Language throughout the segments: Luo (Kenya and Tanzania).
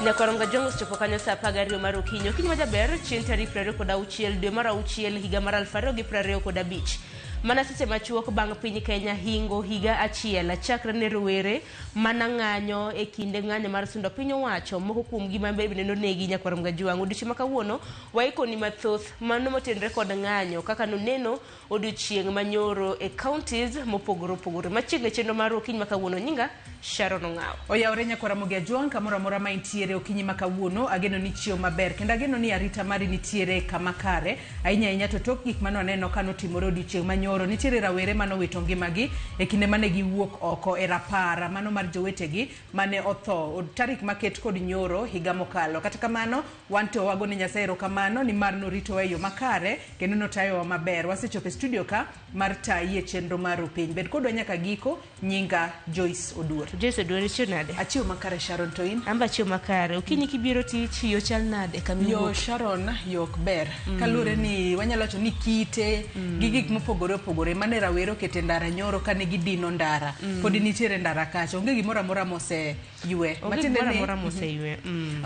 Nyakoronga Jong osechopo kanyo saa 12 mar okinyi. Okinyi majaber chieng' tarik 26 dwe mar auchiel higa mar 2025. Mana seche machuok bang' piny Kenya hingo higa achiel chakre ne rowere mana ng'anyo e kinde ng'anyo mar sundo piny owacho moko kuom gi ma bende nonegi Nyakoronga Jwang'. Odiochieng' ma kawuono waikoni mathoth mano motenore kod ng'anyo kaka noneno odiochieng' manyoro e counties mopogore opogore. Machiegni chenro mar okinyi ma kawuono nyinga Sharon Ong'awo. Oyawore nyakwara Ramogi Ajwang' kamoro amora ma intiere okinyi ma kawuono, ageno ni chiew maber kendo ageno ni arita mari nitiere kama kare ahinya ahinya to tok gik mane waneno ka notimore odiochieng' manyoro nitiere rawere mane owito ngimagi e kinde mane giwuok oko e rapar mano mar jowetegi mane otho tarik maket kod nyoro higa mokalo. Kata kamano wan to wagone Nyasaye erokamano nimar noritowa e yo makare kendo notayowa maber. Wasechopo e studio ka mar tayi e chenro mar Rupiny. Bed kodwa nyaka giko. Nyinga Joyce Oduor. Joyce Oduor, ichiew nade? Achiew makare Sharon, to in? An be achiew makare. Okinyi kibiro tich, yo chal nade kama Yo iwuoke? Sharon, yo ok ber. Kaluwore ni wanyalo wacho ni kite gi gik mopogore opogore mane rawere okete ndara nyoro kane gidino ndara. Pod nitiere ndara kacha. Onge gimoro amora mose ywe. Onge Matiende gimoro ni- amora moseywe.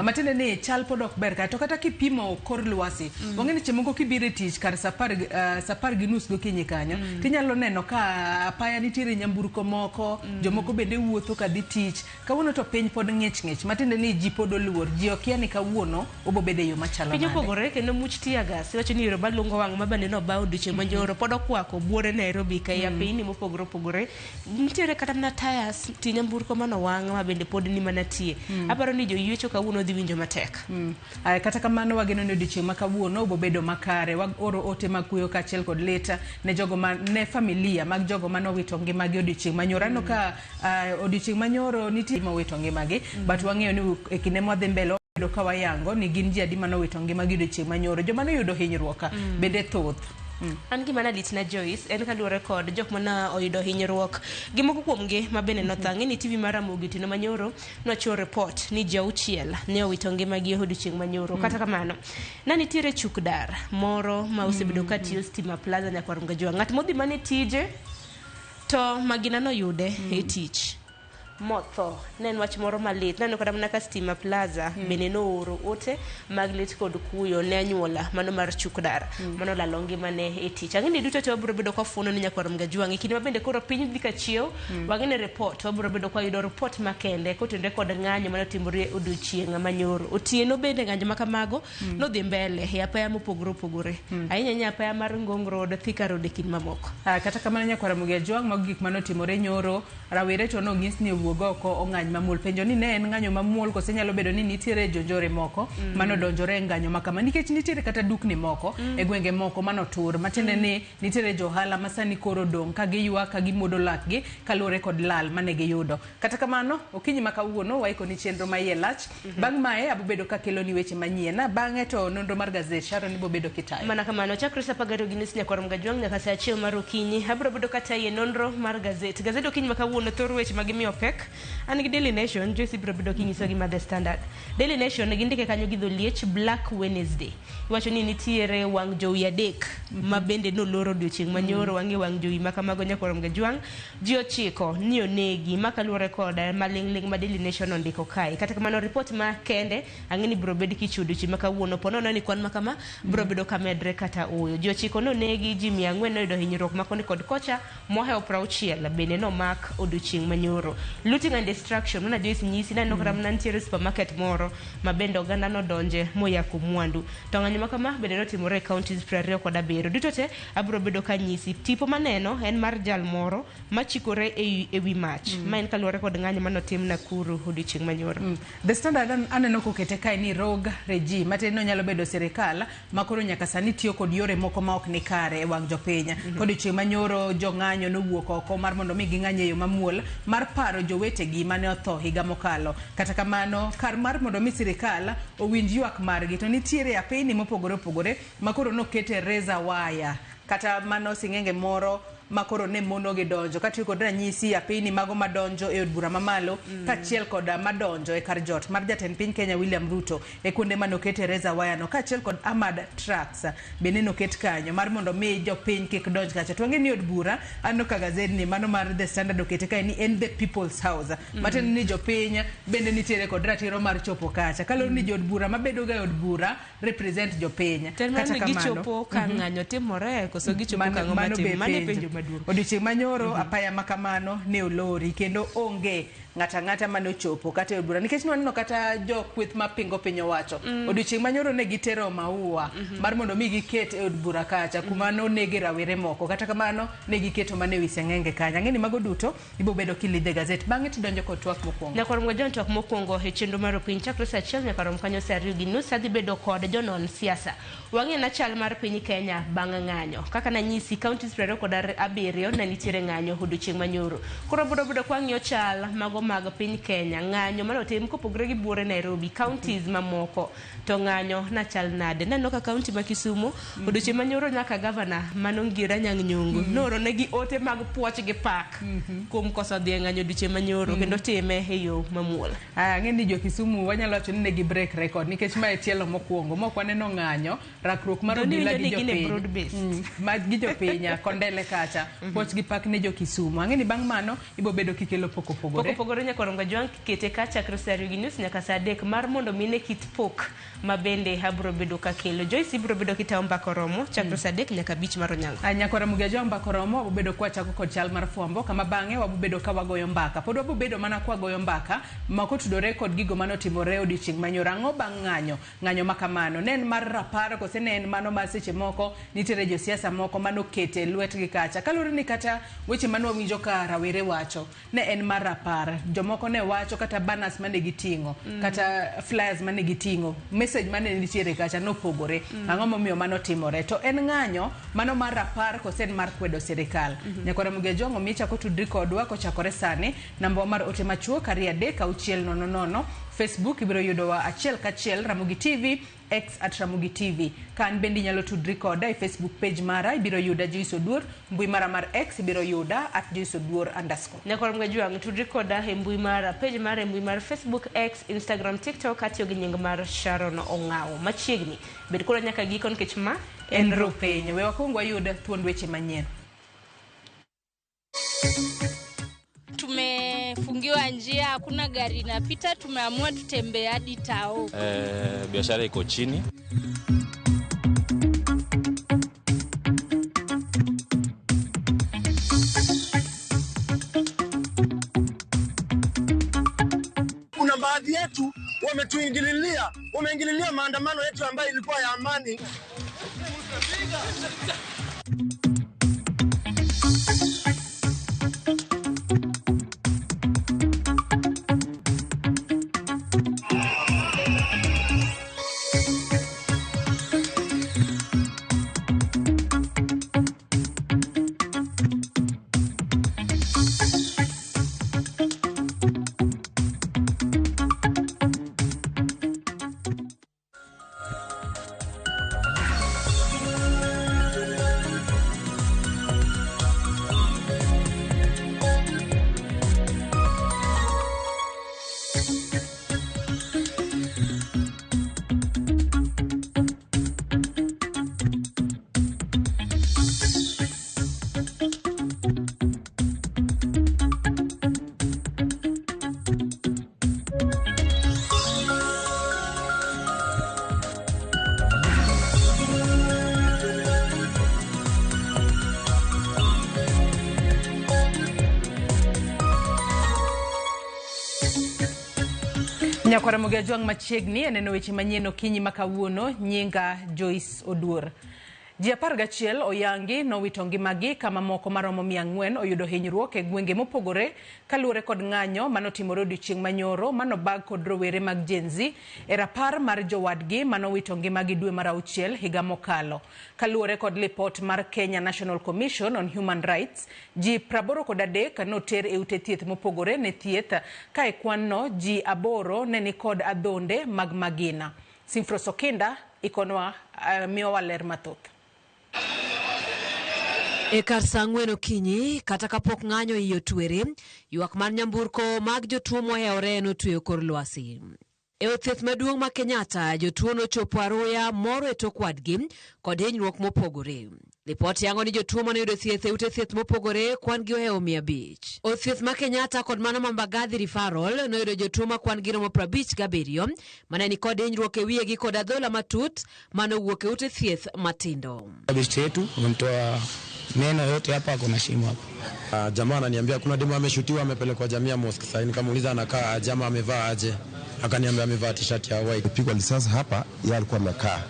Matiende ni chal pod ok ber kata to kata kipimo kor lwasi wang'e ni seche moko kibiro e tich kar saa apar gi nus gokinyi kanyo tinyalo neno ka apaya nitiere nyamburko moko jomoko bende wuotho kadhi tich kawuono to piny pod ng'ich ng'ich matiende ni ji pod oluor ji okia ni kawuono obo bedo e yo machalo Piny nade. opogore kendo much tear gas iwacho ni yore malungo wang' ma bende noba odiochieng' manyoro pod okwako buore Nairobi ka e apeyni mopogore opogore Nitiere kata mana tires tie nyamburko manowang' ma bende pod ni mana tie. Aparo ni joywecho kawuono dhi winjo matek. Aya, kata kamano wageno ni odiochieng' ma kawuono obo bedo makare. Waoro ote mag kuyo kaachiel kod lit ne jogo ma ne familia mag jogo mane owito ngimagi odiochieng' manyoro. Aneno ka odiochieng' manyoro nitie mowito ngimagi but wang'eyo ni e kinde mwadhi mbele wabedo ka wayango ni gin ji adi mane owito ngimagi odiochieng' manyoro. Joma noyudo hinyruok bende thoth. An gima nalitna Joyce en kaluwore kod jok mana oyudo hinyruok gi moko kuomgi ma bende notho. Ang'e ni TV mar Ramogi otieno manyoro nochiwo report ni ji auchiel ne owito ngimagi e odiochieng' manyoro. Kata kamano, ne nitiere chuk dar moro ma osebedo ka tiyo Stima Plaza Nyakwar Mgajwa. Ng'at modhi mana e tije to magina noyude e tich. motho. Ne en wach moro malit. Naneno kata mana ka Stima Plaza bende nooro ote mag lit kod kuyo ne anyuola mano mar Chukdar mano olalo ngimane e tich. Ang'e ni duto te wabiro bedo kwa fuono ni nyakwar Mgajwang' e kinde ma bende koro piny dhi ka chiew wang'e ni report wabiro bedo kwa yudo report makende kotenore kod ng'anyo mane otimore e odiochieng' manyoro. Otieno bende ng'anyo ma kamago nodhi mbele e apaya mopogore opogore ahinya ahinya apaya mar Ngong Road, Thika Road e kind mamoko. Kata kamano nyakwar Ramogi Ajwang' mago gik mane otimore nyoro Rawere to nonyis ni owuog oko ong'any mamuol. Penjo ni ne en ng'anyo mamuol kose nyalo bedo ni nitiere jonjore moko mane odonjore e ng'anyo ma kama nikech nitiere kata dukni moko e gwenge moko mane otur matiende ni nitiere jo ohala ma sani koro odong' ka giywak ka gimodo lakgi kaluwore kod lal mane giyudo. Kata kamano okinyi ma kawuono waikoni chenro ma iye lach. Bang' mae abobedo kakeloni weche manyien. Bang'e to nonro mar gazet Sharon ibobedo kitayo. Mana kamano, chakre saa 12:30 nyakwar Mgajwang' nyaka saa 1 mar okinyi. Abiro bedo katayi e nonro mar gazet. Gazet okinyi ma kawuono thor weche ma gimiyo pek. An gi Daily Nation, Joyce ibiro bedo kinyisogi ma The Standard. Daily Nation gindike kanyo gi dholiech Black Wednesday. Iwacho ni nitiere wang' jowi adek ma bende nolor odiochieng' manyoro. Wang'e wang' jowi ma kamago nyakwar Mgajwang'. Ji ochiko ni onegi, ma kaluwore kod maling'ling' ma Daily Nation ondiko kae. Kata kamano, ripot ma kende ang'e ni biro bed kichiwo odiochieng' ma kawuono. Po nono ni kwan ma kama biro bedo ka medre kata ooyo. Ji ochiko nonegi, ji 400 noyudo hinyruok ma koni kod kocha, mohewo 60 bende nomak odiochieng' manyoro. Looting and destruction, mana Joyce nyisi, naneno kata mana nitiere supermarket moro ma bende oganda nodonje moyako mwandu. To ng'anyo ma kama bende notimore e counties 27. Duto te Abiro bedo ka anyisi. Tipo maneno en mar jal moro machikore e ewi mach. Ma en kaluwore kod ng'anyo mane otim Nakuru odiochieng' manyoro. The Standard aneno kokete kae ni rogue regime, matiende ni onyalo bedo sirikal ma koro nyaka sani tiyo kod yore moko ma ok ni kare e wang' jopiny. Kodiochieng' manyoro jong'anyo nowuok oko mar mondo mi ging'any e yo mamuol mar paro jowetegi mane otho higa mokalo. Kata kamano, kar mar mondo mi sirikal owinj ywak margi to nitiere apeyni mopogore opogore ma koro nokete razor wire kata mano sing'enge moro ma koro ne mono gi donjo. Katiyo kod ranyisi apeyni mago madonjo e od bura mamalo kaachiel kod madonjo e kar jot mar jatend piny Kenya William Ruto e kuonde manokete razor wire no, kaachiel kod armored trucks bende noket kanyo mar mondo mi jopiny kik donj kacha. To wang'e ni od bura, aneno ka gazedni mano mar The Standard okete kae ni en the people's house, matiende ni jopiny bende nitiere kod ratiro mar chopo kacha, kaluwore ni jood bura mabedo ga e od bura represent jopiny. Ten Kata ni kamano, gichopo ka ng'anyo timore koso gichopo ka ang'o mano matim? be Mano e penjo. penjo maduong'. Odiochieng' manyoro apaya ma kamano ne olori kendo onge ng'ato ang'ata mane ochopo kata e od bura, nikech nwaneno kata jokweth mapingo piny owacho odiochieng' manyoro ne gitero maua mar mondo mi giket e od bura kacha kuma nonege rawere moko. Kata kamano ne giketo mana e wi seng'enge kanyo. Ang'e ni mago duto ibiro bedo kilidhe gazet, bang'e tidonjo kod twak mokwongo. Nyakwar Mgajwan, twak mokwongo e chenro mar opiny chakre saa 1 nyaka rom kanyo saa 2:30. Adhi bedo kod jonon siasa. Wang'e na chal mar piny Kenya bang' ng'anyo. Kaka nanyisi, counties 27 ne nitiere ng'anyo odiochieng' manyoro. Koro bodo bodo kwang'iyo chal mago mag piny Kenya, ng'anyo manotim kopogore gi buore Nairobi, counties mamoko to ng'anyo nachal nade? Naneno ka county ma Kisumu odiochieng' manyoro nyaka gavana manongira Anyang' Nyong'o nooronegi ote mag puoch gi pak kuom koso dhi e ng'anyo odiochieng' manyoro kendo time e yo mamuol. Ang'e ni jo Kisumu wanyalo wacho ni ne gi break record, nikech mae tielo mokwongo mok waneno ng'anyo rakruok mar To ni obila winjo gi ni gin e jopiny. broad based. Ma gi jopiny kondele kacha puoch gi pak ne jo Kisumu. Ang'e ni bang' mano ibo bedo kikelo pok opogore. Pok opogore nyakwar Mgajwang' kete ka chakre saa 2:30 nyaka saa 3 mar mondo mine kit pok ma bende abro bedo kakelo. Joyce ibro bedo kitawo mbaka oromo chakre saa 3 nyaka 5 mar onyango. Nyakwar Ramogi Ajwang' mbaka oromo, wabobedo kwachako kod chal mar fwambo kama bang'e wabobedo ka wagoyo mbaka. Pod wabobedo mana kwagoyo mbaka ma kotudore kod gigo manotimore odiochieng' manyoro. Ang'o bang' ng'anyo? Ng'anyo ma kamano ne en mar rapar kose ne en mano ma seche moko nitiere josiasa moko manokete lwetgi kacha? Kaluwore ni kata weche mane wawinjo ka rawere wacho ne en mar rapar. Jomoko ne wacho kata banners mane giting'o, kata flyers mane giting'o, message mane nitiere kacha nopogore. Ang'o momiyo mano timore? To en ng'anyo mano mar rapar kose en mar kwedo sirikal? Nyakwar Ramogi Ajwang' omiyi chako tudri kodwa kochakore sani. Namba mar ote machuok 23600. Facebook ibiro yudowa achiel kachiel Ramogi TV, X at Ramogi TV. Ka an bende inyalo tudri koda e Facebook page mara, ibiro yuda Joyce Oduor. Mbui mara mar X ibiro yuda at Joyce Oduor underscore. Nyakwar Mgajwang' tudri koda e mbui mara page mara e mbui mar Facebook, X, Instagram, TikTok atiyo gi nying mar Sharon Ong'awo. Machiegni bed koda nyaka giko nikech ma en Rupiny. We wakwong wayud thuond weche manyien. Tumefungiwa njia, hakuna gari inapita, tumeamua tutembee hadi tao. Biashara iko chini. Kuna baadhi yetu wametuingililia, wameingililia maandamano yetu ambayo ilikuwa ya amani. Nyakwar Ramogi Ajwang' machiegni aneno weche manyien okinyi ma kawuono. Nyinga Joyce Oduor. Ji 11 oyangi nowito ngimagi kama moko maromo 400 oyudo hinyruok e gwenge mopogore kaluwore kod ng'anyo manotimore odiochieng' manyoro manobag kod rowere mag Gen Z e rapar mar jowadgi manowito ngimagi dwe mar 6 higa mokalo. Kaluwore kod lipot mar Kenya National Commission on Human Rights, ji 83 noter e ute thieth mopogore ne thieth ka e kwan no ji 8 ne ni kod adhonde mag magina. Simfros Okinda ikonwa miyowa ler mathoth. E kar saa 4 okinyi, kata kapok ng'anyo iye otwere, ywak mar nyamburko mag jotuo mohewore notweyo kor lwasi. E od thieth maduong' ma Kenyatta, jotuo nochopo aruya moro e tok wadgi kod hinyruok mopogore. Lipot yango ni jotuo mane oyudo thieth e ute thieth mopogore kwan gi ohewo 500. Od thieth ma Kenyatta kod mano ma Mbagathi Referral noyudo jotuo ma kwan gi romo 57 mane ni kod hinyruok e wiyegi kod adhola matut mane owuok e ute thieth matindo. Besti yetu wamemtoa meno yote hapa, kuna shimo hapa. Jamaa ananiambia kuna demu ameshutiwa amepelekwa Jamia Mosque. Sasa nikamuuliza anakaa aje ama amevaa aje, akaniambia amevaa t-shirt ya white. Pigwa risasi hapa, yeye alikuwa amekaa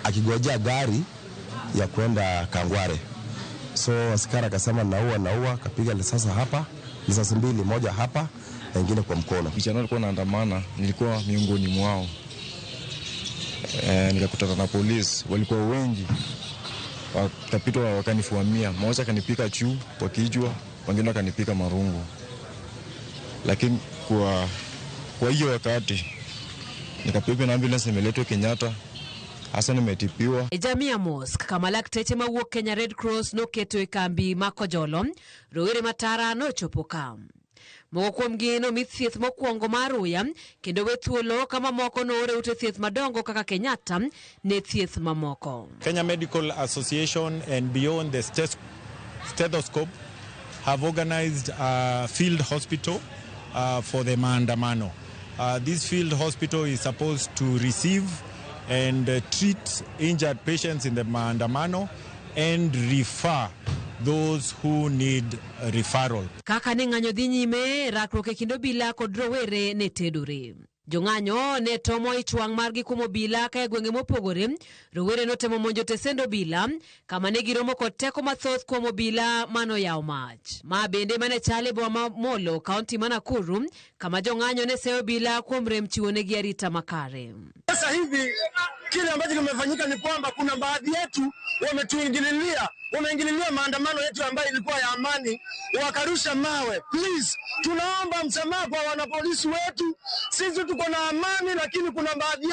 akigojea gari ya kwenda Kangware. So askari akasema naua, akapiga risasi hapa, risasi mbili, moja hapa na ingine kwa mkono. Vijana walikuwa wanaandamana, nilikuwa miongoni mwao. Nikakutana na polisi, walikuwa wengi. Wakapita wakanifuamia, mmoja akanipika juu kwa kichwa, wengine wakanipika marungu. Lakini kwa hiyo wakati nikapigwa na ambulance imeletwa Kenyatta, hasa nimetibiwa. E Jamia Mosque kama lakteche mawuok Kenya Red Cross noketo e kambi ma Kojolo, rowere matara nochopo ka. Moko kuomgi nomi thieth mokwongo mar aruya kendo we thuolo kama moko noor e ute thieth madongo kaka Kenyatta ne thieth mamoko. Kenya Medical Association and Beyond the Stethoscope have organized a field hospital for the maandamano. This field hospital is supposed to receive and treat injured patients in the maandamano and refer those who need referral. Kaka ne ng'anyo dhi nyime, rakruok e kind obila kod rowere ne tedore. Jong'anyo ne tomo ich wang' margi kuom obila ka e gwenge mopogore, rowere notemo monjo tesend obila kama ne giromo kod teko mathoth kuom obila manoyawo mach. Ma bende mane chal e boma ma Molo, kaunti ma Nakuru, kama jong'anyo ne seyo obila kuom rem chiwo negi arita makare. Sasa hivi kile ambacho kimefanyika ni kwamba kuna baadhi yetu wametuingililia, wameingililia maandamano yetu ambayo ilikuwa ya amani, wakarusha mawe. Please, tunaomba msamaha kwa wanapolisi wetu. Sisi tuko na amani, lakini kuna baadhi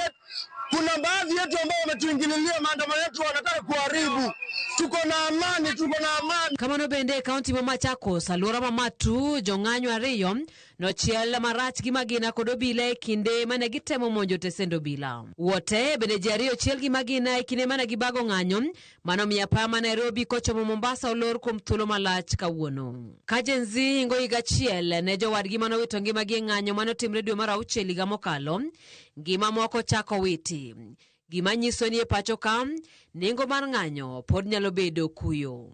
yetu ambao wametuingililia maandamano yetu, wanataka kuharibu. Tuko na amani, tuko na amani. Kamano bende e kaunti ma Machakos, alwora ma Matu, jong'anyo ariyo nochiel marach gi magina kod obila e kinde mane gitemo monjo tesend obila. Wote bende ji ariyo ochiel gi magina e kinde mane gibago ng'anyo manomiyo apaya ma Nairobi kochomo Mombasa olor kuom thuolo malach kawuono. Ka Gen Z hingo higa achiel ne jowadgi manowito ngimagi e ng'anyo manotimre dwe mar auchiel higa mokalo, ngima moko chako witi. Gima nyiso ni e pacho ka, nengo mar ng'anyo pod nyalo bedo kuyo.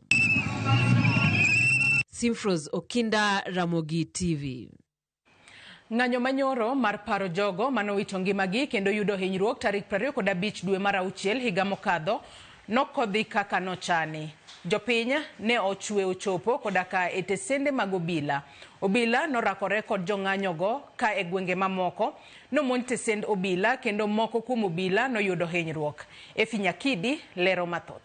Simfros Okinda, Ramogi TV. Ng'anyo manyoro mar paro jogo manowito ngimagi kendo yudo hinyruok tarik 25 dwe mar auchiel higa mokadho nokodhi kaka nochani. Jopiny ne ochwe ochopo koda ka e tesende mag obila. Obila norakore kod jong'anyogo ka e gwenge mamoko nomonj tesend obila kendo moko kuom obila noyudo hinyruok. Efi Nyakidi lero mathoth.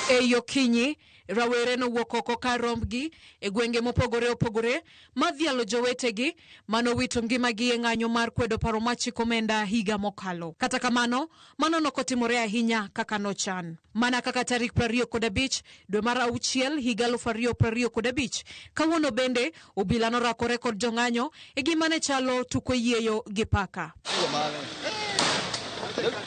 E okinyi, rawere nowuok oko kar rombgi e gwenge mopogore opogore madhialo jowetegi manowito ngimagi e ng'anyo mar kwedo paro machiko omenda higa mokalo. Kata kamano, mano nokotimore ahinya kaka nochan. Mana kaka tarik 25 dwe mar auchiel higa 2025, kawuono bende obila norakore kod jong'anyo e gima ne chalo tuko yieyo gi paka.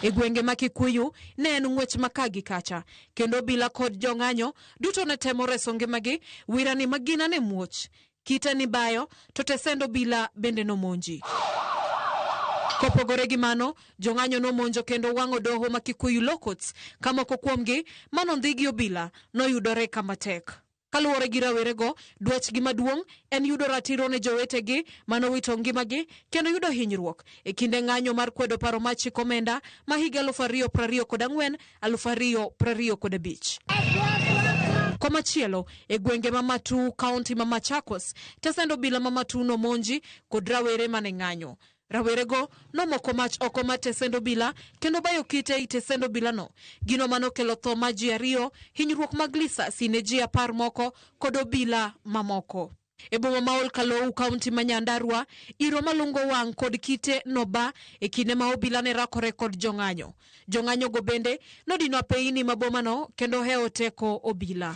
E gwenge ma Kikuyu ne en ng'wech ma ka gi kacha, kendo obila kod jong'anyo duto ne temo reso ngimagi. Wirani magina ne muoch, kite ni bayo, to tesend obila bende nomonji. Kopogore gi mano, jong'anyo nomonjo kendo wang'o doho ma Kikuyu Law Courts, ka moko kuomgi manondhi gi obila noyudore kama tek. Kaluwore gi rawerego, dwachgi maduong' en yudo ratiro ne jowetegi manowito ngimagi kendo yudo hinyruok e kinde ng'anyo mar kwedo paro machiko omenda ma higa 2024 2025. Komachielo, e gwenge ma Matu, kaunti ma Machakos, tesend obila ma Matu nomonji kod rawere mane ng'anyo. Rawerego nomoko mach oko mar tesend obila kendo bayo kite ei tesend obilano. Gino manokelo tho mar ji ariyo, hinyruok mag lisasi ne ji 10 moko kod obila mamoko. E boma ma Ol Kalou, kaunti ma Nyandarua, iro malungo wang' kod kite noba e kinde ma obila ne rakore kod jong'anyo. Jong'anyo go bende nodino apeini ma bomano kendo hewo teko obila.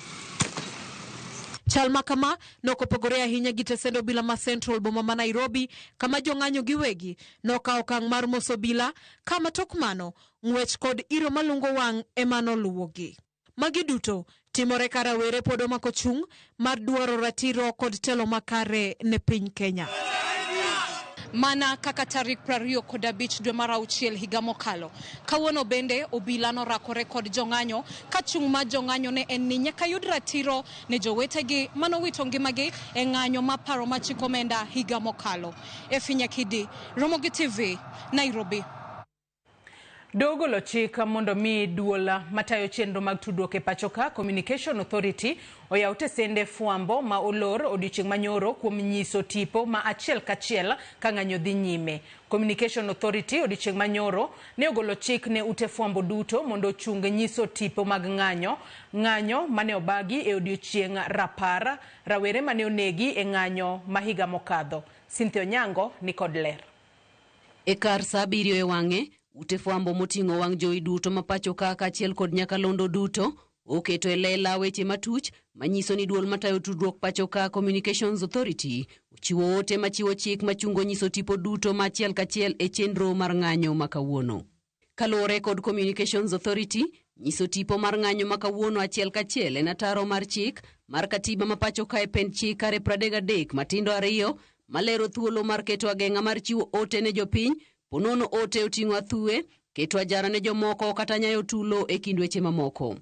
Chal ma kama nokopogore ahinya gi tesend obila ma Central boma ma Nairobi kama jong'anyo giwegi nokawo okang' mar moso obila kama tok mano ng'wech kod iro malungo wang' ema noluwogi. Magi duto timore ka rawere pod omako chung' mar dwaro ratiro kod telo makare ne piny Kenya. Mana kaka tarik 25 dwe mar auchiel higa mokalo, kawuono bende obila norakore kod jong'anyo ka chung' mar jong'anyo ne en ni nyaka yud ratiro ne jowetegi manowito ngimagi e ng'anyo ma paro machiko omenda higa mokalo. Effie Nyakidi, Ramogi TV, Nairobi. Dogolo chik mondo mi duol matayo chenro mag tudruok e pacho ka Communication Authority oyaw tesende fwambo ma olor odiochieng' manyoro kuom nyiso tipo ma achiel kachiel ka ng'anyo dhi nyime. Communication Authority odiochieng' manyoro ne ogolo chik ne ute fwambo duto mondo ochung nyiso tipo mag ng'anyo, ng'anyo mane obagi e odiochieng' rapar, rawere mane onegi e ng'anyo ma higa mokadho. Cynthia Onyango ni kod ler. E kar saa 7 e wang'e, ute fwambo moting'o wang' jowi duto ma pacho ka kaachiel kod nyakalondo duto oketo e lela weche matuch manyiso ni duol matayo tudruok pacho ka Communications Authority ochiwo ote machiwo chik machungo nyiso tipo duto ma achiel kachiel e chenro mar ng'anyo ma kawuono. Kaluwore kod Communications Authority, nyiso tipo mar ng'anyo ma kawuono achiel kachiel en ataro mar chik mar katiba ma pacho ka e pend chik kare 33 matindo 2 malero thuolo mar keto ageng'a mar chiwo ote ne jopiny ponono ote oting'o athuwe, keto ajara ne jomoko kata nyayo tulo e kind weche mamoko.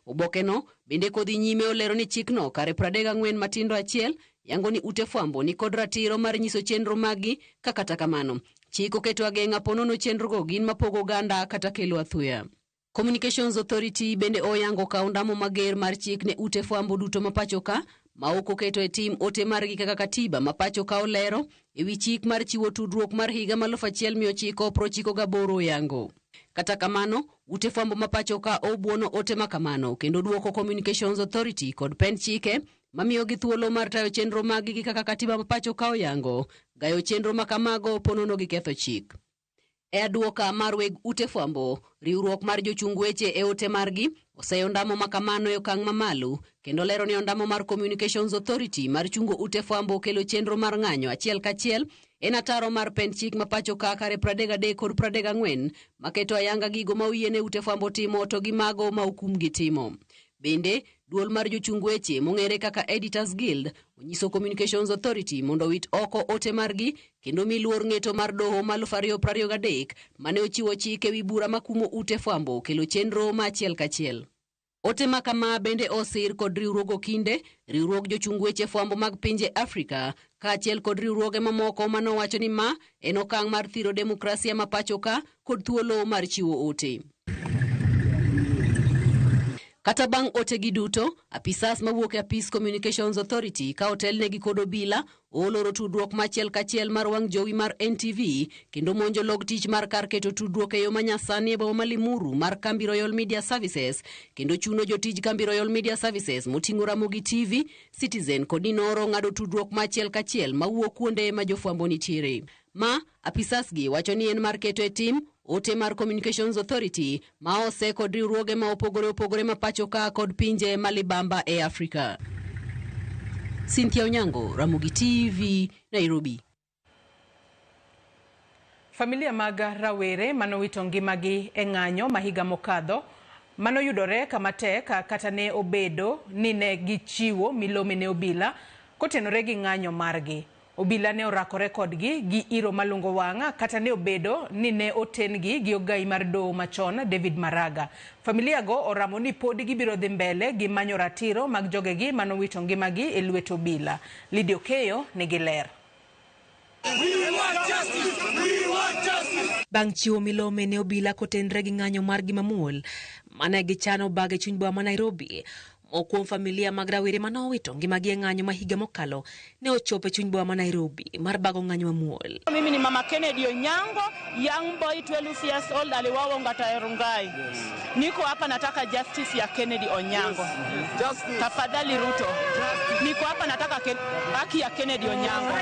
Obokeno bende kodhi nyime olero ni chikno kare 34 matindo 1 yango ni ute fwambo ni kod ratiro mar nyiso chenro maggi ka kata kamano chik oketo ageng'a ponono chenrogo gin mapogo oganda kata kelo athuya. Communications Authority bende oyango ka ondamo mager mar chik ne ute fwambo duto ma pacho ka ma ok oketo e tim ote margi kaka katiba ma pacho ka olero ewi chik mar chiwo tudruok mar higa 1998 oyango. Kata kamano, ute fwambo ma pacho ka obuono ote ma kamano kendo duoko Communications Authority kod pend chike mamiyogi thuolo mar tayo chenro maggi kaka katiba ma pacho ka oyango, gayo chenro ma kamago ponono gi ketho chik. E aduoka mar weg ute fwambo, riwruok mar jochung weche e ote margi oseyo ondamo ma kamano e okang' mamalo kendo lero ni ondamo mar Communications Authority mar chungo ute fwambo kelo chenro mar ng'anyo achiel kachiel en ataro mar pend chik ma pacho ka kare 33 kod 34 maketo ayanga gigo ma oyiene ute fwambo timo to gi mago ma okumgi timo. Bende, duol mar jochung weche mong'ere kaka Editors Guild onyiso Communications Authority mondo owit oko ote margi kendo mi luor ng'eto mar doho ma 2023 mane ochiwo chik ewi bura makumo ute fwambo kelo chenro ma achiel kachiel. Ote ma kama bende osir kod riwruog okinde, riwruog jochung weche fwambo mag pinje Afrika, kaachiel kod riwruoge mamoko manowacho ni ma en okang' mar thiro demokrasia ma pacho ka kod thuolo mar chiwo ote. Kata bang' otegi duto, apisas mawuok e apis Communications Authority ka otelnegi kod obila oloro tudruok machiel kachiel mar wang' jowi mar NTV kendo monjo log tich mar kar keto tudruok e yo manyasani e boma ma Limuru mar kambi Royal Media Services kendo chuno jotij kambi Royal Media Services moting'o Ramogi TV, Citizen kod Inoro ng'ado tudruok machiel kachiel mawuok kuonde ma jofwambo nitiere. Ma apisas gi wacho ni en mar keto e tim ote mar Communications Authority ma ose kod riwruoge ma opogore opogore ma pacho ka kod pinje ma libamba e Afrika. Cynthia Onyango, Ramogi TV, Nairobi. Familia mag rawere manowito ngimagi e ng'anyo ma higa mokadho manoyudore kama tek kata ne obedo ni ne gichiwo milome ne obila kotenore gi ng'anyo margi. Obila ne orakore kodgi gi iro malungo wang' kata ne obedo ni ne oten-gi gi ogai mar doho machon David Maraga. Familia go oramo ni pod gibiro dhi mbele gi manyo ratiro mag jogegi manowito ngimagi e lwet obila. Lydia Okeyo nigi ler. Bang' chiwo milome ne obila kotenre gi ng'anyo margi mamuol mane gichano bag e chuny boma ma Nairobi. Moko kuom familia mag rawere mane owito ngimagi e ng'anyo ma higa mokalo ne ochopo e chuny boma ma Nairobi mar bago ng'anyo mamuol. Mimi ni Mama Kennedy Onyango, young boy 12 years old, aliuawa Ongata Rongai. Yes. Niko hapa nataka justice ya Kennedy Onyango. Yes. Justice. Tafadhali Ruto. Justice. Niko hapa nataka haki ya Kennedy Onyango.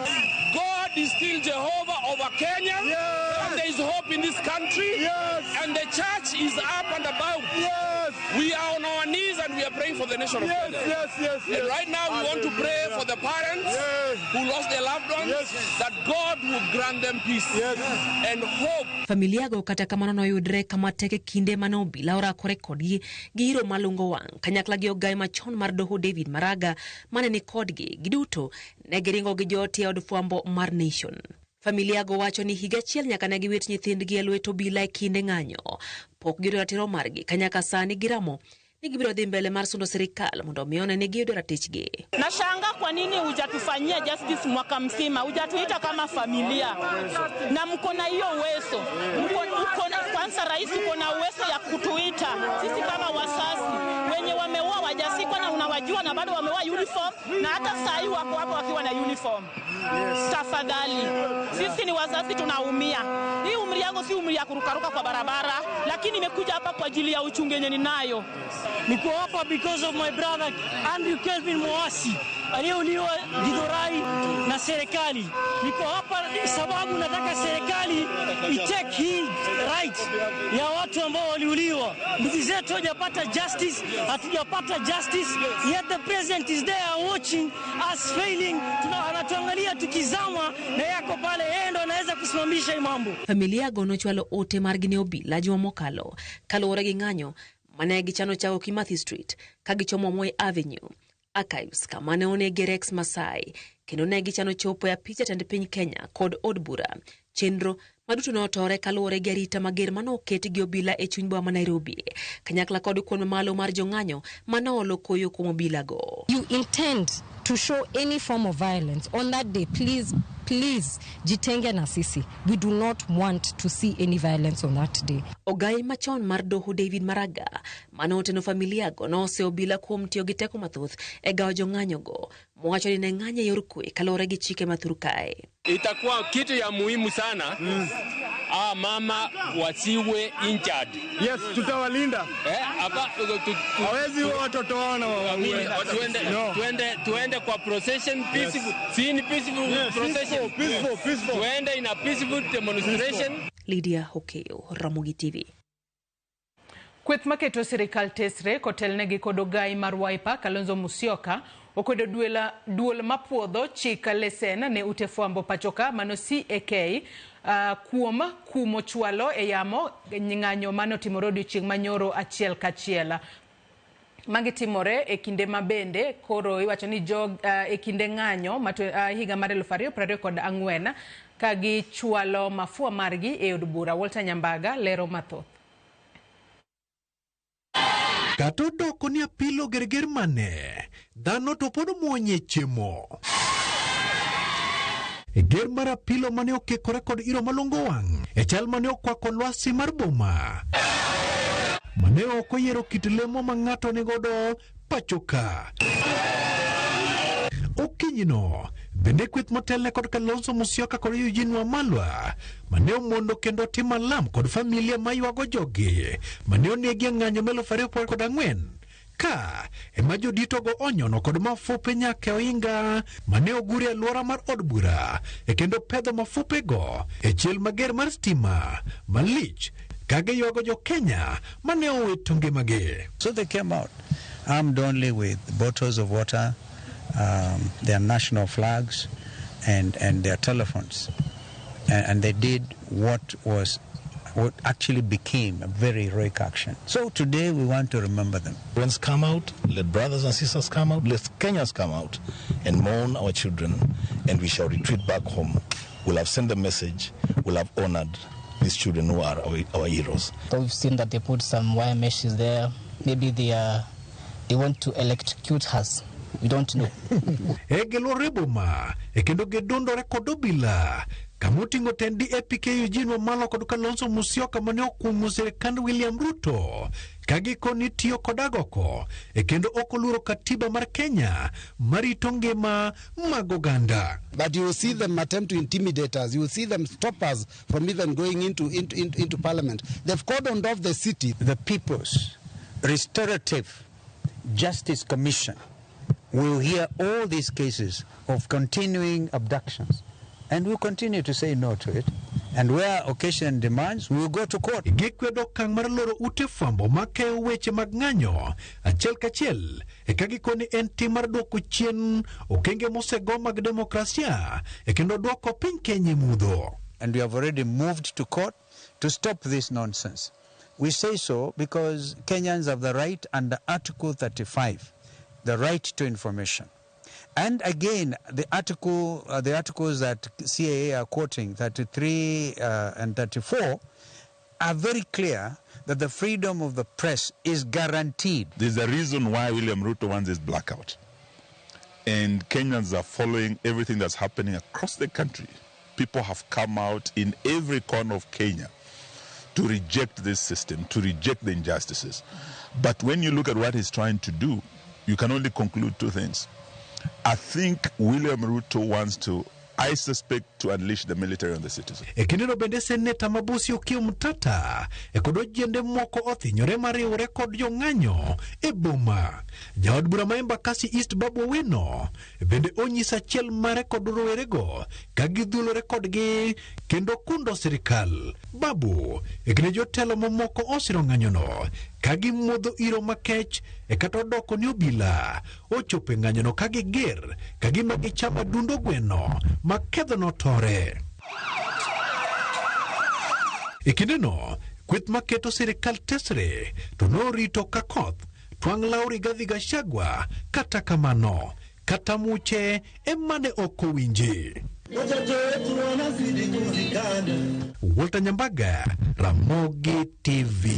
God is still Jehovah over Kenya. Yes. And there is hope in this country. Yes. And the church is up and about. Yes. We are on our knees and we are praying for the nation of Kenya. Yes. And right now we want to pray for the parents who lost their loved ones, that God will grant them peace and hope. Familia go kata kamano noyudre kama tek e kinde mane obila orakore kodgi gi iro malungo wang' kanyakla gi ogaye machon mar doho David Maraga mane ni kodgi giduto ne giringo gi joot e od fwambo mar Nation. Familia go wacho ni higa achiel nyaka ne giwit nyithindgi e lwet obila e kinde ng'anyo. Pok giyudo ratiro margi kanyaka sani giramo ni gibiro dhi mbele mar sundo sirikal mondo omi one ni giyudo ratichgi. Nashangaa kwa nini hujatufanyia justice mwaka mzima, hujatuita kama familia, na mko na hiyo uwezo. Kwanza rais uko na uwezo ya kutuita sisi kama wazazi wenye wameua wajasikwa na unawajua na bado wameua uniform na hata saa hii wako hapo wakiwa na uniform. Yes. Tafadhali, sisi ni wazazi tunaumia. Hii umri yangu si umri ya kurukaruka kwa barabara, lakini nimekuja hapa kwa ajili ya uchungu yenye ninayo. Niko hapa because of my brother Andrew Kelvin Mwasi aliyeuliwa Githurai na serikali. Niko hapa sababu nataka serikali itake hii right ya watu ambao waliuliwa. Ndugu zetu hawajapata justice, hatujapata justice, yet the president is there watching us failing. Anatuangalia tukizama na yako pale, yeye ndo anaweza kusimamisha hii mambo. Familia go nochwalo ote margi ne obila juma mokalo kaluwore gi ng'anyo mane gichano chako Kimathi Street ka gichomo Moi Avenue Archives kama ne onege Rex Masai kendo ne gichano chopo e apis jatend piny Kenya kod od bura. Chenro maduto notore kaluwore gi arita mager mane oket gi obila e chuny boma ma Nairobi kanyakla kod kwan mamalo mar jong'anyo mane olo koyo kuom obilago. You intend to show any form of violence on that day, please, please, jitenge na sisi. We do not want to see any violence on that day. Ogai machon mar doho David Maraga mane oteno familia go nose obila kuom tiyo gi teko mathoth e gawo jong'anyogo mowacho ni ne ng'anyo e yor kwe kaluwore gi chike ma thur kae. Itakuwa kitu ya muhimu sana mama wasiwe injured. Yes, tutawalinda. Hawezi watoto wao na tuende kwa procession peaceful. Si ni peaceful procession. Peaceful. Tuende in a peaceful demonstration. Lydia Hokeo, Ramogi TV. Kweth maketo sirikal tesre kotelnegi kod ogai mar Wiper Kalonzo Musyoka okwedo duol mapuodho chik lesen ne ute fwambo pachoka mano CAK kuom kumo chwalo e yamo ng'anyo mane otimore odiochieng' manyoro achiel kachiel. Magi timore e kinde mabende koro iwacho ni jog e kinde ng'anyo higa mar 2024 ka gichwalo mafua margi e od bura. Walter Nyambaga lero mathoth. Kata odoko ni apilo gerger mane, dhano to pod muonye chiemo. E ger mar apilo mane okikore kod iro malongo wang', e chal mane okwako lwasi mar boma. Mane ok oyiero kit lemo ma ng'ato nigodo pacho ka. Okinyino, bende kweth motelne kod Kalonzo Musyoka kod Eugene Wamalwa mane omondo kendo timo alam kod familia maywago jogi mane onegi e ng'anyo mar 2024 ka ema joditogo onyono kod mafupe nyaka e ohinga mane ogure e alwora mar od bura e kendo pedho mafupego e chiel mager mar stima malich ka giywago jo Kenya mane owito ngimagi. So they came out armed only with bottles of water, their national flags and their telephones, and they did what actually became a very heroic action. So today we want to remember them. Friends come out, let brothers and sisters come out, let Kenyans come out and mourn our children, and we shall retreat back home. We'll have sent the message, we'll have honored these children who are our heroes. We've seen that they put some wire meshes there. Maybe they want to electrocute us. We don't know. E giluoro boma e kendo gidundore kod obila Kama oting'o tend DAP-K Eugene Wamalwa kod Kalonzo Musyoka mane okuong'o sirkand William Ruto ka gikoni tiyo kod agoko e kendo ok oluoro katiba mar Kenya marito ngima mag oganda. But you will see them attempt to intimidate us. You will see them stop us from even going into parliament. They've cordoned off the city. The People's Restorative Justice Commission will hear all these cases of continuing abductions, and we'll continue to say no to it. And where occasion demands, we'll go to court. Gikwedo okang' mar loro ute fwambo makeyo weche mag ng'anyo achiel kachiel e ka gikoni en tim mar duoko chien okenge mosego mag demokrasia e kendo duoko piny Kenya e mudho. And we have already moved to court to stop this nonsense. We say so because Kenyans have the right under Article 35, the right to information. And again, the articles that CAA are quoting, 33 and 34, are very clear that the freedom of the press is guaranteed. There's a reason why William Ruto wants this blackout. And Kenyans are following everything that's happening across the country. People have come out in every corner of Kenya to reject this system, to reject the injustices. But when you look at what he's trying to do, you can only conclude two things. I think William Ruto wants to, I suspect, to unleash the military on the citizens. E kindeno bende seneta ma Busia Okiya Omtatah e kod ojende moko othinyore mariwore kod jong'anyo e boma. Jaod bura ma Embakasi East Babu Owino bende onyiso achiel mare kod rowerego ka gidhulore kodgi kendo kundo sirikal. Babu e kinde jotelo mamoko osiro ng'anyono ka gimodho iro makech e kata odoko ni obila ochopo e ng'anyono ka giger ka gima gichamo adundo gweno ma ketho notore. E kindeno, kweth maketo sirikal tesre to norito ka koth twang' law Rigathi Gachagua kata kamano kata muche emane ok owinji. Watoto wetu wanazidi kuzikana. Walter Nyambaga, Ramogi TV,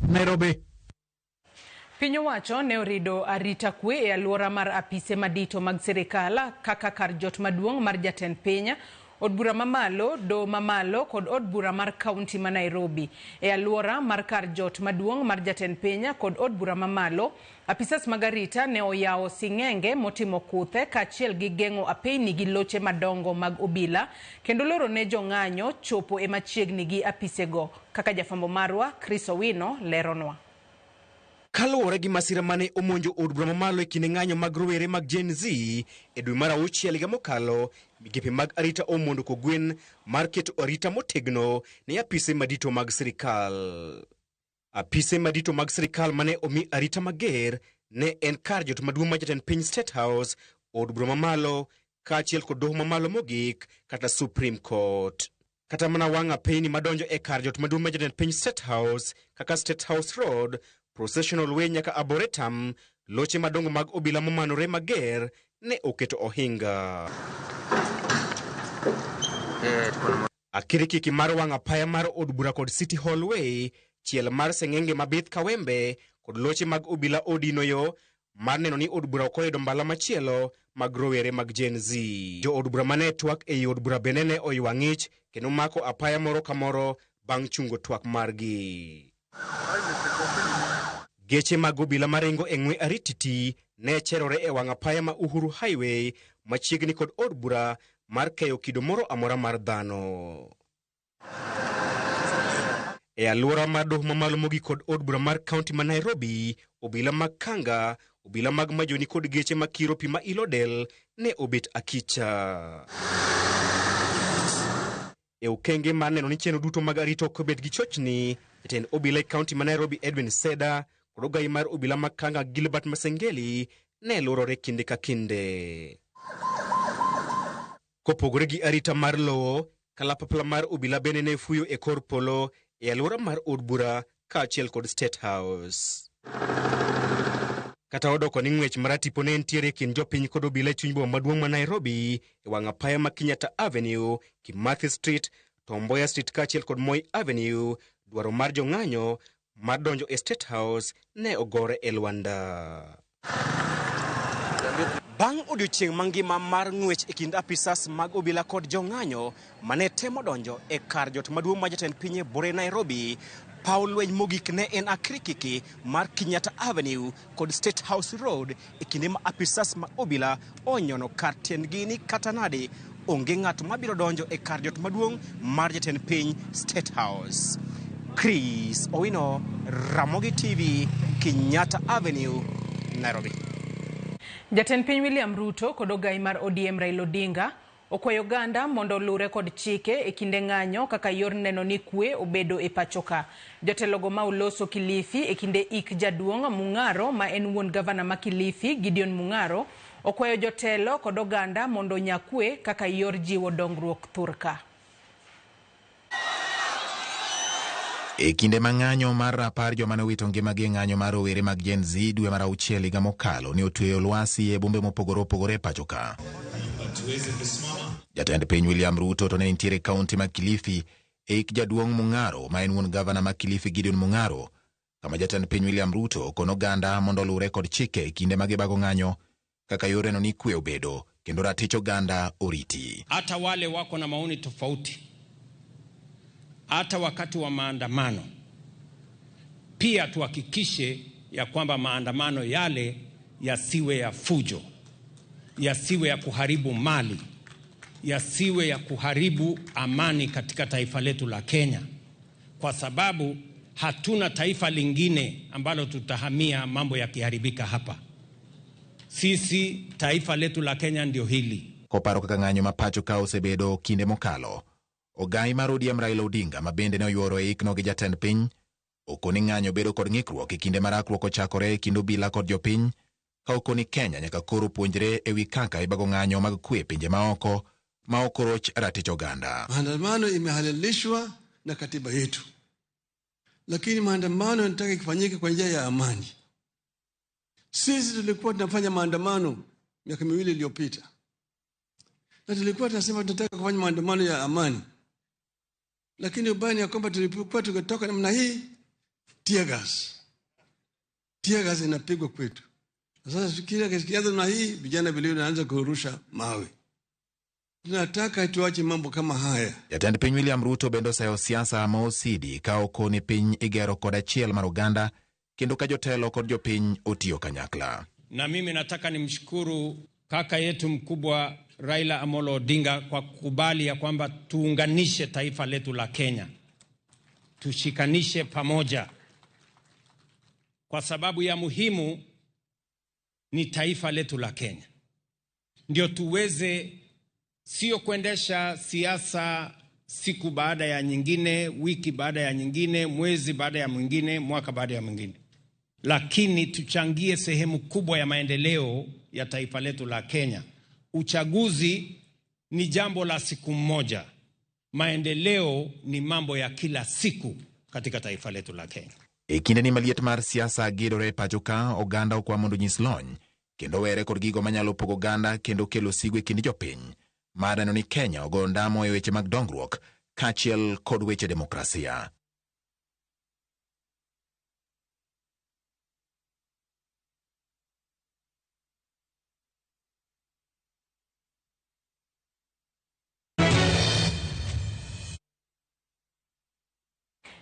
Nairobi. Piny owacho ne orido arita kwe e alwora mar apise madito mag sirikal kaka kar jot maduong' mar jatend piny, od bura mamalo, doho mamalo kod od bura mar kaunti ma Nairobi. E alwora mar kar jot maduong' mar jatend piny kod od bura mamalo, apisas mag arita ne oyawo sing'enge motimo kuthe kaachiel gi geng'o apeyni gi loche madongo mag obila kendo loro ne jong'anyo chopo e machiegni gi apisego, kaka jafwambo marwa Chris Owino leronwa. Kaluwore gi masira mane omonjo od bura mamalo e kinde ng'anyo mag rowere mag Gen Z e dwe mar auchiel higa mokalo, migepe mag arita omondo kogwen mar keto arita motegno ne apise madito mag sirikal. Apise madito mag sirikal mane omi arita mager ne en kar jot maduong' mar jatend piny State House, od bura mamalo, kaachiel kod doho mamalo mogik kata Supreme Court. Kata mana wang' apeyni madonjo e kar jot maduong' mar jatend piny State House kaka State House Road, Processional Way nyaka Arboretum, loche madongo mag obila momanore mager ne oketo ohinga. Akirikiki mar wang' apaya mar od bura kod City Hall Way, chiel mar seng'enge mabith kawembe kod loche mag obila odino yo mar neno ni od bura ok oyudo mbala machielo mag rowere mag Gen Z. Jo od bura mane twak ei od bura bende ne oywa ng'ich kendo mako apaya moro ka moro bang' chungo twak margi. Geche mag obila maringo e ng'we arititi ne cherore e wang' apaya ma Uhuru Highway machiegni kod od bura mar keyo kido moro amora mar dhano. E alwora mar doho mamalo mogik kod od bura mar kaunti ma Nairobi, obila mag Kanga, obila mag Majoni kod geche makiro pi ma ilo del ne obet akicha. E okenge mar neno ni chenro duto mag arita ok obed gi chochni, jatend obila e kaunti ma Nairobi Edwin Seda kod ogai mar obila mag Kanga Gilbert Masengeli ne lurore kinde ka kinde. Kopogore gi arita mar lowo, kalapapla mar obila bende ne fuyo e kor polo e alwora mar od bura kaachiel kod State House. Kata odoko ni ng'wech maratipo ne nitiere e kind jopiny kod obila e chuny boma maduong' ma Nairobi e wang' apaya ma Kenyatta Avenue, Kimathi Street, Tom Mboya Street kaachiel kod Moi Avenue, dwaro mar jong'anyo mar donjo e State House ne ogore e lwanda. Bang' odiochieng' mangima mar ng'wech e kind apisas mag obila kod jong'anyo mane temo donjo e kar jot maduong' ma jatend piny e bore Nairobi, paw lweny mogik ne en akirikiki mar Kenyatta Avenue kod State House Road e kinde ma apisas mag obila onyono kar tiendgi ni kata nade onge ng'at mabiro donjo e kar jot maduong' mar jatend piny State House. Chris Owino, Ramogi TV, Kenyatta Avenue, Nairobi. Jatend piny William Ruto kod ogai mar ODM Raila Odinga okwayo oganda mondo olure kod chike e kinde ng'anyo kaka yor neno ni kwe obedo e pacho ka. Jotelogo ma oloso Kilifi e kinde ik jaduong' Mung'aro ma en wuon gavana ma Kilifi Gideon Mung'aro okwayo jotelo kod oganda mondo onya kwe kaka yor jiwo dongruok thurka. E kinde ma ng'anyo mar rapar joma ne owito ngimagi e ng'anyo mar rowere mag Gen Z dwe mar auchiel higa mokalo ne otweyo lwasi e bombe mopogore opogore e pacho ka. Jatend piny William Ruto to ne nitiere e kaunti ma Kilifi e ik jaduong' Mung'aro ma en wuon gavana ma Kilifi Gideon Mung'aro, kama jatend piny William Ruto okono oganda mondo oluwre kod chike e kinde ma gibago ng'anyo kaka yor neno ni kwe obedo kendo ratich oganda oriti. Hata wale wako na maoni tofauti, hata wakati wa maandamano pia tuhakikishe ya kwamba maandamano yale yasiwe ya fujo, yasiwe ya kuharibu mali, yasiwe ya kuharibu amani katika taifa letu la Kenya, kwa sababu hatuna taifa lingine ambalo tutahamia mambo yakiharibika hapa. Sisi taifa letu la Kenya ndio hili. Koparo kaka ng'anyo ma pacho ka osebedo kinde mokalo, ogai mar ODM Raila Odinga ma bende ne oyuoro e ikno gi jatend piny okoni ng'anyo bedo kod ng'ikruok e kinde ma rakruok ochakore e kind obila kod jopiny, ka okoni Kenya nyaka koro puonjre e wi kaka ibago ng'anyo mag kwe e pinje maoko ma ok oroch ratich oganda. Maandamano imehalalishwa na katiba yetu, lakini maandamano yanataka ifanyike kwa njia ya amani. Sisi tulikuwa tunafanya maandamano miaka miwili iliyopita, na tulikuwa tunasema tunataka kufanya maandamano ya amani, lakini ubaya ni ya kwamba tulipokuwa tukitoka namna hii, tear gas, tear gas inapigwa kwetu. Na sasa kila kianza namna hii, vijana vile wanaanza kurusha mawe. Tunataka tuache mambo kama haya. Jatend piny William Ruto bende oseyo siasa ma osidi ka okoni piny igero kod achiel mar oganda kendo ka jotelo kod jopiny otiyo kanyakla. Na mimi nataka nimshukuru kaka yetu mkubwa Raila Amolo Odinga kwa kukubali ya kwamba tuunganishe taifa letu la Kenya, tushikanishe pamoja, kwa sababu ya muhimu ni taifa letu la Kenya, ndio tuweze sio kuendesha siasa siku baada ya nyingine, wiki baada ya nyingine, mwezi baada ya mwingine, mwaka baada ya mwingine, lakini tuchangie sehemu kubwa ya maendeleo ya taifa letu la Kenya. Uchaguzi ni jambo la siku moja, maendeleo ni mambo ya kila siku katika taifa letu la Kenya. E kindeni maliet mar siasa gedore e pacho ka, oganda okwa mondo onyis lony kendo were kod gigo manyalo pogo oganda kendo kelo sigu e kind jopiny mar neno ni Kenya ogoyo ndamo e weche mag dongruok kaachiel kod weche demokrasia.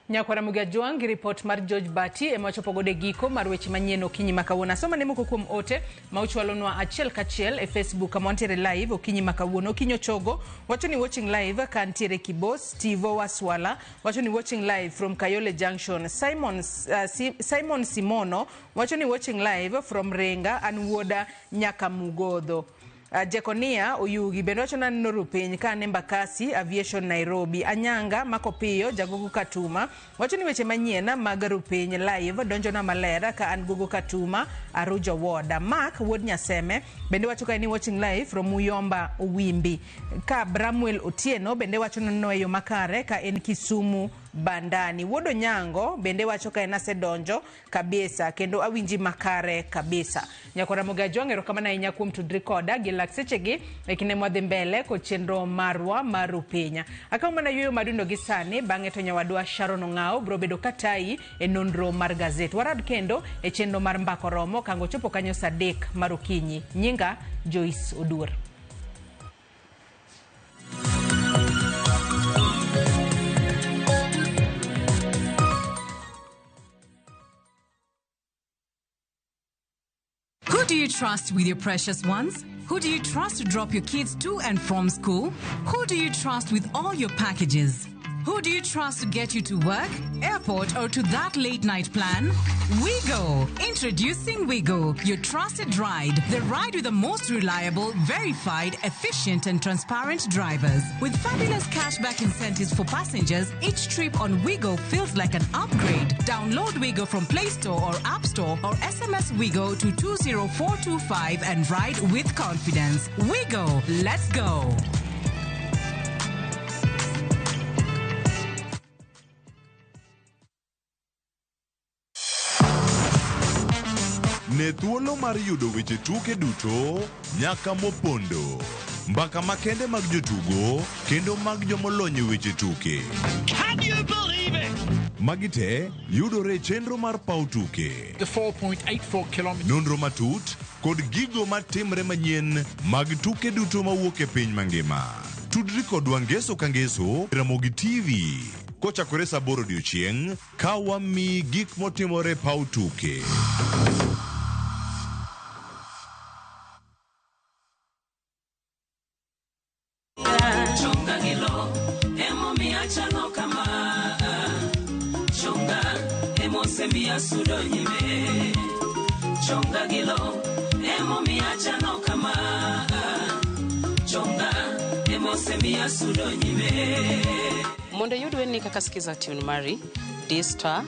Nyakwara Muga Jwang' gi ripot mar George Bati ema wachopo godo e giko mar weche manyien okinyi ma kawuono. Asoma ne moko kuom ote ma uchwalonwa achiel kachiel e Facebook kama wantiere live okinyi ma kawuono. Okinyi Ochogo wacho ni watching live ka ntiere Kibos. Steve Waswala wacho ni watching live from Kayole Junction. Simon Simono wacho ni watching live from Renga an wuoda Nyakamugodho. Jekonia Oyugi bende wacho ni aneno rupiny ka an Embakasi Aviation Nairobi. Anyanga Makopiyo Jagogo Katuma wacho ni weche manyien mag rupiny live donjona maler ka an Gogo Katuma Arujo Ward. Mark wuod Nyaseme bende wacho ka ni watching live from Uyomba Owimbi. Ka Bramwell Otieno bende wacho ni oneno e yo makare ka en Kisumu Bandani. Wuod Onyango bende wacho ka en asedonjo kabisa kendo awinji makare kabisa. Nyakora Ramogi Ajwang', erokamano ahinya kuom tudri koda gi lak sechegi e kinde mwadhi mbele kod chenro marwa mar Rupinya. Akawo mana yueyo madundo gi sani, bang'e to nyawadwa Sharon Ong'ao biro bedo katayi e nonro mar gazet. Warad kendo e chenro mar Mbaka Oromo kango chopo kanyo saa 3 mar okinyi. Nyinga Joyce Oduor. Who do you trust with your precious ones? Who do you trust to drop your kids to and from school? Who do you trust with all your packages? Who do you trust to get you to work, airport, or to that late night plan? Wigo! Introducing Wigo, your trusted ride. The ride with the most reliable, verified, efficient, and transparent drivers. With fabulous cashback incentives for passengers, each trip on Wigo feels like an upgrade. Download Wigo from Play Store or App Store or SMS Wigo to 20425 and ride with confidence. Wigo, let's go! Ne thuolo mar yudo weche tuke duto nyaka mopondo. Mbaka makende mag jotugo kendo mag jomolony e weche tuke. Can you believe it? Magi te yudore e chenro mar paw tuke. The 4.84 kilometers. Nonro matut kod gigo matimre manyien mag tuke duto mawuok e piny mangima. Tudri kodwa ngeso ka ngeso Ramogi TV kochakore saa 8 odiochieng' ka wamiyi gik motimore e paw tuke. Chonga gi lo emomiyo achalo kama Chonga emosemiyo asudo nyime Chonga gi lo emomiyo achalo kama Chonga emosemiyo asudo nyime. Mondo iyud wendni kaka Skiza tune mari, di star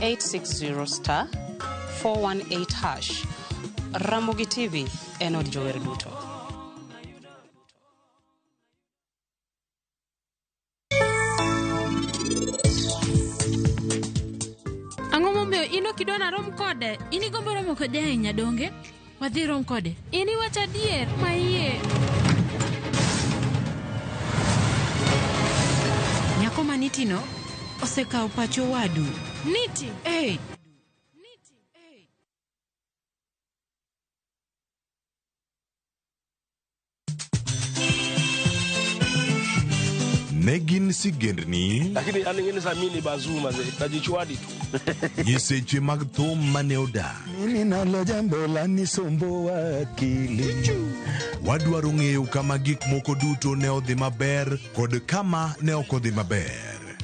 860 star 418 hash. Ramogi TV en od jower duto. Ang'o momiyo in ok idwa narom kode? In igombo romo kode ahinya donge? Wadhi rom kode. In iwacho adier maiye. Nyako ma Nitino osekawo pach owadu. Niti? Hey. Ne gin sigendni Lakini an ing'eni sa mimi ni bazuu mazee, najichwadi tu. nyiseche mag thum mane odak. Mimi nalo jambo la nisumbua akili. Wadwaro ng'eyo kama gik moko duto ne odhi maber kod kama ne ok odhi maber.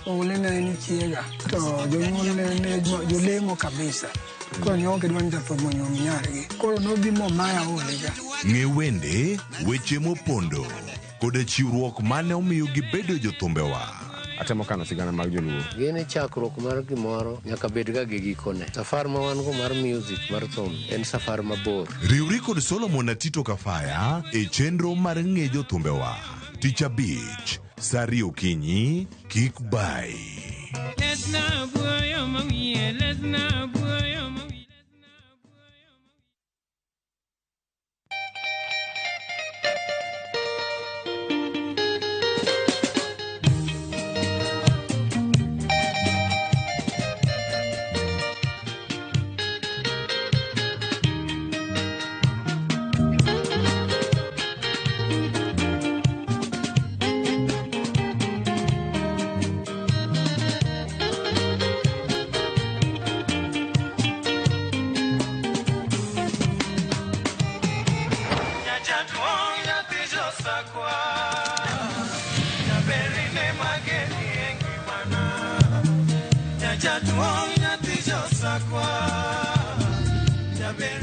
Oule ne en chiega to jonyuol ne jolemo kabisa. Koro ne ok gidwa ni jathum onyuom nyargi. Koro nobi momaya oule ga. Ng'e wende, weche mopondo koda chiwruok mane omiyo gibedo jothumbewa. Atemo kano sigana mag joluo. Gini chakruok mar gimoro nyaka bed ga gi gikone. Safar ma wan go mar music mar thum en safar mabor. Riwri kod Solomon Atito Kafaya e chenro mar ng'e jothumbewa. Tich abich, saa ariyo okinyi, kik bai. Lesna buoyo mawiye, lesna buoyo mawiye.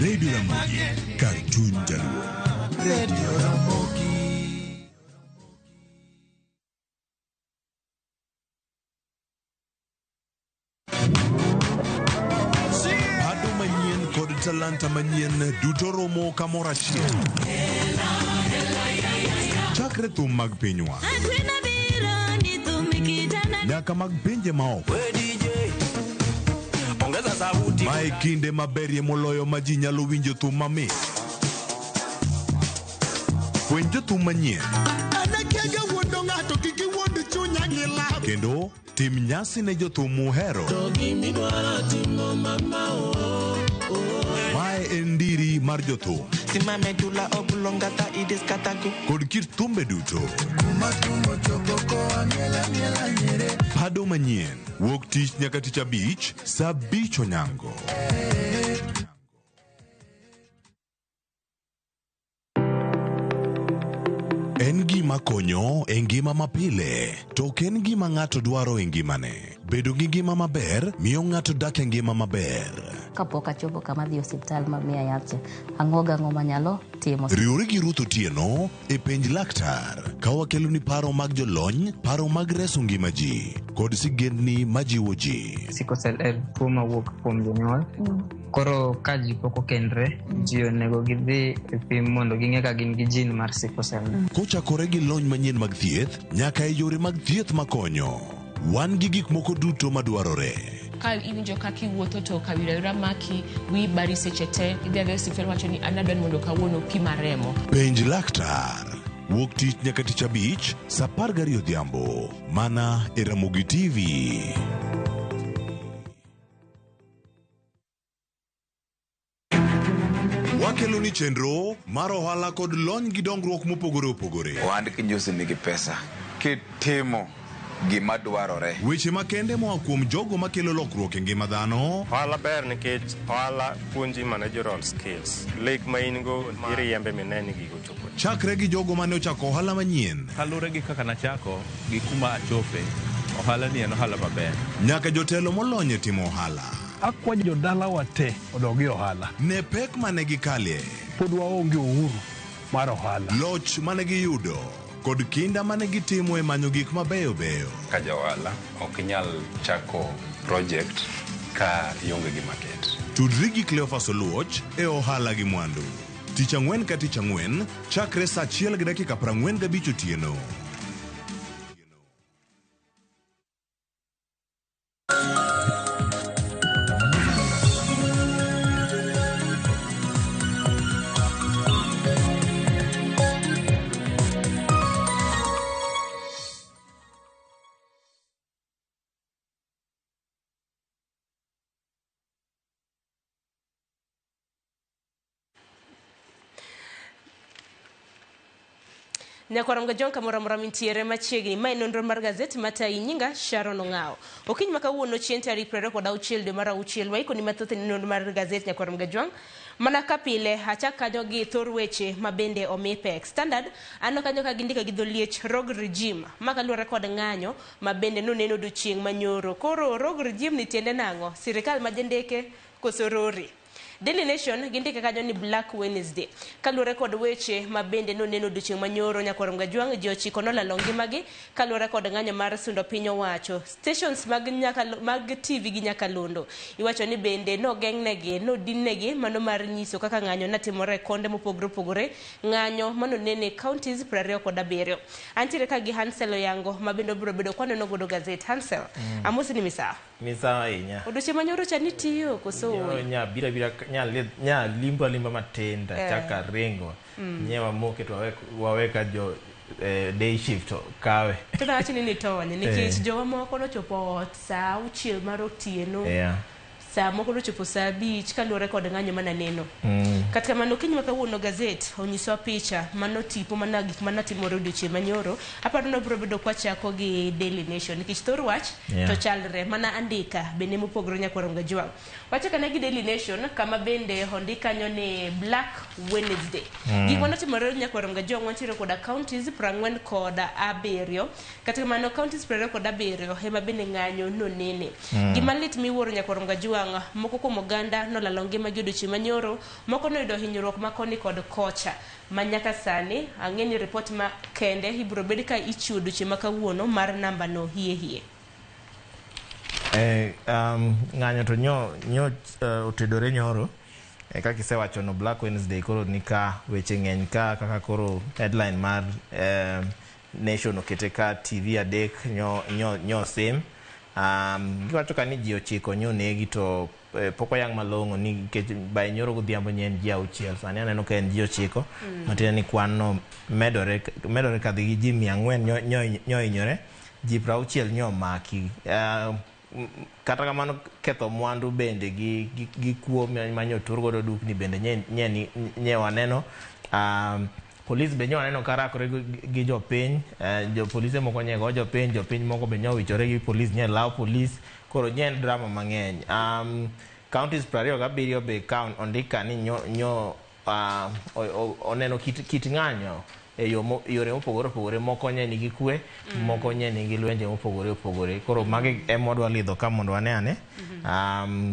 Radio Ramogi, kar chuny jaluo. Radio Ramogi. Ado manyien kod talanta manyien duto romo kamoro achiel. Chakre thum mag pinywa. Nyaka mag pinje maoko. Mae kinde maberie moloyo ma ji nyalo winjo thum mamit. Fweny jothum manyien. Kendo tim nyasi ne jothum muhero. Mae en ndiri mar jothum. Kod kit thumbe duto. Pado manyien. Wuok tich nyaka tich abich, saa 5 onyango. En gima konyo e ngima mapile, to ok en gima ng'ato dwaro e ngimane. Bedo gi ngima maber miyo ng'ato dak e ngima maber. Kapok achopo kama adhi e osiptal ma miya yath cha, ang'o gang'o manyalo timo. Riwri gi Ruth Otieno e Penj Laktar ka wakeloni paro mag jolony, paro mag reso ngima ji, kod sigendni majiwo ji. Sickle cell en tuo mawuok kuom jonyuol. Koro ka ji pok okendre, ji onego gidhi e pim mondo ging'e ka gin gi gene mar sickle cell. Kochakore gi lony manyien mag thieth, nyaka e yore mag thieth makonyo. Wan gi gik moko duto madwarore. Ka iwinjo kaka iwuotho to kawira wira maki, wiyi bari seche te, idhi adhiya e osiptal wacho ni an adwa ni mondo kawuono pima remo. Penj Laktar. Wuok tich nyaka tich abich, saa 12 odhiambo. Mana e Ramogi TV. Wakelo ni chenro mar ohala kod lony gi dongruok mopogore opogore. Ohand kinjosi nigi pesa kitimo gima dwarore. Weche makende moa kuom jogo makelo lokruok e ngima dhano. Ohala ber nikech ohala puonji managerial skills. Lek ma in go iriembe mine ni gigo chopo. Chakre gi jogo mane ochako ohala manyien. Kaluwore gi kaka nachako gi kuma achope, ohala ni en ohala maber. Nyaka jotelo molony e timo ohala. Akwayo jodalawa te odog e ohala. Ne pek mane gikalie. Pod waonge uhuru mar ohala. Loch mane giyudo kod kinda mane gitimo e manyo gik mabeyo beyo. Ka ja ohala ok inyal chako project ka ionge gi market. Tudri gi Cleophas Oluoch e ohala gi mwandu. Tich ang'wen ka tich ang'wen chakre saa 1:45 otieno. Nyakwarom Gajong kamoro amora mintiere machiegni. Mae nonro mar gazet matayi nyinga Sharon Ong'ao. Okinyi ma kawuono chieng' tarik 26 dwe mar auchiel waikoni mathoth e nonro mar gazet Nyakwarom Gajong. Mana ka pile achak kanyo gi thor weche ma bende omi pek. Standard aneno kanyo ka gindiko gi dho liech rogue regime ma kaluwore kod ng'anyo ma bende noneno odiochieng' manyoro. Koro rogue regime ni tiende nang'o? Sirikal ma jendeke koso rori? Daily Nation gindike kanyo ni Black Wednesday. Kaluwore kod weche ma bende noneno odiochieng' manyoro Nyakwarom Gajwang' ji 9 nolalo ngimagi kaluwore kod ng'anyo mar sundo piny owacho. Stations mag TV gi nyakalondo iwacho ni bende nogeng'negi, nodinnegi mano mar nyiso kaka ng'anyo natimore e konde mopogore opogore, ng'anyo manonene counties 27. Antiere ka gi Hansel Oyango ma bende obiro bedo kwaneno godo gazet. Hansel, amosi ni misawa. Misawa ahinya. Odiochieng' manyoro cha nitiyo koso ooyo? Nya bira bira nya limba limba matin chaka ringo. Nyewa moke to waweka jo day shift kawe. To nawacho ni nitony nikech jowa moko nochopo ot saa 6 mar otieno. Saa moko nochopo saa 5 kaluwore kod ng'anyo mananeno. Kata kamano okinyi ma kawuono gazet onyisowa picha mano tipo mana gik manatimore odiochieng' manyoro. Aparo ni wabiro bedo kwachako gi Daily Nation nikech thor wach to chalre mana andika bende mopogore Nyakwarom Gajwang'. Wachako ane gi Daily Nation kama bende ondik kanyo ni Black Wednesday. Gik manotimore Nyakwarom Gajwang' wantiere koda counties 47. Kata kamano counties 27 ema bende ng'anyo nonene. Gima lit miwuoro Nyakwarom Gajwang' moko kuom oganda nolalo ngimagi odiochieng' manyoro, moko noyudo hinyruok ma koni kod kocha. Ma nyaka sani ang'e ni ripot ma kende ibiro bed ka ichiwo odiochieng' ma kawuono mar namba no hie hie. Ng'anyo to nyo otedore nyoro. Kaka isewacho no Black Wednesday koro ni ka weche ng'eny ka kaka koro headline mar Nation okete ka TV 3 nyo sim. Giwacho ka ni ji 9 nyo negi to pok oyang malong'o nikech by nyoro godhiambo nye en ji 6, sani aneno ka en ji 9. Matiende ni kwan no medore kadhi gi ji 400 nyo hinyore, ji 60 nyo omaki. Kata kamano ketho mwandu bende gi kuo manyo tur godo dukni bende nye waneno. Polis be nyo waneno karakore gi jopiny, jopolise moko nye go jopiny, jopiny moko be nyo wichore gi polis, nye law polis, koro nye en drama mang'eny. Counties 27 be ka ondik ka ni nyo oneno kit ng'anyo e yore mopogore opogore, moko nye nigi kwe, moko nye nigi lwenje mopogore opogore. Koro magi ema wadwa lidho ka mondo wane ane,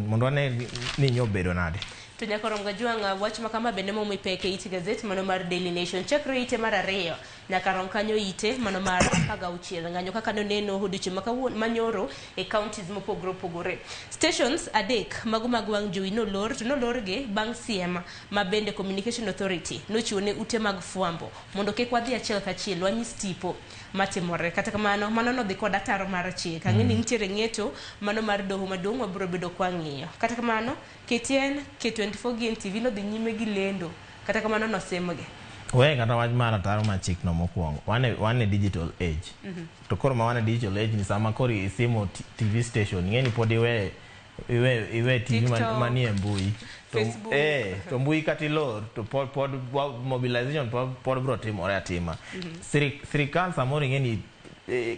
mondo wane ni nyo bedo nade. To nyakoro Mgajwang' wach makama bende momi pek e it gazet mano mar Daily Nation chakre ite mar 2 nyaka rom kanyo ite mano mar 16 ng'anyo kaka noneno odiochieng' makawuono manyoro e counties mopogore opogore. Stations 3 mago mag wang' jowi nolor to nolorgi bang' siem ma bende Communication Authority nochiwo ne ute mag fwambo mondo kik wadhi achiel kachiel wanyis tipo matimore. Kata kamano mano nodhi kod ataro mar chik. Ang'e ni nitiere ng'eto mano mar doho maduong' wabiro bedo kwa ng'iyo. Kata kamano KTN, K24 gi NTV nodhi nyime gi lendo. Kata kamano nosemgi. We kata wach mar ataro mar chik no mokwongo. Wan e digital age. To koro ma wan e digital age ni sama koro isimo TV station, ing'e ni pod iwe TV manie mbui. To mbui kata ilor to pod mobilization pod biro timore atima. Sirikal samoro ing'e ni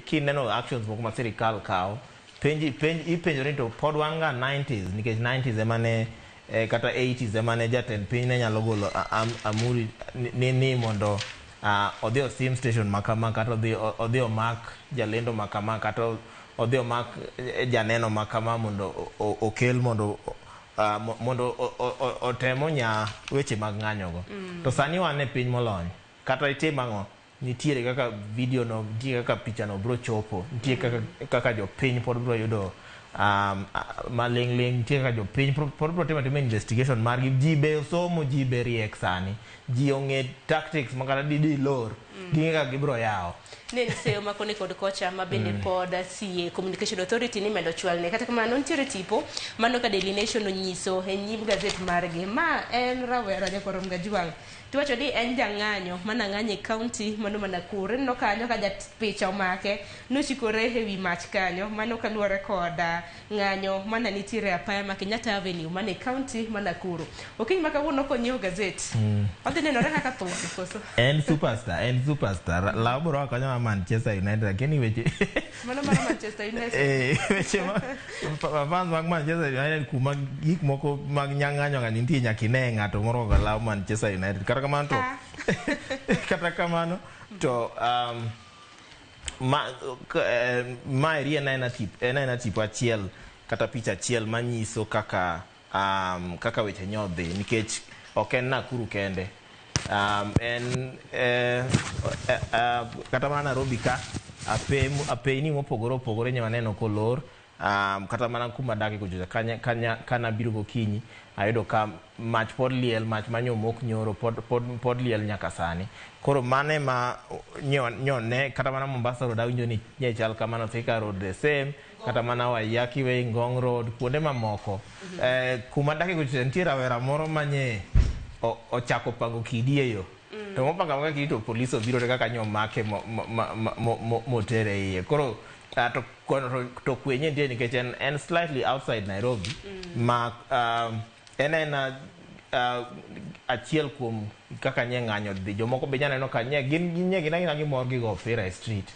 kineno actions moko ma sirikal kawo, ipenjori to pod wan ga 90s nikech 90s ema ne kata 80s ema ne jatend piny ne nyalo golo amuri ni mondo odhi osim station makama kata odhi omak jalendo makama kata odhi omak janeno makama mondo okel mondo otem onya weche mag ng'anyogo. To sani wan e piny molony, kata itim ang'o, nitiere kaka video no, nitie kaka picha no biro chopo, nitie kaka jopiny pod biro yudo maling'ling', nitie kaka jopiny pod biro timo investigation margi. Ji be osomo, ji be riek sani, ji ong'e tactics ma kata didi lor, ging'e kaka gibiro yawo. Ne en seyo makoni kod kocha ma bende pod CA Communication Authority ni medo chwalne. Kata kamano nitiere tipo mano ka Daily Nation onyiso e nyim gazet margi. Ma en rawera Nyakoro Mgajwang'. Tiwacho ni en jang'anyo mana ng'anyo e county mano ma Nakuru. Ineno kanyo ka picha omake nochikore e wi mach kanyo mano kaluwore kod ng'anyo mana nitiere apaya ma Kenyatta Avenue mana e county ma Nakuru. Okinyi ma kawuono konyiewo gazet. Odhi nenore kaka thuon koso? En superstar, Law biro kanyo ma Manchester United, lakini weche mano mar Manchester United. Weche ma fans mag Manchester United kuma gik moko mag nyang'anyo ng'ani nitie nyaka ine ng'ato moro go law Manchester United. Kata kamano to ma eri en aena tipo achiel kata picha achiel manyiso kaka weche nyodhi nikech ok en Nakuru kende. En kata mana Nairobi ka apeyni mopogore opogore nye waneno kolor. Kata mana kuma adake kuchocha kana biro gokinyi ayudo ka mach pod liel, mach manyo mok nyoro pod liel nyaka sani. Koro mane ma nyone kata mana Mombasa Road awinjo ni nye chal kamano, Thika Road the same, kata mana Waiyaki Way, Ngong Road, kuonde mamoko. Kuma adake kuchocha nitie rawera moro manye ochako pango kidi e yo. To mopango apanga kidi to polis obiro to kaka nyomake motere iye. Koro to kwe nye nitie nikech en slightly outside Nairobi ma en achiel kuom kaka nye ng'anyo dhi. Jomoko be nyaneno ka nye gin nye gin gimor gigo opira e street.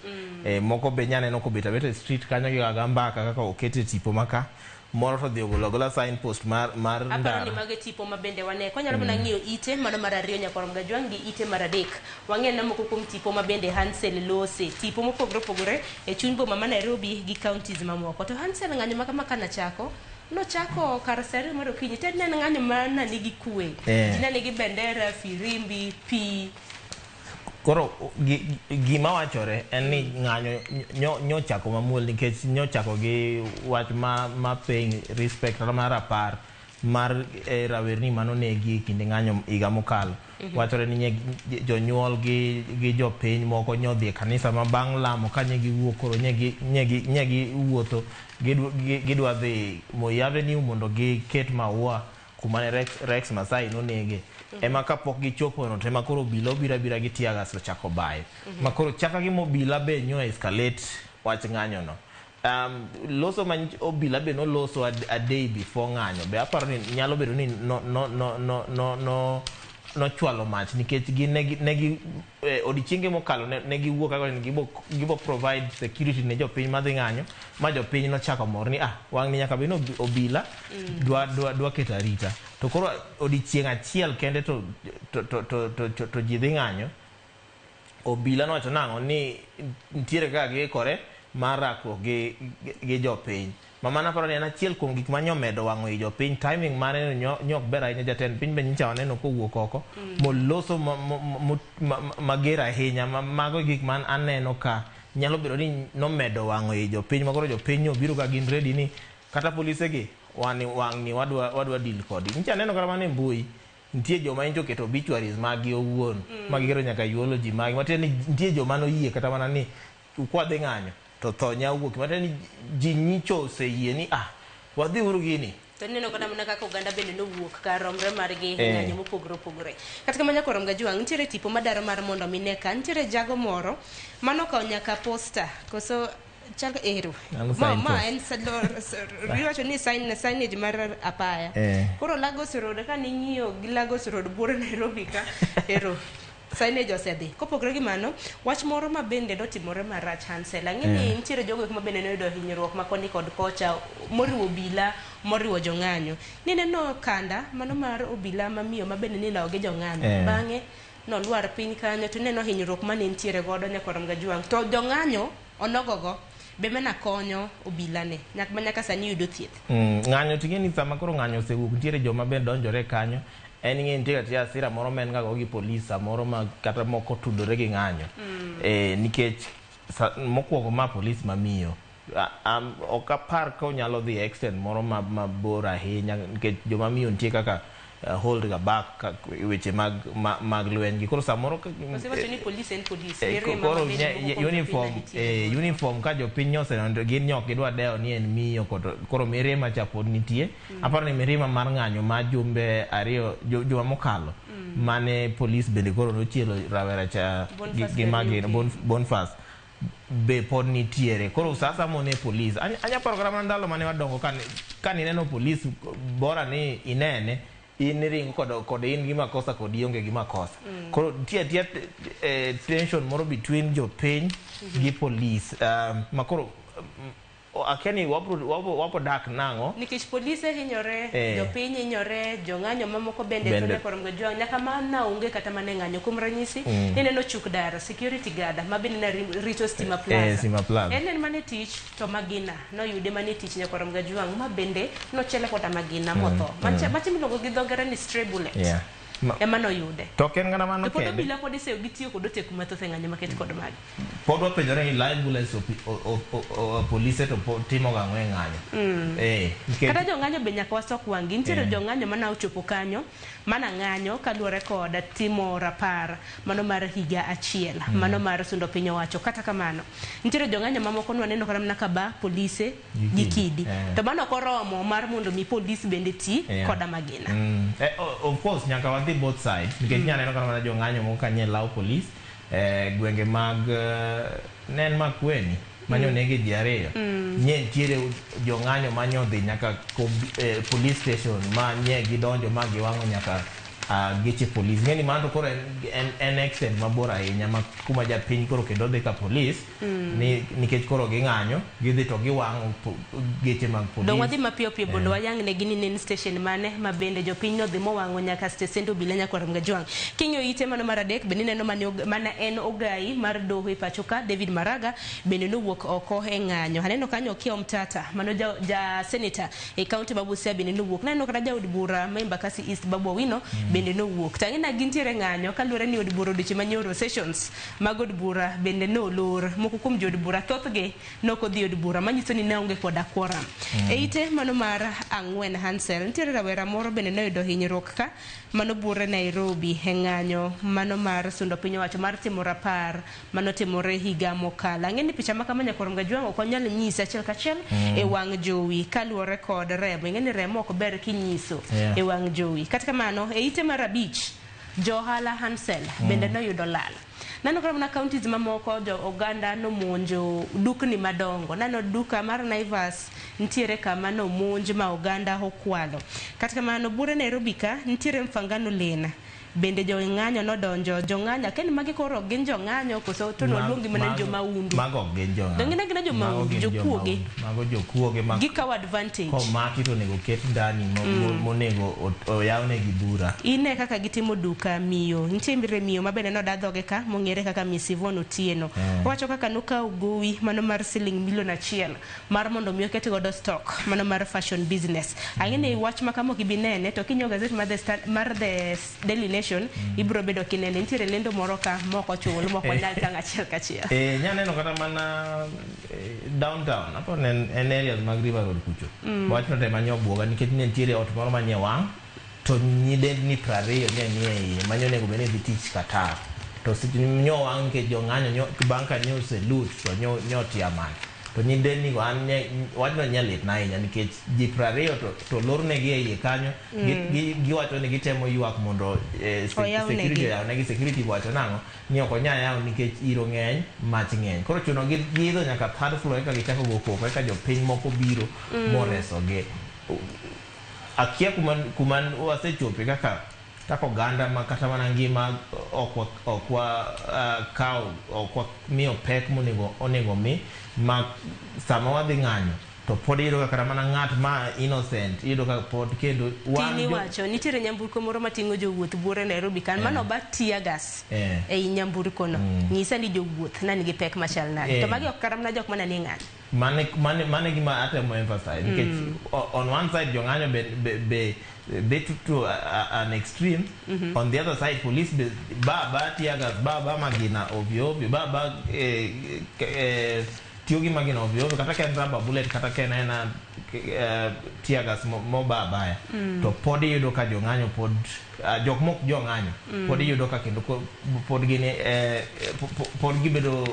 Moko be nyaneno kobet abeta e street kanyo gigoga mbaka kaka okete tipo maka. Moro to dhi ogolo agola signpost mar ndara. Aparo ni mago tipo ma bende wane. Kwanyalo mana ng'iyo ite mano mar 2 Nyakoro Mgajwang' gi ite mar 3. Wang'e na moko kuom tipo ma bende Hansel lose. Tipo mopogore opogore e chuny boma ma Nairobi gi counties mamoko. To Hansel ng'anyo ma kama kana chako, nochako kar saa 2 mar okinyi. Ted ne en ng'anyo mana nigi kwe. Ji ne nigi bendera, firimbi, pi. Koro gima wachore en ni ng'anyo nyochako mamuol nikech nyochako gi wach ma paying respect kata mar rapar mar rawerni manonegi e kinde ng'anyo higa mokalo. Wachore ni jonyuol gi jopiny moko nyodhi e kanisa ma bang' lamo ka nye giwuok koro nye giwuotho gidwa dhi Moi Avenue mondo giket maua kuma ne Rex Masai nonege. Ema kapok gichopo no to ema koro obila obiro abira gi tear gas to chako bayo. Ma koro chaka gi obila be nyo escalate wach ng'anyo no. Loso ma obila be noloso a day before ng'anyo be aparo ni nyalo bedo ni no nochwalo mach nikech gin negi odiechienge mokalo ne giwuok kaka ni gibo provide security ne jopiny madhi ng'anyo ma jopiny nochako mor ni wang' ni nyaka bed ni obila dwa keto arita to koro odiechieng' achiel kende to ji dhi ng'anyo. Obila nowacho nang'o ni nitiere kaka giikore mar rakruok gi jopiny. Mama naparo ni en achiel kuom gik ma nyomedo wang'o i jopiny. Timing mare no ok ber ahinya. Jatend piny be nyicha waneno kowuok oko moloso mager ahinya. Mago gik man aneno ka nyalo bedo ni nomedo wang'o i jopiny ma koro jopiny obiro ka gin ready ni kata polise gi wang'ni wadwa deal kodgi. Nyicha aneno kata mana e mbui nitie joma nyicha oketo obituaries mag gi owuon ma giketo nyaka eulogy mag gi matiende ni nitie joma noyie kata mana ni kwadhi ng'anyo to tho nya wuok matiende ni ji nyicho oseyie ni wadhi uru gini. To ineno kata mana kaka oganda bende nowuok kar romre margi ng'anyo mopogore opogore. Kata kamano nyaka rom Gajwang', nitiere tipo madaro mar mondo mine ka nitiere jago moro manokawo nyaka posta koso chal ero ma en iwacho ni signage mar apaya. Koro Lagos Road ka ning'iyo gi Lagos Road buore Nairobi ka ero signage osedhi. Kopogore gi mano, wach moro ma bende notimore marach Hansel. Ang'e ni nitiere jogo ma bende noyudo hinyruok ma koni kod kocha moriwo obila, moriwo jong'anyo. Nineno kanda mano mar obila mamiyo ma bende nilawo gi jong'anyo. Bang'e nolwar piny kanyo to ineno hinyruok mane nitiere godo nyaka rom Gajwang'. To jong'anyo onogogo be mana konyo obila ne nyaka sani yudo thieth. Ng'anyo ting'e ni sama koro ng'anyo osewuok nitiere joma bende donjore kanyo. En ing'e nitie kata hasira moro ma en ga go gi polis samoro ma kata moko tudore gi ng'anyo. Nikech mokwongo ma polis mamiyo ok apar ka onyalo dhi extent moro mabor ahinya nikech joma miyo nitie kaka hold ga back weche mag lweny gi. Koro samoro osewacho ni polis en polis. Koro uniform ka jopiny oseneno gin ok gidwa dewo ni en miyo koro mirima cha pod nitie. Aparo ni mirima mar ng'anyo ma jumbe ariyo juma mokalo mane polis bende koro nochielo rawera cha gi magina Boniface be pod nitiere. Koro sasa mone polis anya paro kata mana ndalo mane wadongo ka nineno polis bora ni inene in ringo kod in gi makosa kod ionge gi makosa. Koro nitie tension moro between jopiny gi polis ma koro akia ni wapo dak nang'o nikech polise hinyore, jopiny hinyore, jong'anyo mamoko bende to nyaka rom Gajwang' nyaka mana onge kata mana ng'anyo. Kuom ranyisi ineno Chukdara security guard ma bende ne rito Stima Plaza. Stima Plaza. En mane tich to magina noyude mane tich nyaka rom Gajwang' ma bende nochiele koda magina motho. Macha miluongo gi dho ngere ni stray bullet. Ema noyude. To ok en kata mano kende. Pod obila pod iseyo gitiyo kod oteku mathoth e ng'anyo maket kod magi. Pod wapenjore ni live bullets polise to timo gang'o e ng'anyo. Kata jong'anyo be nyaka wasok wang'gi. Nitiere jong'anyo mana ochopo kanyo, mana ng'anyo kaluwore kod timo rapar mano mar higa achiel, mano mar sundo piny owacho. Kata kamano, nitiere jong'anyo mamoko nwaneno kata mana ka ba polise gi kidi. To mano ok oromo mar mondo mi polis bende ti koda magina. Of course nyaka wadhi both sides nikech nyaneno kata mana jong'anyo moko kanye lawo polis gwenge mag ne en Makueni manyo nege ji ariyo. Nye nitiere jong'anyo manyodhi nyaka police station ma nye gidonjo ma giwang'o nyaka geche polis. Ng'eni mano to koro en extent mabor ahinya ma kuma japiny koro kendo dhi ka polis nikech koro ging'anyo gidhi to giwang'o geche mag polis. Dong wadhi mapiyo piyo mondo wayang ne gini ne station mane ma bende jopiny nodhi mowang'o nyaka stesend obila nyaka rom Gajwang'. King'iyo ite mano mar adek bende ineno mana en ogai mar doho e pacho ka David Maraga bende nowuok oko e ng'anyo. Aneno kanyo Okiya Omtata mano ja senator e county ma Busia bende nowuok. Naneno kata jaod bura ma Embakasi East Babu Owino bende Bende nowuok. To ang'e na gintiere ng'anyo kaluwore ni od bura odiochieng' manyoro sessions mag od bura bende nolor. Moko kuom jood bura thothgi nok odhi od bura manyiso ni ne onge koda quorum. E ite mano mar ang'wen Hansel, nitiere rawera moro bende noyudo hinyruok ka mano buore Nairobi e ng'anyo mano mar sundo piny owacho mar timo rapar manotimore higa mokalo. Ang'e ni picha ma kama nyakwar Mgajwang' ok wanyal nyisi achiel kachiel e wang' jowi kaluwore kod remo. Ing'e ni remo ok ber kinyiso e wang' jowi. Kata kamano, e ite mar abich, jo ohala Hansel bende noyudo lal. Nano kata mana counties mamoko jo oganda nomonjo dukni madongo. Nano duka mar Naivas nitiere kama nomonj ma oganda okwalo. Kata kamano, buore Nairobi ka nitiere Mfangano Lane. Bende jo ng'anyo nodonjo, jo ng'anyo, akia ni magi koro gin jo ng'anyo koso to noluongi mana ni jo maundu. Mago ok gin jo ng'anyo. Donge ne gin jo Mago maundu, gin jo jokuoge. maundu. Mago jokuoge ma Gikawo advantage. komaki to onego ket ndani monego oyawnegi bura. Ine kaka gitimo duka miyo. Nitie miyo ma bende noda dhoge ka mong'ere kaka Miss Yvonne Otieno. Owacho kaka nokawo gowi mano mar siling milion 1 mar mondo mi oket godo stock mano mar fashion business. Ang'e ni wach ma kama ok ibi nene to kinyiewo gazet mar The Daily Nation ibiro bedo kinene. Nitiere lendo moro ka mok ochul mok wanyal tang' achiel kachiel. Nyaneno kata mana downtown, aparo ni en areas mag River Road kucho. Wachno to ema nyobuoga nikech ne nitiere ot moro manie wang' to nyidendni 20 ne nie iye mane onego bed ni dhi tich Qatar. To seche nyo wang' nikech jong'anyo nyo bang' ka nyo oseloot to nyo tia mach. To nyidendni go an wachno nya litna ahinya nikech ji 20 to lornegi e iye kanyo. Giwacho ni gitemo ywak mondo security oyawnegi. Security wacho nang'o? Ni ok onyal yaw nikech iro ng'eny, mach ng'eny. Koro chuno gi giidho nyaka third floor eka gichako go koko eka jopiny moko biro moresogi. Akia kuma wasechope kaka oganda ma kata mana ngima ok wa kawo ok wa miyo pek monego onego mi ma sama wadhi ng'anyo to pod iyudo ka kata mana ng'at ma innocent iyudo ka pod kendo wan Tini wacho nitiere nyamburko moro mating'o jowuoth buore Nairobi kan mano ba tear gas ei nyamburko no. Nyisa ni jowuoth na nigi pek machal nade. To magi ok kata mana jok mana ni ng'anyo. Mane gima atemo emphasize nikech on one side jong'anyo be to an extreme. On the other side police be ba tear gas ba magina ovyo ovyo ba tiyo gi magina ovyo ovyo kata ka en rubber bullet kata ka en tear gas mo ba baya. To pod iyudo ka jong'anyo pod jok mok jong'anyo pod iyudo ka kendo pod gin pod gibedo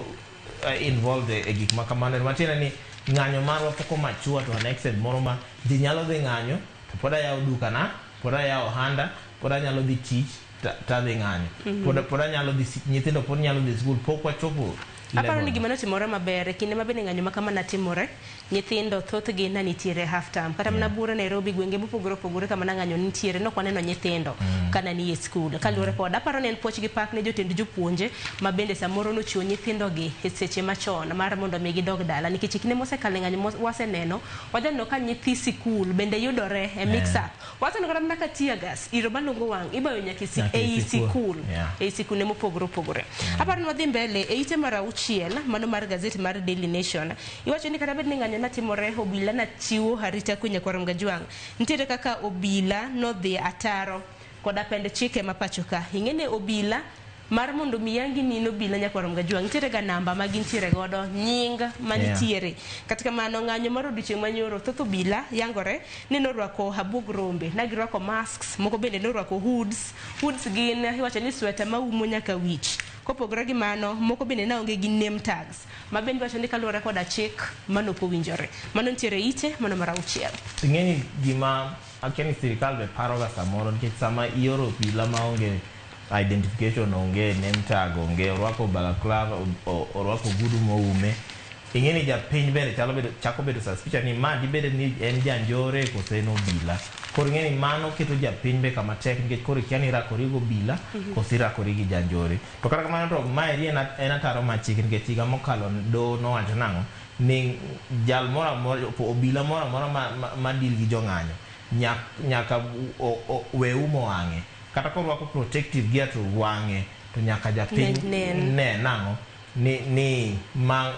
involved e gik ma kamano. Matiende ni ng'anyo marwa pok omature to an extent moro ma ji nyalo dhi ng'anyo to pod ayawo dukana, pod ayawo ohanda, pod anyalo dhi tich tadhi ng'anyo. Pod anyalo dhi nyithindo pod nyalo dhi skul, pok wachopo Aparo ni gima notimore maber e kinde ma bende ng'anyo ma kama natimore, nyithindo thothgi ne nitiere half term. Kata mana buore Nairobi gwenge mopogore opogore kama na ng'anyo nitiere nok waneno nyithindo kana nie skul. Kaluwore kod aparo ni en puoch gi pak ne jotend jopuonje ma bende samoro nochiwo nyithindo gi e seche machon mar mondo mi gidog dala nikech e kinde mosekalo e ng'anyo waseneno wajaneno ka nyithi sikul bende yudore e mix up. Waseneno kata mana ka tear gas iro malungo wang' ibayo nyaka ei sikul ei sikunde mopogore opogore. Aparo ni wadhi mbele e ite mar auchiel mano mar gazet mar Daily Nation. Iwacho ni kata bed ni ng'anyo natimore obila nachiwo arita kwe nyakwar Mgajwang'. Nitiere kaka obila nodhi ataro koda pend chike ma pacho ka. Ing'e ni obila mar mondo mi yangi ni in obila nyakwar Mgajwang' nitiere ga namba ma gintiere godo nying manitiere. Kata kamano ng'anyo mar odiochieng' manyoro thoth obila yangore ni norwako abuog rombe, na girwako masks, moko bende norwako hoods. Hoods gin iwacho ni sweta maumo nyaka wich. Kopogore gi mano, moko bende ne onge gi name tags ma bende iwacho ni kaluwore koda chik mano ok owinjore. Mano nitiere ite mano mar auchiel. Ing'e ni gima akia ni sirikal be paroga samoro nikech sama ioro obila maonge identification, onge name tag, onge orwako balaclava, orwako ogudu moume. Ing'e ni japiny bende chako bedo suspicious ni ma dibed ni en janjore koso en obila. Koro ing'e ni mano keto japiny be kama tek nikech koro ikia ni irakori gi obila koso irakori gi janjore. To kata kamano to maeri en ataro mar chik nikech higa mokalo doho nowacho nang'o ni jal moro amora, obila moro amora ma deal gi jong'anyo nyaka we umo wang'e. Kata korwako protective gear to wang'e to nyaka japiny ne nang'o ni ma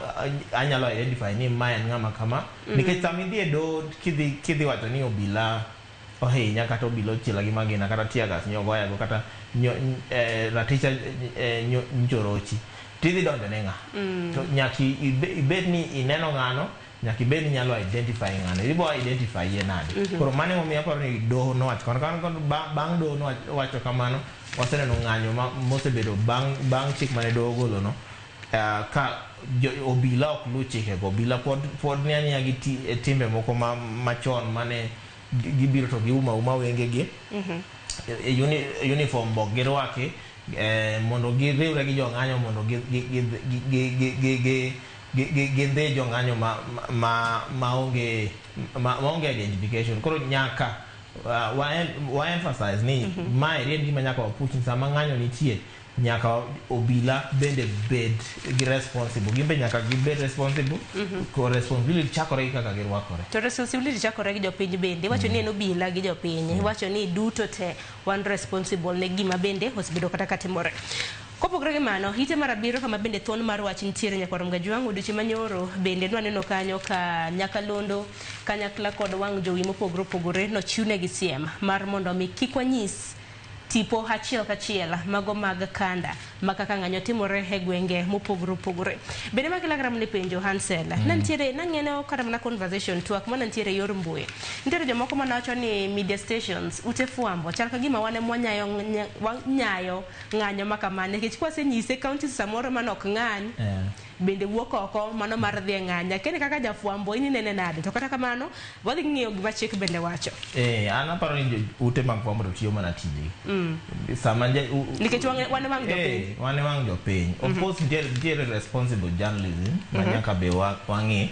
anyalo identify ni ma en ng'ama kama. Nikech sama idhi e doho kidhi wacho ni obila ohinya kata obila ochiela gi magina kata tear gas nyogoyago kata raticha njorochi tidhi donjo ne ng'a. To nyaka ibed ni ineno ng'ano, nyaka ibed ni inyalo identify ng'ano, ibo identify ye nade. Koro mano emomiyo aparo ni doho nowacho kamano. Bang' doho nowacho kamano, waseneno ng'anyo mosebedo bang' chik mane doho ogolo no, ka obila ok luw chikego. Obila pod ni aniya gi timbe moko machon mane gibiro to giuma uma wengegi, uniform bok girwaki, mondo giriwre gi jong'anyo mondo gindhi jong'anyo maonge identification. Koro nyaka wa emphasize ni mae en gima nyaka wapush ni sama ng'anyo nitie nyaka obila bende bed gi responsible, gin be nyaka gibed responsible. Ko responsibility chakore gi kaka girwakore. To responsibility chakore gi jopiny bende. Iwacho ni en obila gi jopiny, iwacho ni duto te wan responsible ne gima bende osebedo kata katimore. Kopogore gi mano, ite mar 7 kama bende thuon mar wach nitiere nyakwar Mgajwang', odiochieng' manyoro bende nwaneno kanyo ka Nyakalondo kanyakla kod wang' jowi mopogore opogore nochiwnegi siem mar mondo mi kik wanyis tipo achiel kachiel mago mag kanda ma kaka ng'anyo timore e gwenge mopogore opogore. Bende makela kata mana penjo Hansel, nantiere nang'eno kata mana conversation twak mana nitiere yor mbui. Nitiere jomoko mane wacho ni media stations, ute fwambo chal ka gima wan ema wanyayo ng'anyo ma kamano, nikech kwasenyise counties samoro mane ok ng'any bende wuok oko mano mar dhi e ng'anyo. Akia ni kaka jafwambo in inene nade, to kata kamano wadhi ng'iyo gima chik bende wacho. An aparo ni ute mag fwambo to tiyo mana tijgi. Sama Nikech wan e wang' jopiny. Wan e wang' jopiny. Of course nitiere responsible journalism ma nyaka be wang'i.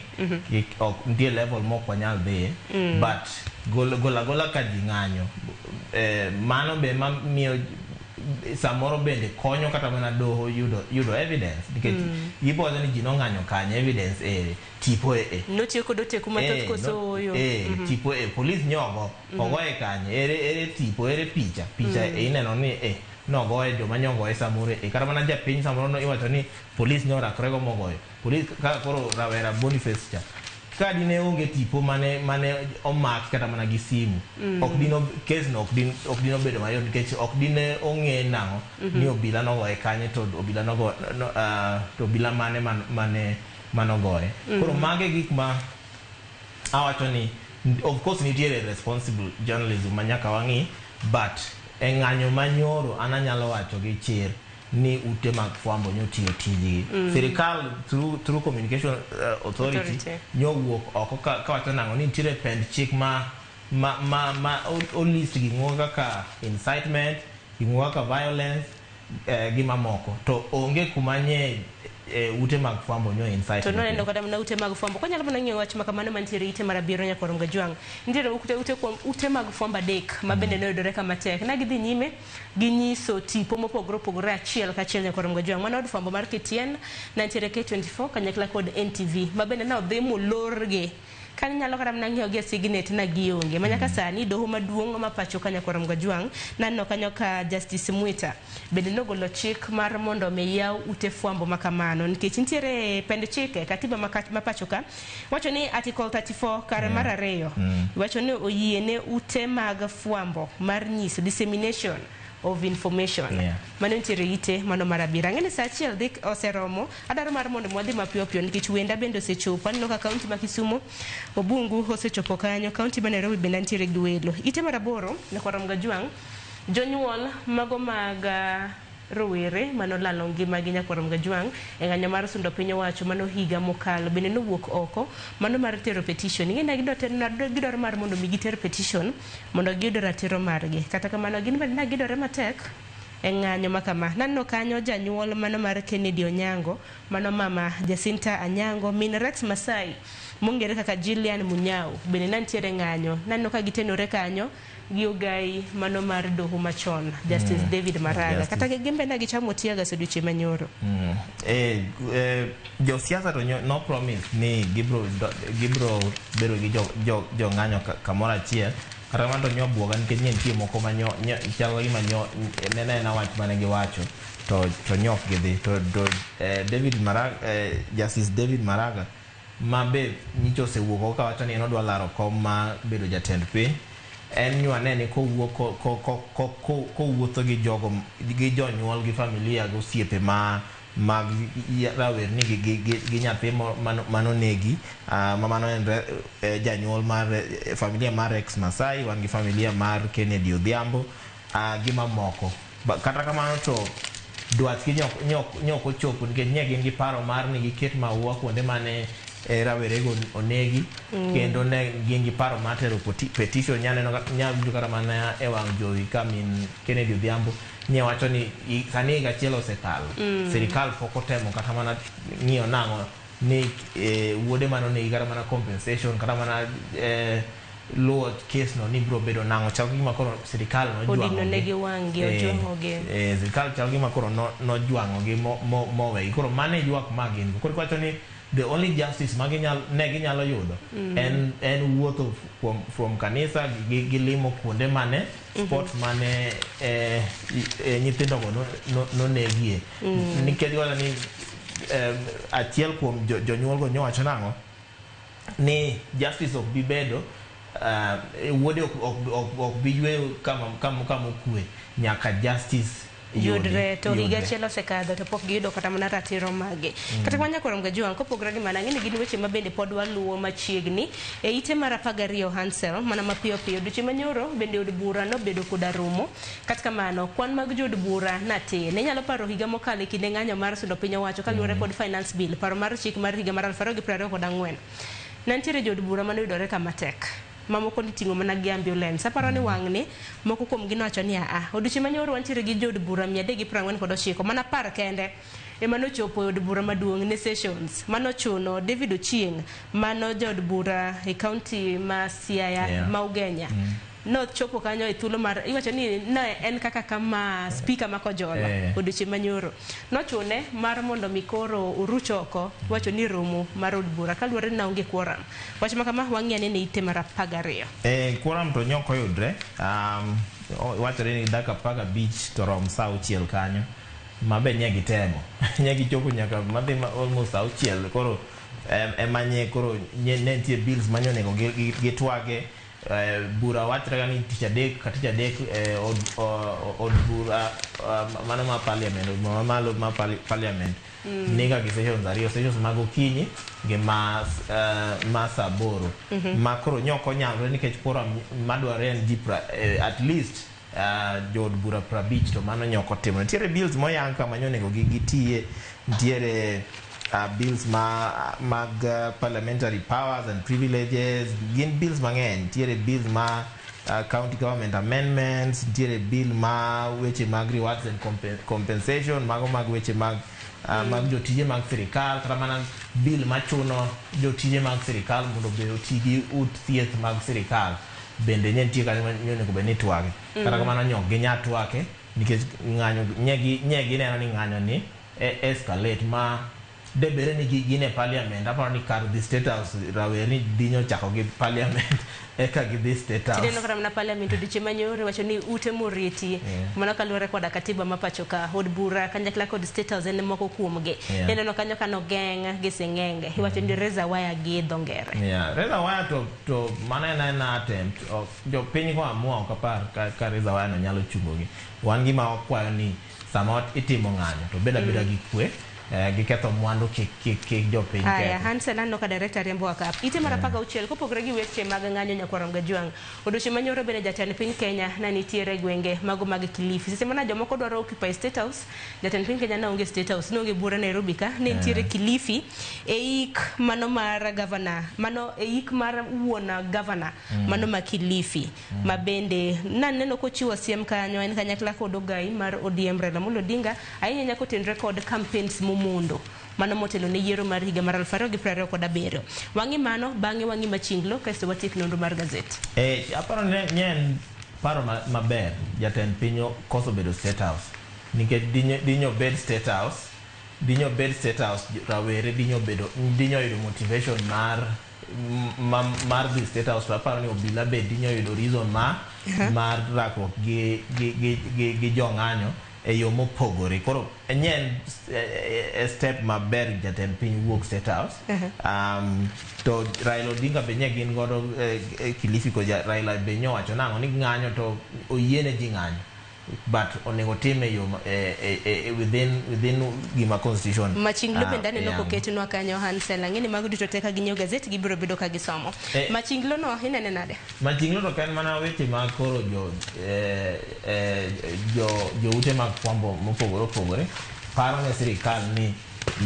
Ok nitie level mok wanyal dhiye, but gola gola ka ji ng'anyo, mano be mamiyo samoro bende konyo kata mana doho yudo evidence, nikech gibo wacho ni ji nong'anyo kanye, evidence ere, tipo e Notiyo kod oteku mathoth koso ooyo? Tipo e police nyogo ogoye kanye, ere tipo, ere picha ineno ni nogoye joma nyogoye samoro kata mana japiny samoro no iwacho ni police nyorakrego mogoyo police kaka koro rawera Boniface cha, ka dine onge tipo mane omak kata mana gi simu, ok dino case no ok dino bedo mayot, nikech ok dine ong'e nang'o ni obila nogoye kanye to obila nogo to obila mane manogoye. Koro mage gik ma awacho ni of course nitiere responsible journalism ma nyaka wang'i, but e ng'anyo manyoro an anyalo wacho gi chir ni ute mag fwambo nyotiyo tijgi. Sirikal through Communication Authority nyowuok oko kawacho nang'o ni nitiere pend chik ma olist gik moko kaka incitement, gik moko kaka violence, gi mamoko, to onge kuma nye ute mag fwambo nyo incite. To noneno kata mana ute mag fwambo konyalo mana ng'iyo wach makamano mantiere ite mar 7 nyakwar Mgajwang'. Nitiere ute mag fwambo 3 ma bende noyudore kama tek. Na gidhi nyime ginyiso tipo mopogore opogore achiel kachiel nyakwar Mgajwang'. Mano od fwambo mar KTN, nantiere K24 kanyakla kod NTV ma bende nodhi molorgi. Kanyo nyalo kata mana ng'iyo gi signet na gionge. Ma nyaka sani doho maduong' ma pacho ka nyakwar Mgajwang' naneno kanyo ka Justice Mwita bende nogolo chik mar mondo mi yaw ute fwambo makamano, nikech nitiere pend chike katiba ma pacho ka wacho ni article 34 kare mar 2 wacho ni oyiene ute mag fwambo mar nyiso dissemination of information. Mano nitiere ite mano mar 7. Ang'e ni saa 1 dhi oseromo, adwaro mar mondo wadhi mapiyo piyo nikech wenda bende osechopo. Aneno ka kaunti ma Kisumu Obungu osechopo kanyo, kaunti ma Nairobi bende nitiere gi welo. Ite mar 8 nyakwar Mgajwang', jonyuol mago mag rowere manolalo ngimagi nyakwar Mgajwang' e ng'anyo mar sundo piny owacho mano higa mokalo bende nowuok oko mano mar tero petition. Ing'e ni gidwaro mar mondo mi giter petition mondo giyud ratiro margi. Kata kamano gin bende gidore matek e ng'anyo ma kama. Naneno kanyo janyuol mano mar Kennedy Onyango, mano mama Jacinta Anyango, min Rex Masai mong'ere kaka Gillian Munyao bende nantiere ng'anyo. Naneno ka gitenore kanyo gi ogai mano mar doho machon Justice David Maraga. Kata gin bende gichamo tear gas odiochieng' manyoro. Josiasa to no promise ni gibro bedo gi jong'anyo kamoro achiel. Kata kamano to nyobuoga nikech nitie moko ma chalo gima nene en wach mane giwacho to nyok gidhi. To David Maraga, Justice David Maraga ma be nyicha osewuok oko kawacho ni en odwa laro kom mar bedo jatend piny. En nywanene kowuok kowuotho gi jogo gi jonyuol gi familia gi osiepe ma mag rawerni gi nyathi manonegi ma mano en janyuol mar familia mar Rex Masai, wan gi familia mar Kennedy Odhiambo gi mamoko. Kata kamano to dwachgi nyok ochopo nikech nye gin gi paro mar ni giket maua kuonde mane rawerego onegi. Kendo ne gin gi paro mar tero petition. Nyaneno nyawinjo kata mana e wang' jowi ka min Kennedy Odhiambo nye wacho ni sani higa achiel osekalo. Sirikal pok otemo kata mana ng'iyo nang'o ni wuode manonegi kata mana compensation kata mana luwo kes no ni biro bedo nang'o. Chal gima koro sirikal nojwang'ogi. Odinonegi wang'gi, ojwang'ogi. Sirikal chal gima koro nojwang'ogi mowegi. Koro mano e ywak ma gin go. Koro iwacho ni the only justice ma ne ginyalo yudo en wuotho from kanisa gi limo kuonde mane spot mane nyithindogo nonegie. Nikech iwacho ni achiel kuom jonyuolgo nyowacho nang'o ni justice ok bi bedo, wuode ok bi yweyo kama okwe nyaka justice yudre. To higa achiel osekadho to pok giyudo kata mana ratiro mage. Kata kamano nyakoro Mgajuang, kopogore gi mano, ang'e ni gin weche ma bende pod waluwo machiegni e ite mar 12 Hansel mana mapiyo piyo. Odiochieng' manyoro bende od bura nobedo koda romo. Kata kamano kwan mag jood bura natin. Inyalo paro higa mokalo e kinde ng'anyo mar sundo piny owacho kaluwore kod finance bill, paro mar chik mar higa mar 2024. Ne nitiere jood bura mane oyudore kama tek. Mamoko niting'o mana gi ambulance. Aparo ni wang'ni moko kuom gi nowacho ni aa, odiochieng' manyoro wantiere gi jood bura 349, mana 10 kende ema nochopo e od bura maduong' ne sessions. Manochuno David Ochieng' mano jaod bura e kaunti ma Siaya ma Ugenya. Nochopo kanyo e thuolo mar iwacho ni ne en kaka kama speaker ma Kojolo odiochieng' manyoro. Nochune mar mondo mi koro oruch oko wacho ni romo mar od bura kaluwore ni naonge quorum. Wach ma kama wang'i ane ne ite mar 12. Quorum to nyok oyudre. Wachore ni dakika 15 to rom sa 6 kanyo. Ma be nye gitemo. Nye gichopo nyaka madhi almost sa 6 koro ema nye koro ne nitie bills ma onego gitwage. Bura wachre ni tich adek ka tich adek od bura mano ma parliament, od bura mamalo ma parliament niga gi sessions ariyo, sessions mag okinyi gi ma sa 8. Ma koro nyok onyalre nikech quorum madwarore en ji at least jood bura 50 to mano nyok otimo. Nitiere bills moyang kama onego gitiye, nitiere bills mag parliamentary powers and privileges, gin bills mang'eny. Nitiere bills ma county government amendments, nitiere bill ma weche mag rewards and compensation, mago mag weche mag mag jotije mag sirikal, kata mana bill machuno jotije mag sirikal mondo be oti gi ut thieth mag sirikal bende nye nitie kanyo onego bed ni twage. Kata kamano nyok ginya twake nikech ng'anyo nye gineno ni ng'anyo ni escalate ma debere ni gin e parliament. Aparo ni kar dhi State House rawerni dinyo chako gi parliament eka gidhi State House. Tineno kata mana parliament odiochieng' manyoro wacho ni ute moriti mano kaluwore koda katiba ma pacho ka od bura kanyakla kod State House en moko kuomgi. Ineno kanyo kanogeng' gi sing'enge iwacho ni razor wire gi dho ngere. Razor wire to mano en attempt. Jopiny ko amua ok apar ka razor wire no nyalo chungogi. Wan gima wakwayo ni sama itimo ng'anyo to bed abeda gi kwe. Giketho mwandu kik jopiny ketho. Aya, Hansel aneno ka director riembo wakap. Ite mar 16 kopogore gi weche mag ng'anyo nyakwar Mgajuang. Odiochieng' manyoro bende jatend piny Kenya ne nitiere e gwenge mago mag Kilifi. Seche mana jomoko dwaro occupy State House, jatend piny Kenya ne onge State House, ne onge bura Nairobi ka, ne nitiere Kilifi e ik mano mar governor, mano e ik mar wuon governor mano ma Kilifi. Ma bende naneno kochiwo siem kanyo en kanyakla kod ogai mar ODM Raila Amolo Odinga ahinya nyaka otenre kod campaigns momondo mano motelo ne yiero mar higa mar 2027. Wang'i mano bang'e wang'i machinglo kaeto watiek nonro mar gazet. Aparo ni en paro maber jatend piny koso bedo State House nikech dinyo bed State House, dinyo bed State House rawere dinyo bedo dinyo yudo motivation mar dhi State House. To aparo ni obila be dinyo yudo reason ma mar rakruok gi jong'anyo e yo mopogore. Koro nye en step maber jatend piny wuok State House. To Raila Odinga be nye gin godo Kilifi ko Raila be nyowacho nang'o ni ng'anyo to oyiene ji ng'anyo, but onego time e yo within gima constitution. Machinglo bende aneno yango. Koketnwa kanyo Hansel. Ang'e ni mago duto te ka ginyiewo gazet gibiro bedo ka gisomo. Machinglo no inene nade? Machinglo to en mana weche mag koro jo joute mag fwambo mopogore opogore paro ne sirikal ni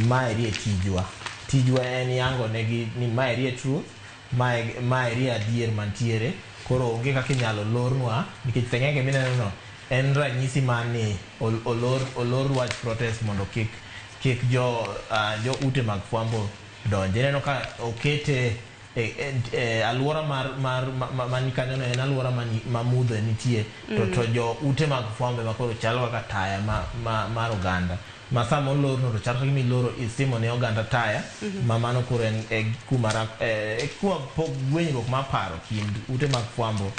maeri e tijwa. Tijwa en yango negi ni maeri e truth, maeri e adier mantiere. Koro onge kaka inyalo lornwa nikech seng'enge mineno no en ranyisi mar ni olor wach protest mondo kik jo ute mag fwambo donj. Ineno ka okete e aluora mar mani kanyo no en aluora ma mudho nitie to jo ute mag fwambo ema koro chalo kaka taya mar oganda ma sama olorno to chalo kagima iloro isimo ne oganda taya. Ma mano koro en e kuma gwenyruok mar paro kind ute mag fwambo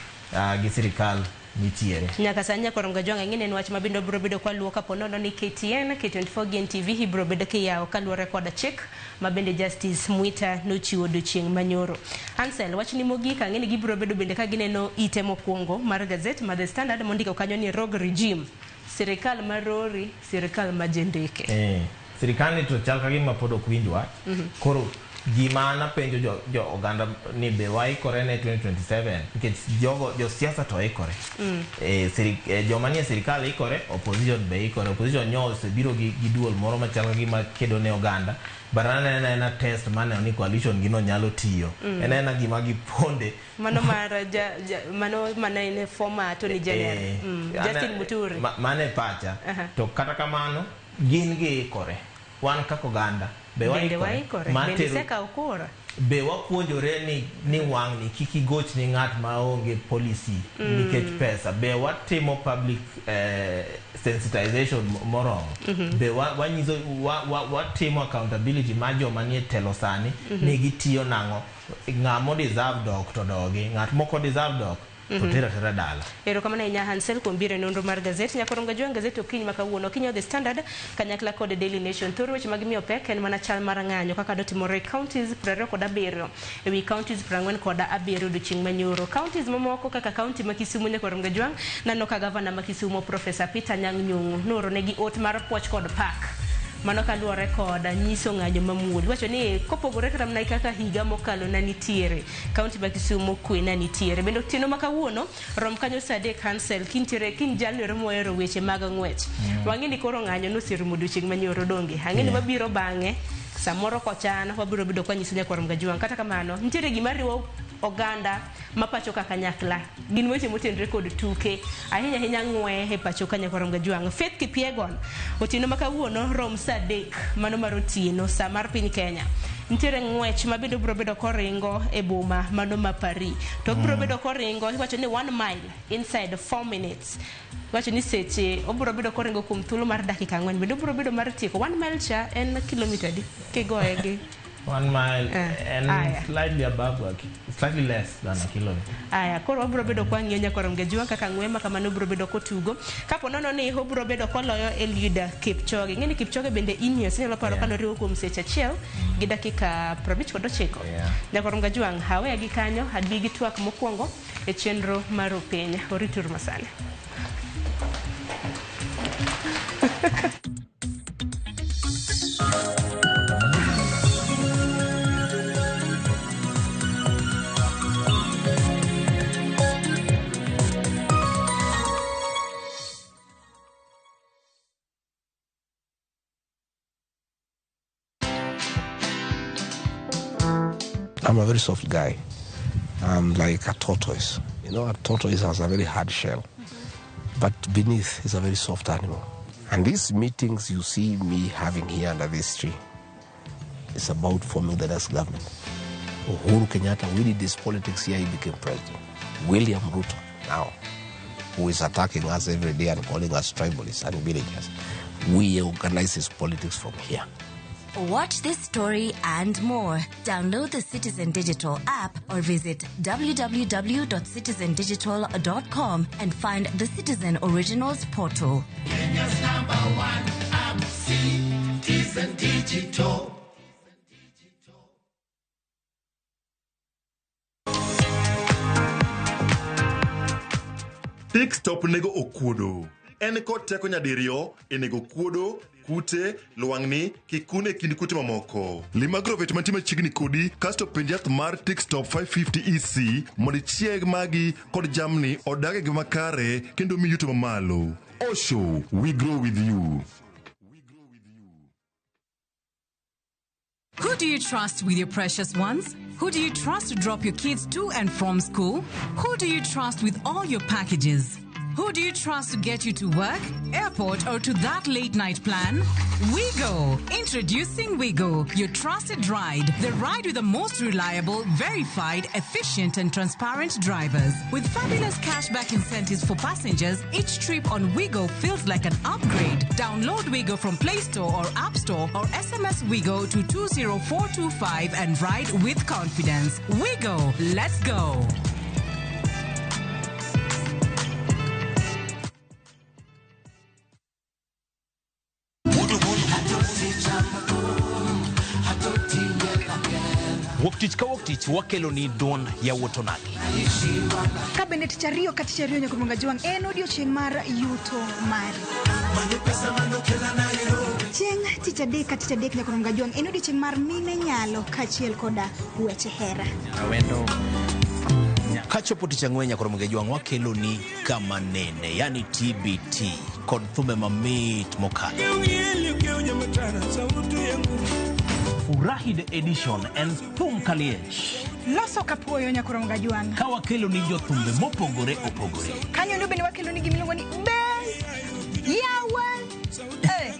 gi sirikal nitiere. Nyaka sani nyakwar Mgajwang' ang'e ni en wach ma bende obiro bedo kwaluwo kapo nono ni KTN, K24 gi NTV ibiro bedo kiyawo kaluwore kod chik ma bende Justice Mwita nochiwo odiochieng' manyoro. Ansel, wachni mogik ang'e ni gibiro bedo bende ka gineno ite mokwongo mar gazet ma The Standard mondiko kanyo ni Rogue Regime, sirikal marori, sirikal ma jendeke. Sirikal ni to chal ka gima pod ok winj wach. Koro gima an apenjo jo oganda ni be waikore ne 2027 nikech jogo josiasa to ikore. Joma nie sirikal ikore, opposition be ikore. Opposition nyo osebiro gi duol moro machal ka gima kedo ne oganda. But aneno ena test maneno ni coalition gino nyalo tiyo. En ena gima giponde. Mano mar mano mana en former Attorney General. Justin Muturi. Mano e pacha. To kata kamano gin giikore. Wan kaka oganda be Bende waikore waikore. mar Bende tero isekawo kura. be wapuonjore ni wang'ni kik igoch ni ng'at maonge policy nikech pesa. Be watimo public sensitization moromo. Be wanyiso watimo accountability mar joma nie telo sani ni gitiyo nang'o. Ng'amo deserve dok to dogi, ng'at moko deserve dok to tero atera dala. Erokamano ahinya Hansel kuom biro e nonro mar gazet. Nyakwar Mgajwang' gazet okinyi ma kawuono. Okinyi The Standard kanyakla kod Daily Nation. Thor weche mag miyo pek en mana chal mar ng'anyo kaka dotimore e counties 27 ewi counties 47 odiochieng' manyoro. Counties mamoko kaka county ma Kisumu nyakwar Mgajwang' nano ka gavana ma Kisumu Professor Peter Anyang' Nyong'o nooro negi ot mar puoch kod pak. Mano kaluwore kod nyiso ng'anyo mamuol. Iwacho ni kopogore kata mana kaka higa mokalo na nitiere, county ma Kisumu kwe na nitiere. Bende otieno ma kawuono rom kanyo saa 3 Hansel kintiere kin jalno ero mohero weche mag ng'wech. Wang'e ni koro ng'anyo noserumo odiochieng' manyoro donge. Ang'e ni mabiro bang'e samoro kochan wabiro bedo kwanyiso nyakwar Mgajwang'. Kata kamano nitiere gima riwo oganda ma pacho ka kanyakla gin weche motenore kod tuke ahinya ahinya ng'we e pacho ka nyakwar Mgajwang'. Faith Kipyegon otieno ma kawuono rom saa 3 mano mar otieno saa mar piny Kenya. Nitiere ng'wech ma bende obiro bedo koringo e boma mano ma Paris. To obiro bedo koringo iwacho ni 1 mile inside 4 minutes. Iwacho ni seche obiro bedo koringo kuom thuolo mar dakika 4 bende obiro bedo mar tieko 1 mile cha en kilomita adi kigoye gi 1 mile en aya. slightly above, slightly less than a kilometer. Aya, koro wabiro bedo kwa ng'iyo nyakwar Mgajwang' kaka ng'we ma kamano obiro bedo kotugo. Kapo nono ni obiro bedo koloyo Eliud Kipchoge. Ing'e ni Kipchoge bende Ineos inyalo paro kanoriwo kuom seche 1 gi dakika 59. Nyakwar Mgajwang' aweya gi kanyo adhi gi twak mokwongo e chenro mar opiny. Oritur masani. I'm a very soft guy. I'm like a tortoise. You know, a tortoise has a very hard shell, but beneath is a very soft animal. And these meetings you see me having here under this tree is about forming the next government. Uhuru Kenyatta, we did this politics here, he became president. William Ruto, now, who is attacking us every day and calling us tribalists and villagers, we organize his politics from here. Watch this story and more. Download the Citizen Digital app or visit www.citizendigital.com and find the Citizen Originals portal. Kenya's number one app, Citizen Digital. Tik Stop nego okuodo. En kod teko nyadiriyo e nego okuodo, kute, lwang'ni, kikun e kind kute mamoko. Lim agrovet mantie machiegni kodi kasto penj yath mar Tick Stop 550 EC mondo ichieg magi kod jamni odag e ngima makare kendo mi yuto mamalo. Osho, we grow with you. Who do you trust with your precious ones? Who do you trust to drop your kids to and from school? Who do you trust with all your packages? Who do you trust to get you to work, airport, or to that late night plan? WeGo! Introducing WeGo, your trusted ride. The ride with the most reliable, verified, efficient, and transparent drivers. With fabulous cashback incentives for passengers, each trip on WeGo feels like an upgrade. Download WeGo from Play Store or App Store or SMS WeGo to 20425 and ride with confidence. WeGo! Let's go! Wuok tich ka wuok tich wakelo ni duond yawuot onagi. Ka bende tich ariyo ka tich ariyo nyaka Mwanga Jwang' en odiochieng' mar yuto mari. Chieng' tich adek ka tich adek nyaka Mwanga Jwang' en odiochieng' mar mine nyalo kaachiel koda weche hera. Awendo. Kachopo tich ang'wen nyaka Mwanga Jwang' wakelo ni kama nene, yani TBT kod thumbe mamit mokalo. Furahi the edition en thum kaliech. Loso kapuoyo nyaka Mwanga Jwang'. Ka wakelo ni jothumbe mopogore opogore. Kanyo ndo bende wakelo ni gimiluongo ni be yawa. Eh.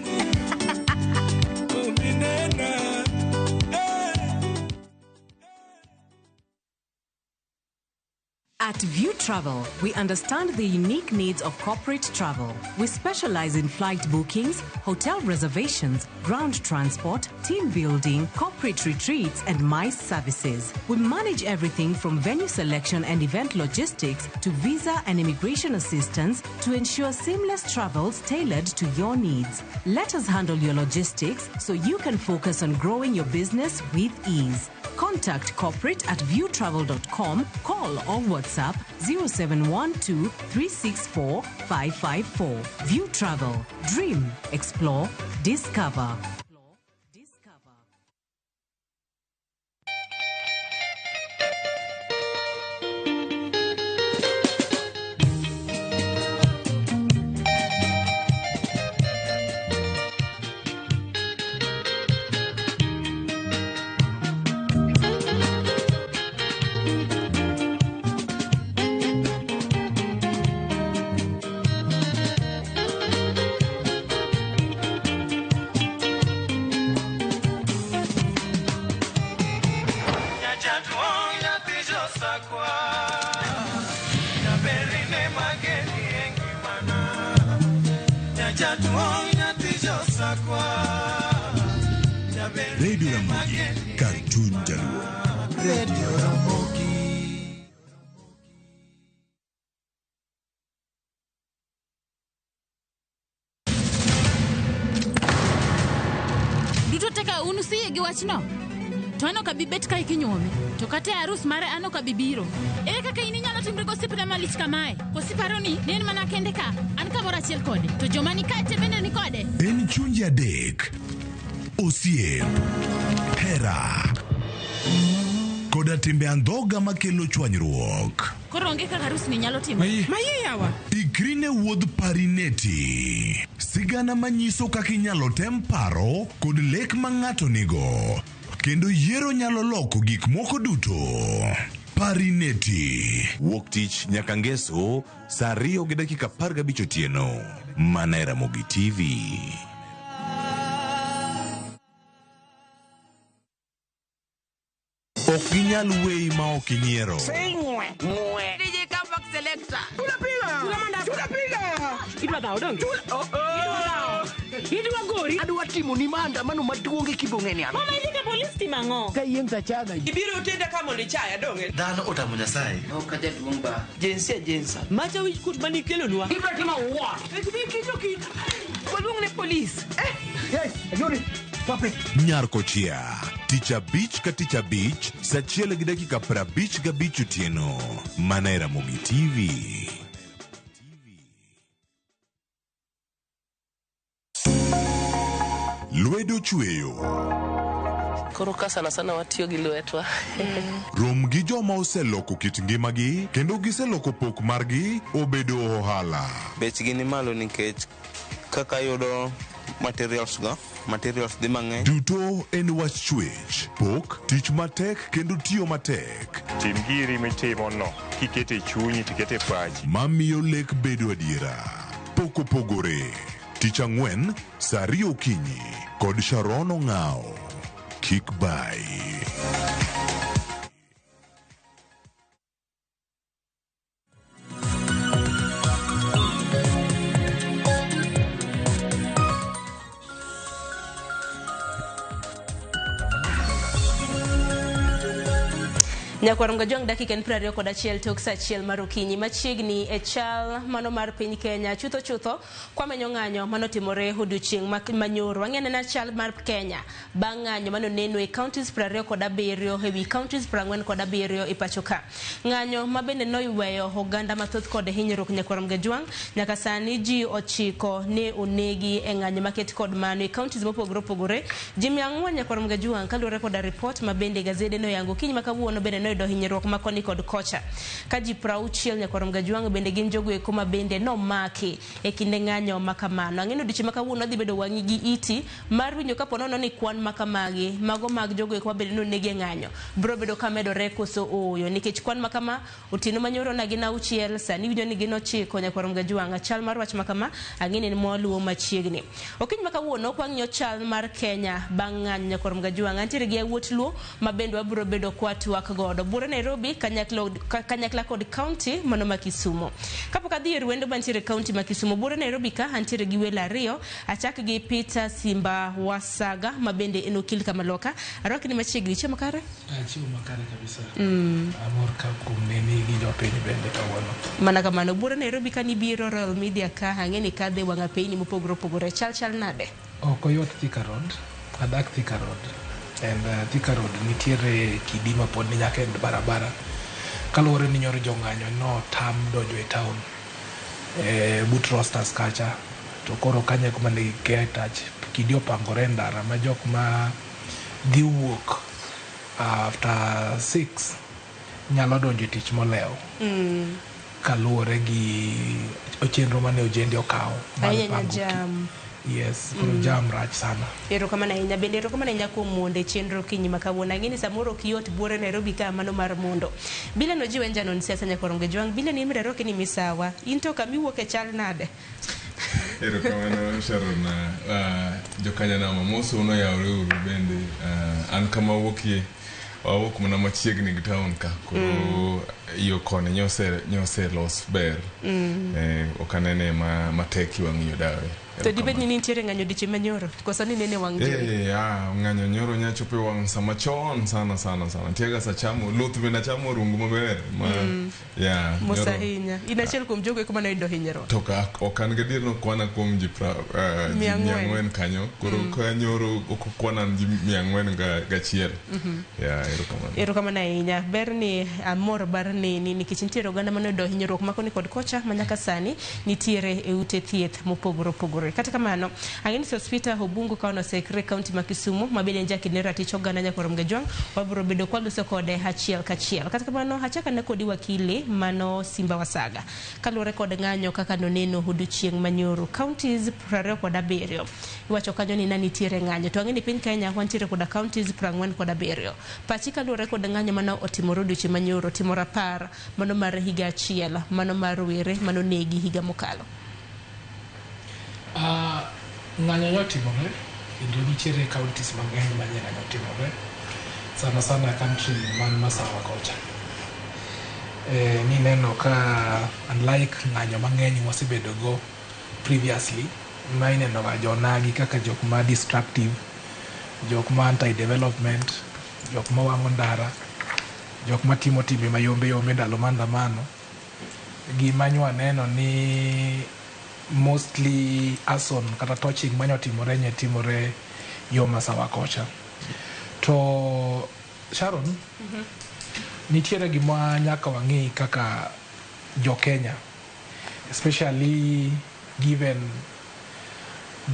At View Travel, we understand the unique needs of corporate travel. We specialize in flight bookings, hotel reservations, ground transport, team building, corporate retreats, and MICE services. We manage everything from venue selection and event logistics to visa and immigration assistance to ensure seamless travels tailored to your needs. Let us handle your logistics so you can focus on growing your business with ease. Contact corporate at viewtravel.com, call or WhatsApp 0712 364 554. View Travel. Dream, explore, discover. Radio Ramogi, kar chuny jaluo. Radio Ramogi. Duto te ka un usiyie gi wachno? To an ok abi bet kae kinyuome. To kata e arus mare an ok abi biro. Ere kaka in inyalo timri gosiepna malich kamae? Koso iparo ni ne en mana kende ka? An kamoro achiel kode. To joma ni kae te bende ni kode. En chunje adek. Osiep, hera, koda timbe andhoga makelo chwanyruok. Koro onge kaka arus ni nyalo timore. Maye yawa. Ikri ne wuodh Parineti. Sigana manyiso kaka inyalo tem paro kod lek ma ng'ato nigo. Kendo yiero nyalo loko gik moko duto. Parineti. Wuok tich nyaka ngeso saa 2:15 otieno. Mana e Ramogi TV. Ok ginyal weyi ma ok inyiero. DJ Comeback Selector. Tunapiga. Tunapiga. Idwa dhawo donge? Oh, oh. Idwa gori. Adwa timo ni maandamano maduong' e kibong'e ni an. Mama idhi ka polis timo ang'o? Ka yieng' tachaga. Ibiro tenda ka mondo ichaya donge? Dhano otamo Nyasaye. Ok ajaduong' ba. Jinsia jinsa. Macha wich kuot manikelonwa. Ibiro timo what? Kik bi kinyo kit. Waluong ne polis. Nyar Kochia, tich abich ka tich abich, saa achiel gi dakika 55 otieno, mana e Ramogi TV. Lwedo chweyo. Koro ka sana sana watiyo gi lwetwa. Rom gi joma oseloko kit ngimagi kendo giseloko pok margi obedo ohala. Bechgi ni malo nikech kaka yudo materials go, materials dhi mang'eny. Duto en wach chwech, pok, tich matek kendo tiyo matek. Tim giri mitimo no kikete chunyi tikete pachi. Mamiyo lek bedo adiera. Pok opogore. Tich ang'wen, saa ariyo okinyi kod Sharon Ong'ao. Kik bai. Nyakwarongo Jwang' dakika en 21 tok saa 1 mar okinyi machiegni e chal mano mar piny Kenya chutho chutho kwamenyo ng'anyo manotimore odiochieng' manyoro. Wang'e anena chal mar Kenya bang' ng'anyo manoneno e counties 27 ewi counties 47 e pacho ka. Ng'anyo ma bende noyweyo oganda mathoth kod hinyruok. Nyakwarongo Jwang' nyaka sani ji 9 ne onegi e ng'anyo maket kod mano e counties mopogore opogore. Ji 400 Nyakwarongo Jwang' kaluwore koda report ma bende gazede noyango kiny ma kawuono bende noyudo hinyruok ma koni kod kocha. Ka ji 60 Nyakwarongo Jwang' bende gin jogo eko ma bende nomaki e kinde ng'anyo ma kamano. Ang'e ni odiochieng' ma kawuono dhi bedo wang'i gi iti mar winjo kapo nono ni kwan ma kamagi mago mag jogo eko ma bende nonegi e ng'anyo biro bedo ka medore koso ooyo, nikech kwan ma kama otieno manyoro na gin 6, sani winjo ni gin 9. Nyakwarongo Jwang' chal mar wach ma kama ang'e ni en mwaluwo machiegni. Okinyi ma kawuono kwang'iyo chal mar Kenya bang' ng'anyo. Nyakwarongo Jwang' antiere gi yawuot Luo ma bende wabiro bedo kwatwak godo buore Nairobi kanyakla kod county mano ma Kisumu. Kapok adhi e rwendo mantiere county ma Kisumu, buore Nairobi ka antiere gi welo ariyo, achak gi Peter Simba Wasaga ma bende en okil kamaloka. Arwaki ni machiegni, chiemo kare? Chiemo makare kabisa. Amor ka kuom neni gi jopiny bende kawuono. Mana kamano, buore Nairobi ka nibiro Royal Media ka ang'e ni kadhe wang' apeyni mopogore opogore, chal chal nade? Ok oyot Thika Road, adak Thika Road. And Thika Road nitiere kidi ma pod ni nyaka e barabara. Kaluwore ni nyoro jong'anyo notam donjo e town but Rosters kacha, to koro kanyo e kuma ne gike touch kidi opangore e ndara ma jok ma dhi wuok after 6 nyalo donjo e tich molewo. Kaluwore gi chenro mane ojendi okawo mar Ahinya pango jam. Yes, koro jam rach sana. Erokamano ahinya bende, erokamano ahinya kuom mondo e chenro kinyi ma kawuono. Ang'e ni samoro ok yot buore Nairobi ka mano mar mondo. Bila no jiwe njanon siasa. Nyakwarongo Jwang' bila ni imre roke ni misawa. In to kama iwuok e chal nade? Erokamano Sharon. Jokanyanam amosou noyawre uru bende. An kama awuokie, wawuok mana machiegni gi town ka, koro yo koni nyoselos ber. Ok anene matek iwang'iyo dawe. To dibed ni nitiere ng'anyo odiochieng' manyoro koso ni nene wang' jowi? Ng'anyo nyoro nyachopo e wang' sama chon sana sana sana. Nitie sa chamo luth bende achamo rungu maber ma yeah, Mos nyoro. ahinya. In achiel kuom jogo eko mane oyudo hinyruok. To ka ok an gadier nokwana kuom ji 400. 400 kanyo. Koro ka nyoro ok okwana ji 401. Yeah, erokamano. Erokamano ahinya. Ber ni amor bar neni nikech nitiere oganda mane oyudo hinyruok ma koni kod kocha ma nyaka sani nitiere e ute thieth mopogore opogore. Kata kamano, ang'e ni Sospeter Obungu ka onosekre county ma Kisumu ma bende en jaked ne ratich oganda Nyakwarom Gajwang' wabiro bedo kwaloso kode achiel kachiel. Kata kamano, achako ane kodi wakili mano Simba Wasaga. Kaluwore kod ng'anyo kaka noneno odiochieng' manyoro, counties 27 iwacho kanyo ni nitiere ng'anyo, to ang'e ni piny Kenya wantiere koda counties 47. Pachi kaluwore kod ng'anyo mane otimore odiochieng' manyoro, timo rapar mano mar higa achiel mano mar rowere manonegi higa mokalo. Ng'anyo nyotimore kendo nitiere counties mang'eny ma ng'anyo otimore, sana sana country man Masawa kocha. Nineno ka unlike ng'anyo mang'eny mwasebedo go previously, ma ineno ga jonagi kaka jok ma destructive, jok ma anti development, jok ma wang'o ndara, jok ma timo timbe mayombe yombe ndalo maandamano. Gima nywa neno ni Mostly arson kata torching manyotimore nye timore yo Masawa kocha. To Sharon, nitiere gima nyaka wang'i kaka jo Kenya, especially given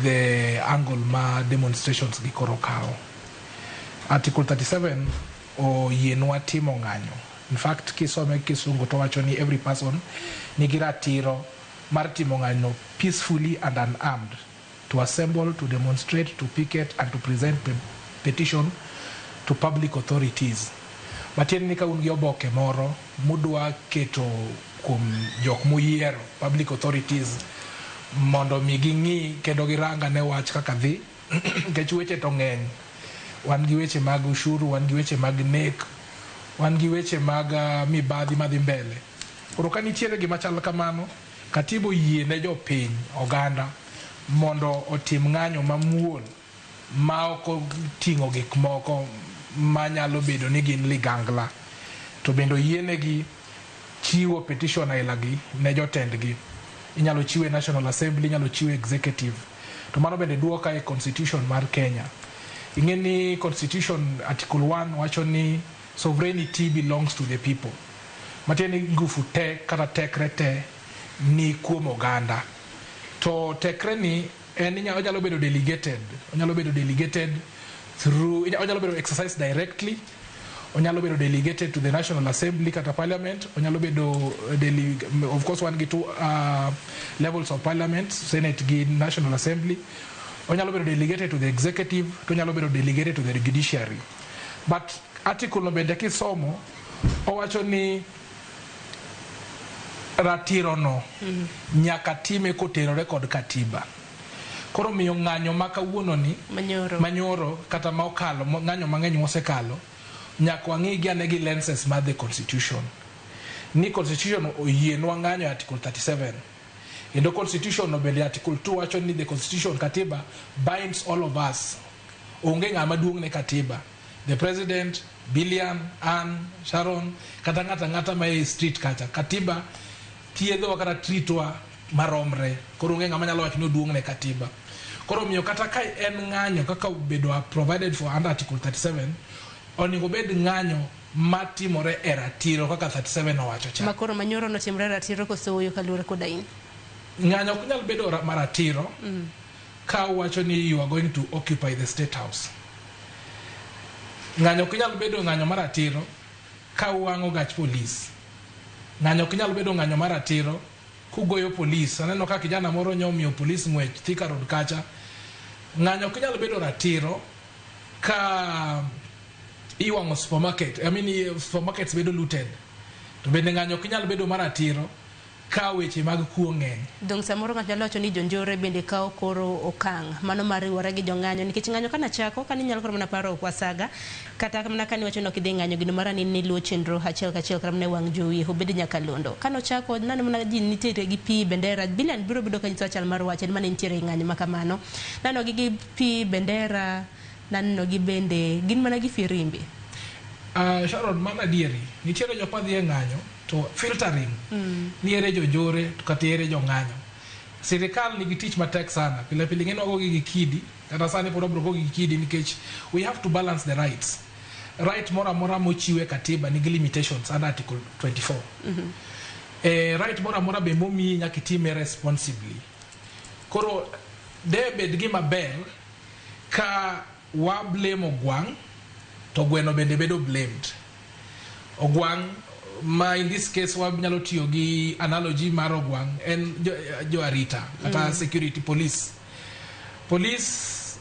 the angle ma demonstrations gi koro kawo. Article 37 oyienwa timo ng'anyo. In fact, kisome kisungu to wacho ni every person nigi ratiro mar timo ng'anyo peacefully and unarmed, to assemble, to demonstrate, to picket and to present petition to public authorities. Matiende ni ka un gi oboke moro mudwa keto kuom jok muyiero, public authorities, mondo mi ging'i kendo girang ane wach kaka dhi, nikech weche to ng'eny. Wan gi weche mag ushuru, wan gi weche mag nek, wan gi weche mag mibadhi madhi mbele. Koro ka nitiere gima chal kamano, katiba oyie ne jopiny, oganda, mondo otim ng'anyo mamuol ma ok oting'o gik moko manyalo bedo ni gin ligangla. To bende oyienegi chiwo petition ailagi ne jotendgi. Inyalo chiwe National Assembly, inyalo chiwe executive. To mano bende duoka e constitution mar Kenya. Ing'e ni constitution article 1 wacho ni sovereignty belongs to the people. Matiende ni ngufu te kata tekre te ni kuom oganda. To tekre ni en onyalo bedo delegated. Onyalo bedo delegated through, onyalo bedo exercised directly, onyalo bedo delegated to the National Assembly kata parliament, onyalo bedo of course wan gi two levels of parliament, Senate gi National Assembly. Onyalo bedo delegated to the executive, to onyalo bedo delegated to the judiciary. But article no bende kisomo, owacho ni ratiro no nyaka time kotenore kod katiba. Koro miyo ng'anyo ma kawuono ni manyoro, manyoro kata ma okalo, ng'anyo mang'eny mosekalo, nyaka wang'i gi ane gi lenses mar the constitution. Ni constitution oyienwa ng'anyo e article 37. Kendo constitution no bende article 2 wacho ni the constitution, katiba, binds all of us. Onge ng'ama duong' ne katiba. The president, Billian, Ann, Sharon, kata ng'ata ng'ata ma e street kacha. Katiba thiedhowa kata treatwa maromre. Koro onge ng'ama nyalo wacho ni oduong' ne katiba. Koro omiyo kata ka en ng'anyo kaka obedo provided for under article 37, onego bed ng'anyo matimore e ratiro kaka 37 owacho cha. Makoro manyoro notimore ratiro koso wuoyo kaluwore koda in? Ng'anyo ok nyal bedo maratiro ka uwacho ni you are going to occupy the state house. Ng'anyo ok nyal bedo ng'anyo maratiro ka uwang'o gach polis. Ng'anyo ok nyal bedo ng'anyo maratiro kugoyo polis. Aneno ka kijana moro nyomiyo polis ng'wech Thika Road kacha. Ng'anyo ok nyal bedo ratiro ka iwang'o supermarket. I mean, supermarkets bedo looted. To bende ng'anyo ok nyal bedo maratiro ka weche mag kuo ng'eny. Dong samoro ng'ato nyalo wacho ni jonjore bende kawo koro okang' mano mar riwore gi jong'anyo, nikech ng'anyo kana chako kani nyalo koro mana paro kwasaga kata mana kani wacho ni ok idhi ng'anyo gino mara ni niluwo chenro achiel kachiel kata mana e wang' jowi obed nyakalondo. Kano chako nano mana ji nitiere gi pi bendera, Billian biro bedo ka nyiso chal mar wach en mane nitiere e ng'anyo ma kamano. Nano gi gi pi bendera, naneno gi bende gin mana gi firimbi. Sharon, mano adieri, nitiere jok madhi e ng'anyo to filtering ni ere jonjore to kata ere jong'anyo. Sirikal nigi tich matek sana. Pile pile ing'e ni wagogi gi kidi, kata sani pod wabiro gogi gi kidi nikech we have to balance the rights. Right moro amora mochiw e katiba nigi limitations under article 24. Right moro amora be momiyi nyaka itime responsibly. Koro de bed gima ber ka wa blame ogwang' to gweno bende bedo blamed. Ogwang' ma in this case wanyalo tiyo gi analogy mar ogwang' en jo arita kata security police. Police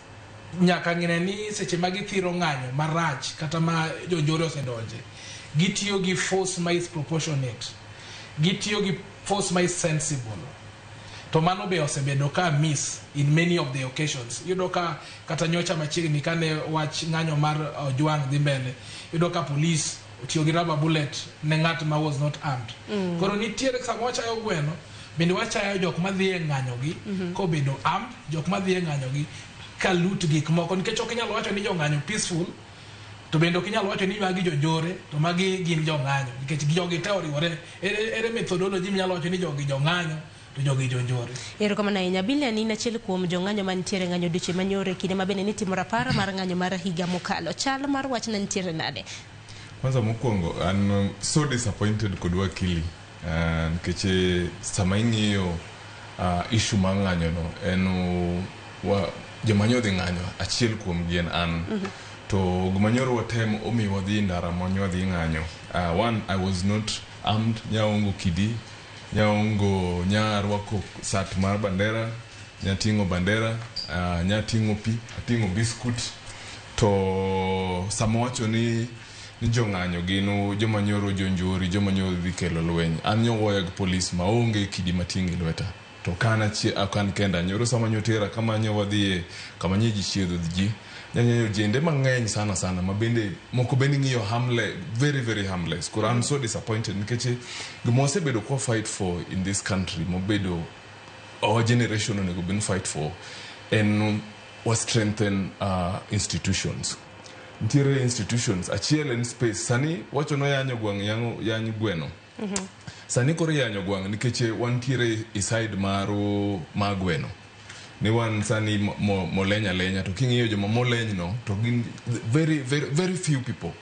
nyaka ng'e ni seche ma githiro ng'anyo marach kata ma jonjore osedonje, gitiyo gi force ma is proportionate, gitiyo gi force ma is sensible. To mano be osebedo ka miss in many of the occasions. Iyudo ka kata nyocha machiegni kane wach ng'anyo mar Ojwang' dhi mbele, iyudo ka police otiyo gi rubber bullet ne ng'at ma was not armed. Koro nitiere sama wachayo gweno, bende wachayo jok madhi e ng'anyo gi kobedo armed, jok madhi e ng'anyo gi ka loot gik moko, nikech ok inyal wacho ni jong'anyo peaceful, to bende ok inyal wacho ni magi jonjore to magi gin jong'anyo, nikech jogi te oriwore. Ere methodology minyalo wacho ni jogi jong'anyo To jogi jonjore. Erokamano ahinya. Bilian, in achiel kuom jong'anyo mantiere ng'anyo odiochieng' manyoro e kinde ma bende nitimo rapar mar ng'anyo mar higa mokalo. Chal mar wach ne nitiere nade? Kwanza mokwongo an so disappointed kod wakili nikech sama ing'iyo issue mar ng'anyo no en joma nyo dhi ng'anyo, achiel kuom gi en an. To gima nyoro watem omiyo wadhi e ndara ma nyo wadhi ng'anyo, one, I was not armed. Nyaongo kidi, nyaongo, nyarwako sat mar bandera, nyating'o bandera, nyating'o pi, ating'o biskut. To sama wacho ni jong'anyo gin joma nyoro jonjori, joma nyoro dhi kelo lweny, an nyogoya gi polis maonge kidi mating'o e lweta. To ka an ok an kenda. Nyoro sama nyotera kama nyo wadhiye, kama nye ji chiedho ji, nyaneno ojende mang'eny sana sana ma bende moko bende ng'iyo harmless, very very harmless. Koro I'm so disappointed nikech gima wasebedo kwa fight for in this country, mobedo our generation onego bed ni fight for, en wa strengthen institutions. Nitiere institutions, achiel en space. Sani wacho noyanyo gwang', yanyo gweno. Sani koro iyanyo gwang' nikech wantiere e side mar mar gweno ni wan sani moleny alenya. To king'iyo joma moleny no to gin very very very few people.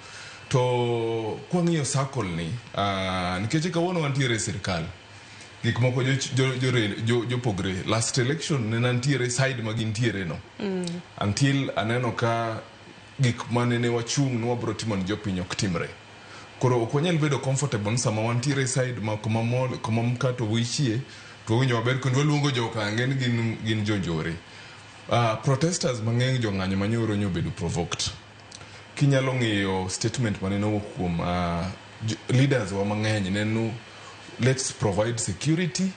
To kwang'iyo circle ni, nikech kawuono wantiere e sirikal, gik moko jopogre. Last election ne nantiere side ma gintiere no until aneno ka gik manene wachung' ni wabro timo ne jopiny ok timre. Koro ok wanyal bedo comfortable ni sama wantiere e side ma kuma mol kuma mkato wichie to wawinjo maber kendo waluongo jokange ni gin jonjore. Protesters mang'eny, jong'anyo manyoro nyobedo provoked. Kinyalo ng'iyo statement manene owuok kuom leaders wa mang'eny, neno let's provide security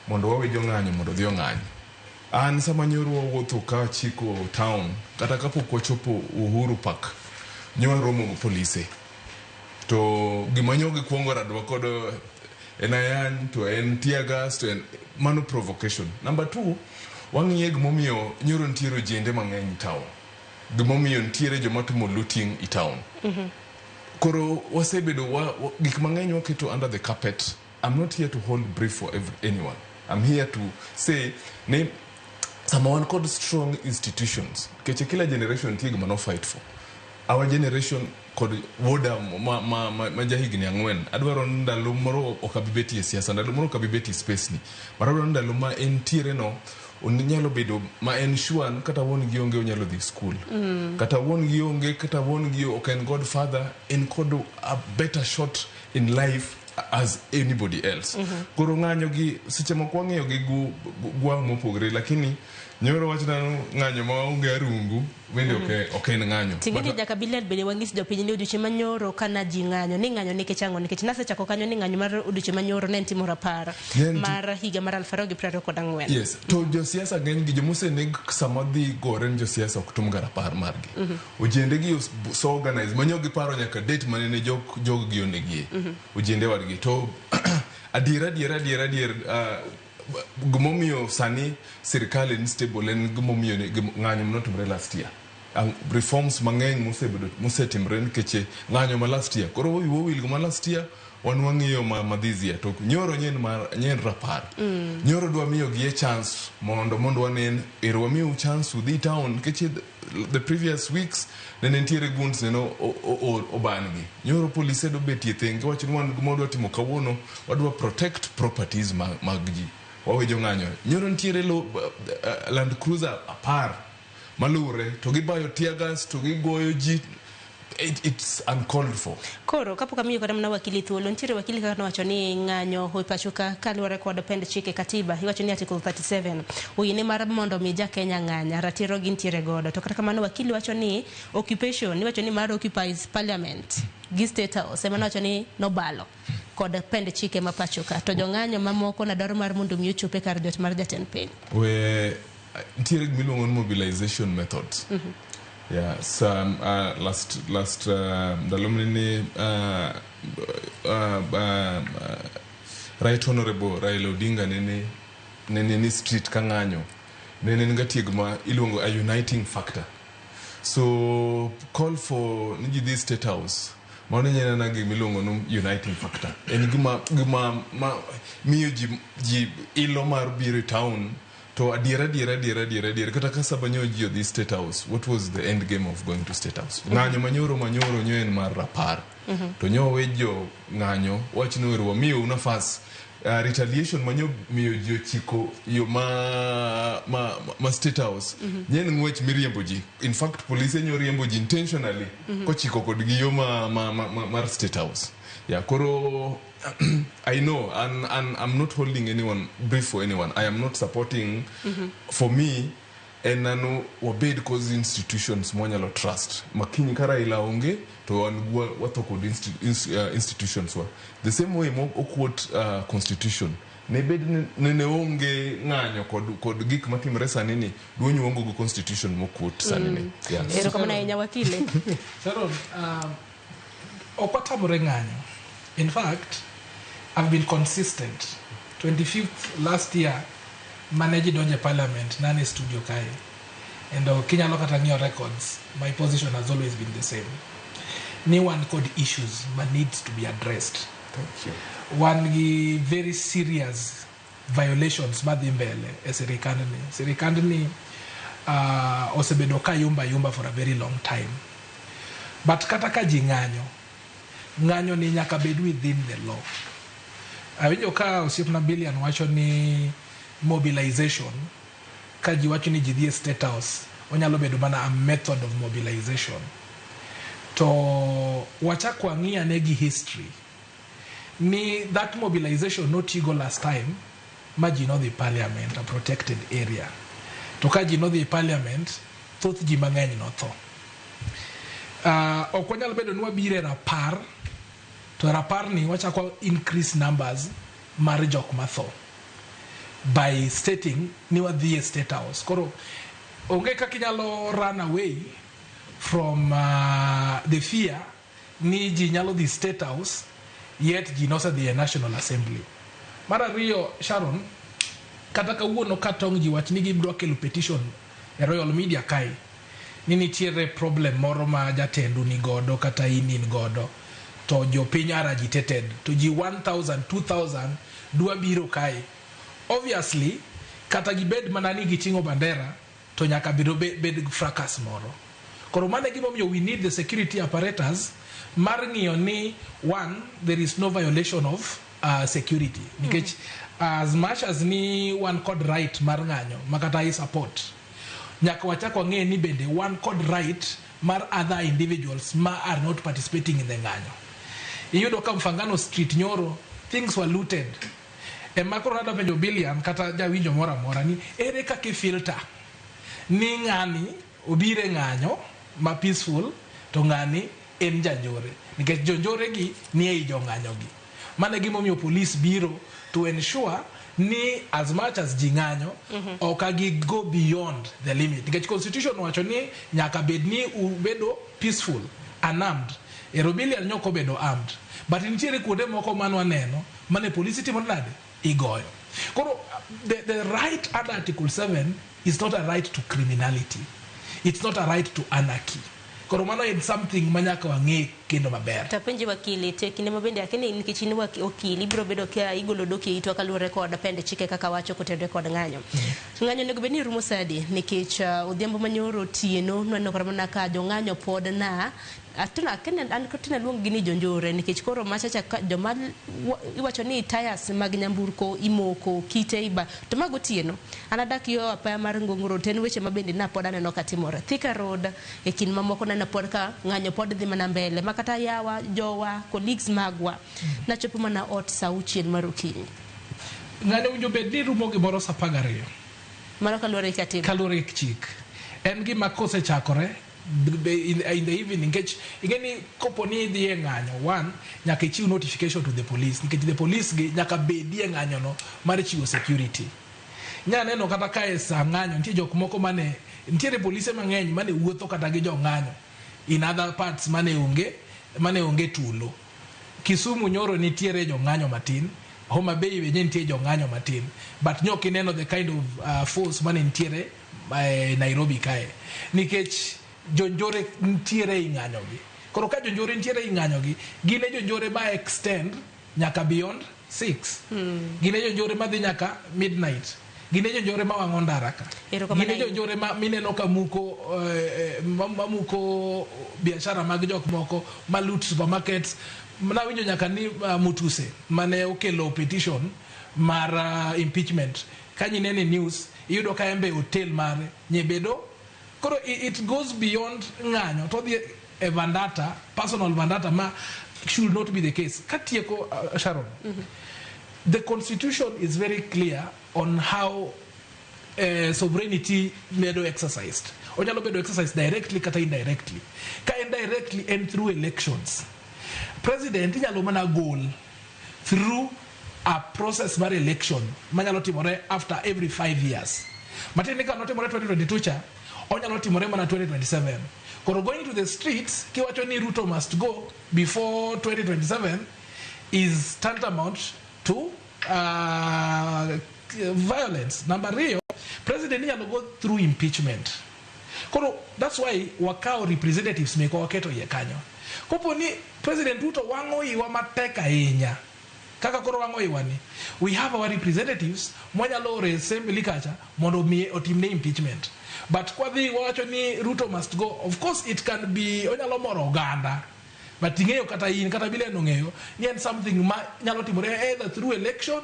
mondo wawe jong'anyo mondo odhi ong'any. An sama nyoro wawuotho ka chiko town, kata kapok wachopo Uhuru Park, nyo waromo gi polise. To gima nyo gikwongo radwa kod en ayany, to en tear gas, to en mano provocation. Number two, wang'iye gimomiyo nyoro nitiere ojende mang'eny e town, gimomiyo nitiere joma timo looting e town. Koro wasebedo gik mang'eny waketo under the carpet. I'm not here to hold brief for anyone. I'm here to say ni sama wan kod strong institutions, nikech kila generation nitie gima no fight for. Our generation kod wuoda ma jahigni 4, adwaro ni ndalo moro ok abi betie e siasa, ndalo moro ok abi betie e space ni, but adwaro ni ndalo ma entiere no nyalo bedo ma en sure ni kata wuon gi onge onyalo dhi school, kata wuon gi onge, kata wuon gi ok en godfather, en kod a better shot in life as anybody else. Koro ng'anyo gi seche moko wang'iyo gi gwang' mopogre, lakini nyoro wachna ng'anyo maonge arungu bende ok en ng'anyo. Ting'eni But- nyaka Bilian bende wang'is jopiny ni odiochieng' manyoro kana ji ng'anyo ni ng'anyo nikech ang'o? Nikech nasechako kanyo ni ng'anyo mar odiochieng' manyoro ne en timo rapar Ne en mar higa mar 2024. Yes, to josiasa ng'eny gi jomoseneg sama dhi gore ni josiasa ok tum ga rapar margi. Ojende gi so organize manyo giparo nyaka date manene jog gi onegie. Ojende wadgi to adier adier adier adier, gimomiyo sani sirikal en stable en gimomiyo ng'anyo manotimore last year. Reforms mang'eny mosebedo mosetimore nikech ng'anyo ma last year. Koro wiwa owil gi ma last year, wan wang'iyo ma this year. To nyoro nyen mar nyen rapar. Nyoro dwa miyo gi e chance mondo wanen ero wamiu chance udhi town, nikech the previous weeks nene nitiere goons nene oban gi. Nyoro polise dobetie thenge wacho ni wan gima wadwa timo kawuono, wadwa protect properties mag ji. Wawe jong'anyo. Nyoro nitiere Land Cruiser 10 malure to gibayo tear gas to gigoyo ji. It's uncalled for. Koro kapok amiyo kata mana wakili thuolo, nitiere wakili kaka nowacho ni ng'anyo e pacho ka kaluwore kod pend chike katiba, iwacho ni article 37 oyiene mar mondo mi ja Kenya ng'anya, ratiro gintiere godo. To kata kamano wakili wacho ni occupation, iwacho ni mar occupies parliament gi state house ema nowacho ni nobalo kod pend chike ma pacho ka, to jong'anyo mamoko na dwaro mar mondo mi ochop e kar jot mar jatend piny. We nitiere gima iluongo ni mobilization methods. Yeah, so last ndalo manene Right Honorable Raila Odinga nene ni street ka ng'anyo, nene en gatieg ma iluongo a uniting factor. So call for ni ji dhi State House. Mano nyenena gima iluongo ni uniting factor. En gima ma miyo ji ilo mar biro e town. To adiera adiera adiera adiera adiera kata ka saba nyo ji odhi State House, what was the end game of going to State House? Ng'anyo manyoro nyo en mar rapar. To nyo we jo ng'anyo wach ni wer wamiyo nafas. Retaliation manyo miyo ji ochiko yo ma State House. Nyen ng'wech miriembo ji. In fact, police nyo riembo ji intentionally kochiko kodgi yo ma mar State House. Yeah, koro I know, and I'm not holding anyone brief for anyone. I am not supporting. For me, en ano wabed cause institutions mwanyalo trust. Makiny ka Raila onge to wan watho kod institutions wa. The same way mo okwot constitution. Ne bed ni ne onge ng'anyo kod gik matimore sani ni duonyo onge go constitution mokwot sani ni. Yeah. Erokamano ahinya wakile. Sharon, ok watamore ng'anyo. In fact, I've been consistent. 25th last year, mane ji donjo e parliament, nane studio kae. And kinyalo kata ng'iyo records, my position has always been the same. Ni wan kod issues ma needs to be addressed. Thank you. Wan gi very serious violations madhi mbele e sirikandni. Sirikandni osebedo ka yumba yumba for a very long time. But kata ka ji ng'anyo, ng'anyo ni nyaka bed within the law. Awinjo ka osiepna Billian wacho ni mobilization, ka ji wacho ni ji dhi e State House, onyalo bedo mana a method of mobilization. To wachak wang'i ane gi history ni that mobilization notigo last time ma ji nodhi parliament, a protected area. To ka ji nodhi parliament, thoth ji mang'eny notho. Ok wanyal bedo ni wabiro e rapar to rapar ni wachako increase numbers mar jok matho by stating ni wadhi e State House. Koro onge kaka inyalo run away from the fear ni ji nyalo dhi State House, yet ji nosedhi e National Assembly. Mar ariyo, Sharon, kata kawuono ka tong' ji wach ni gidwa kelo petition e Royal Media kae ni nitiere problem moro ma jatendu ni godo kata in godo, to jopiny are agitated, to ji 1000 2000 dwa biro kae, obviously kata gibed mana ni giting'o bandera to nyaka bed fracas moro. Koro mano e gimomiyo we need the security apparatus mar ng'iyo ni one, there is no violation of security, nikech as much as ni wan kod right mar ng'anyo makata i support, nyaka wachak wang'e ni bende wan kod right mar other individuals ma are not participating in the ng'anyo. Iyudo ka Mfangano Street nyoro things were looted. Ema koro nadwa penjo Billian kata jawinjo moro amora ni ere kaka ifilter ni ng'ani obiro e ng'anyo ma peaceful to ng'ani en janjore, nikech jonjore gi ni ei jong'anyo gi. Mano e gimomiyo police biro to ensure ni as much as ji ng'anyo, ok gi go beyond the limit, nikech constitution wacho ni nyaka bed ni ubedo peaceful, unarmed. Ero Billian nyok obedo armed, but nitiere kuonde moko manwaneno mane polisi timo nade, igoyo. Koro the right under article 7 is not a right to criminality, it's not a right to anarchy. Koro mano en something ma nyaka wang'e kendo maber. Tapenji wakili te kinde ma bende akeni nikech in okil ibiro bedo ka igolo dok e itwa kaluwore kod pend chike kaka wacho kotenore kod ng'anyo. Ng'anyo onego bed ni rumo sadi nikech odhiambo manyoro otieno nwaneno kata mana ka jong'anyo pod na atona kene an tina luong gi ni jonjore, nikech koro machacha ka joma iwacho ni tires mag nyamburko imoko kite iba to mago otieno. An adak yo apaya mar Ngong Road, to en weche ma bende na pod aneno ka timore Thika Road e kind mamoko. Neno pod ka ng'anyo pod dhi mana mbele makata yawa jowa colleagues magwa nachopo mana ot sa 6 mar okinyi. Ng'anyo winjo bed ni rumo gimoro sa 12. Mano kaluwore gi katiba. Kaluwore gi chik en gima kosechakore in the evening, nikech ing'e ni kopo ni idhi e ng'anyo one, nyaka ichiw notification to the police, nikech the police gi nyaka bedi e ng'anyo no mar chiwo security. Nya neno kata ka e sa ng'anyo nitie jok moko mane nitiere polise mang'eny mane wuotho kata gi jong'anyo in other parts mane onge tulo. Kisumu nyoro nitiere jong'anyo matin, Homa Bay be nitie jong'anyo matin, but nyok ineno the kind of force mane nitiere Nairobi kae, nikech jonjore nitiere ei ng'anyo gi. Koro ka jonjore nitiere i ng'anyo gi, gin e jonjore ma extend nyaka beyond 6. Gin e jonjore madhi nyaka midnight. Gin e jonjore ma wang'o ndara ka. Erokamano Gin e ahinya. jonjore ma mineno ka muko ma muko biashara mag jok moko, ma loot supermarkets. Nawinjo nyaka ni Mutuse mane okelo petition mar impeachment. Ka nyinene news, iyudo ka en be hotel mare nyebedo. Koro it goes beyond ng'anyo to odhi e vendetta, personal vendetta, ma should not be the case. Katieko, Sharon, the constitution is very clear on how sovereignty medo exercised. Onyalo bedo exercised directly kata indirectly. Ka indirectly en through elections. President inyalo mana gol through a process mar election manyalo timore after every 5 years. Matiende ni ka notimore 2022 cha, onyalo timore mana 2027. Koro going to the streets kiwacho ni Ruto must go before 2027 is tantamount to violence. Number ariyo, president inyalo go through impeachment. Koro that's why wakawo representatives mekwa waketo iye kanyo. Kopo ni President Ruto wang'o iwa matek ahinya kaka koro wang'o iwa ni, we have our representatives mwanyalo oro e assembly kacha mondo omiye otimne impeachment. But kwadhi wawacho ni Ruto must go, of course it can be, onyalo moro oganda, but ing'eyo kata in kata Bileno ng'eyo ni en something ma nyalo timore either through election,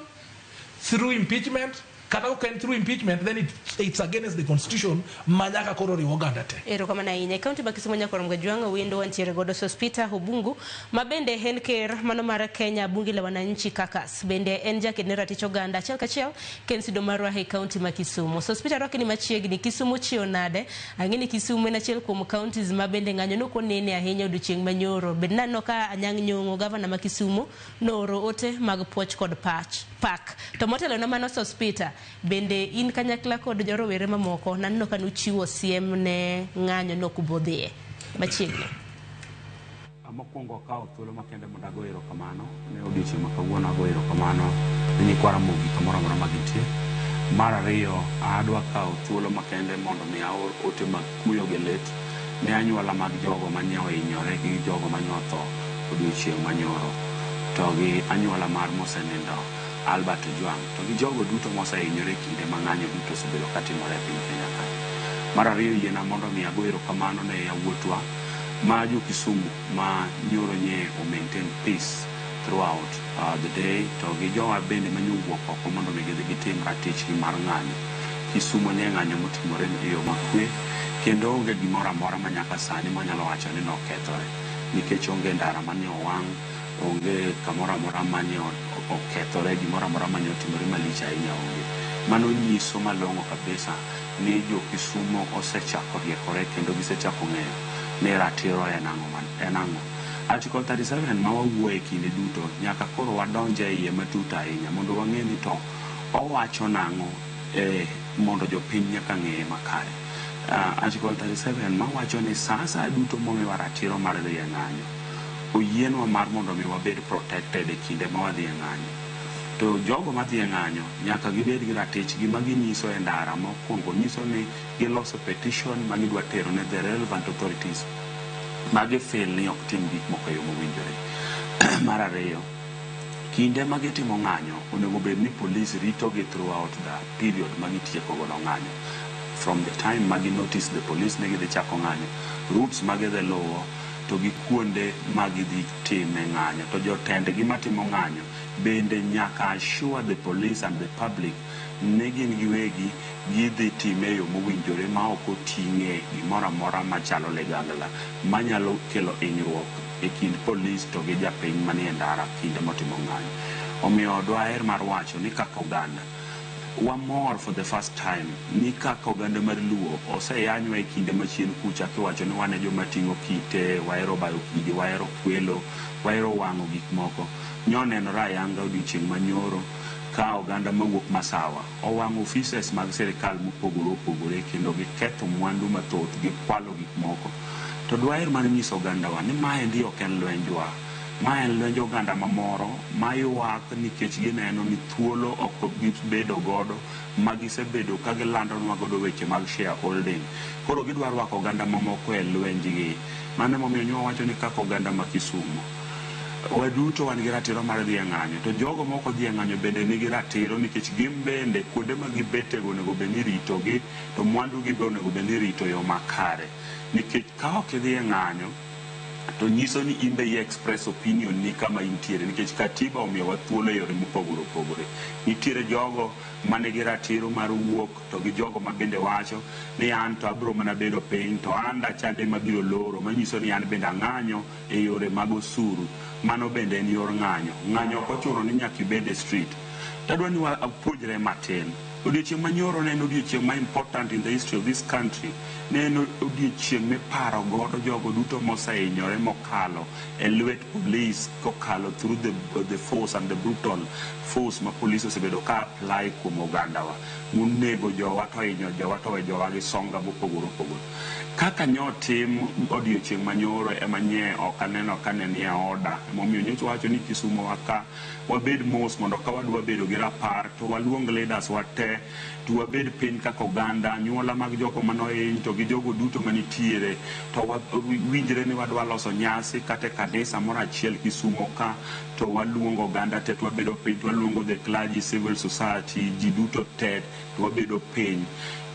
through impeachment, kata ok en through impeachment, then it's against the constitution ma nyaka koro riw oganda te. Erokamano ahinya. E kaunti ma Kisumu, nyakwar Mgajwang' wendo wantiere godo Sospeter Obungu, ma bende en ker mano mar Kenya Bunge la Wananchi Caucus, bende en jaked ne ratich oganda achiel kachiel ken sido marwa e kaunti ma Kisumu. Sospeter, rwaki ni machiegni. Kisumu chiewo nade? Ang'e ni Kisumu en achiel kuom counties ma bende ng'anyo nok onene ahinya odiochieng' manyoro. Bed naneno ka Anyang' Nyong'o, gavana ma Kisumu, nooro ote mag puoch kod pach pak. To motelo ne mano, Sospeter, bende in kanyakla kod rowere mamoko naneno ka nuchiwo siem ne ng'anyo nok bodhie machiegni. Mokwongo akawo thuolo makende mondo ago erokamano ne odiochieng' ma kawuono. Ago erokamano ne nyikwa Ramogi kamoro amora ma gintie. Mar ariyo, adwa kawo thuolo makende mondo mi aor ote mag kuyo gi lit ne anyuola mag jogo mane ohinyore gi jogo mane otho odiochieng' manyoro, to gi anyuola mar mosenindo Albert Ojwang', to gi jogo duto mosehinyore e kinde ma ng'anyo duto osebedo katimore e piny Kenya ka. Mar ariyo, yiena mondo mi ago erokamano ne yawuotwa ma jo Kisumu ma nyoro nye o maintain peace throughout the day, to gi jowa bende mane owuok oko mondo mi gidhi gitim ratichgi mar ng'anyo. Kisumu nye ng'anyo motimore e yo makwe kendo onge gimoro amora ma nyaka sani manyalo wacho ni nokethore, nikech onge ndara mane owang', onge kamoro amora mane okethore, gimoro amora mane otimore malich ahinya onge. Mano nyiso malong'o kabisa ni jo Kisumo osechako riekore kendo gisechako ng'eyo ni ratiro en ang'o en ang'o. Article 37 ma wawuoye kinde duto nyaka koro wadonje e iye matut ahinya mondo wang'e ni to owacho nang'o mondo jopiny nyaka ng'eye makare. Article 37 mawacho ni sa asaya duto momiwa ratiro mar dhi e ng'anyo, oyienwa mar mondo mi wabed protected e kinde ma wadhi e ng'anyo. To jogo madhi e ng'anyo nyaka gibed gi ratichgi ma ginyiso e ndara. Mokwongo nyiso ni giloso petition ma gidwa tero ne the relevant authorities ma gifeel ni ok tim gik moko e yo mowinjore. Mar ariyo, kinde ma gitimo ng'anyo onego bed ni police ritogi throughout the period ma gitieko godo ng'anyo, from the time ma gi notice the police ni gidhi chako ng'anyo, routes ma gidhi luwo to gi kuonde ma gidhi time ng'anyo. To jotendgi matimo ng'anyo bende nyaka assure the police and the public ni gin giwegi gidhi time e yo mowinjore ma ok oting'e gimoro amora machalo ligangla manyalo kelo hinyruok e kind polis to gi japiny manie ndara kinde motimo ng'anyo. Omiyo dwaher mar wacho ni kaka oganda wamor for the first time ni kaka oganda mar Luo oseyanywa e kinde machien kucha kiwacho ni wan e joma ting'o kite, wahero bayo kidi, wahero kwelo, wahero wang'o gik moko. Nyonenore ayanga odiochieng' manyoro ka oganda mawuok Masawa owang'o offices mag sirikal mopogore opogore kendo giketho mwandu mathoth, gikwalo gik moko. To dwaher mar nyiso ogandawa ni maendi ok en lwenjwa. Ma en lwenj oganda mamoro ma ywak nikech gineno ni thuolo ok gibedo godo ma gisebedo ka gilandonwa godo weche mag shareholding. Koro gidwa rwako oganda mamoko e lwenjgi. Mano emomiyo nyo wawacho ni kaka oganda ma Kisumo, waduto wan gi ratiro mar dhi e ng'anyo, to jogo mok odhi e ng'anyo bende nigi ratiro nikech gin bende kuonde ma gibetego onego bed ni iritogi, to mwandugi be onego bed ni irito e yo makare. Nikech ka ok idhi e ng'anyo, to nyiso ni in be i express opinion ni kama intiere, nikech katiba omiyowa thuolo e yore mopogore opogore. Nitiere jogo manigi ratiro mar wuok to gi jogo ma bende wacho ni an to abiro mana bedo piny to an dachande mabiro loro, manyiso ni an bende ang'anyo e yore mag osuru. Mano bende en yor ng'anyo. Ng'anyo ok ochuno ni nyaka ibed e street. Tadwa ni wapuonjre matin. Odiochieng' manyoro ne en odiochieng' ma important in the history of this country. Ne en odiochieng' miparo godo jogo duto mosehinyore mokalo e lwet police kokalo through the force and the brutal force ma police osebedo ka apply kuom ogandawa. Monego jowa to hinyo jowa to we jowa gi songa mopogore opogore. Kaka nyotim odiochieng' manyoro ema nye ok aneno ka ne nie order. Emomiyo nyocha wacho ni Kisumo wa ka wabed mos mondo ka wadwa bedo gi rapar to waluong leaders wa te to wabed piny kaka oganda, anyuola mag jogo manohiny to gi jogo duto manitiere to wawinjre ni wadwa loso nyasi kata e kanisa moro achiel Kisumo ka to waluongo oganda te to wabedo piny to waluongo the clergy, civil society, ji duto te to wabedo piny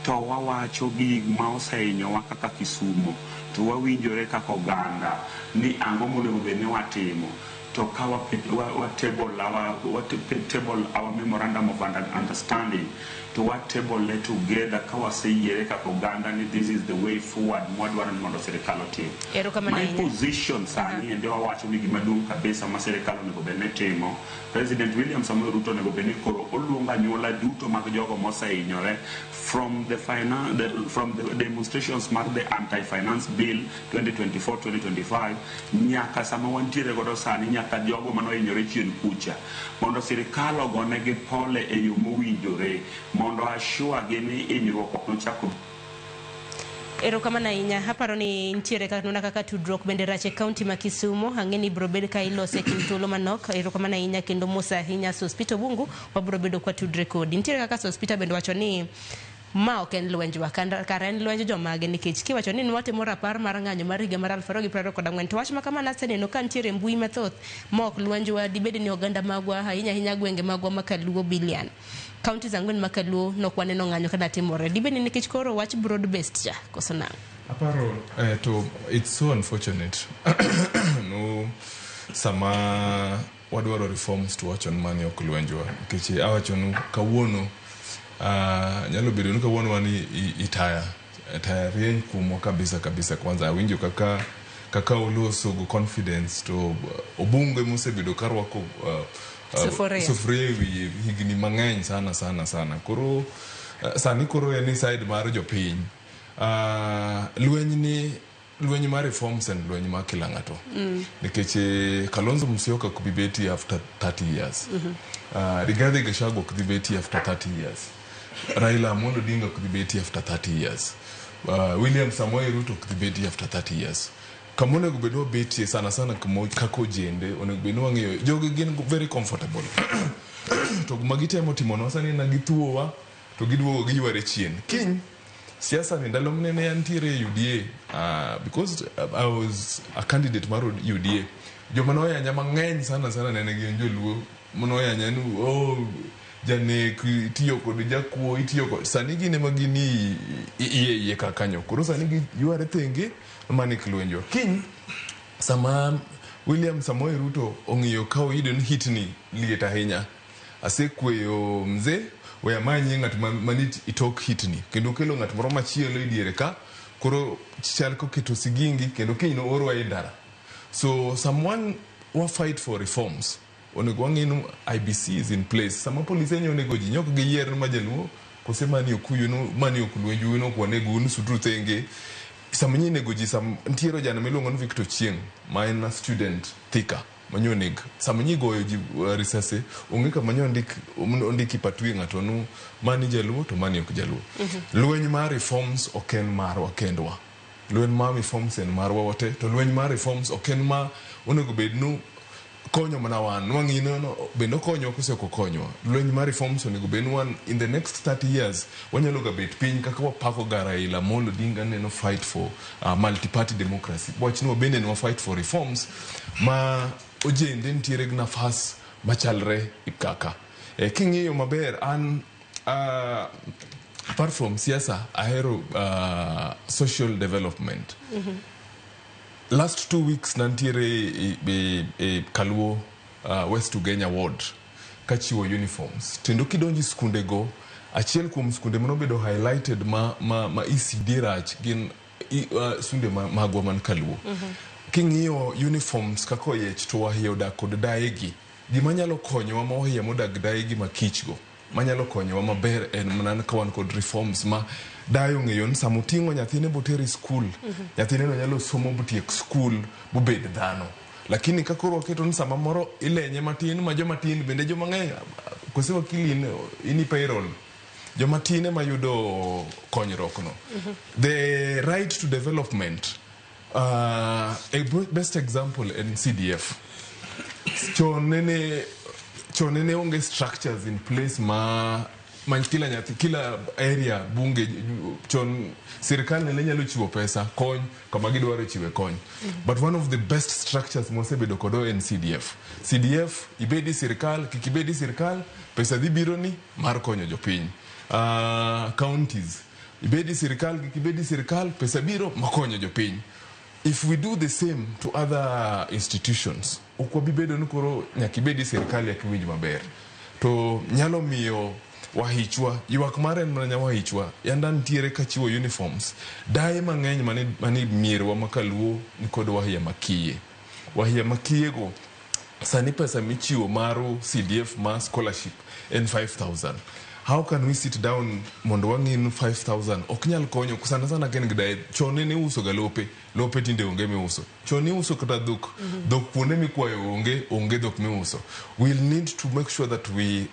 to wawacho gik ma osehinyowa kaka Kisumo to wawinjore kaka oganda ni ang'o monego bed ni watimo to ka wa table our memorandum of understanding to wa table it together ka waseyiere kaka oganda ni this is the way forward mwadwaro ni mondo sirikal otim. Erokamano My ahinya. position sani ende wawacho ni gima duong' kabisa ma sirikal onego bed ni timo, President William Samoei Ruto onego bed ni koro oluongo anyuola duto mag jogo mosehinyore from the from the demonstrations mar the anti-finance bill 2024-2025 nyaka sama wantiere godo sani, nyaka jogo manohinyore chien kucha, mondo sirikal ogonegi pole e yo mowinjore mondo assure gi ni hinyruok ok nochak. Erokamano ahinya. Aparo ni nitiere kaka kaka tudruok bende rach e kaunti ma Kisumo. Ang'e ni ibiro bed ka ilose e kind thuolo manok. Erokamano ahinya kendo mos ahinya Sospita Obungu, wabiro bedo kwa tudre kodi. Nitiere kaka Sospita bende wacho ni ma ok en lwenjwa, kara en lwenj jomage, nikech kiwacho ni nwatimo rapar mar ng'anyo mar higa mar 2024 to wach ma kama naseneno ka nitiere mbui mathoth ma ok lwenjwa, dibed ni oganda magwa ahinya ahinya gwenge magwa ma Kaluo bilian counties ang'wen ma Kaluo nok waneno ng'anyo kada timore, dibed ni nikech koro wach broad based cha koso nang'o? Aparo to it's so unfortunate no sama wadwaro reforms to wacho ni mani ok lwenjwa, nikech awacho nu kawuono nyalo bedo ni kawuono wan itaya taya rieny kuomwa kabisa kabisa. Kwanza awinjo kaka uloso go confidence to Obunge mosebedo ka rwako sufuria sufuria e wiye higni mang'eny sana sana sana. Koro sani koro en side mar jopiny. Lweny ni lweny mar reforms en lweny mar kila ng'ato. Nikech Kalonzo Musyoka ok bi betie after 30 years. Rigathi Gachagua ok dhi betie after 30 years. Raila Amolo Odinga ok dhi betie after 30 years. William Samoei Ruto ok dhi betie after 30 years. Kama onego bed ni wabetie sana sana kaka ojende onego bed ni wang'eyo jogi gin very comfortable. To gima gitemo timonwa sani en githuowa to giduogo giyware chien. Kiny siasa ni ndalo mane antiere e UDA, because I was a candidate mar UDA, joma noyanya mang'eny sana sana nene gin joluo manoyanya ni oh janek itiyo kod jakuo itiyo kod sani gin ema gin iye iye ka kanyo. Koro sani giyware thenge mane lwenjwa. Kiny sama William Samoei Ruto ong'iyo ka oyudo ni hitni liet ahinya, asekweyo mzee we amanye ng'at mani itok hitni kendo okelo ng'at moro machielo e diere ka koro chal koketo sigingi kendo kiny noorwa e ndara. So someone wa fight for reforms onego wang'e ni IBC is in place. Sama polise nyo onego ji nyok giyier ni ma jaluo kose mani okuyu no mani ok lwenju no ok wanego un sutru thenge. Sama nyi nego ji sam nitiere ojana miluongo ni Victor Chieng ma en a student Thika manyo neg sama nyi goyo ji risase onge kama nyo ondiki patwi ng'ato nu mani jaluo to mani ok jaluo. Lweny mar reforms ok en marwa kendwa. Lweny mar reforms en marwa wate, to lweny mar reforms ok en ma onego bed nu Konyo mana wan nwang'i no bende okonyowa kose ok okonywa. Lweny mar reforms onego bed ni wan in the next 30 years wanyalo ga bet piny kaka wapako ga Raila Amolo Odinga neno fight for multi-party democracy. Wach ni wabende ne wa fight for reforms ma ojende nitiere gi nafas machalre kaka. King'iyo maber an apart from siasa ahero social development. Last 2 weeks nantiere e Kaluo West Ugenya ward kachiwo uniforms. Kendo kidonjo e skunde go, achiel kuom skunde manobedo highlighted ma ECD rach gin skunde magwa man Kaluo. King'iyo uniforms kaka oyiech to wahia odak kod dayegi. Gima nyalo konyowa ma wahia modak dayegi makich go, manyalo konyowa maber en mana ka wan kod reforms ma dayo ong'eyo ni sama oting'o nyathine botere e skul, nyathine no nyalo somo botiek skul bobed dhano. Lakini ka koro waketo ni sama moro ilenye matin ma joma tin bende joma ng'eny kose wakili in i payroll joma tin ema yudo konyruok no. The right to development, a best example en CDF. Chon nene onge structures in place ma kila nyathi kila area bunge chon sirikal nene nyalo chiwo pesa kony kama gidwaro chiwe kony. But one of the best structures mosebedo kodo en CDF. CDF ibedi sirikal kik ibedi sirikal pesa dhi biro ni mar konyo jopiny. Counties ibedi sirikal kik ibedi sirikal pesa biro makonyo jopiny. If we do the same to other institutions, ok wabi bedo ni koro nyaka ibedi sirikal eka iwinj maber. To nyalo miyo wahichwa, ywak mare en mana wahichwa, yanda nitiere kachiwo uniforms, daye mang'eny mane mierwa ma Kaluo nikod wahia makiye. Wahia makiye go, sani pesa michiwo mar CDF ma scholarship en 5,000. How can we sit down mondo wang'i ni 5,000 ok nyal konyo sana sana ka en gi daye. Chon nene iuso ga lope, lope tinde onge miuso. Chon niuso kata dhok, dhok kuonde mikwayo onge, onge dhok miuso. We'll need to make sure that we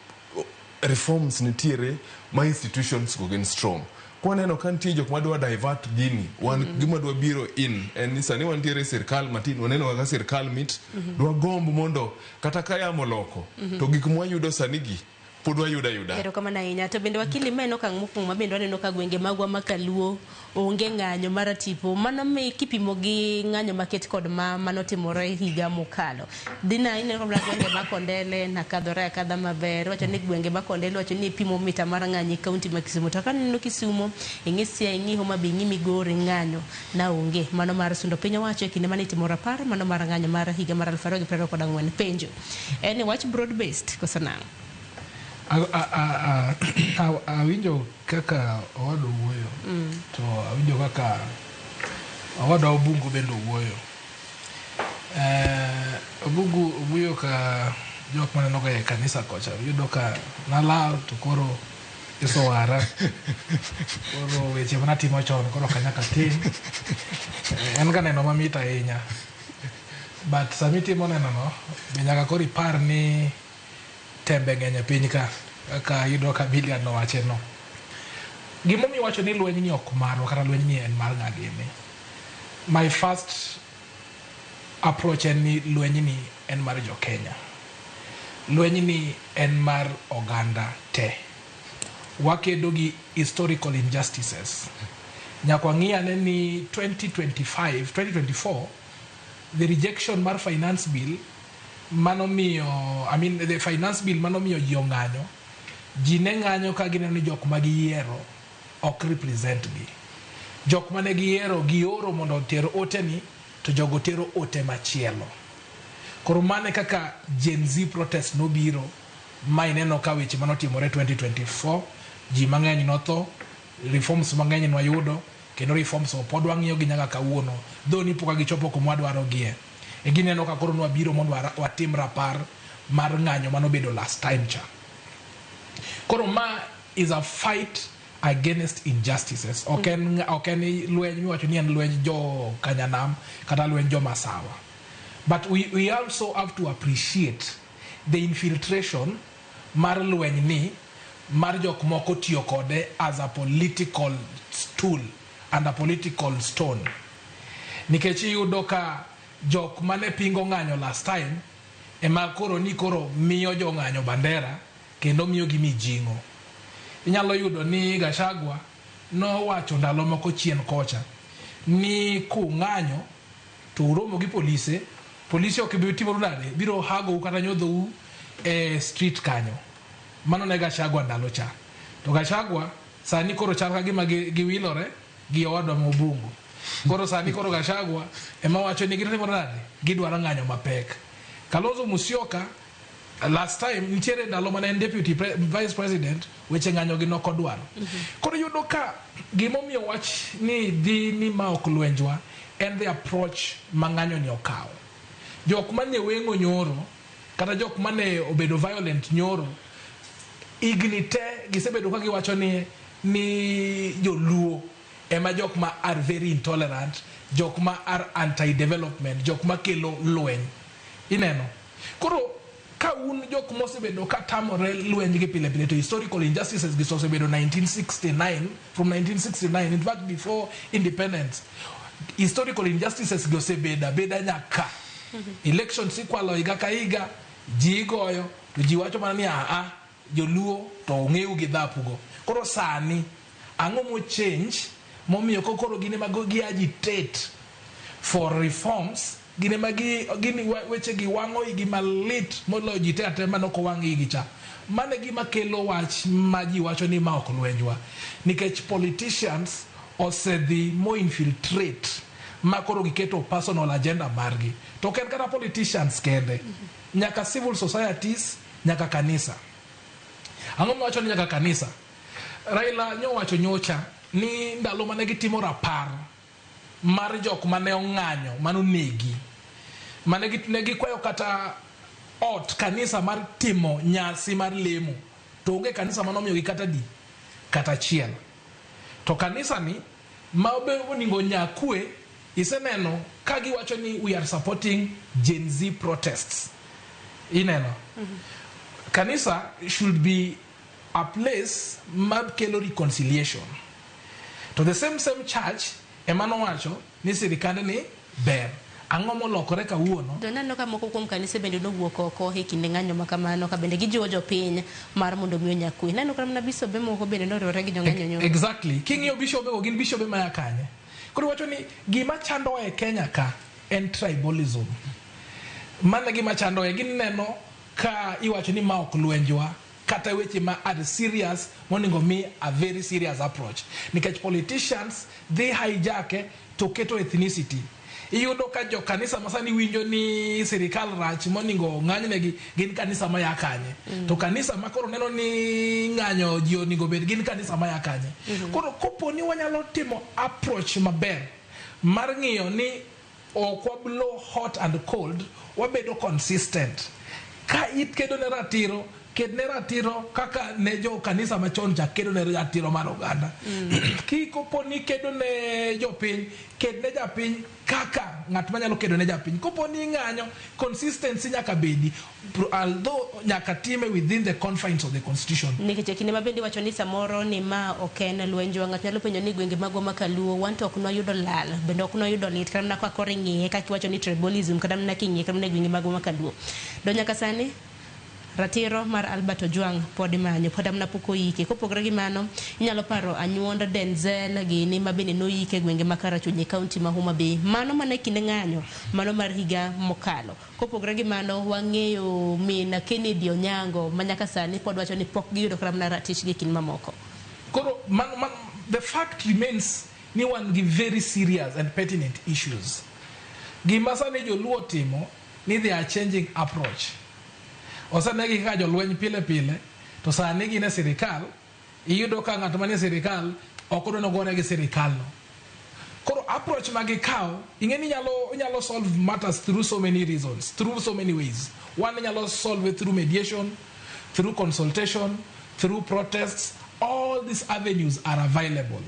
reforms nitiere ma institutions go gin strong. Kwaneno ka nitie jok madwa divert gini, wan gima dwa biro in en ni sani wantiere e sirikal matin, waneno kaka sirikal mit, dwagomb mondo kata ka yamo loko, to gik mwayudo sani gi pod wayudo ayuda. Erokamano ahinya. To bende wakili ma en okang' mokwongo ma bende waneno ka gwenge magwa ma Kaluo onge ng'anyo mar tipo. Mano mi kipimo gi ng'anyo maket kod ma manotimore higa mokalo. Dina ineno mana gwenge ma Kondele nakadhore akadha maber. Wacho ni gwenge ma Kondele wacho ni pimo mita mar ng'anyo e kaunti ma Kisumu. To kaneno Kisumu, ing'i Siaya, ing'i Homa Bay, ing'i Migori ng'anyo na onge. Mano mar sundo piny owacho e kinde mane itimo rapar, mano mar ng'anyo mar higa mar 2024. Penjo en ni wach broad based koso nang'o? Awinjo kaka owadwa wuoyo, to awinjo kaka owadwa Obungu bende owuoyo. Obungu owuoyo ka jok maneno ga e kanisa kocha, iyudo ka nalal to koro Yesu owara. Koro weche manatimo chon koro ok anyaka tim. En ga neno mamit ahinya. But sama itimo neno no, be nyaka koro ipar ni tembe ng'eny e piny ka, kaka iyudo ka Bilian nowache no. Gimomiyo iwacho ni lweny ni ok marwa kata lweny ni en mar ng'a gini. My first approach en ni lweny ni en mar jo Kenya. Lweny ni en mar oganda te. Wakedo gi historical injustices. Nyaka wang'i ane ni 2025, 2024, the rejection mar finance bill manomiyo, I mean the finance bill manomiyo ji ong'anyo, ji ne ng'anyo ka gineno ni jok ma giyiero ok represent gi. Jok mane giyiero gioro mondo oter ote ni, to jogo tero ote machielo. Koro mane kaka Gen Z protest nobiro, ma ineno ka weche manotimore 2024, ji mang'eny notho, reforms mang'eny nwayudo, kendo reforms go pod wang'iyo gi nyaka kawuono, though ni pok gichopo kuma wadwaro gie. E gineno ka koro nwabiro mondo watim rapar mar ng'anyo manobedo last time cha. Koro ma is a fight against injustices. Ok en lweny miwacho ni en lweny jo Kanyanam kata lweny jo Masawa. But we also have to appreciate the infiltration mar lweny ni mar jok moko tiyo kode as a political tool and a political stone. Nikech iyudo ka jok mane pingo ng'anyo last time ema koro ni koro miyo jong'anyo bandera kendo miyo gi mijing'o. Inyalo yudo ni Gachagua nowacho ndalo moko chien kocha ni kung'anyo to uromo gi polise, polise ok bi timoru nade, biro hagou kata nyodhou e street kanyo. Mano ne Gachagua ndalo cha. To Gachagua sani koro chal ka gima giwilore gi owadwa ma Obungu. Koro sani koro Gachagua ema wacho ni gitimo nade, gidwaro ng'anyo mapek. Kalonzo Musyoka last time nitiere ndalo mane en deputy vice president, weche ng'anyo gi nokodwaro. Koro yudo ka gimomiyo wach ni dhi ni ma ok lwenjwa en the approach ma ng'anyo ni okawo. Jok mane weng'o nyoro kata jok mane obedo violent nyoro higni te gisebedo ka giwacho ni joluo ema jok ma are very intolerant, jok ma are anti-development, jok ma kelo lweny. Ineno? Koro ka un jok mosebedo ka tamore lweny gi pile pile to historical injustices gi osebedo 1969, from 1969, in fact before independence, historical injustices gi osebedo abeda nyaka elections ikwalo higa ka higa, ji igoyo to ji wacho mana ni aa joluo to ong'eyo gi dhapugo. Koro sani ang'o mo change momiyo koro gin ema gi agitate for reforms, gin ema gin weche gi wang'o igi malit moloyo ji te ate manok owang' igi cha. Mano e gima kelo wach ma ji wacho ni ma ok lwenjwa, nikech politicians osedhi mo infiltrate ma koro giketo personal agenda margi. To ok en kata politicians kende, nyaka civil societies, nyaka kanisa. Ang'o mawacho ni nyaka kanisa? Raila nyowacho nyocha ni ndalo mane gitimo rapar mar jok mane ong'anyo manonegi, mane ne gikwayo kata ot kanisa mar timo nyasi mar lemo, to onge kanisa manomiyogi kata di kata achiel. To kanisa ni ma be oningo nyakwe, iseneno ka giwacho ni we are supporting Gen Z protests. Ineno? Kanisa should be a place mar kelo reconciliation. To the same church ema nowacho ni sirikand ni ber. Ang'o molokore kawuono? To naneno ka moko kuom kanise bende nowuok oko e kinde ng'anyo ma kamano, ka bende gijiwo jopiny mar mondo mi onyakwe. Naneno kata mana bisobe moko bende noriwore gi jong'anyo nyoro. Exactly. King'iyo bishobe go, gin bishobe maya kanye? Koro wacho ni gima chandowa e Kenya ka en tribalism. Mano e gima chandowa. Gineno ka iwacho ni ma ok lwenjwa, kata weche ma are serious monego mi a very serious approach. Nikech politicians dhi hijack to keto ethnicity. Iyudo ka jo kanisa ma sani winjo ni sirikal rach moningo ng'anynegi gin kanisa maya kanye. To kanisa ma koro neno ni ng'anyo ji oningo bed gin kanisa maya kanye. Koro kopo ni wanyalo timo approach maber mar ng'iyo ni ok wablow hot and cold, wabedo consistent. Ka ikedo ne ratiro, ket ne ratiro kaka ne jo kanisa machon cha kedo ne ratiro mar oganda. Kopo ni kedo ne jopiny, ket ne japiny kaka ng'at manyalo kedo ne japiny. Kopo ni ng'anyo, consistency nyaka bedi, although nyaka time within the confines of the constitution. Nikech e kinde ma bende iwacho ni samoro ni ma ok en lwenjwa, ng'ato nyalo penjo ni gwenge magwa ma kaluo wan to ok nwayudo lal, bende ok nwayudo lit, kata mana ka koro ing'iye kaka iwacho ni tribalism, kata mana king'iye kata mana e gwenge magwa ma kaluo. Do nyaka sani ratiro mar Albert Ojwang pod imanyo, pod amna pok oike. Kopogore gi mano, inyalo paro anyuond Denzel gini ma bende noyike e gwenge ma Karachuonyo e kaunti ma Homa Bay. Mano mana e kinde ng'anyo, mano mar higa mokalo. Kopogore gi mano, wang'eyo min Kennedy Onyango ma nyaka sani pod wacho ni pok giyudo kata mana ratichgi e kind mamoko. Koro, man, the fact remains ni wan gi very serious and pertinent issues. Gima sani joluo timo ni they are changing approach. Osenegi kaka jolweny pile pile, to sani gin e sirikal, iyudo ka ng'at manie sirikal ok odwa nogore gi sirikal no. Koro approach ma gikawo, ing'e ni inyalo solve matters through so many reasons, through so many ways. One, inyalo solve it through mediation, through consultation, through protests. All these avenues are available.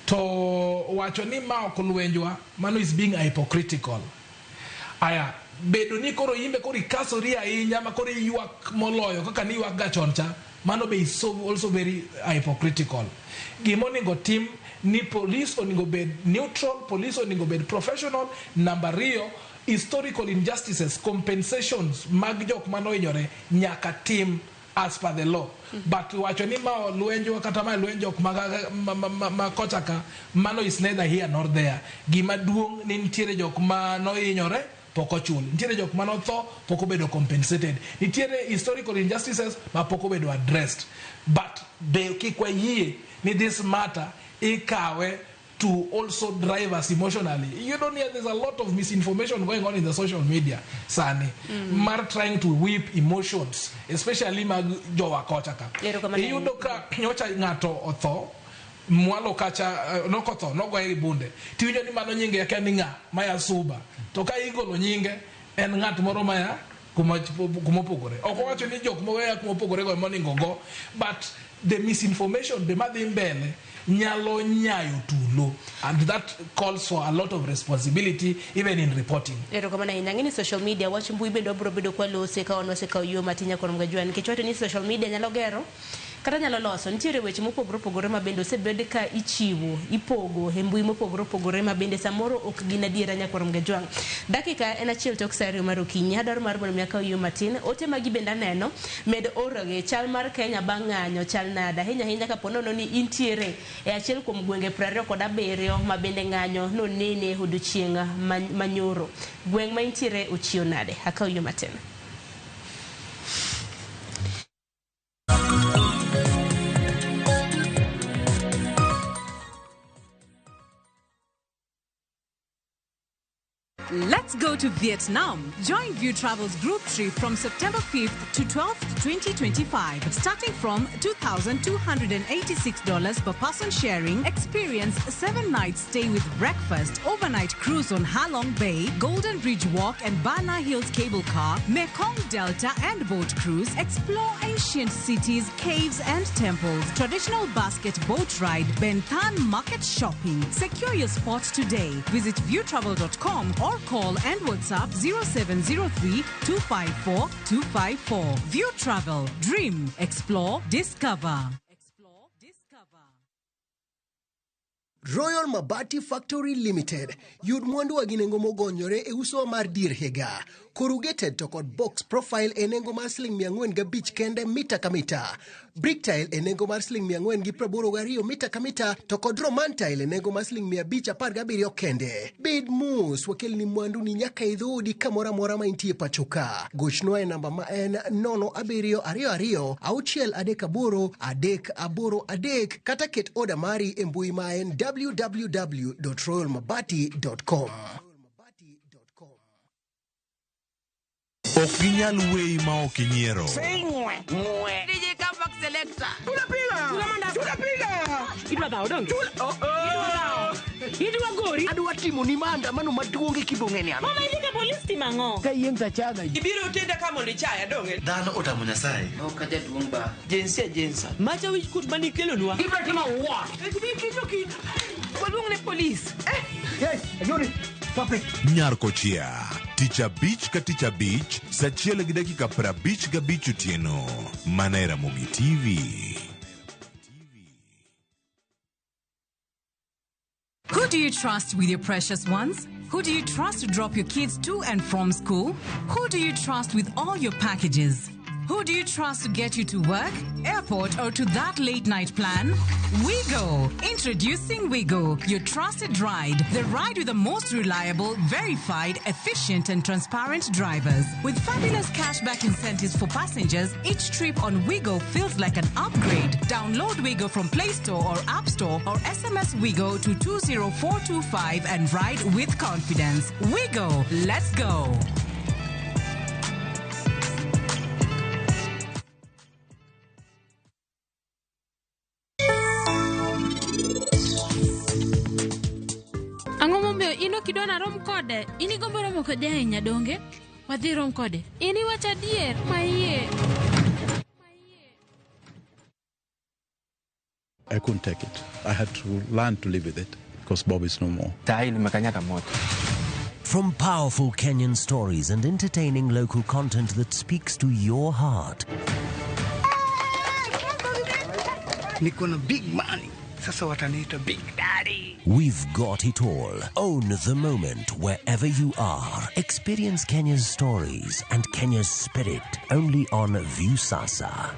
To wacho ni ma ok lwenjwa, mano is being hypocritical. Aya, bedo ni koro imbe koro ikasori ahinya ma koro iywak moloyo kaka ni ywak ga chon cha, mano be is so also very hypocritical. Gima onego tim ni police onego bed neutral, police onego bed professional. Namba ariyo, Historical injustices, compensations mag jok manohinyore nyaka tim as per the law. But wacho ni ma lwenjwa kata ma lwenj jok ma kocha ka, mano is neither here nor there. Gima duong' ni nitiere jok ma nohinyore pok ochul, nitiere jok manotho pok obedo compensated, nitiere historical injustices ma pok obedo addressed. But be kik wayie ni this matter ikawe to also drive us emotionally. You don't hear, there's a lot of misinformation going on in the social media sani mar trying to whip emotions, especially mag jowa kocha ka. Erokamano. Iyudo ka nyocha ng'ato otho mwalo kacha, nokotho nogoye gi bunde, tiwinjo ni mano nyinge akia ni ng'a maya Suba, to ka igolo nyinge en ng'at moro maya kuma kumopogore. Ok owacho ni jok moya kumopogore go ema onego go, but the misinformation be madhi mbele nyalo nyayo tulo, and that calls for a lot of responsibility even in reporting. Erokamano ahinya. Ang'e ni social media, wach mbui bende wabiro bedo kwalose ka wan wasekawo yo matin, nyakoro Mgajwa, nikech wacho ni social media nyalo gero kata nyalo loso. Nitiere weche mopogore opogore ma bende osebed ka ichiwo, ipogo e mbui mopogore opogore ma bende samoro ok gin adiera, nyakwar Mgajwang'. Dakika en 1 tok sa 2 mar okinyi. Adwaro mar mondo mi akaw yo matin. Ote magi bende aneno med orogi. Chal mar Kenya bang' ng'anyo chal nade? Ahinya ahinya kapo nono ni intiere e achiel kuom gwenge 27 ma bende ng'anyo nonene odiochieng' manyoro. Gweng' ma intiere ochiew nade? Akaw yo matin. Let's go to Vietnam. Join View Travel's group trip from September 5th to 12th, 2025. Starting from $2,286 per person sharing, experience 7 nights stay with breakfast, overnight cruise on Halong Bay, Golden Bridge Walk and Bana Hills Cable Car, Mekong Delta and boat cruise, explore ancient cities, caves and temples, traditional basket boat ride, Ben Thanh market shopping. Secure your spot today. Visit viewtravel.com or call and WhatsApp 0703 254 254. View Travel. Dream, explore, discover. Royal Mabati Factory Limited. Yud mwandu gi nengo mogonyore e uso mar dier higa. Corrugated to kod box profile e nengo mar siling 405 kende mita ka mita. Brick tile e nengo mar siling 482 mita ka mita to kod Roman tile e nengo mar siling 517 kende. Bed mos, wakelni mwandu ni nyaka e dhoodi kamoro amora ma intie pacho ka. Gochnwa e namba ma en 0722 638 383 kata ket oda mari e mbui ma en www.royalmabati.com. Ok ginyal weyi ma ok inyiero. DJ Comeback Selector. Tunapiga. Idwa dhawo donge? Idwa gori. Adwa timo ni maandamano maduong' e kibong'e ni an. Mama idhi ka polis timo ang'o? Ka yieng' tachaga. Ibiro tenda ka mondo ichaya donge? Dhano otamo Nyasaye. Ok jaduong' ba. Jinsia jinsa. Macha wich kut manikelonwa. Ibiro timo what? Waluong ne polis. Eh, yes, Ayori. Stop it. Nyar Kochia, tich abich ka tich abich, sa 1:55 otieno. Mana e Ramogi TV. Who do you trust with your precious ones? Who do you trust to drop your kids to and from school? Who do you trust with all your packages? Who do you trust to get you to work, airport, or to that late night plan? Wigo! Introducing Wigo, your trusted ride. The ride with the most reliable, verified, efficient, and transparent drivers. With fabulous cashback incentives for passengers, each trip on Wigo feels like an upgrade. Download Wigo from Play Store or App Store or SMS Wigo to 20425 and ride with confidence. Wigo, let's go! Ang'o momiyo in ok idwa narom kode? In igombo romo kode ahinya donge? Wadhi rom kode. In iwacho adier maiye. I couldn't take it. I had to learn to live with it because Bob is no more. From powerful Kenyan stories and entertaining local content that speaks to your heart. Niko na big money. Sasa wataniita Big Daddy. We've got it all. Own the moment wherever you are. Experience Kenya's stories and Kenya's spirit only on Viusasa.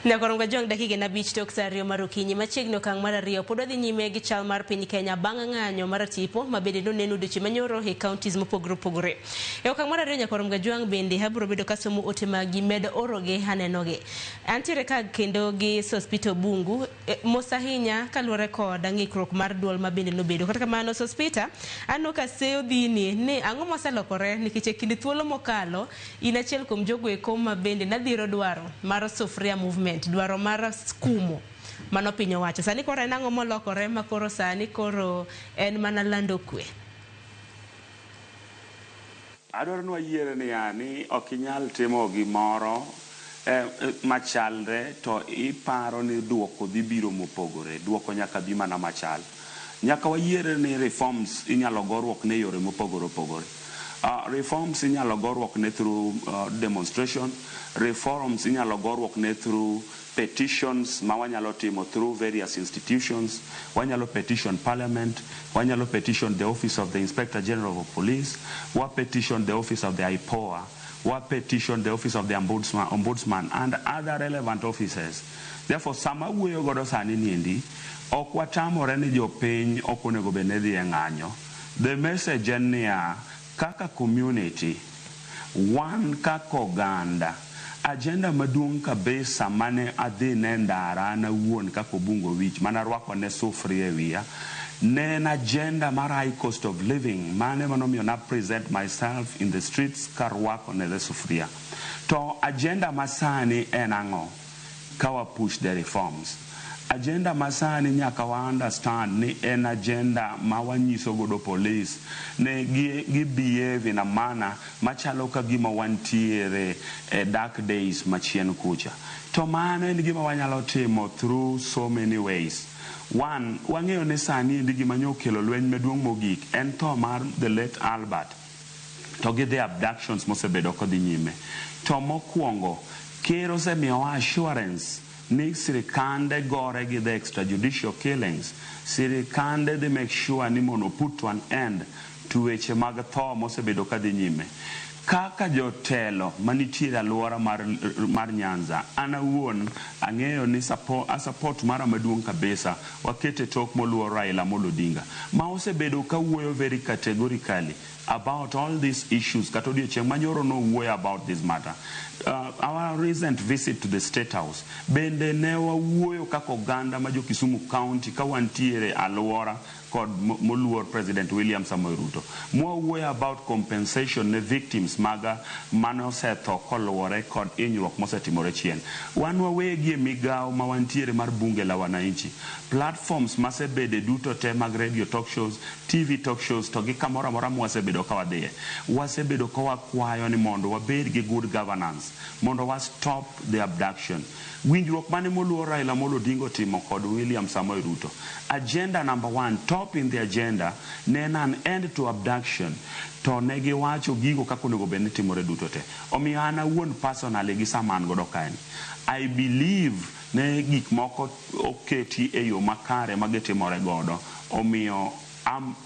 Nyakorongo Jong dakika na 5 tok saa 2 mar okinyi machiegni okang' mar 2 pod wadhi nyime gi chal mar piny Kenya bang' ng'anyo mar tipo ma bende noneno odiochieng' manyoro e counties mopogore opogore. E okang' mar 2 Nyakorongo Jong bende abiro bedo kasomo ote magi med orogi anenogi. Antiere ka kendo gi Sospito Bungu mos ahinya kaluwore kod ng'ikruok mar duol ma bende nobedo. Kata kamano Sospita aneno ka seyo dhini ni ang'o moselokore nikech e kind thuolo mokalo in achiel kuom jogo eko ma bende nadhiro dwaro mar Sufuria Movement, dwaro mar skumo mano piny owacho. Sani koro en ang'o molokore ma koro sani koro en mana lando kwe? Adwaro ni wayiere niya ni ok inyal timo gimoro machalre to iparo ni duoko dhi biro mopogore. Duoko nyaka bi mana machal. Nyaka wayiere ni reforms inyalo goruok ne yore mopogore opogore. Reforms inyalo goruok ne through demonstration. Reforms inyalo goruok ne through petitions ma wanyalo timo through various institutions. Wanyalo petition parliament, wanyalo petition the office of the Inspector General of Police, wa petition the office of the IPOA, wa petition the office of the ombudsman and other relevant offices. Therefore, sama wuoyo godo sani niendi, ok watamore ni jopiny ok onego bed ni dhi e ng'anyo. The message en niya, kaka community, wan kaka oganda, agenda maduong' kabisa mane adhi ne ndara an awuon kaka Obungo Wich, mane arwako ne sufuria e wiya, ne en agenda mar high cost of living, mane manomiyo na present myself in the streets karwako ne the sufuria. To agenda masani en ang'o? Ka wa push the reforms. Agenda masani nyaka wa understand ni en agenda ma wanyiso godo police ne gi behave in a manner machalo ka gima wantiere e dark days machien kucha. To mano en gima wanyalo timo through so many ways. One, wang'eyo ni sani endi gima nyo okelo lweny maduong' mogik en tho mar the late Albert to gi the abductions mosebedo kodhi nyime. To mokwongo, ker osemiyowa assurance ni sirikande gore gi the extrajudicial killings. Sirikande dhi make sure ni mondo put to an end to weche mag tho mosebedo kadhi nyime. Kaka jotelo manitiere alwora mar Nyanza, an awuon ang'eyo ni support mara maduong' kabisa wakete tok moluor Raila Amolo Odinga ma osebedo kawuoyo very categorically about all these issues. Kata odiochieng' manyoro nowuoyo about this matter. Our recent visit to the State House bende ne wawuoyo kaka oganda ma jo Kisumu County ka wantiere alwora kod moluor President William Samoei Ruto. Mwawuoyo about compensation ne victims maga mane osetho koluwore kod hinyruok mosetimore chien. Wan wawegi e migawo ma wantiere mar bunge la wananchi. Platforms masebede duto te mag radio talk shows, TV talk shows to gi kamoro amora mwasebedo ka wadhiye. Wasebedo ka wakwayo ni mondo wabed gi good governance, mondo wa stop the abduction. Winjruok mane moluor Raila Amolo Odinga otimo kod William Samoei Ruto. Agenda number 1, top in the agenda, ne en an end to abduction. To ne giwacho gigo kaka onego bed ni timore duto te. Omiyo an awuon personally gi sama an godo kaeni, I believe ne gik moko oketi e yo makare ma gitimore godo. Omiyo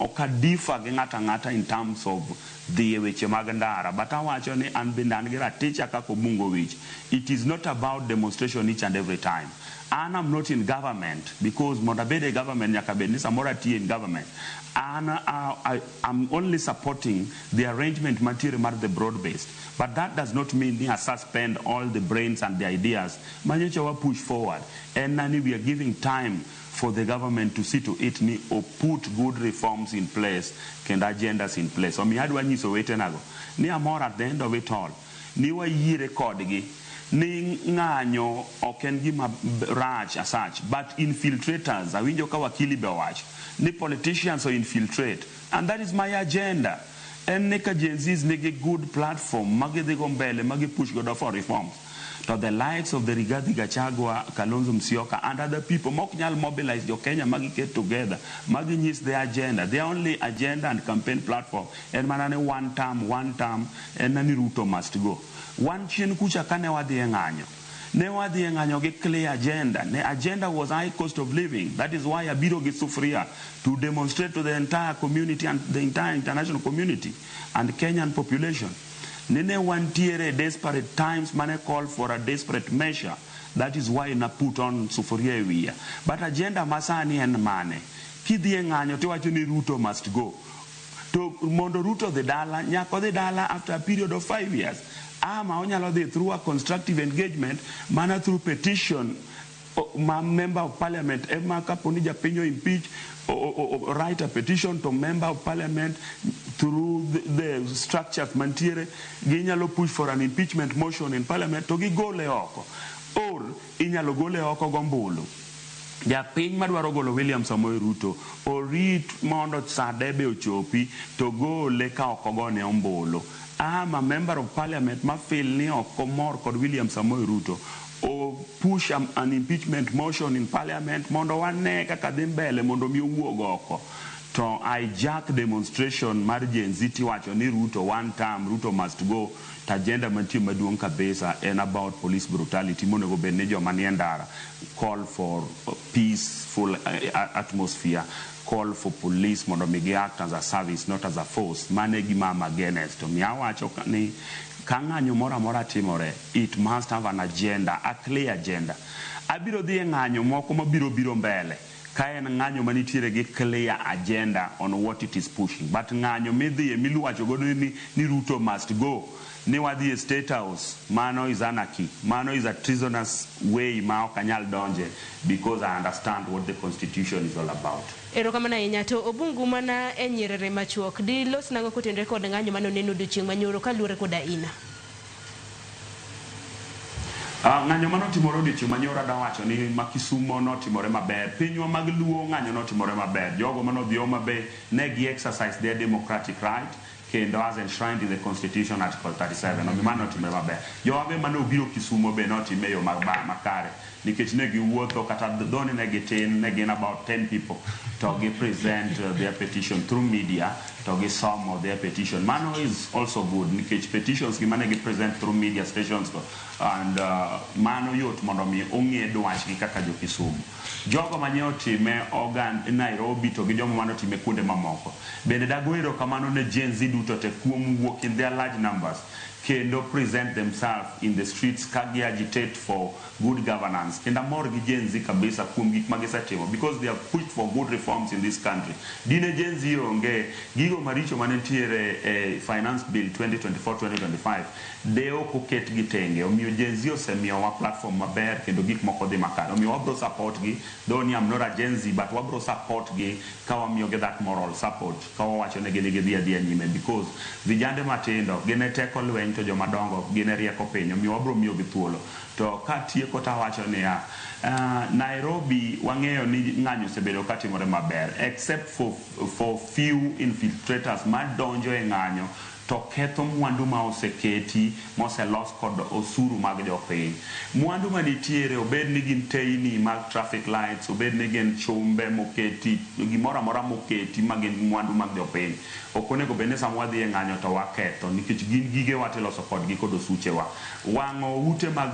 ok adifa gi ng'ato ang'ata in terms of dhi e weche mag ndara, but awacho ni an bende an gi raticha kaka Obungo Wich. It is not about demonstration each and every time. An am not in government because mondo abed e government nyaka bed ni samoro atiyo in government. An I'm only supporting the arrangement mantiere mar the broad based, but that does not mean ni I suspend all the brains and the ideas manyocha wa push forward. En nani we are giving time for the government to see to it ni o put good reforms in place kendo agendas in place. Omiyo adwa nyiso wetenago ni amor at the end of it all ni wayiere kodgi ni ng'anyo ok en gima rach as such, but infiltrators, awinjo ka wakili be owacho ni politicians infiltrate, and that is my agenda. En ni ka Gen Zs nigi good platform ma gidhigo mbele ma gipush godo for reforms. To the likes of the Rigathi Gachagua, Kalonzo Musyoka and other people mok nyal mobilize jo Kenya ma giket together, ma ginyis their agenda. Their only agenda and campaign platform en mana ni one term, one term, en ni Ruto must go. Wan chien kucha kane wadhi e ng'anyo, ne wadhi e ng'anyo gi clear agenda. Ne agenda was high cost of living. That is why abiro gi sufuria to demonstrate to the entire community and the entire international community and Kenyan population. Nene wantiere desperate times mane call for a desperate measure. That is why na put on sufuria e wiya. But agenda masani en mane? Kidhi e ng'anyo tiwacho ni Ruto must go. To mondo Ruto dhi dala, nyaka odhi dala after a period of 5 years. Ama onyalo dhi through a constructive engagement, mana through petition, ma member of parliament ema kapo ni japiny o impeach, o write a petition to member of parliament through the structures mantiere, ginyalo push for an impeachment motion in parliament to gigole oko. Or inyalo gole oko gombulu. Japiny madwaro golo William Samoei Ruto orit mondo sa debe ochopi to gole ka ok ogone ombulu. Ama member of parliament ma feel ni ok omor kod William Samoei Ruto o push an impeachment motion in parliament mondo wane kaka dhi mbele mondo mi owuog oko. To hijack demonstration mar Gen Z tiwacho ni Ruto one term, Ruto must go. To agenda mantie maduong' kabisa en about police brutality monego bed ni joma nie ndara call for peaceful atmosphere, call for police mondo mi gi act as a service, not as a force. Mane gima am against. To mi awacho ni ka ng'anyo moro amora timore, it must have an agenda, a clear agenda. Abiro dhi e ng'anyo moko mabiro biro mbele ka en ng'anyo manitiere gi clear agenda on what it is pushing. But ng'anyo midhiye miluwacho godo ni Ruto must go, ni wadhi e State House, mano is anarchy, mano is a treasonous way ma ok anyal donje because I understand what the constitution is all about. Erokamano ahinya. To Obungu mana e nyerere machuok, dilos nang'o kotenore kod ng'anyo mane oneno odiochieng' manyoro kaluwore koda ina? Ng'anyo manotimore odiochieng' manyoro adawacho ni ma Kisumo notimore maber. Pinywa mag Luo ng'anyo notimore maber. Jogo manodhi Homa Bay ne gi exercise their democratic right kendo as enshrined in the Constitution Article 37. Omiyo mano notimore maber. Jowa be mane obiro Kisumo be notime e yo makare nikech ne giwuotho kata dhoni ne gitin, ne gin about 10 people to gi present their petition through media to gisomo their petition. Mano is also good nikech petitions gi mane gi present through media stations go and mano yot mondo mi ong'e dwachgi kaka jo Kisumu. Jogo manye otime organ Nairobi to gi jogo mane otime kuonde mamoko. Bende dago erokamano ne Gen Z duto te kuom wuok in their large numbers kendo present themselves in the streets ka gi agitate for good governance. Kendo amor gi Gen Z kabisa kuom gik ma gisetimo because they have pushed for good reforms in this country. Dine Gen Z onge gigo maricho mane nitiere e Finance Bill 2024-2025 de ok oket gi tenge. Omiyo Gen Z osemiyowa platform maber kendo gik moko dhi makare. Omiyo wabro support gi, though ni I'm not a Gen Z, but wabro support gi ka wamiyogi that moral support ka wawacho negi ni gidhi adhiya nyime because vijande matindo gin e teko lweny to joma dongo gin e rieko piny. Omiyo wabro miyogi thuolo. To katieko tawacho niya, Nairobi wang'eyo ni ng'anyo osebedo katimore maber except for few infiltrators madonjo e ng'anyo to ketho mwandu ma oseketi moselos kod osuru mag jopiny. Mwandu manitiere obed ni gin teyni mag traffic lights, obed ni gin chumbe moketi, gimoro amora moketi ma gin mwandu mag jopiny. Ok onego bed ni sama wadhi e ng'anyo to waketho nikech gin gigewa tiloso kodgi kod osuchewa. Wang'o ute mag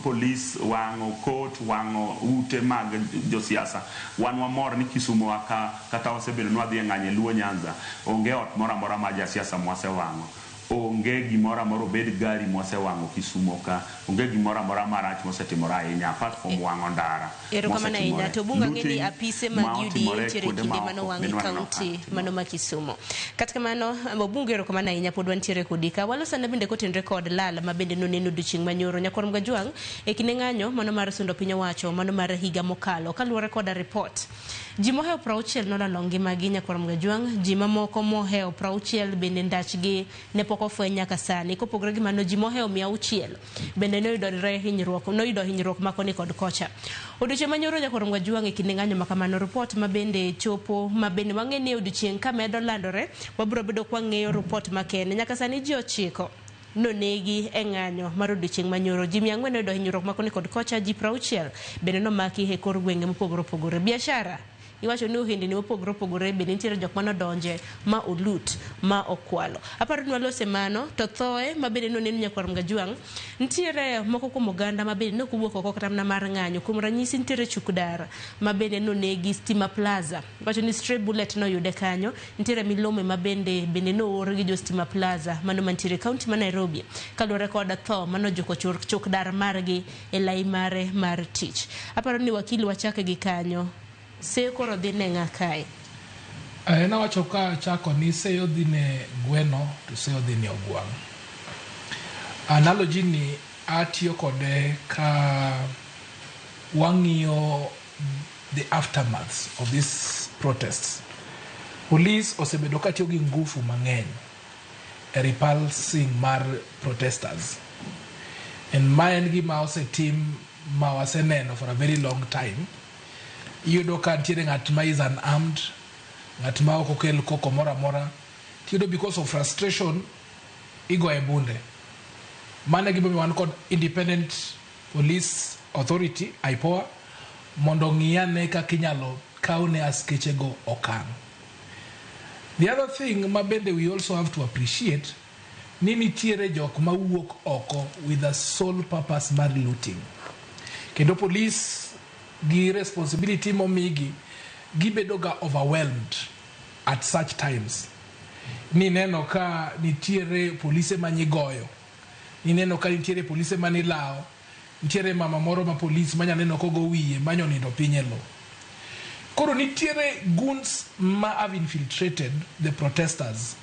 polis, wang'o court, wang'o ute mag josiasa. Wan wamor ni Kisumu ka kata wasebedo ni wadhi e ng'anyo e Luo Nyanza, onge ot moro amora ma jasiasa mwasewang'o. Onge gimoro amora obed gari mwasewang'o Kisumo ka, onge gimoro amora marach mosetimore ahinya apart from wang'o ndara. Erokamano ahinya. To Obungu ang'e ni apise mag UDA nitiere kinde mano wang' e kaunti mano ma Kisumo. Kata kamano, Obungu erokamano ahinya pod wantiere kodi ka. Walosane bende kotenore kod lal ma bende noneno odiochieng' manyoro. Nyakwar Mgajwang' e kinde ng'anyo mano mar sundo piny owacho mano mar higa mokalo kaluwore koda report. Ji mohewo 60 nolalo ngimagi Nyakwar Mgajwang', ji mamoko mohewo 60 bende ndachgi ne pok ofweny nyaka sani. Kopogore gi mano, ji mohewo 600 bende noyudore hinyruok, noyudo hinyruok makoni kod kocha. Odiochieng' manyoro Nyakwar Mgajwang' e kinde ng'anyo makamano, report ma bende chopo ma bende wang'e ni odiochieng' ka medo landore wabiro bedo kwang'eyo report makende. Nyaka sani ji 9 Nonegi e ng'anyo mar odiochieng' manyoro. Ji 400 noyudo hinyruok ma koni kod kocha, ji 60 bende nomaki e kor gwenge mopogore opogore. Biashara iwacho ni ohendni mopogore opogore bende nitiere jok manodonje ma olut ma okwalo. Aparo ni walose mano to thoe ma bende noneno nyakwar Mgajwang', nitiere moko kuom oganda ma bende nok owuok oko kata mana mar ng'anyo. Kuom ranyisi nitiere Chukdar ma bende nonegi Stima Plaza. Iwacho ni stray bullet noyude kanyo. Nitiere milome ma bende noor gi jo Stima Plaza mano mantiere e kaunti ma Nairobi kaluwore kod tho manojuko chukdar margi e lai mare mar tich. Aparo ni wakili wachake gi kanyo. Seyo koro dhi ne ng'a kae? En awacho ka chako ni seyo dhi ne gweno to seyo dhi ne ogwang'. Analogy ni atiyo kode ka wang'iyo the aftermath of these protests. Police osebedo ka tiyo gi ngufu mang'eny e repulsing mar protesters. And ma en gima osetim ma waseneno for a very long time. Iyudo ka nitiere ng'at ma is unarmed, ng'at ma ok okel koko moro amora. Tiyudo because of frustration, igoye bunde. Mano e gimomiyo wan kod Independent Police Authority, IPOA, mondo ong'i ane kaka inyalo kawne askechego okang'. The other thing ma bende we also have to appreciate ni nitiere jok mawuok oko with a sole purpose mar looting. Kendo police gi responsibility momigi gibedo ga overwhelmed at such times. Nineno ka nitiere polise manyigoyo, nineno ka nitiere polise manilawo, nitiere mama moro ma polis manyaneno kogo wiye manyonindo piny e lowo. Koro nitiere goons ma have infiltrated the protesters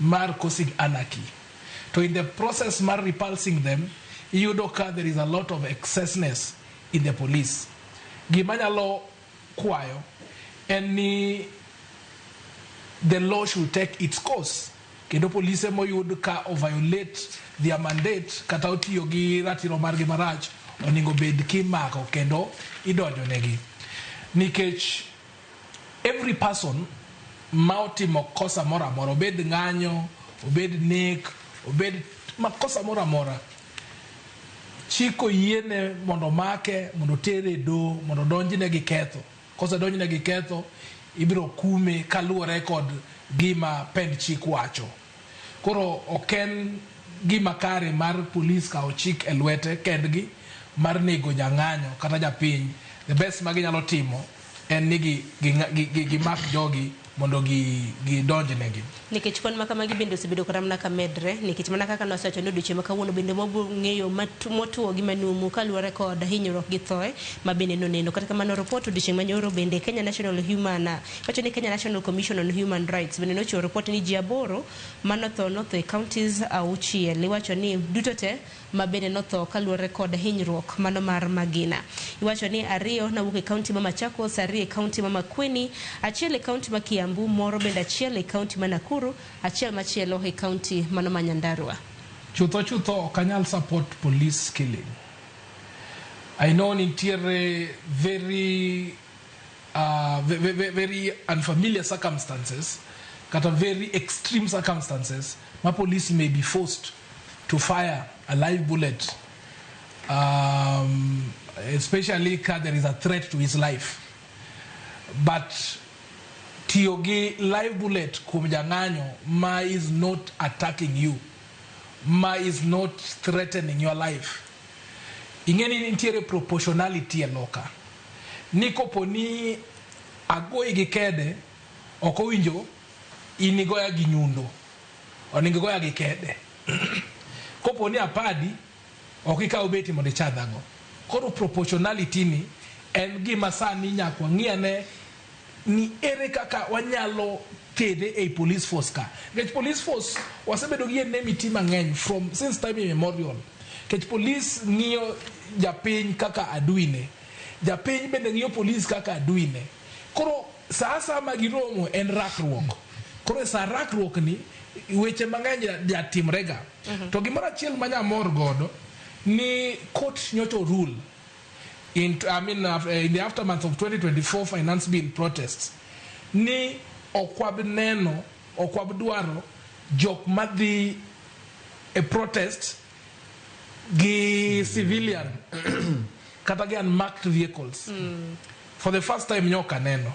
mar causing anarchy. To in the process mar repulsing them, iyudo ka there is a lot of excessness in the police. Gima nyalo kwayo en ni the law should take its course. Kendo polise moyud ka o violate their mandate kata otiyo gi ratiro margi marach onego bed kimako kendo idonjo negi. Nikech every person ma otimo kosa moro amora, obed ng'anyo, obed nek, obed makosa moro amora, chik oyiene mondo omake, mondo otere e doho, mondo odonjne gi ketho. Kosedonjne gi ketho, ibiro kume kaluwore kod gima pend chik wacho. Koro ok en gima kare mar polis kawo chik e lwete kendgi mar nego jang'anyo kata japiny. The best ma ginyalo timo en ni gimak jogi mondo gidonjnegi. Nikech kwan ma kamagi bende osebedo kata mana ka medre, nikech mana kaka nosewacho ni odiochieng' ma kawuono bende wabiro ng'eyo motuo gi manumu kaluwore kod hinyruok gi thoe ma bende noneno. Kata kamano report odiochieng' manyoro bende Kenya National Human, wacho ni Kenya National Commission on Human Rights bende nochiwo report ni ji 8 manotho notho e counties 6. Iwacho ni duto te ma bende notho kaluwore kod hinyruok mano mar magina. Iwacho ni 2 nowuok e county ma Machakos, 2 e county ma Makueni, 1 e county ma Kiambu, moro bende 1 e county ma Nakuru, 1 machielo e county mano ma Nyandarua. Chutho chutho ok anyal support police killing. I know nitiere very very unfamiliar circumstances, kata very extreme circumstances, ma police may be forced to fire a live bullet, especially if there is a threat to his life. But tiyo gi live bullet kuom jang'anyo ma is not attacking you, ma is not threatening your life. Ing'e ni nitiere proportionality e loka. Ni kopo ni agoyi gi kede, ok owinjo in igoya gi nyundo, onego igoya gi kede. Kopo ni apadi, ok ikaw beti mondo ichadhago. Koro proportionality ni en gima sani nyaka wang'i ane ni ere kaka wanyalo tede ei police force ka. Nikech police force wasebedo gi enmity mang'eny from since time immemorial. Nikech police ng'iyo japiny kaka aduine. Japiny bende ng'iyo police kaka aduine. Koro sa asaya ma giromo en rakruok. Koro e sa rakruok ni weche mang'eny jatimrega. To gimoro achiel ma nyamor godo ni court nyocha rule in, I mean, in the aftermath of 2024 finance bill protests ni ok wab neno, ok wab dwaro jok madhi e protest gi civilian kata gi unmarked vehicles. For the first time nyoka neno.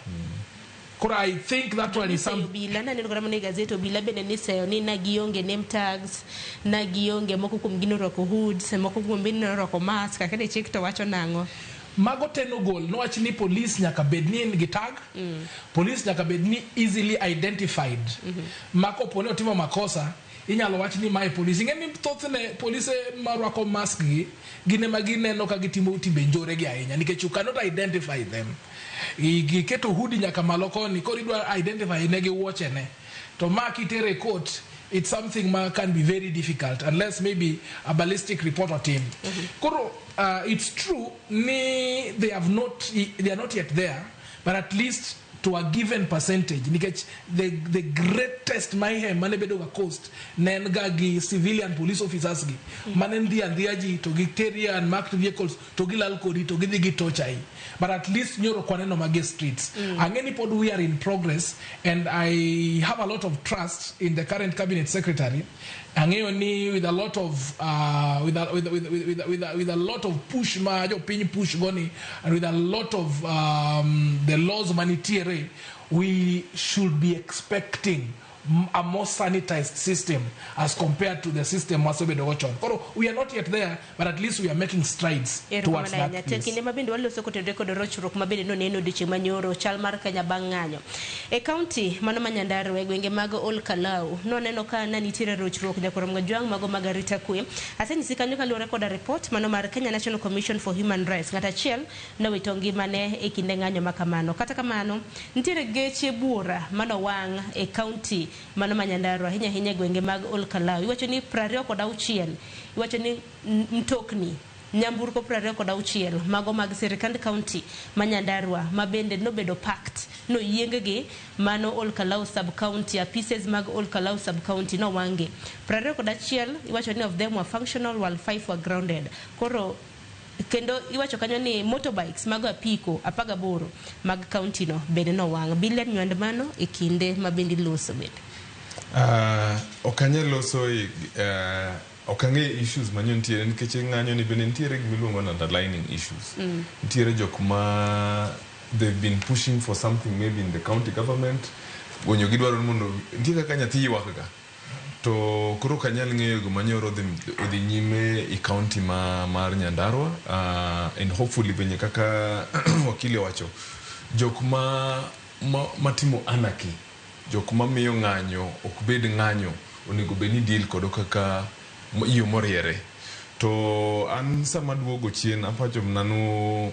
Koro I think that one is some Obila naneno kata mana e gazet, obila bende niseyo ni na gionge name tags, na gionge, moko kuom gi norwako hoods, moko kuom gi norwako mask. Akane chik to wacho nang'o? Mago te nogol nowach ni police nyaka bed ni en gi tag. Police nyaka bed ni easily identified ma kopo ni otimo makosa, inyalo wach ni mae police. Ing'e ni thothne polise marwako mask gi gin ema gineno ka gitimo timbe njore gi ahinya, nikech you cannot identify them. Giketo hood nyaka malo koni, koro idwa identify ne gi wuochene. To ma kitere e court, it's something ma can be very difficult unless maybe a ballistic report otim. Koro it's true ni they have not, they are not yet there, but at least to a given percentage, nikech the greatest mayhem mane bedo ga coast ne en ga gi civilian police officers gi mane ndhi andhiya ji to giteri unmarked vehicles to gilal kodi to gidhi gitochai. But at least nyoro ok waneno magi e streets. Ang'e ni pod we are in progress, and I have a lot of trust in the current cabinet secretary. Ang'eyo ni with a lot of with, a, with, with, with, with, a, with a lot of push ma jopiny push goni and with a lot of the laws manitiere, we should be expecting a more sanitized system as compared to the system wasebedo go chon. Koro we are not yet there, but at least we are making strides towards Erokamano that ahinya. Te place. Kinde ma bende waloso kotenore kod rochruok ma bende noneno odiochieng' manyoro chal mar Kenya bang' ng'anyo e kaunti mano ma Nyandarua e gwenge mag Ol Kalou, noneno ka ne nitiere rochruok nyakwar Mgajwang' mago mag arita kwe. Asenyisi kanyo kaluwore koda report mano mar Kenya National Commission for Human Rights, ng'at achiel nowito ngimane e kinde ng'anyo ma kamano. Kata kamano, nitiere geche buora manowang' e kaunti mano ma Nyandarua, ahinya ahinya e gwenge mag Ol Kalou. Iwacho ni 26, iwacho ni mtokni nyamburko 26 mago mag sirikand kaunti ma Nyandarua ma bende nobedo packed noyieng gi mano Ol Kalou sub county, apises mag Ol Kalou sub county nowang'gi 21. Iwacho ni of them were functional while five were grounded. Koro kendo iwacho kanyo ni motorbikes mago apiko 18 mag kaunti no bende nowang'. Bilian nywand mano e kinde ma bende iloso bende. Ok anyal loso e, ok ang'e issues manyo nitiere, nikech ng'anyo ni bende nitiere gimiluongo ni underlining issues. Nitiere jok ma they've been pushing for something maybe in the county government, gonyo gidwaro ni mondo nitie kaka nyathi ywak ga to koro ok anyal ng'eyo gima nyoro odhi nyime e county ma mar Nyandarua, and hopefully benye kaka wakili owacho, jok ma matimo anarchy, jok mamiyo ng'anyo ok bed ng'anyo, onego bed ni deal kodo kaka yo moriere. To an sama duogo chien apacho mana nu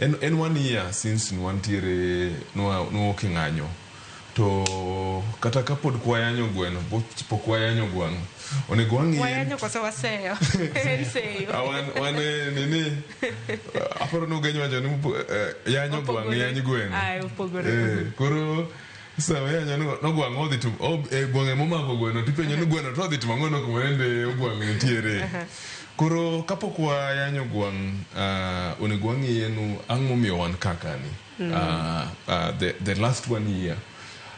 en one year since nwantiere nwawuok e ng'anyo, to kata kapod kwayanyo gweno, pok wayanyo gwang', onego wang'i Wayanyo koso waseyo? En seyo. Ah, wan nini, aparo ni Ugenya wacho ni yanyo gwang' Opogore. yany gweno. Ai, opogore. Koro sama yanyo no gwang' odhi to gwang' emomako gweno, tipenjo ni gweno to odhi timo ang'o no kuma nende ogwang' nitiere. Koro kapok wayanyo gwang', onego wang'iye nu ang' momiyo wan kaka ni. The last one year,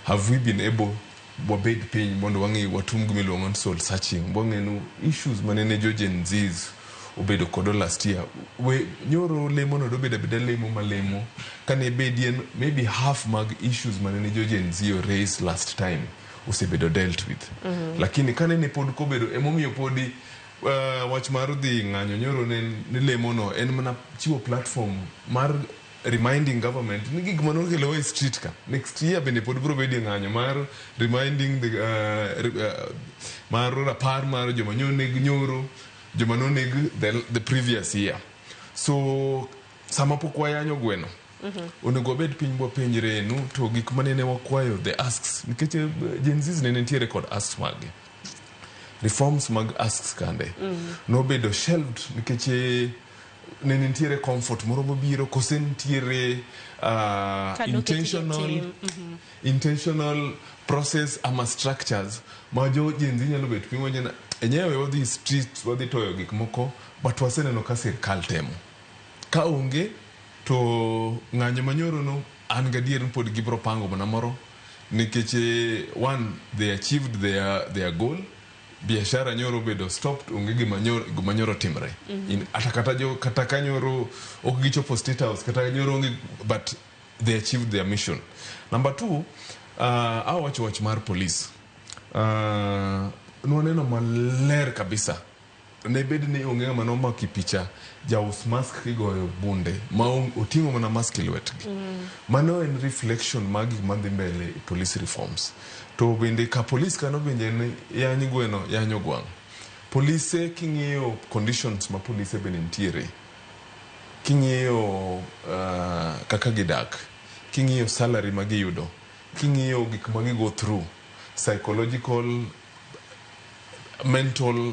have we been able wabed piny mondo wang'i watum gimiluongo ni soul searching, wang'e nu issues manene jo Gen Zs obedo kodo last year? We nyoro lemo no dobedo abeda lemo malemo kane bedie maybe half mag issues manene jo Gen Z o raise last time osebedo dealt with. Lakini kanene pod kobedo emomiyo podi wach mar dhi ng'anyo nyoro ne ni lemo no en mana chiwo platform mar reminding government ni gik manokelo e street ka next year bende pod biro bedie ng'anyo mar reminding the, mar rapar mar joma noneg nyoro, joma noneg the previous year. So sama pok wayanyo gweno, onego wabed piny bwapenjre nu to gik manene wakwayo, the asks, nikech Gen Zs nene nitiere kod asks mage, reforms mag asks kande nobedo shelved nikech ne nitiere comfort moro mobiro kose nitiere Ka noketgi e intentional tim. Intentional process ama structures ma jo Gen Z nyalo bet piny wacho ni enyewe wadhi street, wadhi toyo gik moko, but waseneno ka sirkal temo ka onge to ng'anyo manyoro no, an gadier ni pod gibro pango mana moro nikech one, they achieved their goal. Biashara nyoro obedo stopped, onge gima nyoro, gima nyoro timre. Ata kata jo kata ka nyoro ok gichopo State House, kata nyoro onge, but they achieved their mission. Number two, awacho wach mar police. Nwaneno maler kabisa ne bed ni onge ng'ama nomako picha jaus mask kigoyo bunde ma oting'o mana mask e lwetgi. Mano en reflection mag gik madhi mbele e police reforms. To bende ka police kano bende en yany gweno yanyo gwang'. Polise king'iyo conditions ma polise bende nitiere, king'iyo kaka gidak, king'iyo salary ma giyudo, king'iyo gik ma gigo through, psychological, mental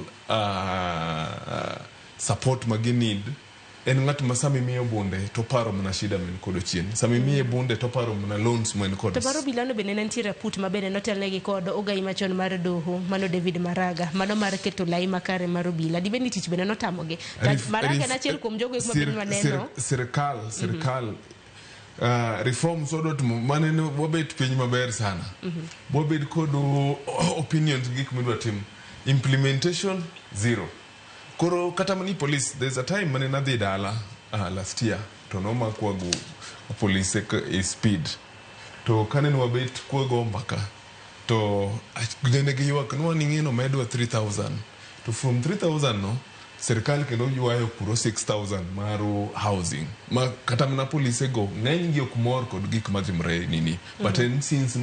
support ma gi need, en ng'at ma sama imiyo bunde to paro mana shida ma en kodo chien, sama imiye bunde to paro mana loans ma en kodo. To mar obilano bende ne nitiere aput ma bende notelnegi kod ogai machon mar doho mano David Maraga, mano mar keto lai makare mar obila. Dibed ni tich bende notamogi. Maraga en achiel kuom jogo eko ma bende waneno. Sirkal reforms wadwa timo maneno wabet piny maber sana, wabed kod opinions gik midwa tim, implementation zero. Koro kata mani police, there's a time mane nadhi dala last year to nomakwa go polise e speed, to kane wabet kwago mbaka to nene giywak nwa ni ng'eno medwa 3000, to from 3000 no sirikal kendo ywayo kuro 6000 mar housing, ma kata mana polise go ng'eny gi ok mor kod gik matimre nini, but en since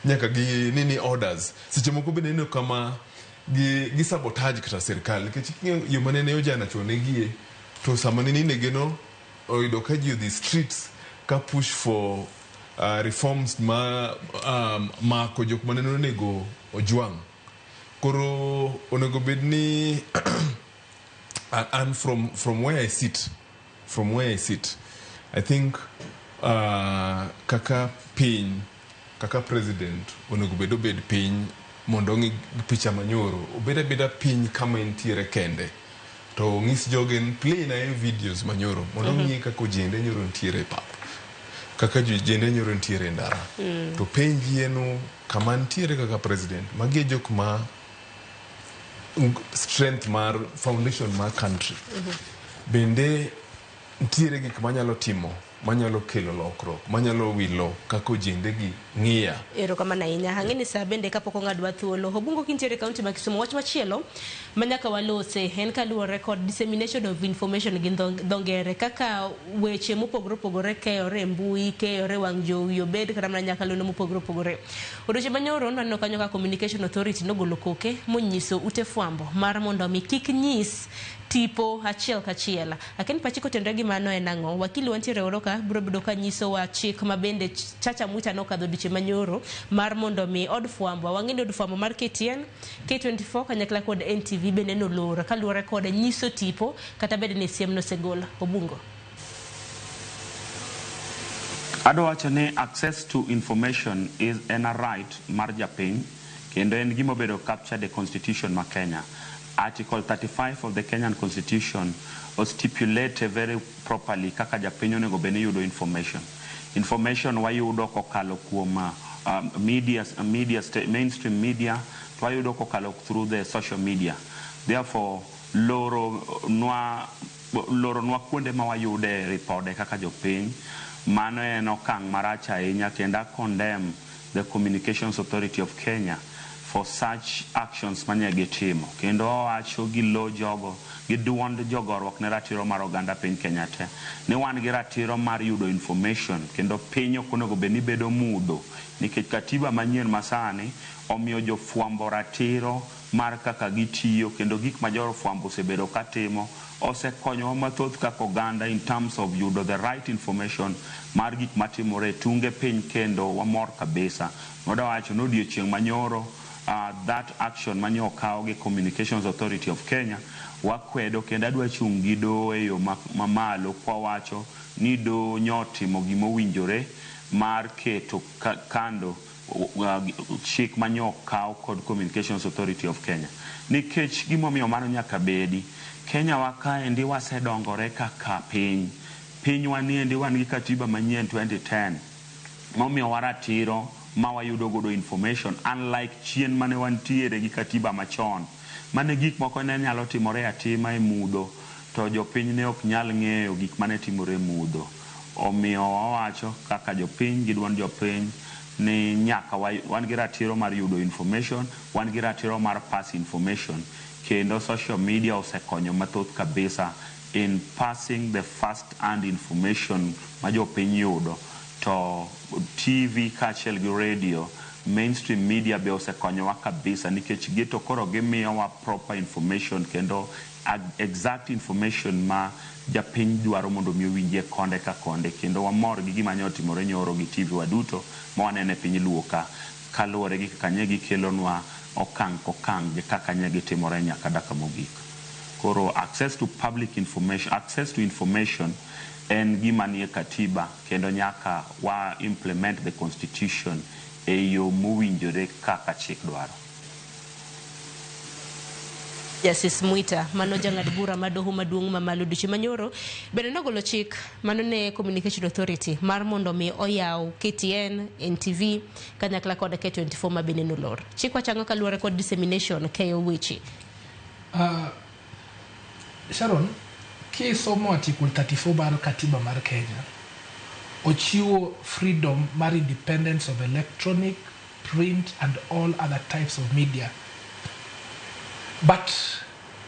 nyaka gi nini orders, seche moko bende ineno kama gi sabotage kata sirikal, nikech king'iyo yo manene ojana chon negie to sama nene inege no oyudo ka ji odhi streets ka push for reforms ma mako jok manene onego ojwang'. Koro onego bed ni and from where I sit, I think kaka piny, kaka president onego bed obed piny mondo ong'i picha manyoro, obed abeda piny kama entiere kende to ong'is jogen play na e videos manyoro mondo ong'i kaka ojende nyoro nitiere e pap, kaka ojende nyoro nitiere e ndara, to penji eno kama nitiere kaka president. Magi e jok ma strength mar foundation mar country. Bende nitiere gik manyalo timo manyalo kelo lokruok manyalo wilo kaka ojende gi ng'iya. Erokamano ahinya. Ang'e ni sa bende kapok ong'adwa thuolo. Obungo kintiere e kaunti ma Kisumu, wach machielo ma nyaka walose en kaluwore kod dissemination of information gi dho ngere, kaka weche mopogore opogore keyore e mbui, keyore e wang' jowi, obed kata mana nyakalondo mopogore opogore. Odiochieng' manyoro nwaneno kanyo ka Communication Authority nogolo koke monyiso ute fwambo mar mondo mi kik nyis tipo achiel kachiel. Aken pachi kotenore gi mano en ang'o? Wakili wantiere oro ka biro bedo ka nyisowa chik ma bende Chacha Mwita nokadho odiochieng' manyoro mar mondo mi od fwambo. Wang'e ni od fwambo mar KTN, K24 kanyakla kod NTV bende nolor kaluwore kod nyiso tipo kata bed ni siem nosegol. Obungo. Adwa wacho ni access to information is en a right mar japiny kendo en gima obedo captured e constitution ma Kenya. Article 35 of the Kenyan Constitution stipulate very properly kaka japiny onego bed ni yudo information. Information wayudo kokalo kuom media, mainstream media, to wayudo kokalo through the social media. Therefore, loro nwa kuonde ma wayude ripode kaka jopiny, mano en okang' marach ahinya, kendo a condemn the Communications Authority of Kenya for such actions manye gitimo, kendo owacho gi lo jogo gi duond jogoruok ne ratiro mar oganda piny Kenya te ni wan gi ratiro mar yudo information, kendo piny ok onego bed ni bedo mudho nikech katiba manyien masani omiyo jofwambo ratiro mar kaka gitiyo, kendo gik ma jofwambo osebedo katimo osekonyowa mathoth kaka oganda in terms of yudo the right information mar gik matimore e tunge piny, kendo wamor kabisa. Wadwa wacho ni odiochieng' manyoro, that action mane okaw gi Communications Authority of Kenya wakwedo, kendo adwa chung' gi doho e yo mamalo kwawacho ni doho nyotimo gimowinjore mar keto kando chik mane okaw kod Communications Authority of Kenya, nikech gimomiyo mano nyaka bedi Kenya wa kaendi wasedongore kaka piny. Pinywa niendi wan gi katiba manyien 2010 momiyowa ratiro ma wayudo godo information, unlike chien mane wantiere gi katiba machon. Mane gik moko ne nyalo timore atima e mudho to jopiny ne ok nyal ng'eyo gik mane timore e mudho. Omiyo wawacho kaka jopiny gi duond jopiny ni nyaka wan gi ratiro mar yudo information, wan gi ratiro mar pass information, kendo social media osekonyo mathoth kabisa in passing the first hand information ma jopiny yudo. To TV kaachiel gi radio, mainstream media be osekonyowa kabisa, nikech gito koro gimiyowa proper information kendo exact information ma japiny dwaro mondo mi owinjie konde ka konde. Kendo wamor gi gima ne otimore nyoro gi TV waduto ma waneno e piny Luo ka, kaluwore gi kaka nye gikelonwa okang' kokang' gi kaka nye gitimore nyaka dakika mogik. Koro access to public information, access to information en gima nie katiba, kendo nyaka wa implement the constitution e yo mowinjore kaka chik dwaro. Justice Mwita, mano jang'ad bura ma doho maduong' mamalo dweche manyoro bende nogolo chik mano ne Communication Authority mar mondo mi oyaw KTN, NTV kanyakla kod K24 ma bende nolor. Chik wacho ang'o kaluwore kod dissemination keyo weche? Sharon, kisomo Article 34 mar katiba mar Kenya, ochiwo freedom mar independence of electronic, print and all other types of media. But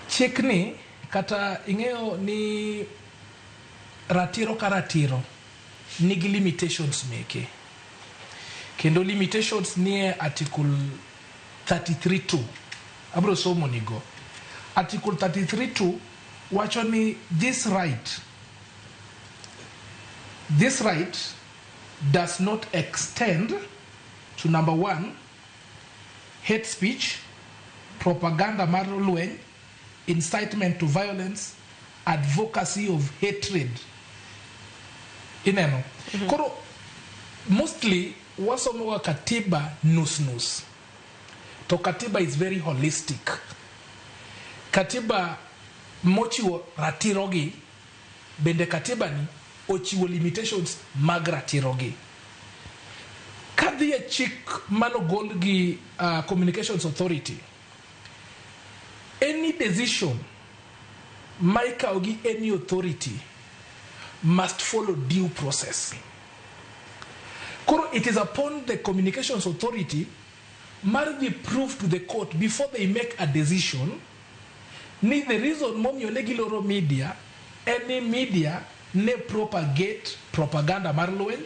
chikni kata ing'eyo ni ratiro ka ratiro nigi limitations meke. Kendo limitations nie Article 33.2. Abro somo nigo. Article 33.2 wacho ni this right does not extend to, number one, hate speech, propaganda mar lweny, incitement to violence, advocacy of hatred. Ineno. Koro mostly wasomoga katiba nus nus. To katiba is very holistic. Katiba mochiwo ratirogi, bende katiba ni ochiwo limitations mag ratirogi. Kadhi e chik manogol gi Communications Authority, any decision ma ikawo gi any authority must follow due process. Koro it is upon the Communications Authority mar dhi prove to the court before they make a decision ni the reason momiyo ne giloro media en ni media ne propagate propaganda mar lweny,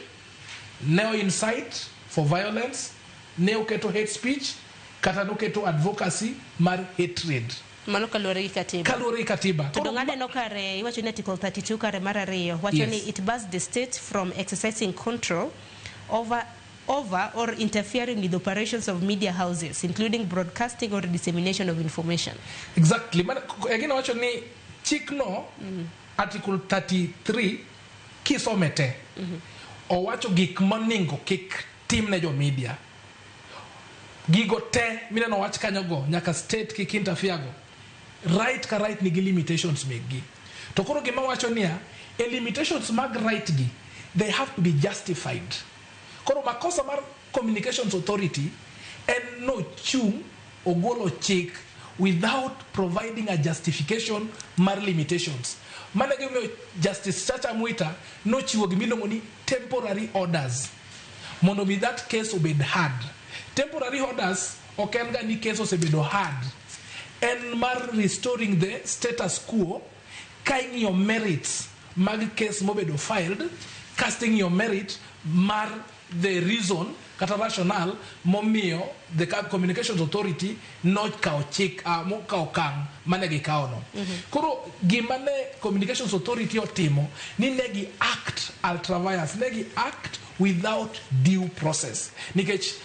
ne o incite for violence, ne oketo hate speech, kata noketo advocacy mar hatred. Mano kaluwore gi katiba. Kaluwore gi katiba. To dong' aneno kare iwacho ni Article 32 kare mar 2 wacho ni it bars the state from exercising control over or interfering with operations of media houses, including broadcasting or dissemination of information. Exactly. Again wacho ni chikno, Article 33 kisome te, owacho gik moningo kik tim ne jo media. Gigo te mineno wach kanyogo nyaka state kik interfere go. Right ka right nigi limitations mekgi. To koro gima wacho niya, e limitations mag right gi, they have to be justified. Koro makosa mar Communications Authority en nochung' ogolo chik without providing a justification mar limitations. Mano e gimomiyo Justice Chacha Mwita nochiwo gimiluongo ni temporary orders mondo mi that case obed heard. Temporary orders ok en ga ni case osebedo heard. En mar restoring the status quo ka ing'iyo merits mag case mobedo filed, kasto ing'iyo merit mar the reason kata rationale momiyo the Communications Authority nokawo chik, mokawo okang' mane gikawo no. Koro gima ne Communications Authority otimo ni ne gi act ultra vires, ne gi act without due process. Nikech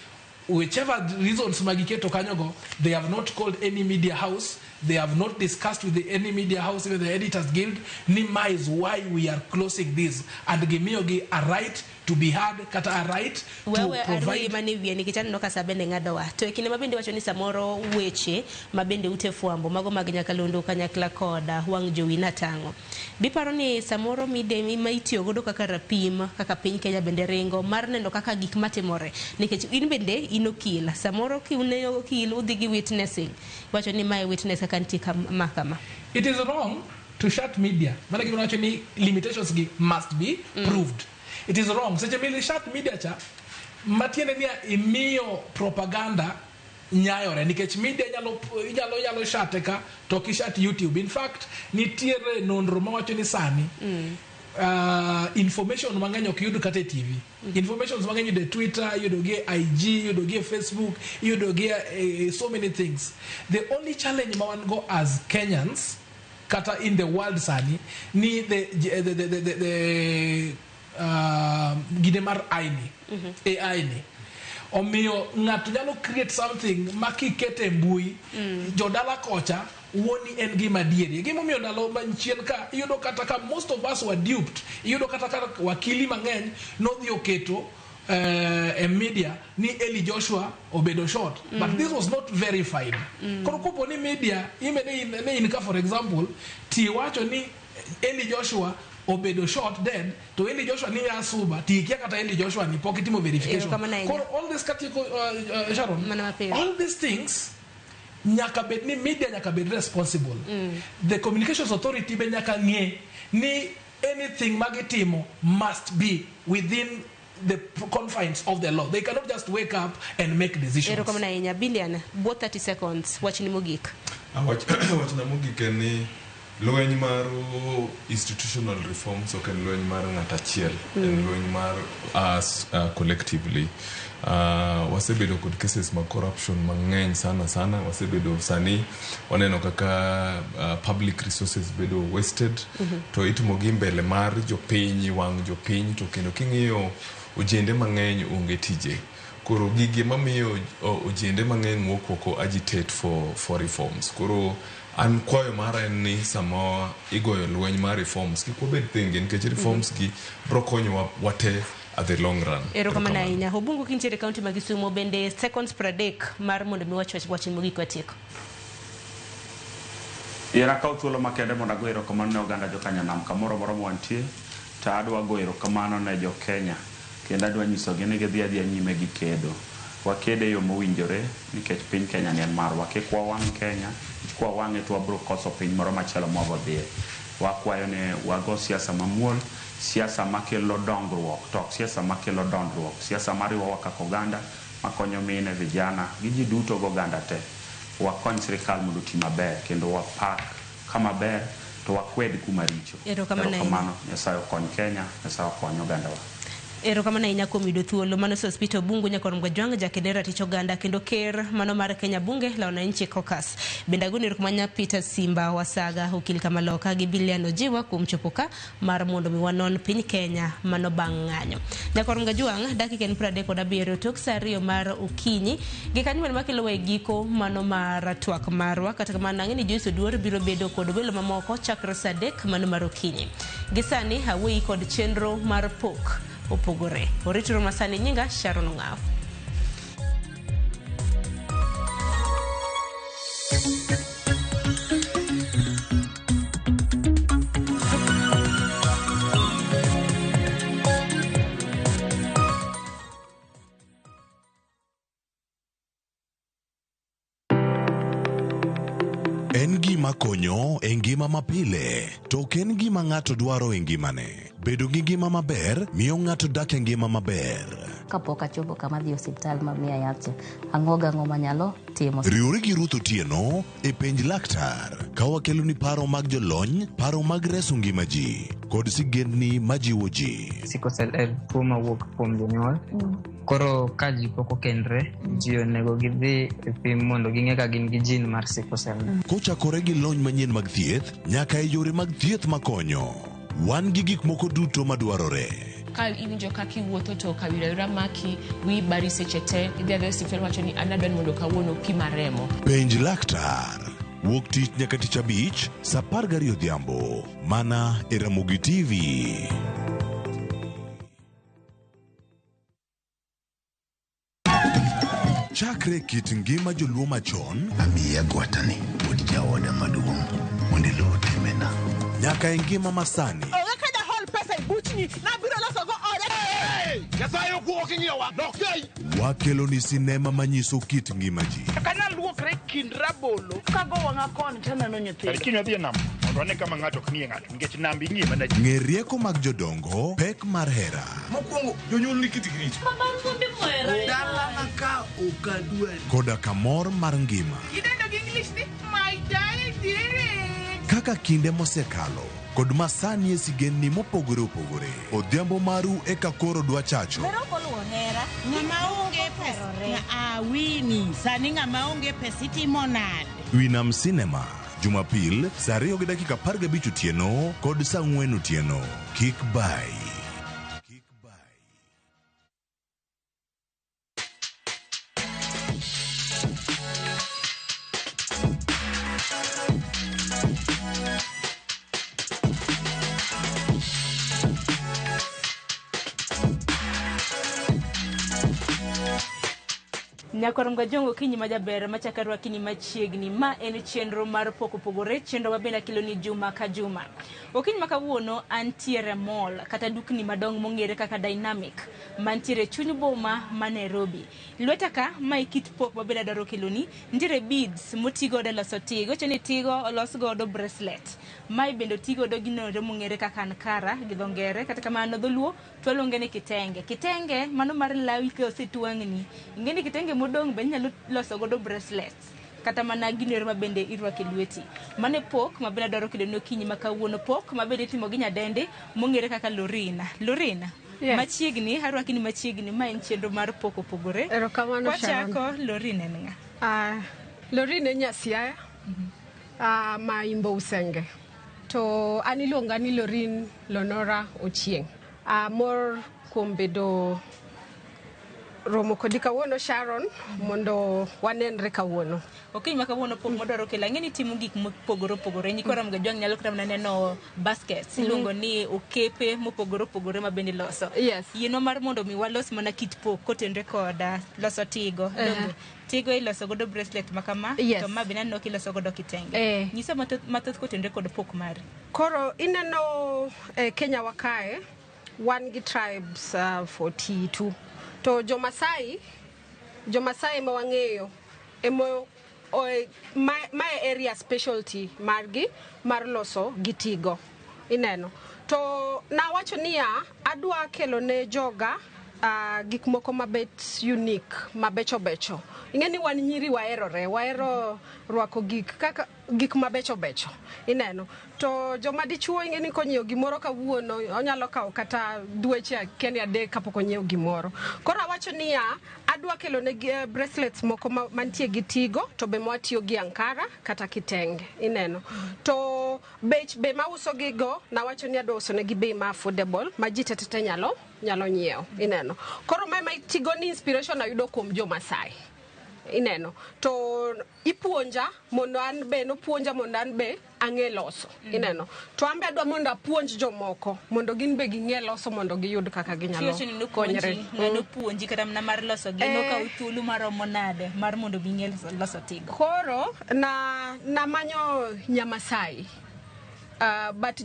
whichever reasons magiketo kanyogo, they have not called any media house, they have not discussed with the, any media house, even the Editors Guild, ni ma is why we are closing this, and gimiyogi a right to be heard kata a right to Wewe arweyi provide. Mane wiye nikech aneno ka sa bende ng'adowa. To e kinde ma bende wacho ni samoro weche ma bende ute fwambo mago mag nyakalondo kanyakla koda wang' jowi natang'o. Biparo ni samoro media ma itiyo godo kaka rapim kaka piny Kenya bende ringo mar neno kaka gik matimore nikech in bende in okil samoro kiuneno okil udhi gi witnessing wacho ni mae witness kaka nitie kama kama. It is wrong to shut media. Mana gima wacho ni limitations gi must be proved. It is wrong. Seche mili shut media cha, matiende ni imiyo propaganda nyayore nikech media inyalo shate ka to ok ishut YouTube. In fact, nitiere nonro mawacho ni sani information mang'eny ok yud kata e TV. Informations mang'eny yudo e Twitter, iyudo gi e IG, iyudo gi e Facebook, iyudo gi e so many things. The only challenge ma wan go as Kenyans kata in the world sani ni the gine mar AI ni. AI ni. Omiyo ng'ato nyalo create something ma kikete e mbui, jodala kocha wuoni en gima adieri. Gimomiyo ndalo machien ka iyudo kata ka most of us were duped, iyudo kata ka wakili mang'eny nodhi oketo e media ni Eli Joshua obedo shot, but this was not verified. Koro kopo ni media ime ne in ka, for example, ti wacho ni Eli Joshua obedo shot dead, to Eli Joshua ni ya suba ti ikia kata Eli Joshua ni pok itimo verification. Erokamano ahinya. Koro all this katieko, Sharon, Mana mapiyo. all these things nyaka bed ni media nyaka bed responsible. The Communications Authority be nyaka ng'e ni anything magitimo must be within the confines of the law. They cannot just wake up and make decisions. Erokamano ahinya. Bilian, bwo 30 seconds, wachni mogik. Wachna mogik en ni lweny mar institutional reforms ok en lweny mar ng'at achiel, en lweny mar us collectively. Wasebedo kod cases mag corruption mang'eny sana sana. Wasebedo sani waneno kaka public resources bedo wasted, to itimogi mbele mar jopiny, wang' jopiny, to kendo king'iyo ojende mang'eny onge tije. Koro gigi mamiyo ojende mang'eny wuok oko agitate for reforms. Koro an kwayo mara en ni sama igoyo lweny mar reforms kik wabed thenge, nikech reforms gi bro konyowa wate at the long run. Erokamano ahinya. Obungu kintiere e kaunti ma Kisumu bende seconds 30 mar mondo mi wach wachni mogik watiek. Yera akaw thuolo makende mondo ago erokamano ne oganda jokanyanam kamoro amora ma wantie, to adwa go erokamano ne jo Kenya kendo adwa nyisogi ni gidhi adhiya nyime gi kedo. Waked e yo mowinjore nikech piny Kenya ni en marwa. Kik wawang' Kenya, nikech kwawang'e to wabiro koso piny moro machielo mwabodhiye. Wakwayo ni wago siasa mamuol, siasa makelo dongruok, to ok siasa makelo dondruok, siasa mariwowa kaka oganda, makonyo mine, vijana, gi ji duto goganda te. Wakony sirikal mondo oti maber kendo wapak kama ber to wakwed kuma richo. Erokamano ahinya. Erokamano. Nyasaye okony Kenya, Nyasaye okony ogandawa. Erokamano ahinya kuom yudo thuolo. Mano Sospeter Obungu nyakwar Mgajwang', jakede ratich oganda kendo ker mano mar Kenya Bunge la Wananchi Caucus. Bende agoni erokamano Peter Simba Wasaga, okil Kamaloka gi Bilian Ojiwa kuom chopo ka mar mondo mi wanon piny Kenya mano bang' ng'anyo. Nyakwar Mgajwang', dakika en 37 tok sa 2 mar okinyi. Gi kanyo bende makelowa e giko mano mar twak marwa. Kata kamano ang'e ni Joyce Oduor biro bedo kod welo mamoko chakre sa 3 mano mar okinyi. Gi sani awuoyi kod chenro mar pok opogore. Oritro masani, nyinga Sharon Ong'aw. En gima konyo e ngima mapile, to ok en gima ng'ato dwaro e ngimane. Bedo gi ngima maber miyo ng'ato dak e ngima maber. Kapok achopo kama dhi e osiptal ma miya yath cha, ang'o gang'o manyalo timo. Riwri gi Ruth Otieno e Penj Laktar ka wakeloni paro mag jolony, paro mag reso ngima ji, kod sigendni majiwo ji. Sickle cell en tuo mawuok kuom jonyuol. Koro ka ji pok okendre, ji onego gidhi e pim mondo ging'e ka gin gi gene mar sickle cell. Kochakore gi lony manyien mag thieth nyaka e yore mag thieth makonyo. Wan gi gik moko duto madwarore. Ka iwinjo kaka iwuotho to kawira wira maki, wiyi bari seche te, idhi adhiya e osiptal wacho ni an adwa ni mondo kawuono pima remo. Penj Laktar. Wuok tich nyaka tich abich, sa 12 odhiambo. Mana e Ramogi TV. Chakre kit ngima joluo machon, Amiyi agwatani wuod jaoda maduong' mondo iluw timbena. nyaka e ngima masani. Onge ka dahol pesa e buchni, nabiro loso go oda. Nyasaye okuo king'iyowa, dok Wakelo ni sinema manyiso kit ngima ji. Kana luokre kind rabolo kago wang'a koni taneno nyithindo. Kiny wadhi e nam mondo wane kama ng'ato ok ng'iye ng'ato nikech nam ing'iye mana ji. Ng'e rieko mag jodongo, pek mar hera. Mokwongo jonyuol ni kit gi Dalana ka ok adwari. Koda kamor mar ngima. Idendo gi English ni my daddy. Kaka kinde mosekalo kod masani e sigendni mopogore opogore. Odhiambo maru eka koro dwa chacho. Ng'ama onge pesa awini sani ng'ama onge pesa itimo nade? Winam Cinema, Jumapil, saa 2:15 otieno kod saa 4 otieno. Kik bai. Nyakwar Mgajongo okinyi ma jaber machako arwakini machiegni. Ma en chenro mar pok opogore, chenro mabende akeloni juma ka juma. Okinyi ma kawuono antiere mall kata dukni madongo mong'ere kaka Dynamic mantiere e chuny boma ma Nairobi. Lweta ka ma e kit pok mabende adwaro keloni. Nitiere beads motigodo e loso tigo. Iwacho ni tigo olos godo bracelet. Mae bende otigodo gino mong'ere kaka ankara gi dho ngere. Kata kamano dholuo to waluonge ni kitenge. Kitenge mano mar lawi ka osetwang'ni. Ing'e ni kitenge modong' be inyalo loso godo bracelets kata mana gino ero ma bende irwako e lweti. Mano e pok ma bende adwaro keloni okinyi ma kawuono. Pok ma bende itimo gi nyadendi mong'ere kaka Lorina. Lorina, Yes. machiegni, arwaki ni machiegni, ma en chenro mar pok opogore. Erokamano Sharon. Kwachako, Lorina en ng'a? Loreen en Nyasiaya ma Imbo Usenge. To an iluonga ni Loreen Lonora Ochieng. Amor kuom bedo romo kodi kawuono Sharon mondo wanenre kawuono. Okinyi ma kawuono pok modwaro kelo ang'e ni timo gik mopogore opogore. Nyikwa Ramogi Ajwang' nyalo kata mana neno baskets iluongo ni okepe mopogore opogore ma bende iloso. Yes. Yienwa mar mondo mi walos mana kit pok kotenre kod loso tigo. Donge? Tigo iloso godo bracelet ma kama Yes. to ma bende aneno kiloso godo kitenge. Nyisa mathoth kotenre kod pok mari. Koro ineno Kenya wa kae wan gi tribes 42 to jo-Masai ma wang'eyo emo mae area specialty margi mar loso gi tigo ineno. To nawacho niya adwa kelo ne joga gik moko mabet unique mabecho becho. Ing'e ni wan nyiri waherore, wahero rwako gik kaka gik mabecho becho ineno. To joma dichuo ing'e ni konyiewo gimoro kawuono onyalo kawo kata dweche akia ni adek kapok onyiewo gimoro. Koro awacho niya adwa kelo ne bracelets moko mantie gi tigo to be mwatiyo gi ankara kata kitenge ineno. To bech be mauso gigo nawacho ni adwa uso negi bei ma affordable ma ji tete nyalo nyiewo ineno. Koro mae ma tigo ni inspiration ayudo kuom jo Masai ineno. To ipuonja mondo an be nopuonja mondo an be ang'e loso ineno. To an be adwa mondo apuonj jomoko mondo gin be ging'e loso mondo giyud kaka ginyalo Kiwacho ni nopuonji, konyre. ng'ano puonji kata mana mar loso gi, nokawo thuolo maromo nade mar mondo ging'e loso tigo? Koro namanyo Nyamasai. But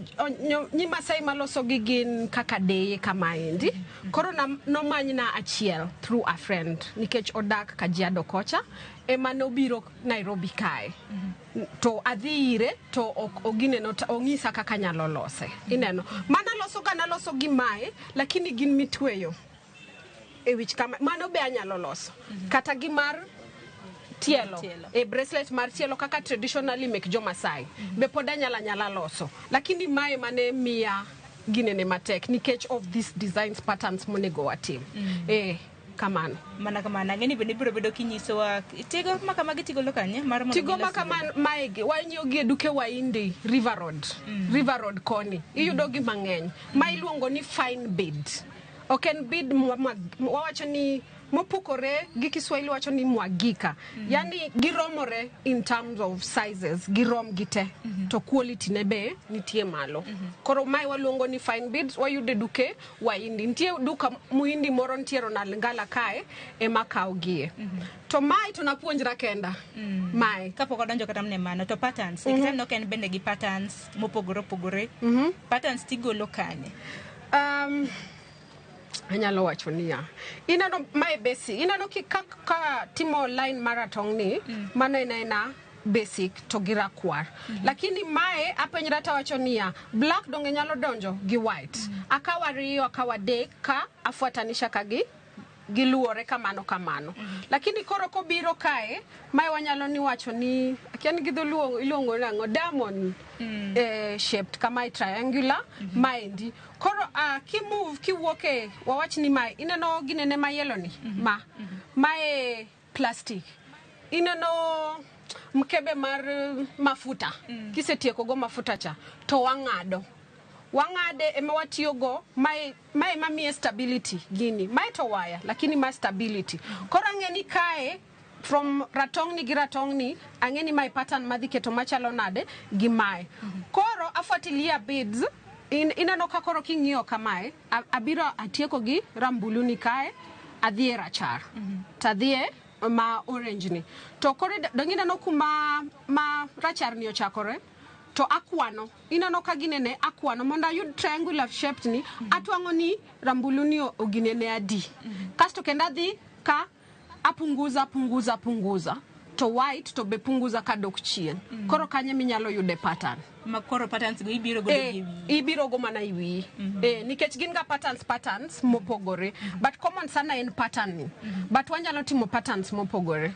nyi Masai maloso gi gin kaka deye kamaendi. Koro nomanyna achiel through a friend nikech odak Kajiado kocha ema nobiro Nairobi kae. To adhi ire to ok ogineno ong'isa kaka anyalo lose. Ineno. Mana loso ga naloso gi mae lakini gin mitweyo e wich kama mano be anyalo loso. Kata gi mar tielo. E bracelet mar tielo kaka traditionally mek jo Masai. Be pod anyala loso. Lakini mae mane miya ginene matek nikech of these designs patterns monego watim. Kamano. Mana kamano. Ang'e ni bende ibiro bedo kinyisowa tigo ma kamagi tigo lo kanye mar mondo Tigo gilos ma kama maegi wanyiewo gi e duke Wahindi River Road. River Road koni. Iyudo gi mang'eny. Ma iluongo ni fine bead. Ok en bead wawacho ni mopukore gi Kiswahili wacho ni mwagika. Yani giromore in terms of sizes, girom gite. To quality ne be nitie malo. Koro mae waluongo ni fine beads, wayude duke Wahindi. Nitie duka Muhindi moro nitie Ronald Ngala kae ema kaw gie. To mae to napuonjra kenda. Mae. Kapok odonjo kata mne mano to patterns. Nikech ok en bende gi patterns mopogore opogore. Patterns tigolo kanye? Anyalo wacho niya, ineno mae basic, ineno ki ka, ka timo line maratong ni, mano en aena basic to gi rakwar. Lakini mae apenjra tawacho niya, black donge nyalo donjo gi white. Akaw ariyo, akaw adek ka afuatanisha ka gi giluwore kamano kamano. Lakini koro kobiro kae, mae wanyalo ni wacho ni, akia ni gi dholuo iluongo nang'o, diamond shaped kamae triangular, maendi. Koro kimove kiwuok e, wawach ni mae, ineno ginene ma yellow ni, ma, mae plastic. Ineno mkebe mar mafuta, kisetieko go mafuta cha, to wang'ado. Wang'ade ema watiyogo, mae, mae mamiye stability gini. Mae to waya, lakini ma stability. Koro ang'e ni kae, from ratong ni gi ratong ni, ang'e ni mae pattern madhi keto machalo nade gi mae. Koro afuatilia beads, ineno ka koro king'iyo kamae, abiro atieko gi rambulu ni kae, adhi e rachar. Tadhi e ma orange ni. To koro dong ineno kuma ma rachar ni ochakore, to akwano ineno ka ginene akwano mondo ayud triangular shaped ni atwang'o ni rambulu ni oginene adi kasto kendo adhi ka apunguza punguza punguza to white to be punguza kadok chien koro kanyo minyalo yude pattern Ma koro patterns go ibiro godo gi wiyi. Ibiro go mana e wiyi nikech gin ga patterns mopogore but common sana en pattern ni but wanyalo timo patterns mopogore.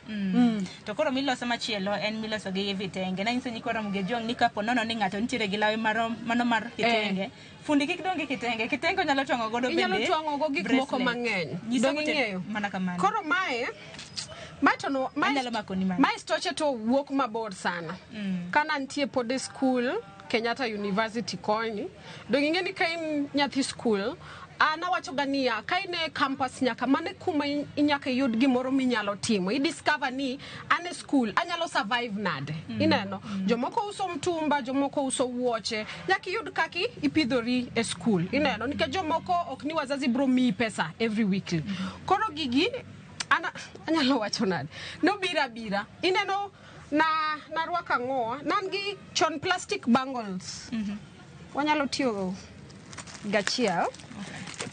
To koro miloso machielo en miloso gi vitenge. Nanyiso nyikwa Ramogi Ojwang' ni kapo nono ni ng'ato nitiere gi lawe marom mano mar kitenge. Fundi kik dong' gi kitenge. Kitenge onyalo twang'o godo inyalo bende. Twang'o go gik moko Bracelet. Mang'eny. Nyisa Dong' kote- ing'eyo Mana kamano. Koro mae to no mae, Anyalo makoni mano. Mae stoche to wuok mabor sana. Kana nitie pod e school Kenyatta University koni, dong ing'e ni ka in nyathi school, an awacho ga niya, ka in e campus nyaka mane kuma nyaka iyud gimoro minyalo timo i discover ni an e school anyalo survive nade. Ineno jomoko uso mtumba, jomoko uso wuoche, nyaka iyud kaki ipidhori e school. Ineno nikech jomoko ok ni wazazi bro miyi pesa every weekly. Koro gigi ana anyalo wacho nade, nobiro abira ineno na narwako ang'owa nan gi chon plastic bangles. Wanyalo tiyo gachiel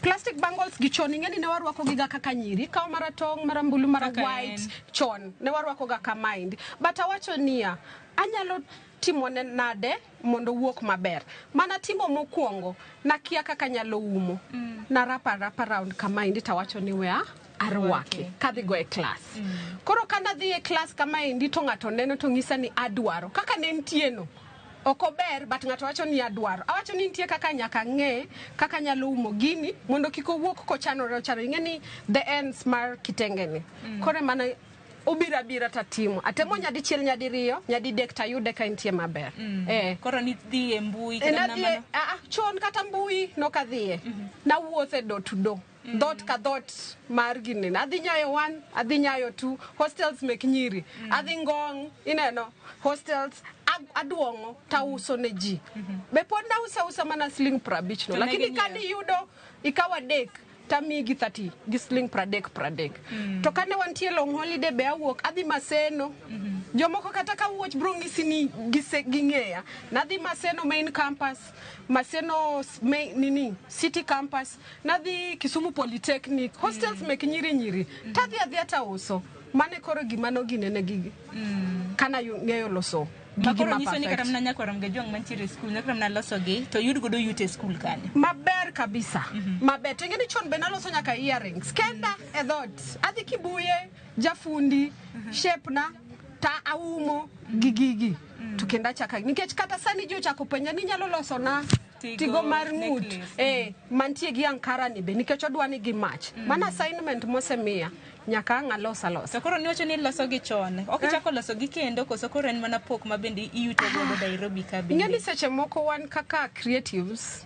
plastic bangles gi chon ing'e ni ne warwako giga kaka nyiri kaw maratong' marambulu mara Kaka white en. Chon ne warwako ga kamaendi but awacho niya anyalo timone nade mondo owuok maber mana timo mokwongo nakia kaka anyalo umo narapa rapa round kamaendi tawacho ni wea arwake kadhi go e class. Koro kanadhi e class kamaendi to ng'ato neno to ng'isa ni adwaro kaka ne nitie no ok ober but ng'ato wacho ni adwaro awacho ni nitie kaka nyaka ng'e kaka anyalo umo gini mondo kik owuok kochanore ochanore ing'e ni the ends mar kitenge ni koro mana obiro abira tatimo atemo nyadichiel nyadiriyo nyadidek tayude ka entie maber. Koro nidhi e mbui E, kata mana nadhi e- mano? ah, ah, chon kata mbui nokadhiye nawuothe door to door dhot ka dhot mar gini adhi Nyayo 1 adhi Nyayo 2 hostels mek nyiri adhi Ngong ineno hostels aduong'o tauso ne ji be pod nauso ausa mana siling 50 no To ne lakini ginyiewo. kaniyudo ikaw adek tamiyi gi 30 gi siling 30 30 to kane wantie long holiday be awuok adhi Maseno jomoko kata ka wuoch bro ng'isi ni ging'eya nadhi Maseno main campus Maseno main, nini city campus nadhi Kisumu Polytechnic hostels mek nyiri nyiri tadhi adhiya tauso mane koro gima noginene gigi kana ng'eyo loso Ma gigi koro ma nyiso ni kata perfect. mana nyakwa Ramogi Ojwang' mantiere e skul nyaka mana losogi to yud godo yuto e skul kanyo. Maber kabisa maber to ing'e ni chon be naloso nyaka earrings kenda e dhot adhi Kibuye jafundi shape na ta aumo gi gigi to kendo achaka nikech kata sani ji ochako penja ni inyalo loso na Tigo, tigo mar ng'ut necklace. Mantie gi ankara ni be nikech odwa ni gi mach mana assignment mosemiya nyaka ang' alos alosa. To koro niwacho ni ilosogi chon. Ok ichako losogi kendo koso koro en mana pok ma bende iyuto godo Nairobi ka Ing'e bende? ni seche moko wan kaka creatives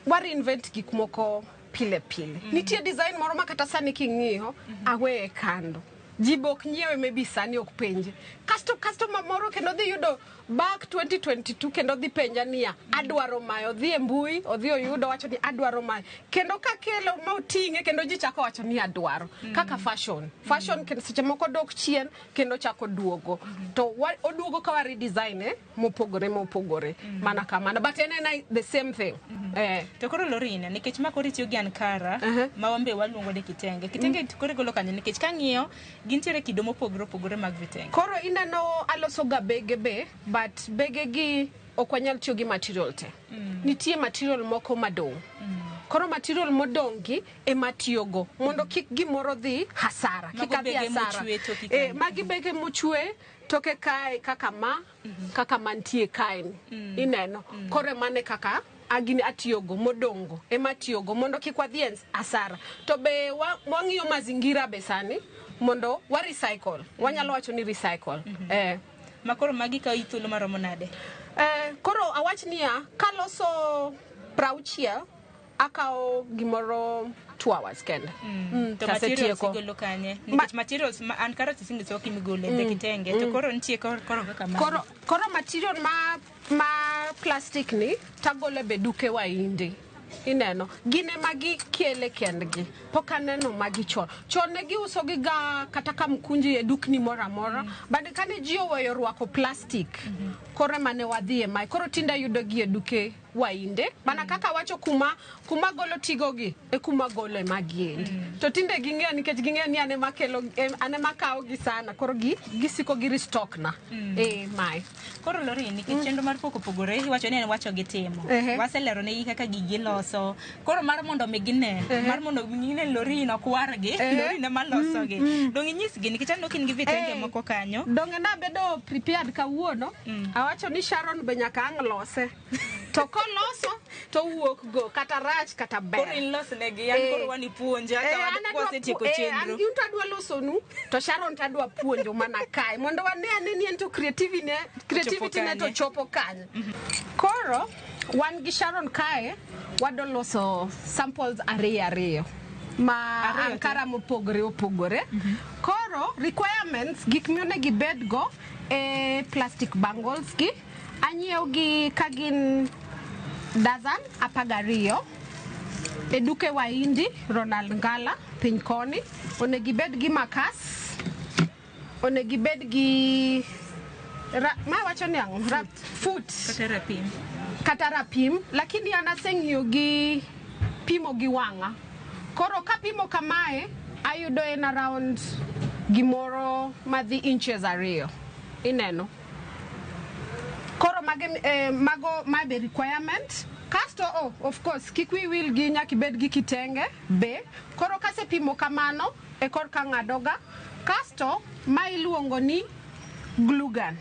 wa reinvent gik moko. pile pile. Nitie design moro ma kata sani king'iyo, aweye kando. Ji be ok nyiewe maybe sani ok penje. Kasto customer moro kendo dhi yudo back 2022 kendo dhi penja niya, adwaro mae. Odhi e mbui, odhi oyudo wacho ni adwaro mae. Kendo kakelo ma oting'e kendo ji chako wacho ni adwaro. Kaka fashion. Fashion kendo seche moko dok chien kendo chako duogo. To oduogo ka wa redesign mopogore mopogore. Mana kamano. But en ena the same thing. To koro Lorina, nikech ma koro itiyo gi Ankara, ma wan be waluongo ni kitenge. Kitenge to koro igolo kanye nikech kang'iyo gintiere kido mopogore opogore mag vitenge. Koro ineno aloso ga bege be, but bege gi ok wanyal tiyo gi material te. Nitie material moko madong'. Koro material modong' gi ema tiyogo mondo kik gimoro dhi hasara. Mago Kik adhi bege hasara. mochwe toke kae. Magi bege mochwe toke kae kaka ma, kaka mantie kae ni. Ineno. Koro mane kaka agini atiyogo modongo ema atiyogo mondo kik wadhi e hasara. To be wang'iyo mazingira be sani mondo wa recycle. Wanyalo wacho ni recycle. Ma koro magi kawo thuolo maromo nade? Koro awach niya, kaloso 60 akawo gimoro 2 hours kende. To materials Tasetieko. igolo kanye? Nikech materials ma Ankara to singiso ok imigolo e kitenge. To koro nitie koro kaka magi. Koro material ma plastic ni tagolo be duke Wahindi. Ineno, gin ema gikele kendgi. Pok aneno magi chon. Chon ne giuso gi ga kata ka mkunji e dukni moro amora. But kane ji oweyo rwako plastic, koro ema ne wadhi e mae. Koro tinde ayudo gi e duke Wahinde. Mana kaka wacho kuma golo tigo gi, e kuma golo e magi endi. To tinde ging'eyo nikech ging'eyo ni an ema kelo, an ema kawo gi sana. Koro gisiko gi restock na. Mae. Koro Lorraine, nikech chenro mar pok opogore, iwacho ni en wacho gi timo. Waselero negi kaka gigi loso. Koro mar mondo mi gine, mar mondo mi gine Lorraine ok wargi, Lorraine ema losogi. Dong' inyisgi nikech aneno ka in gi vitenge moko kanyo. Donge nabedo prepared kawuono. Awacho ni Sharon be nyaka ang' lose. To koloso to wuok go kata rach kata ber. Koro in losnegi, an koro wan ipuonja, ka wasetieko chenro. An to adwa losonu, to Sharon to adwa puonjo mana kae mondo wane ane ni en to creativity ne to chopo kanye. Koro wan gi Sharon kae wadwa loso samples ariyo ma Ankara mopogore opogore. Koro requirements gik monego ibed go e plastic bangles gi anyiew gi ka gin dozen 12 e duke Wahindi, Ronald Ngala piny koni. Onego ibed gi makas, onego ibed gi ma wacho ni ang'o? Foot kata rapim, lakini an aseng'iyo gi pimo gi wang'a. Koro kapimo kamae ayudo en around gimoro madhi inches 2. Ineno. Koro mago ma be requirement. Kasto of course kik wi wil gi nyaka ibed gi kitenge be. Koro kasepimo kamano e korka ng'adoga. Kasto ma iluongo ni glue gun.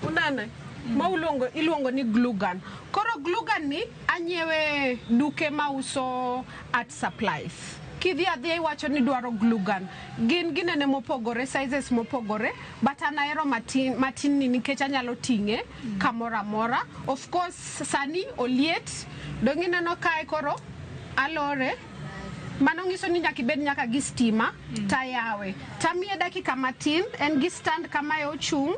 Unene? Ma iluongo ni glue gun. Koro glue gun ni anyiewe duke mauso art supplies. Kidhi adhiya iwacho ni dwaro glue gun. Gin ginene mopogore, sizes mopogore, but an ahero matin ni nikech anyalo ting'e kamoro amora. Of course sani oliet, dong' ineno kae koro alore. Mano nyiso ni nyaka ibed nyaka gi stima, tayawe. Tamiye dakika matin, en gi stand kamae ochung'.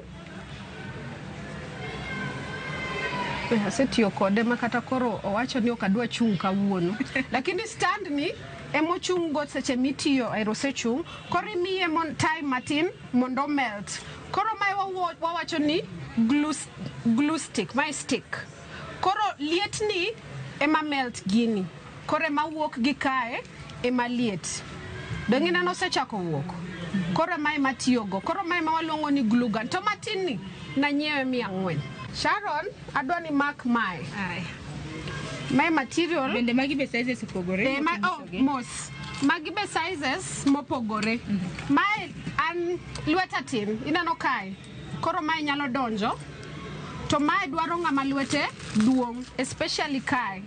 Asetiyo kode ma kata koro owacho ni ok adwa chung' kawuono. Lakini stand ni emochung' go seche mitiyo ero osechung'. Koro imiye time matin mondo melt. Koro mae wawacho ni glue stick, mae stick. Koro liet ni ema melt gini. Koro ema wuok gi kae ema liet. Dong' ineno osechako wuok. Koro mae ema tiyogo. Koro mae ema waluongo ni glue gun. To matin ni nanyiewe 400. Sharon, adwa ni mark mae. Mae material. Bende magi be sizes opogore? Mos. Magi be sizes mopogore. Mae an lweta tin, ineno kae. Koro mae nyalo donjo. To mae dwaro ng'ama lwete duong', especially kae.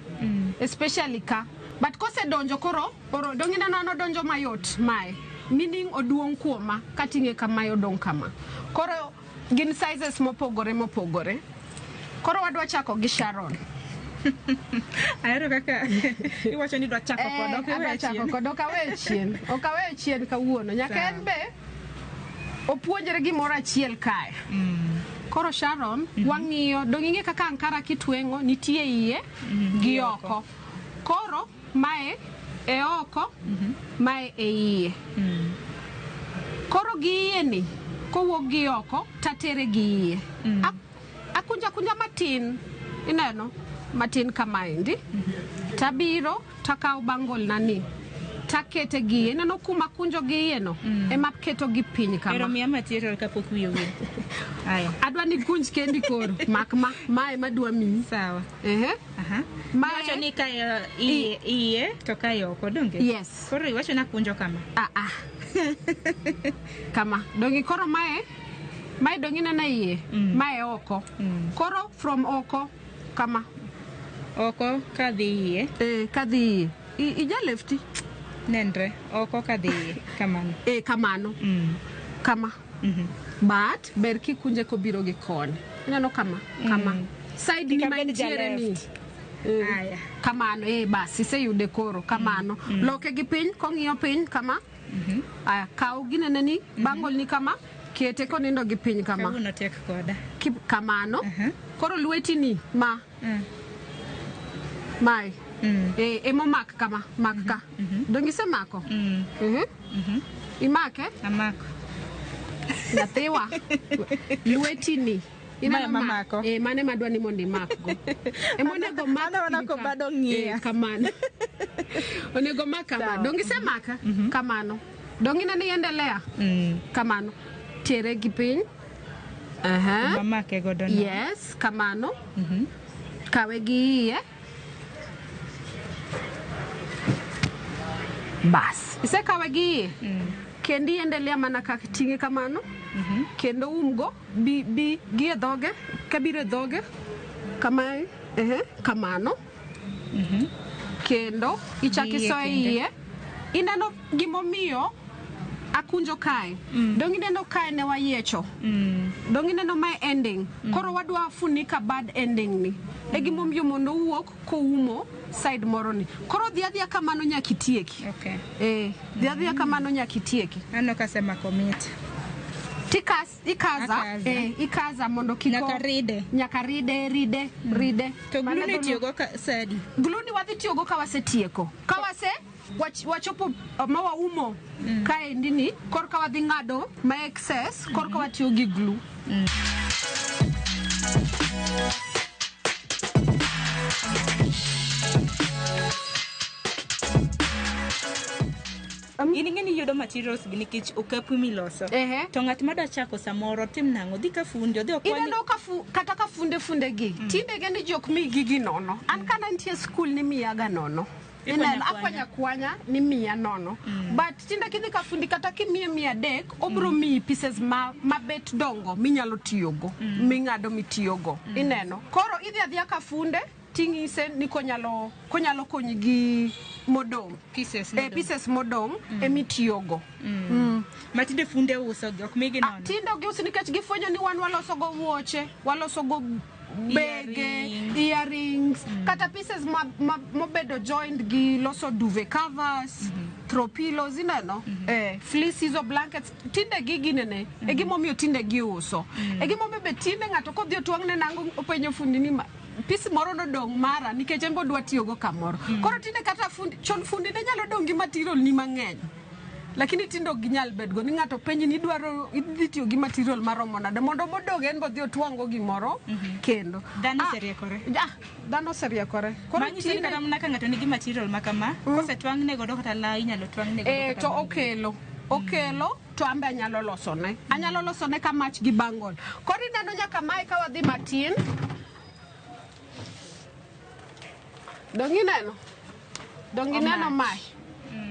Especially ka. But kosedonjo koro, dong' ineno an odonjo mayot mae. Meaning oduong' kuoma, kating'e kamae odong' kama. Koro gin sizes mopogore mopogore. Koro wadwa chako gi Sharon. Ahero kaka iwacho ni idwa chako kod ok Adwa iwe chako chien. kod ok awe chien. Ok awe chien kawuono. Nyaka Sawa. en be opuonjre gimoro achiel kae. Koro Sharon, wang'iyo dong ing'e kaka ankara kitweng'o nitie iye gi oko. Koro mae e oko, mae e iye. Koro gi iye ni kowuok gi oko tatere gi iye. Akunja akunja matin, ineno matin kamaendi. Tabiro takawo bangle na ni takete gi iye. Ineno kuma akunjo gi iye no ema aketo gi piny kama. Ero miya material kapok wiye owil. Aya. Adwa ni kunj kendi koro. Mak ma, mae madwa miyi. Sawa. Ehe. Mae iwacho ni ka iye, iye to kae oko donge? Yes. Koro iwacho ni akunjo kama. Ah ah. Kama. Donge koro mae mae donge ineno iye, mae oko. Koro from oko kama. Oko kadhi iye. Eh, kadhi iye. Ija lefti. Nenre. Oko kadhi iye. Kamano. Eh, kamano. Kama. But ber kikunje kobiro gi koni. Ineno kama, kama. Side ni Kik abed mantiere ni. ja-left. Aya. Kamano, eh bas, iseyude koro, kamano. Loke gi piny, kong'iyo piny, kama. Aya, kaw ginene ni, bangle ni kama, kete konindo gi piny kama. Kawuono tek koda. Kamano. Koro lweti ni, ma. Mae. Eh, emomak kama, mak ka. Donge isemako? Imake? Amako. Nyathiwa, lweti ni. Ineno Mae ma? mamako. Eh, mane madwa ni mondo imakgo. Emonego mak. Aneno kobado ng'iya. Eh, kamano. Onego mak kama. Donge isemaka? Kamano. Donge ineno iendelea? Kamano. Tere gi piny. Aha. Mamake godo no. Yes, kamano. Kawe gi iye. Bas. Isekawe gi iye? Kendo iendelea mana kaka ting'e kamano. Kendo umgo bi bi gi e dhoge, kabiro e dhoge. Kamae, ehe, kamano. Kendo ichak Gi iye isoye kende. iye. Ineno gimomiyo akunjo kae. Dong ineno kae ne wayiecho. Dong ineno mae ending. Koro wadwa funika bad ending ni. E gimomiyo mondo owuok koumo side moro ni. Koro dhi adhiya kamano nyaka itieki. Okay. Eh, dhi adhiya kamano nyaka itieki. Aneno kasemako mit. Tikas, ikaza, Akaza. eh, ikaza mondo kik Nyaka ride. Nyaka ride, ride, ride. To Mano glue ni dholuo. itiyogo ka sadi. Glue ni wadhi tiyogo ka wasetieko. Ka wase wachopo ma waumo kaendi ni korka wadhi ng'ado ma excess korka watiyo gi glue. In ing'e ni iyudo materials gi nikech okapu miloso. To ng'at madwa chako samoro tim nang'o? Dhi ka fundi, odhi okwany. Ineno ka kata ka funde funde gi tinde ge ni jok mi gigi nono. An kana nitie skul ni miyaga nono. Ikwanya Ineno kwanya. akwanya kwanya ni miya nono. But tinde kidhi ka fundi kata kimiye 300 obro miyi pieces ma mabet dongo minyalo tiyogo, ming'ado mitiyogo. Ineno. Koro idhi adhiya ka funde ting'ise ni konyalo konyi gi modong'. Pieces Eh, modong'. pieces modong' emitiyogo. Ma tinde funde uso gi ok migi nono. Tinde ok giuso nikech gifwenyo ni wan waloso go wuoche, waloso go bege, earrings, kata pieces ma mobedo joined gi loso duvet covers, throw pillows, ineno? Eh, fleeces or blankets. Tinde gigi nene, e gimomiyo tinde giuso. E gimomiyo be tinde ng'ato kodhi otwang'ne nango openjo fundi ni pisi moro nodong' mara nikech en be odwa tiyogo kamoro. Koro tinde kata fundi, chon fundi ne nyalo dong' gi material ni mang'eny. Lakini tinde ok ginyal bedgo ni ng'ato penji ni idwaro idhi tiyo gi material maromo nade mondo modong' en bo odhi otwang'go gimoro kendo. Dhano oseriekore. Dhano oseriekore. Koro Manyiso ni tinde- kata mana ka ng'ato nigi material ma kama, kosetwang'ne godo kata law inyalo twang'ne godo Eh, kata to bang'e. okelo. Okelo to ambe anyalo losone. Anyalo losone ka mach gi bangle. Koro ineno nyaka mae ka wadhi matin. Dong ineno? Dong ineno mae?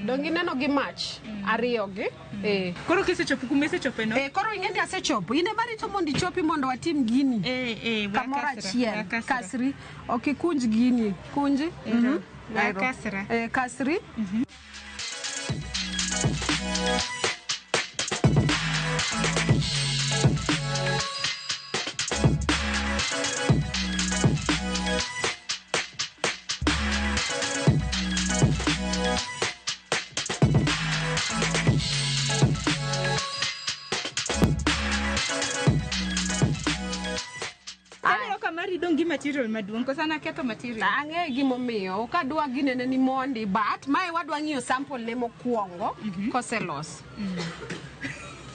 Dong ineno gi mach ariyo gi? Eh. Koro kisechopo kuma isechope no? Eh, koro ing'e ni asechopo. In ema rito mondo ichopi mondo watim gini. Kamoro wakasra, achiel. wakasra. Kasri. Ok ikunj gini. Kunji. Ero. Ero. Wakasra. Eh, kasri. material maduong' koso an aketho material. Ang'e gimomiyo ok adwa ginene ni mondi but mae wadwa ng'iyo sample ne mokwongo koselos.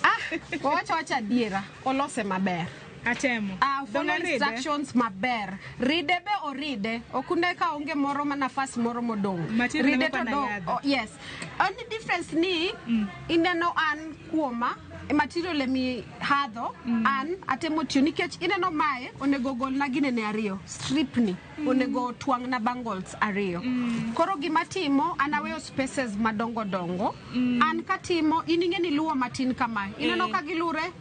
Ah, wawacho wacho adiera, olose maber. Atemo. Ah, follow Dong' aride? instructions maber. Ride be oride. Ok une ka onge moro ma nafas moro modong'. Material Ride ema to pana dong'. yadho. Oh, yes. Only difference ni ineno an kuoma e material emi hadho an atemo tiyo nikech ineno mae onego golna ginene ariyo strip ni onego twang'na bangles ariyo koro gima timo an aweyo spaces madongo dongo an katimo in ing'e ni luwo matin kamae ineno Eh. ka gilure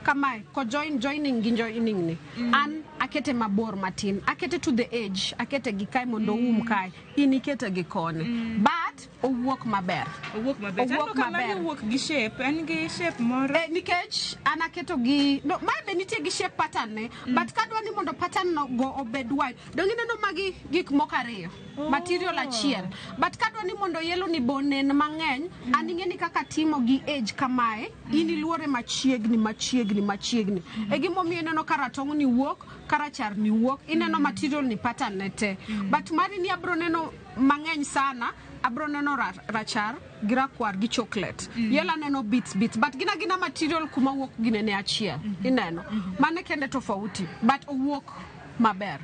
kamae ko join joining gi joining ni an akete mabor matin akete to the edge akete gi kae mondo oum kae in ikete gi koni but owuok maber Owuok maber. Owuok Aneno ka magi maber. wuok gi shape, en gi shape moro. Eh, nikech an aketo gi no, mae be nitie gi shape pattern ne but kadwa ni mondo pattern no go obed wide dong ineno magi gik moko ariyo Oh. material achiel but kadwa ni mondo yellow ni bo nen mang'eny an ing'e ni kaka timo gi age kamae in iluore machiegni machiegni machiegni e gimomiyo ineno ka ratong' ni wuok ka rachar ni wuok ineno material ni pattern ne te but mari ni abro neno mang'eny sana abro neno rachar gi rakwar gi chocolate mm. Yellow aneno bits bits but gina gina material kuma wuok ginene achiel ineno mano kende tofauti but owuok maber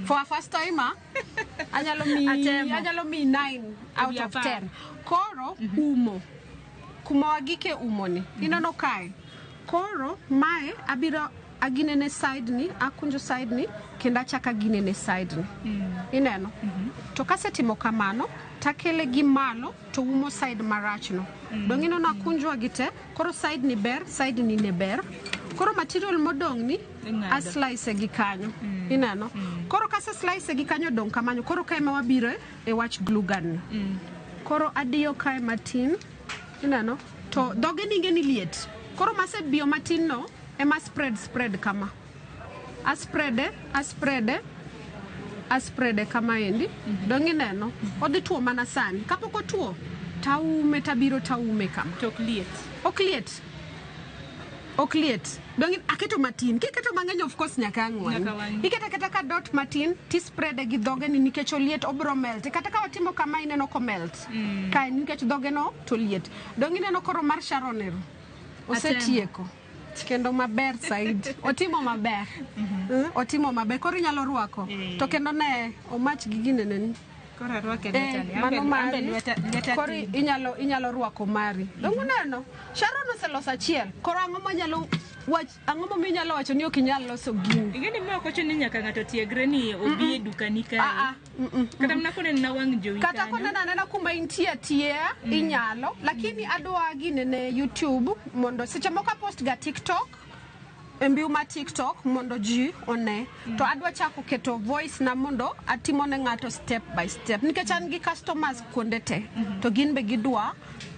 for a first timer anyalo mi Atemo. anyalo mi 9 out Ewi of apar. 10 koro umo kuma wagike umo ni ineno kae koro mae abiro aginene side ni akunjo side ni kendo achako aginene side ni ineno to kasetimo kamano takele gi malo to umo side marachno mm. Dong ineno akunjwa gi te koro side ni ber side ni ne ber koro material modong' ni Ing'ado. aslice gi kanyo ineno koro kase slice gi kanyo dong' kamano koro kae ma wabiro e wach glue gun ni koro adiyo kae matin ineno to dhoge ninge ni liet koro masebiyo matin no ema spread spread kama asprede asprede asprede kama endi dong ineno odhi tuo mana sani kapok otuo taume tabiro taume kama To ok liet. ok liet ok liet dong aketo matin kiketo mang'eny of course nyaka ang' wang'i Nyaka wang'i. iketo aketa ka dot matin tisprede gi dhoge ni nikech oliet obro melt kata ka watimo kama ineno komelt mm. Kae nikech dhoge no to liet dong ineno koro mar Sharon ero osetieko kendo maber saidi otimo maber otimo maber koro inyalo rwako to kendo ne omach gi gineneni Koro arwake Eh, lweta ni. mano Ambe mari lweta lweta koro tin. inyalo inyalo rwako mari dong uneno Sharon oseloso achiel koro ang'o manyalo wach ang'o momiyo inyalo wacho ni ok inyal loso gini Ing'e ni ma ok ochuno ni nyaka ng'ato tiegre ni obi e dukani kae. Kata mana koneno wang' jowi kata kanyo. koneno anena kuma intie atiea inyalo lakini adwa ginene youtube mondo seche moko apost ga tiktok e mbiu ma tiktok mondo ji one to adwa chako keto voice na mondo atimo ne ng'ato step by step nikech an gi customers kuonde te to gin be gidwa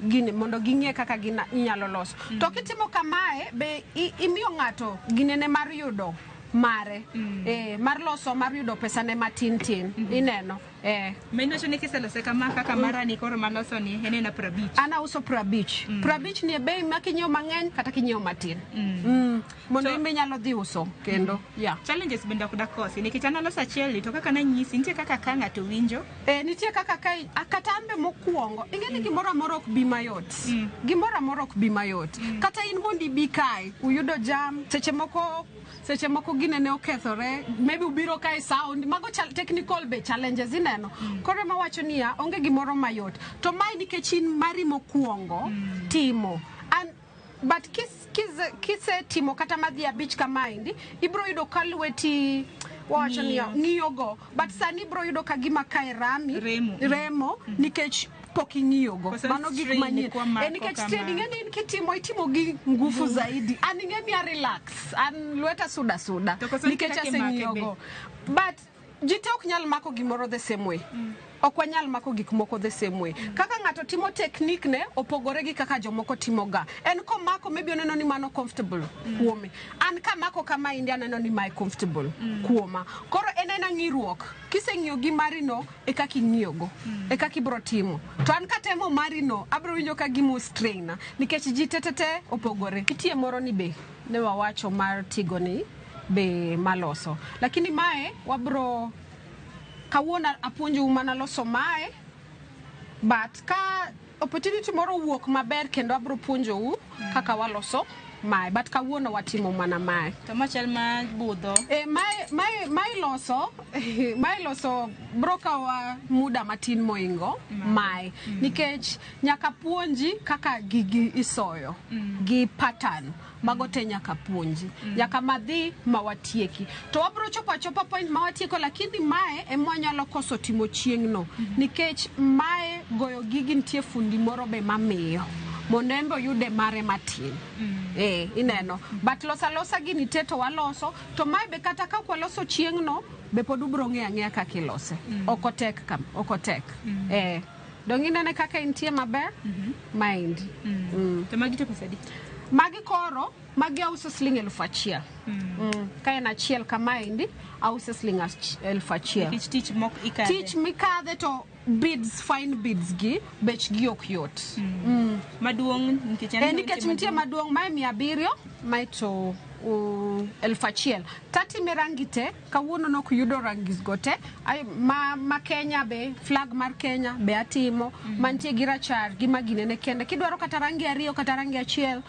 gini mondo ging'e kaka gina inyalo loso to kitimo kamae be imiyo ng'ato ginene mar yudo mare eh, mar loso mar yudo pesa ne matin tin ineno eh. Ma iwacho ni kiselose kama kaka mara ni koro maloso ni en ena 50. An auso 50. 50 ni e bei ma kinyiewo mang'eny kata kinyiewo matin. Mm. Mondo in be inyalo dhi uso kendo. Yeah. Challenges bende ok dakosi nikech an aloso achiel ni to kaka nanyisi nitie kaka ka ng'ato winjo. Eh, nitie kaka ka kata an be mokwongo ing'e ni gimoro amora ok bi mayot. Gimoro amora ok bi mayot. Kata in mondo ibi kae uyudo jam seche moko seche moko ginene okethore maybe ubiro kae sound mago technical be challenges ineno koro ema wacho niya onge gimoro mayot to mae nikech in mari mokwongo timo an but kisetimo kata madhi abich kamaendi ibro yudo ka lweti wawacho niya ng'iyogo but sani ibro yudo ka gima kae rami remo nikech pok ing'iyogo Koso mano gik strain manyien kwa mako Eh, nikech kama. strain ing'e ni in kitimo itimo gi nguvu zaidi an ing'e ni a relax an lweta suda suda To koso nitie nikech kaka imake be. aseng'iyogo but ji te ok nyal mako gimoro the same way ok wanyal mako gik moko the same way kaka ng'ato timo technique ne opogore gi kaka jomoko timo ga en komako maybe oneno ni mano comfortable kuome an kamako kama indi aneno ni mae comfortable kuoma koro en ena ng'iruok kiseng'iyo gi mari no e kaka ing'iyogo e kaka ibro timo to an katemo mari no abro winjo ka gimo strain na nikech ji te te te opogore nitie moro ni be ne wawacho mar tigo ni be maloso. Lakini mae wabro kawuono apuonjou mana loso mae, but ka opportunity moro owuok maber kendo abro puonjou kaka waloso mae, but kawuono watimo mana mae. To machal ma budho. E, mae loso mae loso bro kawa muda matin moingo mae nikech nyaka puonji kaka gigi isoyo gi pattern mago te nyaka puonji nyaka madhi mawatieki to wabro chopo achopa point mawatieko, lakini mae ema wanyalo koso timo chieng'no nikech mae goyo gigi nitie fundi moro be mamiyo mondo en be oyude mare matin. Eh, ineno, but losa losa gini te to waloso to mae be kata ka ok waloso chieng'no be pod ubro ng'eyo ang'eya kaka ilose. Ok otek kam, ok otek. Eh, dong inene kaka entie maber. Maendi. To magi to pesa adi? Magi koro magi auso siling 1000. Ka en achiel kamaendi auso siling 1000. Nikech tich mok ikadhe. Tich mikadhe to beads, fine beads gi bech gi ok yot. Maduong' nikech Eh, nikech nitie maduong' mae 700, mae to 1000. Tatime rangi te kawuono nok yudo rangis go te. Ai, ma Kenya be flag mar Kenya be atimo mantie gi rachar gi maginene kende kidwaro kata rangi ariyo kata rangi achiel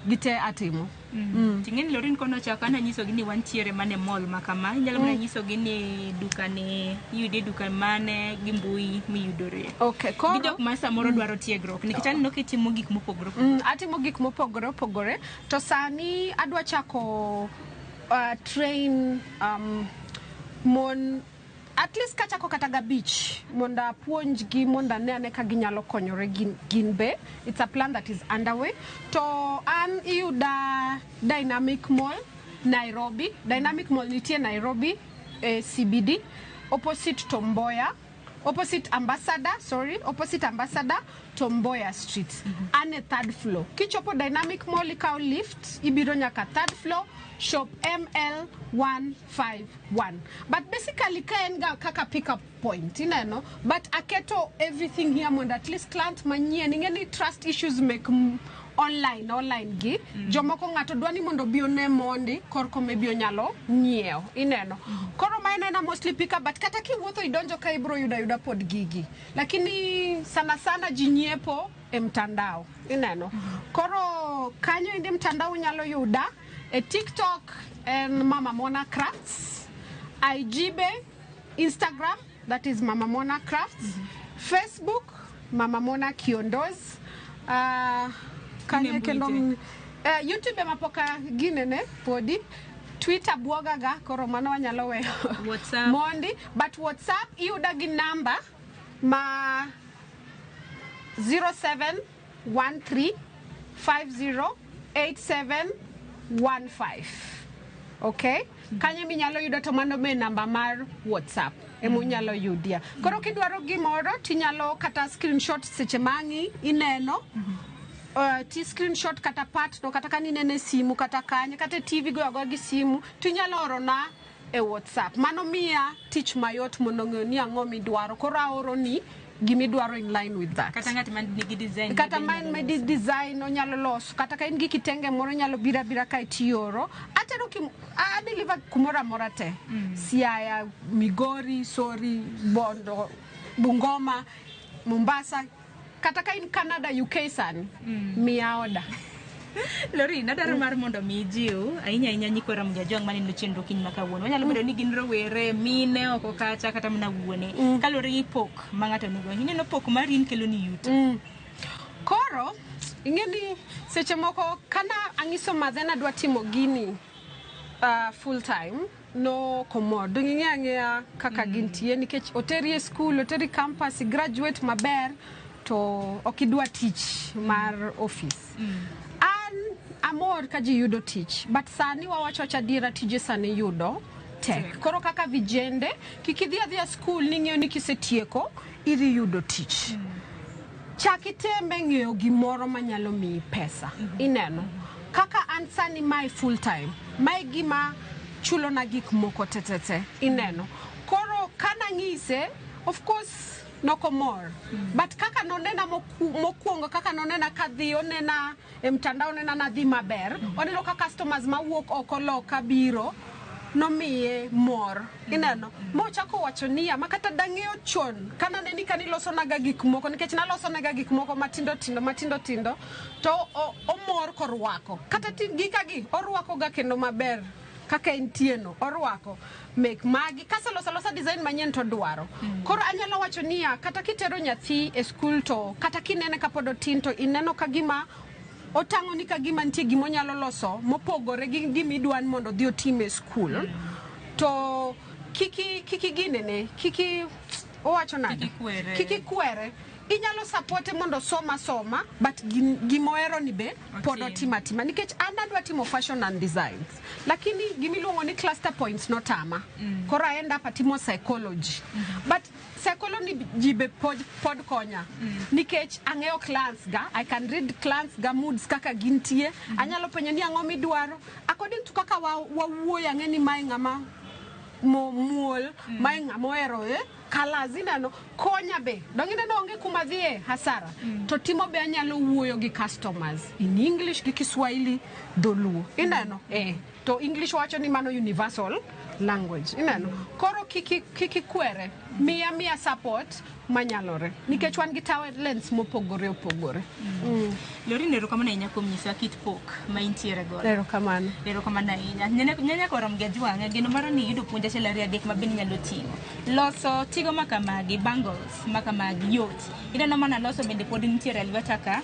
gi te atimo. Ting'eni Lorin kono ochako an anyisogi ni wantiere mane mall ma kama inyalo mana nyisogi ni duka ni iyude duka mane gi mbui miyudore. Okay, koro gi jok ma samoro dwaro tiegruok nikech aneno kitimo gik mopogore opogore. Atimo gik mopogore opogore to sani adwa chako train mon at least kachako kata gabich mondo apuonjgi mondo ane ane ka ginyalo konyore gin be. It's a plan that is underway. To an iyuda Dynamic Mall Nairobi. Dynamic Mall nitie Nairobi, CBD opposite Tomboya, opposite Ambassador, sorry, opposite Ambassador, Tomboya Street. An e third floor. Kichopo Dynamic Mall ikawo lift ibiro nyaka third floor, shop ML 151. But basically ka en ga kaka pick up point ineno, but aketo everything here mondo at least client manyien ing'e ni trust issues mek online gi jomoko ng'ato dwa ni mondo obi one mondi korko maybe onyalo nyiewo ineno. Koro ma en ena mostly pick up, but kata kiwuotho idonjo ka ibro yudo ayuda pod gigi, lakini sana sana ji nyiepo e mtandao ineno. Koro kanyo endi mtandao unyalo yuda e TikTok en Mama Mona Crafts, IG be Instagram that is Mama Mona Crafts, Facebook Mama Mona Kiondoz, kanye kendo YouTube ema pok ginene podi, Twitter buogaga koro mano wanyalo weyo. WhatsApp. Mondi, but WhatsApp iyuda gi namba ma 0713 508715. Okay? Kanyo minyalo yudo to mano be namba mar WhatsApp ema unyalo yudia. Koro kidwaro gimoro tinyalo kata screenshot seche mang'i ineno ti screenshot kata part no kata kaninene e simu kata kanye kata e TV goyo agoya gi simu tinyalo orona e WhatsApp. Mano miya tich mayot mondo ng'eyo ni ang'o midwaro. Koro aoro ni gimidwaro in line with that. Kata ng'at man nigi design kata be man nyalo ma di design onyalo loso kata ka in gi kitenge moro nyalo biro abira kae tioro atero kim, a deliver kumoro amora te. Siaya, Migori, sorry, Bondo, Bungoma, Mombasa, kata ka in Canada, UK sani miya order. Lorin, adwaro mar mondo mi ijiw ahinya ahinya nyikwa Ramogi Ajwang' maneno chenro kiny ma kawuono. Wanyalo bedo ni gin rowere, mine oko kacha kata mana wuone. Kaluwore gi pok ma ng'ato nigo. Ineno pok mar in kelo ni yuto. Koro ing'e ni seche moko kana ang'iso madhe nadwa timo gini full time no komor dong ing'e ang'eya kaka gintie nikech oteri e school, oteri campus, graduate maber to ok idwa tich mar office. An amor ka ji yudo tich, but sani wawacho wacho adiera tije sani yudo tek. Koro kaka vijende kik idhi adhiya school ning'eyo ni kisetieko idhi yudo tich. Chak itembe ng'eyo gimoro manyalo miyi pesa. Ineno kaka an sani mae full time, mae gima chulona gik moko tetete ineno. Koro kanang'ise of course nokomor, but kaka nonena mokwongo kaka nonena kadhi onena e mtandao onena nadhi maber, oneno ka customers mawuok oko loka biro. nomiye mor. Ineno, mochako wacho niya, ma kata dang'eyo chon, kana ne ni kanilosonaga gik moko, nikech nalosonaga gik moko matindo tindo, matindo tindo, to omor korwako. Kata gikagi, orwakoga kendo maber. Kaka entieno, orwako. Mek magi, kaseloso alosa design manyien to dwaro. Koro anyalo wacho niya, kata kitero nyathi e skul to, kata kinene kapod otin to ineno ka gima otang'o ni ka gima nitie gima onyalo loso mopogore gi gima idwa ni mondo odhi otim e skul. To kiki ginene, kiki owacho nade? Kik ikwere. Inyalo supporte mondo osom asoma, but gima ohero ni be pod otim atima. Nikech an adwa timo fashion and designs. Lakini gimiluongo ni cluster points notama. Koro I end up atimo psychology. But psychology be pod konya. Nikech ang'eyo clients ga, I can read clients ga moods kaka gintie. Anyalo penjo ni ang'o midwaro. According to kaka wawuoyo ang'e ni mae ng'ama muol, mae ng'ama ohero colors ineno konya be. Dong ineno onge kuma dhiye hasara. To timo be anyalo wuoyo gi customers in English gi Kiswahili, Dholuo. Ineno? To English wacho ni mano universal language. Ineno? Koro kiki kwere, miya support manyalore. Nikech wan gi talents mopogore opogore. Loreen, erokamano ahinya kuom nyisowa kit pok ma intiere godo. Erokamano. Erokamano ahinya. Nyanya korom gi ajwang'a, geno mara ni iyudo puonj achiel ariyo adek ma bende inyalo ting'o. Loso tigo makamagi, bangles makamagi yot. Ineno mana loso bende pod nitiere e lweta ka.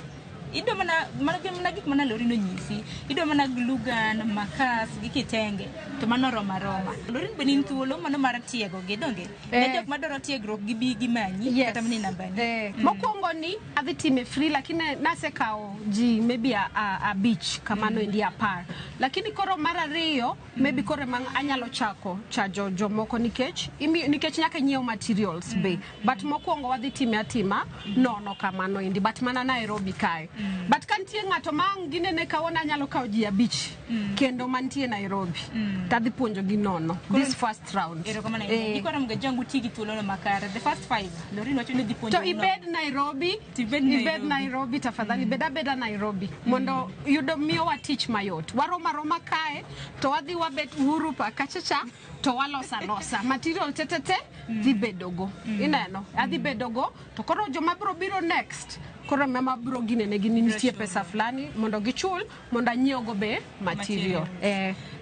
Iyudo mana gik mana Loreen onyisi. Iyudo mana glue gun, makas gi kitenge to mano roma roma. Loreen be in thuolo mano mar tiego gi donge? Ne jok madwaro tiegruok gibi gimanyi kata mana e nambani. Mokwongo ni adhi time free lakini nasekawo ji maybe abich kamano endi 10. Lakini koro mar ariyo maybe koro ema anyalo chako chajo jomoko nikech nyaka nyiew materials be. But mokwongo wadhi time atima nono kamano endi but mana Nairobi kae. But ka nitie ng'ato ma ang' ginene kawuono anyalo kawo ji 5 kendo mantie Nairobi. Tadhi puonjo gi nono this first round. Erokamano ahinya. Ikoro mga ti gi thuolono makare. The first 5 Loreen wacho ni dhi puonjo. To ibed Nairobi, ibed Nairobi tafadhali, bed abeda Nairobi mondo yudo miyowa tich mayot. Waroma roma kae to wadhi wabet Uhuru Park kachacha to walosa losa material tetete dhi bedogo. Ineno, adhi bedogo to koro joma biro biro next koro mama biro ginene gi nitie pesa fulani mondo gichul mondo anyiewgo be material.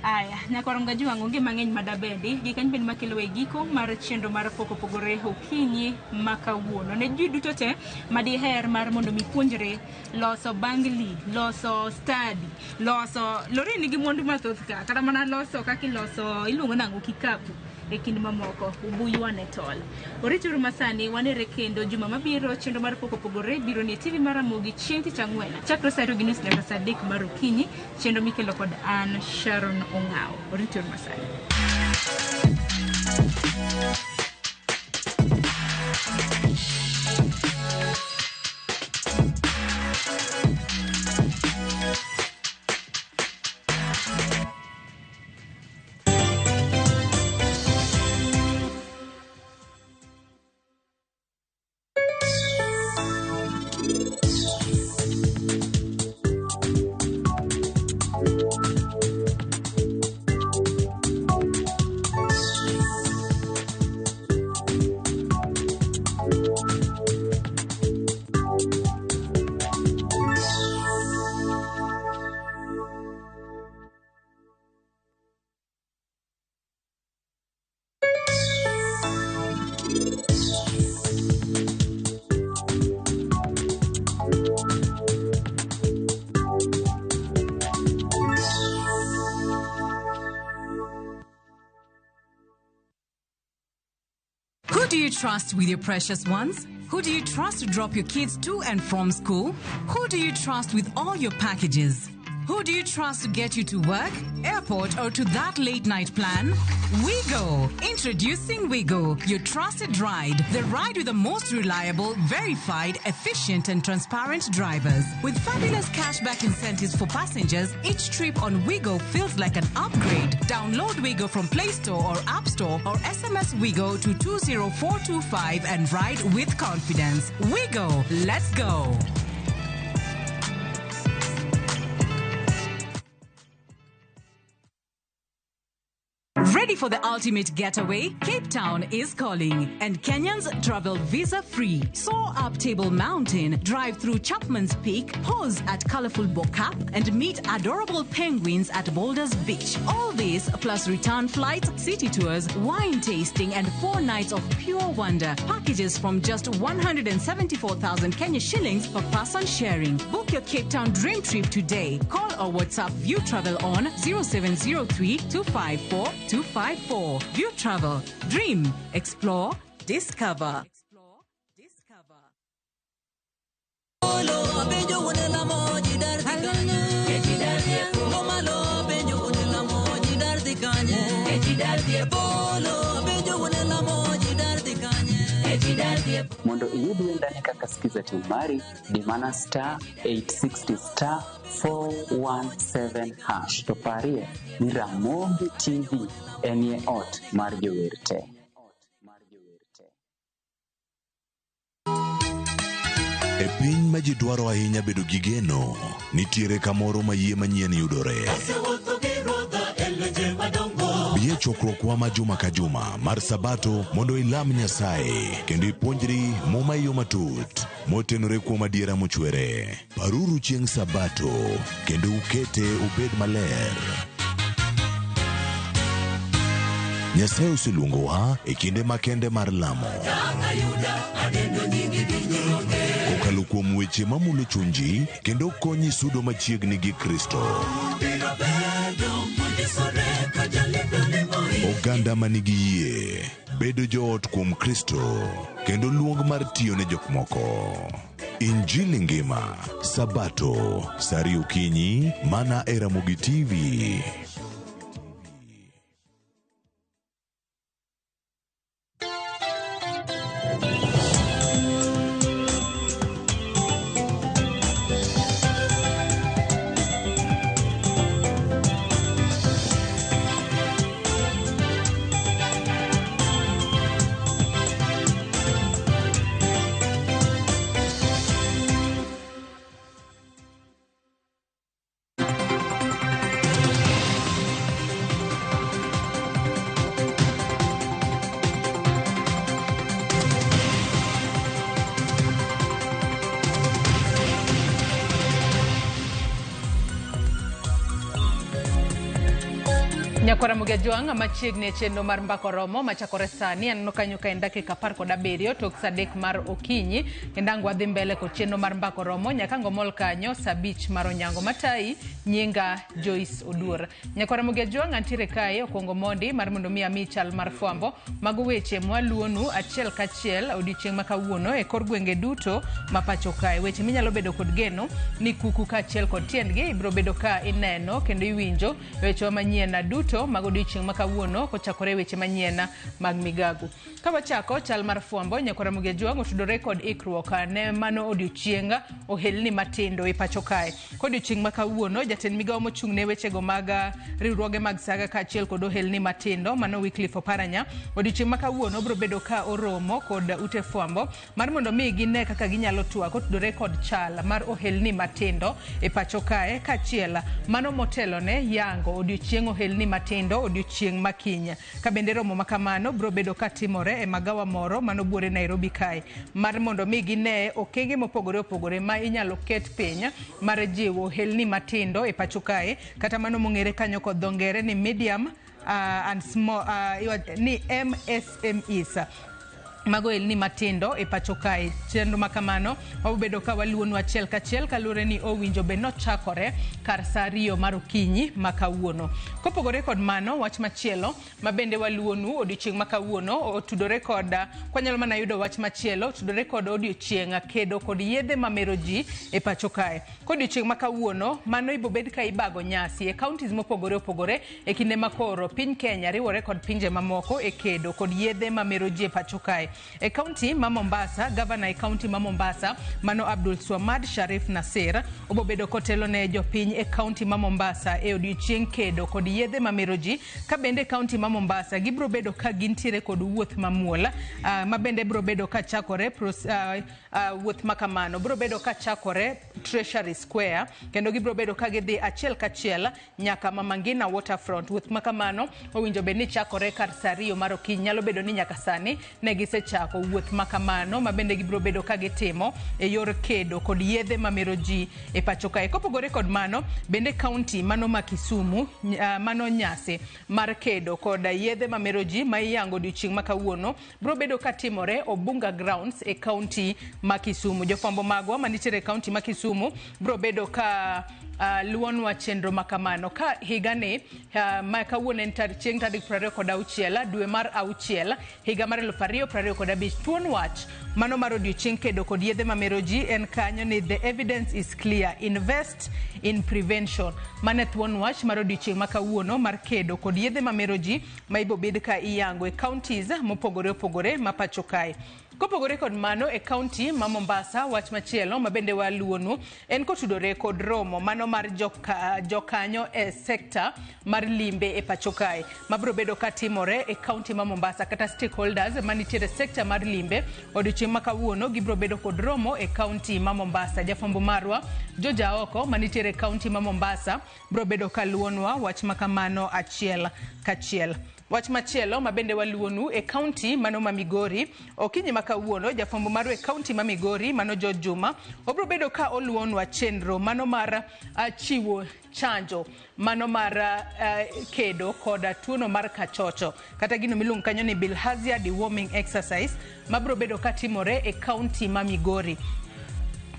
Aya, nyakwar Mgajwang' onge mang'eny madabedi gi kanyo bende makelo e giko mar chenro mar pok opogore okinyi ma kawuono. Ne ji duto te madiher mar mondo mi puonjre loso bangli, loso stadi, loso Loreen nigi mwandu mathoth ka, kata mana loso kaka iloso iluongo nang'o kikapu e kind mamoko, ubuyu wane tol. Orituru masani wanere kendo juma mabiro chenro mar pok opogore biro ni TV mar Ramogi chieng' tich ang'wen chakre saa 2:30 nyaka saa 3 mar okinyi, chenro mikelo kod an Sharon Ong'awo. Orituru masani. Who do you trust with your precious ones? Who do you trust to drop your kids to and from school? Who do you trust with all your packages? Who do you trust to get you to work, airport, or to that late night plan? Wigo! Introducing Wigo, your trusted ride. The ride with the most reliable, verified, efficient, and transparent drivers. With fabulous cashback incentives for passengers, each trip on Wigo feels like an upgrade. Download Wigo from Play Store or App Store or SMS Wigo to 20425 and ride with confidence. Wigo, let's go! Ready for the ultimate getaway? Cape Town is calling, and Kenyans travel visa free. Soar up Table Mountain, drive through Chapman's Peak, pause at colorful Bo-Kaap, and meet adorable penguins at Boulders Beach. All this plus return flights, city tours, wine tasting, and 4 nights of pure wonder. Packages from just 174,000 Kenya shillings per person sharing. Book your Cape Town dream trip today. Call or WhatsApp View Travel on 0703 254 254. View Travel. Dream, explore, discover. Mondo iyud wendani kaka Skiza Tune mari, di mana star 860 star 417 hash. To parie ni Ramogi TV enie ot mar jower te. E piny ma ji dwaro ahinya bedo gi geno, nitiere kamoro ma yie manyien yudore. Bi e chokruokwa ma juma ka juma mar Sabato mondo ilam Nyasaye kendo ipuonjri Muma e yo matut motenore kuom adiera mochwere. Paruru chieng' Sabato kendo ukete obed maler. Nyasaye oseluongowa e kinde makende mar lamo. Kokalo kuom weche mamulo chunji kendo konyi sudo machiegni gi Kristo. Oganda manigi yie bedo joot kuom Kristo kendo luong mar tiyo ne jok moko. Injili ngima Sabato saa ariyo okinyi mana e Ramogi TV. Nyakwara Mugajwang' machiegni e chenro mar Mbaka Oromo machakore sani aneno kanyo ka en dakika 17 tok saa 3 mar okinyi kendo ang' wadhi mbele kod chenro mar Mbaka Oromo nyaka ang' omol kanyo saa 5 mar onyango matayi nyinga Joyce Oduor. Nyakwara Mugajwang' antiere kae okwongo mondi mar mondo mi ami chal mar fwambo mago weche mwaluonu achiel kachiel odiochieng' ma kawuono e kor gwenge duto ma pacho kae. Weche minyalo bedo kod geno ni kuku kaachiel kod tiendgi ibiro bedo ka ineno kendo iwinjo weche manyien duto mag odiochieng' ma kawuono kochakore weche manyien mag migago. Ka wachako chal mar fwambo nyakwara Mugajwang' otudore kod ikruok ne mano odiochieng' ohelni matindo e pacho kae. Kodiochieng' ma kawuono jatend migawo mochung' ne wechego mag riwruoge mag saga kaachiel kod ohelni matindo mano Wycliffe Oparanya odiochieng' ma kawuono biro bedo ka oromo kod ute fwambo mar mondo mi gine kaka ginyalo twak otudore kod chal mar ohelni matindo e pacho kae kaachiel mano motelo ne yango odiochieng' ohelni matindo odiochieng' ma kiny. Ka bende romo ma kamano biro bedo ka timore e magawa moro mano buore Nairobi kae mar mondo mi gine okenge mopogore opogore ma inyalo ket piny mar jiwo ohelni matindo e pacho kae kata mano mong'ere kanyo kod dho ngere ni medium and small ni MSMEs. Mago ohelni matindo e pacho kae. Chenro ma kamano wabedo ka waluonu achiel kachiel kaluwore ni owinjo bed nochakore kar saa 2 mar okinyi ma kawuono. Kopogore kod mano, wach machielo ma bende waluonu odiochieng' ma kawuono otudore kod kwanyalo mana yudo wach machielo otudore kod odiochieng' kedo kod yedhe mamero ji e pacho kae. Kodiochieng' ma kawuono mano ibobed ka ibago nyasi e counties mopogore opogore e kinde ma koro piny Kenya riwore kod pinje mamoko e kedo kod yedhe mamero ji e pacho kae. E kaunti ma Mombasa, gavana e kaunti ma Mombasa mano Abdul Swamad Sharif Nasir obobedo kotelo ne jopiny e kaunti ma Mombasa e odiochieng' kedo kod yedhe mamero ji. Ka bende kaunti ma Mombasa gibiro bedo ka gintiere kod wuoth mamuol ma bende biro bedo ka chakore wuoth ma kamano biro bedo ka chakore Treasury Square kendo gibiro bedo ka gidhi achiel kachiel nyaka Mama Ngina Waterfront. Wuoth ma kamano owinjo bed ni chakore kar saa 2 mar okinyi. Nyalo bedo ni nyaka sani ne gisechako wuoth ma kamano ma bende gibiro bedo ka gitimo e yor kedo kod yedhe mamero ji e pacho kae. Kopogore kod mano, bende kaunti mano ma Kisumu mano nyasi mar kedo kod yedhe mamero ji ma iyango odiochieng' ma kawuono biro bedo ka timore Obunga Grounds e kaunti ma Kisumu. Jofwambo magwa manitiere e kaunti ma Kisumu biro bedo ka luonwa chenro ma kamano. Ka higani ma kawuono en chieng' tarik 26 dwe mar 6 higa mar 2025, thuon wach mano mar odiochieng' kedo kod yedhe mamero ji en kanyo ni the evidence is clear, invest in prevention. Mano e thuon wach mar odiochieng' ma kawuono mar kedo kod yedhe mamero ji ma ibobed ka iyango e counties mopogore opogore ma pacho kae. Kopogore kod mano, e kaunti ma Mombasa, wach machielo ma bende waluonu en kotudore kod romo mano mar jokanyo e sekta mar limbe e pacho kae mabiro bedo ka timore e kaunti ma Mombasa, kata stakeholders manitiere e sekta mar limbe odiochieng' ma kawuono gibiro bedo kod romo e kaunti ma Mombasa. Jafwambo marwa George Aoko manitiere e kaunti ma Mombasa biro bedo ka luonwa wach ma kamano achiel kachiel. Wach machielo ma bende waluonu e kaunti mano ma Migori, okinyi ma kawuono jafwambo marwa e kaunti ma Migori mano George Juma obiro bedo ka oluonwa chenro mano mar chiwo chanjo mano mar kedo kod tuono mar kachocho kata gino miluongo kanyo ni bilharzia deworming exercise mabiro bedo ka timore e kaunti ma Migori.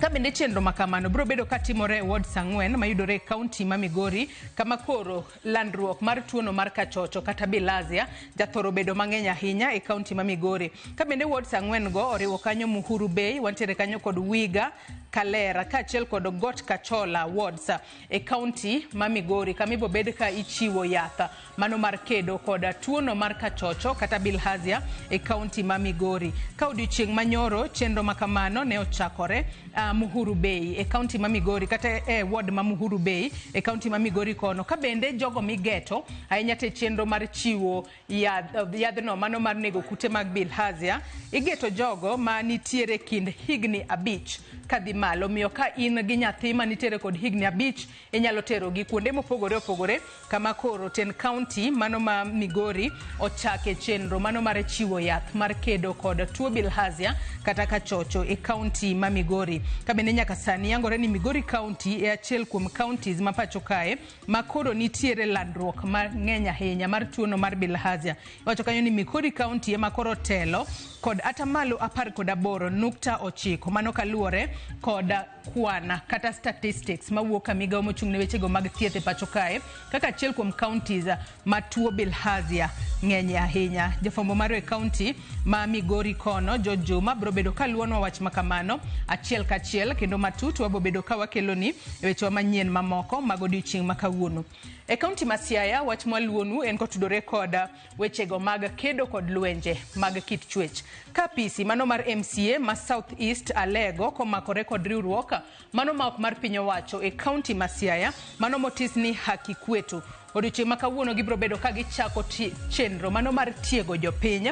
Ka bende chenro ma kamano biro bedo ka timore e wards 4 mayudore e kaunti ma Migori, kama koro landruok mar tuono mar kachocho kata bilharzia jathoro bedo mang'eny ahinya e kaunti ma Migori. Ka bende wards 4 go oriwo kanyo Muhuru Bay, wantiere kanyo kod Wiga, Kalera kaachiel kod Got Kachola wards e kaunti ma Migori, kama ibiro bed ka ichiwo yath mano mar kedo kod tuono mar kachocho kata bilharzia e kaunti ma Migori. Ka odiochieng' manyoro chenro ma kamano ne ochakore Muhuru Bay e kaunti ma Migori kata e ward ma Muhuru Bay e kaunti ma Migori kono. Ka bende jogo migeto ahinya te chenro mar chiwo yadhno mano mar nego kute mag bilharzia, igeto jogo ma nitiere kind higni 5 kadhi malo. Omiyo ka in gi nyathi ma nitiere kod higni 5 inyalo terogi kuonde mopogore opogore kama koro ten kaunti mano ma Migori ochake chenro mano mar chiwo yath mar kedo kod tuo bilharzia kata kachocho e kaunti ma Migori. Ka bende nyaka sani yangore ni Migori County e achiel kuom counties ma pacho kae ma koro nitiere landruok mang'eny ahinya mar tuono mar bilharzia. Iwacho kanyo ni Migori County ema koro telo kod atamalo 18.9, mano kaluwore kod kwana kata statistics mawuok ka migawo mochung' ne wechego mag thieth e pacho kae kaka achiel kuom counties ma tuo bilharzia ng'eny ahinya. Jafwambo marwa e kaunti ma Migori kono George Juma biro bedo ka luonwa wach ma kamano achiel kachiel kendo matut wabiro bedo ka wakeloni e wechewa manyien mamoko mag odiochieng' ma kawuono. E kaunti ma Siaya, wach mwaluonu en kotudore kod wechego mag kedo kod lwenje mag kit chwech. Ka apisi mano mar MCA ma South East Alego komakore kod riwruok mano ma ok mar piny owacho e kaunti ma Siaya mano motis ni Haki Kwetu, odiochieng' ma kawuono gibiro bedo ka gichako chenro mano mar tiego jopiny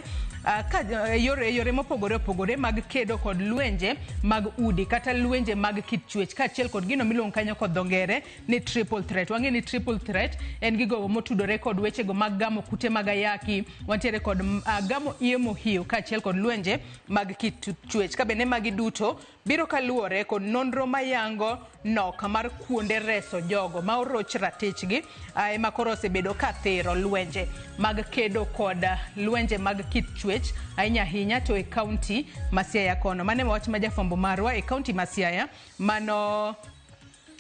yore mopogore opogore mag kedo kod lwenje mag udi kata lwenje mag kit chwech kaachiel kod gino miluongo kanyo kod dho ngere ni triple threat. Wang'e ni triple threat en gigo motudore kod wechego mag gamo kute mag ayaki, wantiere kod gamo iye mohiu kaachiel kod lwenje mag kit chwech. Ka bende magi duto biro kaluwore kod nonro mayango nok mar kuonde reso jogo ma oroch ratichgi ema koro osebedo ka thiro lwenje mag kedo kod lwenje mag kit chwech ahinya ahinya to e kaunti ma Siaya kono. Mano e wach ma jafwambo marwa e kaunti ma Siaya mano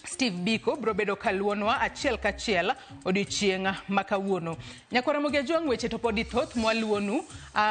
Steve Biko biro bedo kaluonwa achiel kachiel odiochieng' ma kawuono. Nyakwar Ramogi Ajwang' weche to podi thoth mwaluonu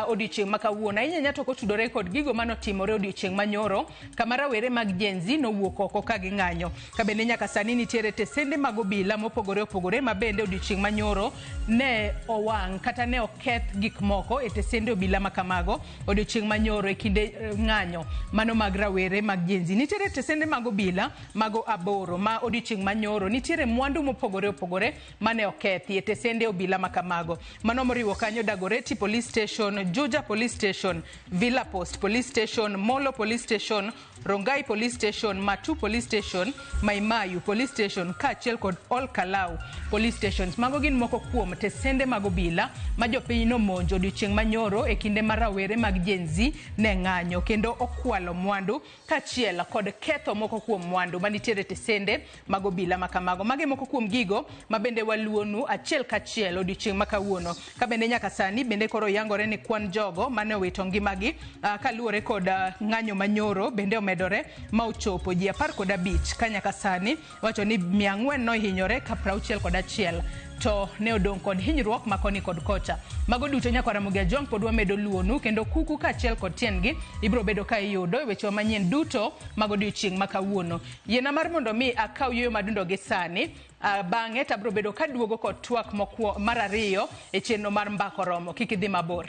odiochieng' ma kawuono. Ahinya ahinya to kotudore kod gigo manotimore odiochieng' manyoro kama rawere mag Gen Z nowuok oko ka ging'anyo. Ka bende nyaka sani nitiere tesende mag obila mopogore opogore ma bende odiochieng' manyoro ne owang' kata ne oketh gik moko e tesende obila ma kamago odiochieng' manyoro e kinde ng'anyo mano mag rawere mag Gen Z. Nitiere tesende mag obila mago 8 ma odiochieng' manyoro nitiere mwandu mopogore opogore mane okethi e tesende obila ma kamago. Mano moriwo kanyo Dagoretti Police Station, Juja Police Station, Villa Post Police Station, Molo Police Station, Rongai Police Station, Matu Police Station, Maimayu Police Station kaachiel kod Ol Kalou Police Stations. Mago gin moko kuom tesende mag obila ma jopiny nomonjo odiochieng' manyoro e kinde ma rawere mag Gen Z ne ng'anyo kendo okwalo mwandu kaachiel kod ketho moko kuom mwandu manitiere tesende mag obila ma kamago. Magi moko kuom gigo ma bende waluonu achiel kachiel odiochieng' ma kawuono. Ka bende nyaka sani bende koro yangore ni kwan jogo mane owito ngimagi kaluwore kod ng'anyo manyoro bende omedore ma ochopo ji 15 ka nyaka sani wacho ni 400 nohinyore ka 61 to ne odong' kod hinyruok ma koni kod kocha. Mago duto nyakwar Ramogi Ajwang' pod wamedo luonu kendo kuku kaachiel kod tiendgi ibiro bedo ka iyudo e wechewa manyien duto mag odiochieng' ma kawuono. Yiena mar mondo mi akaw yueyo madundo gi sani, bang'e to abiro bedo kaduogo kod twak mar ariyo e chenro mar Mbaka Oromo. Kik idhi mabor.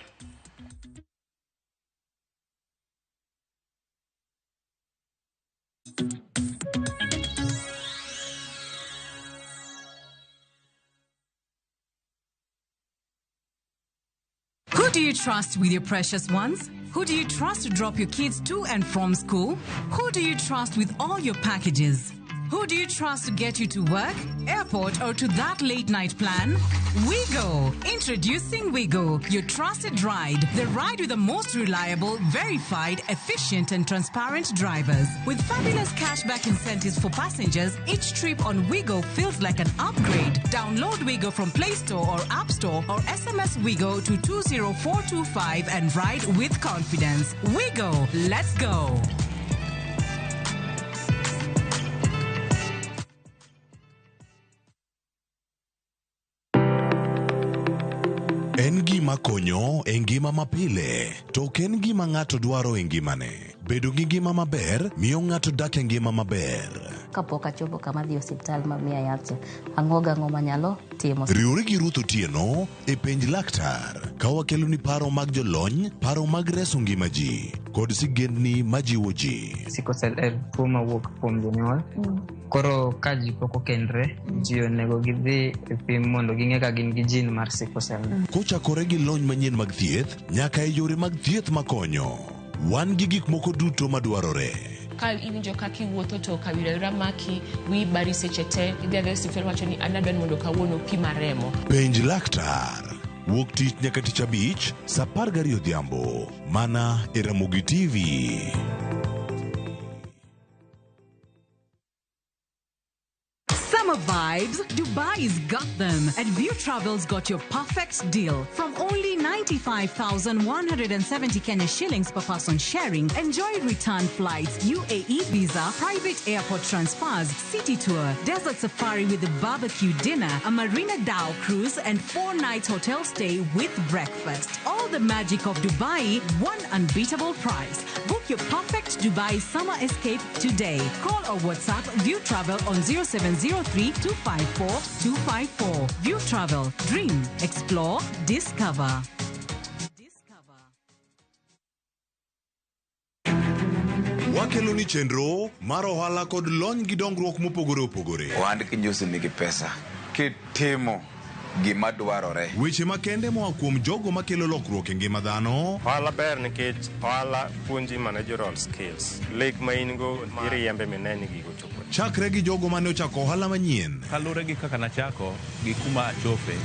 Who do you trust with your precious ones? Who do you trust to drop your kids to and from school? Who do you trust with all your packages? Who do you trust to get you to work, airport, or to that late night plan? Wigo! Introducing Wigo, your trusted ride. The ride with the most reliable, verified, efficient, and transparent drivers. With fabulous cashback incentives for passengers, each trip on Wigo feels like an upgrade. Download Wigo from Play Store or App Store or SMS Wigo to 20425 and ride with confidence. Wigo, let's go! En gima konyo e ngima mapile, to ok en gima ng'ato dwaro e ngimane. Bedo gi ngima maber miyo ng'ato dak e ngima maber. Kapok achopo kama dhi osiptal ma miya yath cha, ang'o gang'o manyalo timo. Riwri gi Ruth Otieno e Penj Laktar ka wakeloni paro mag jolony, paro mag reso ngima ji, kod sigendni majiwo ji. Sickle cell en tuo mawuok kuom jonyuol. Koro ka ji pok okendre, ji onego gidhi e pim mondo ging'e ka gin gi gene mar sickle cell. Kochakore gi lony manyien mag thieth nyaka e yore mag thieth makonyo. Wan gi gik moko duto madwarore. Ka iwinjo kaka iwuotho to kawira awira maki, wiyi bari seche te, idhi adhiya e osiptal iwacho ni an adwa ni mondo kawuono opima remo. Penj laktar. Wuok tich nyaka tich abich, saa 12 odhiambo. Mana e Ramogi TV. Summer vibes, Dubai's got them. And View Travel's got your perfect deal. From only 95,170 Kenya shillings per person sharing, enjoy return flights, UAE visa, private airport transfers, city tour, desert safari with a barbecue dinner, a Marina Dhow cruise, and 4 nights hotel stay with breakfast. All the magic of Dubai, one unbeatable price. Book your perfect Dubai summer escape today. Call or WhatsApp View Travel on 0703 254 254. View Travel. Dream, explore, discover. Wakeloni chenro mar ohala kod lony gi dongruok mopogore opogore. Ohand kinjusi nigi pesa kitimo gima dwarore. Weche makende moa kuom jogo makelo lokruok e ngima dhano. Ohala ber nikech ohala puonji managerial skills. Lek ma in go iriembe mine ni gigo chopo. Chakre gi jogo mane ochako ohala manyien. Kaluwore gi kaka nachako gi kuma achope,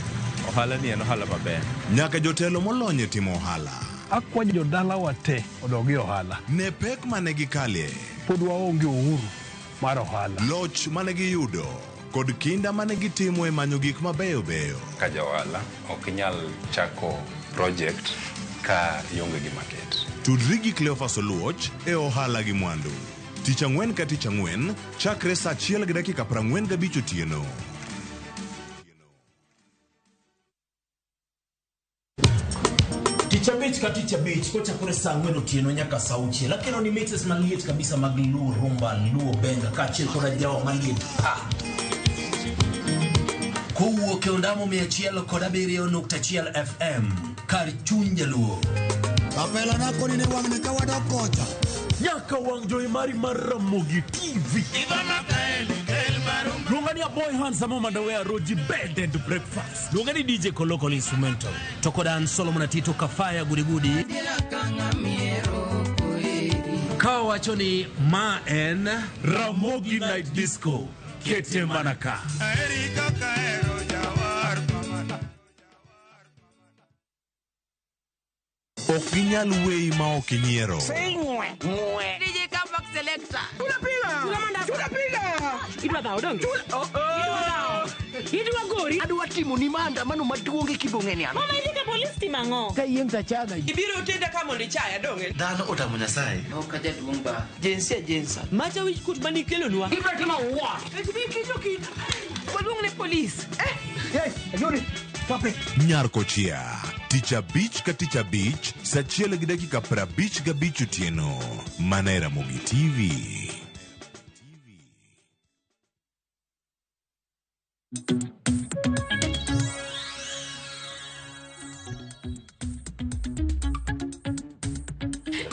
ohala ni en ohala maber. Nyaka jotelo molony e timo ohala. Akwayo jodalawa te odog e ohala. Ne pek mane gikalie. Pod waonge uhuru mar ohala. Loch mane giyudo kod kinda mane gitimo e manyo gik mabeyo beyo. Ka ja ohala ok inyal chako project ka ionge gi market. Tudri gi Cleophas Oluoch e ohala gi mwandu. Tich ang'wen ka tich ang'wen, chakre saa achiel gi dakika 45 otieno. Tich abich ka tich abich kochakore saa ang'wen otieno nyaka saa auchiel akelo ni mixes maliet kabisa mag Luo Rumba, Luo Benga kaachiel koda jawa maliet pa. Kowuok e ondamo 107.1 FM kar chuny jaluo. Kapela na koni ne wang'ni ka wadok kocha. Nyaka wang' jowi mari mar Ramogi TV. Luonga ni Aboy Handsome Omandawe Roji Bed and Breakfast. Luonga ni DJ Kolokol Instrumental. To koda an Solomon Atito Kafaya Gudigudi. Ka wacho ni ma en Ramogi Night Disco. Kete mana ka. Ok ginyal weyi ma ok inyiero. DJ Comeback Selector. Tunapiga. Tunapiga. Idwa dhawo donge? Oh, oh. Idwa gori? Adwa timo ni maandamano maduong' e kibong'e ni an. Mama idhi ka polis timo ang'o? Ka yieng' tachaga. Ibiro tenda ka mondo ichaya donge? Dhano otamo Nyasaye. Ok ajaduong' ba. Jinsia jinsa. Macha wich kut manikelonwa. Ibiro timo what? Kik kik. Waluong ne polis. Eh, hey, Ayuri. Stop it. Nyar Kochia, tich abich ka tich abich, saa achiel gi dakika 55 otieno. Mana e Ramogi TV.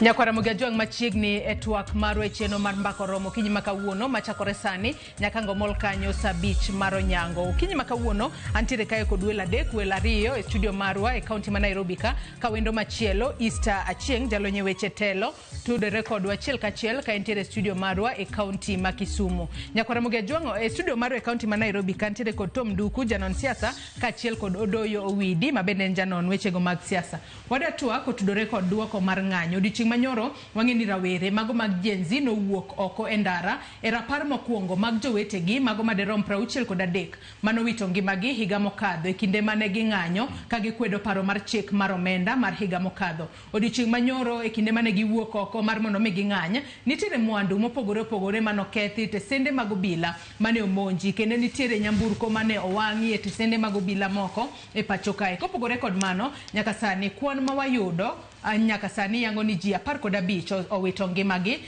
Nyakwar Ramogi Ajwang' machiegni e twak marwa e chenro mar Mbaka Oromo okinyi ma kawuono machakore sani nyaka ngomol kanyo saa abich mar onyango. Okinyi ma kawuono antiere kae kod welo adek, welo ariyo e studio marwa e kaunti ma Nairobi ka, ka wendo machielo Easter Achieng' jalony e weche telo tudore kodwa achiel kachiel ka entiere e studio marwa e kaunti ma Kisumu. Nyakwar Ramogi Ajwang' e studio marwa e kaunti ma Nairobi ka ntiere kod Tom Nduku janon siasa kaachiel kod Odoyo Owidi ma bende en janon wechego mag siasa. Wadwa twak otudore kod duoko mar ng'anyo. Odiochieng' manyoro wang'e ni rawere mago mag Gen Z nowuok oko e ndara e rapar mokwongo mag jowetegi mago maderom 63 manowito ngimagi higa mokadho e kinde mane ging'anyo ka gikwedo paro mar chik mar omenda mar higa mokadho. Odiochieng' manyoro e kinde mane giwuok oko mar mondo mi ging'any, nitiere mwandu mopogore opogore manokethi, tesende mag obila mane omonji kendo nitiere nyamburko mane owang'i e tesende mag obila moko e pacho kae. Kopogore kod mano, nyaka sani kwan ma wayudo nyaka sani yango ni ji 15 owito ngimagi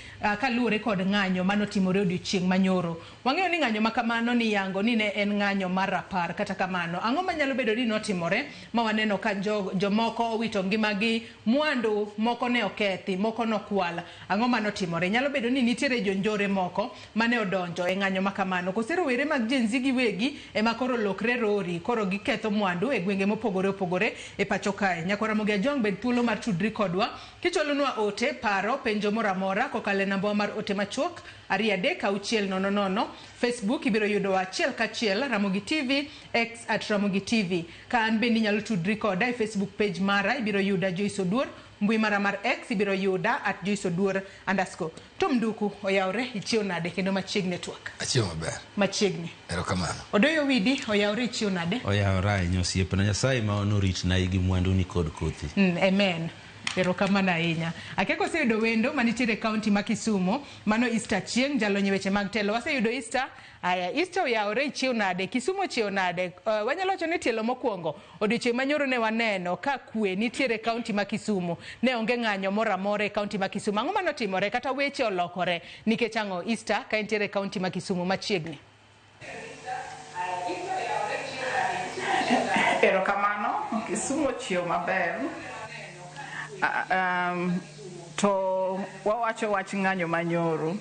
kaluwore kod ng'anyo manotimore odiochieng' manyoro. Wang'eyo ni ng'anyo makamano ni yango ni ne en ng'anyo mar rapar. Kata kamano, ang'o manyalo bedo ni notimore ma waneno ka jomoko owito ngimagi, mwandu moko ne okethi, moko nokwal. Ang'o manotimore? Nyalo bedo ni nitiere jonjore moko mane odonjo e ng'anyo makamano. Kose rowere mag Gen Z giwegi ema koro lokre rori, koro giketho mwandu e gwenge mopogore opogore e pacho kae. Nyakwar Ramogi Ajwang' bed thuolo mar tudri kodwa kicholonwa ote, paro, penjo moro amora kokalo e namba mar ote machuok 2 3 6 0 0. Facebook ibiro yudowa achiel kachiel Ramogi TV, X at Ramogi TV. Ka an bende inyalo tudri koda e Facebook page mara ibiro yuda Joyce Oduor, mbui mara mar X ibiro yuda at Joyce Oduor underscore. Tom Nduku oyawre, ichiew nade kendo machiegni e twak? Achiewo maber. Machiegni. Erokamano. Odoyo Widi oyawre, ichiew nade? Oyawore ahinya osiepna. Nyasaye ma noritna gi mwanduni kod kothi. Amen. Erokamano ahinya. Akeko oseyudo wendo manitiere e kaunti ma Kisumu, mano Easter Chieng' jalony e weche mag telo. Waseyudo Easter. Aya, Easter oyawore, ichiew nade? Kisumu ochiew nade? Wanyalo wacho ni tielo mokwongo odiochieng' manyoro ne waneno ka kwe nitiere e kaunti ma Kisumu. Ne onge ng'anyo moro amora e kaunti ma Kisumu. Ang'o manotimore kata weche olokore nikech ang'o? Easter ka entiere e kaunti ma Kisumu machiegni. Erokamano, Kisumu ochiew maber. To wawacho wach ng'anyo manyoro.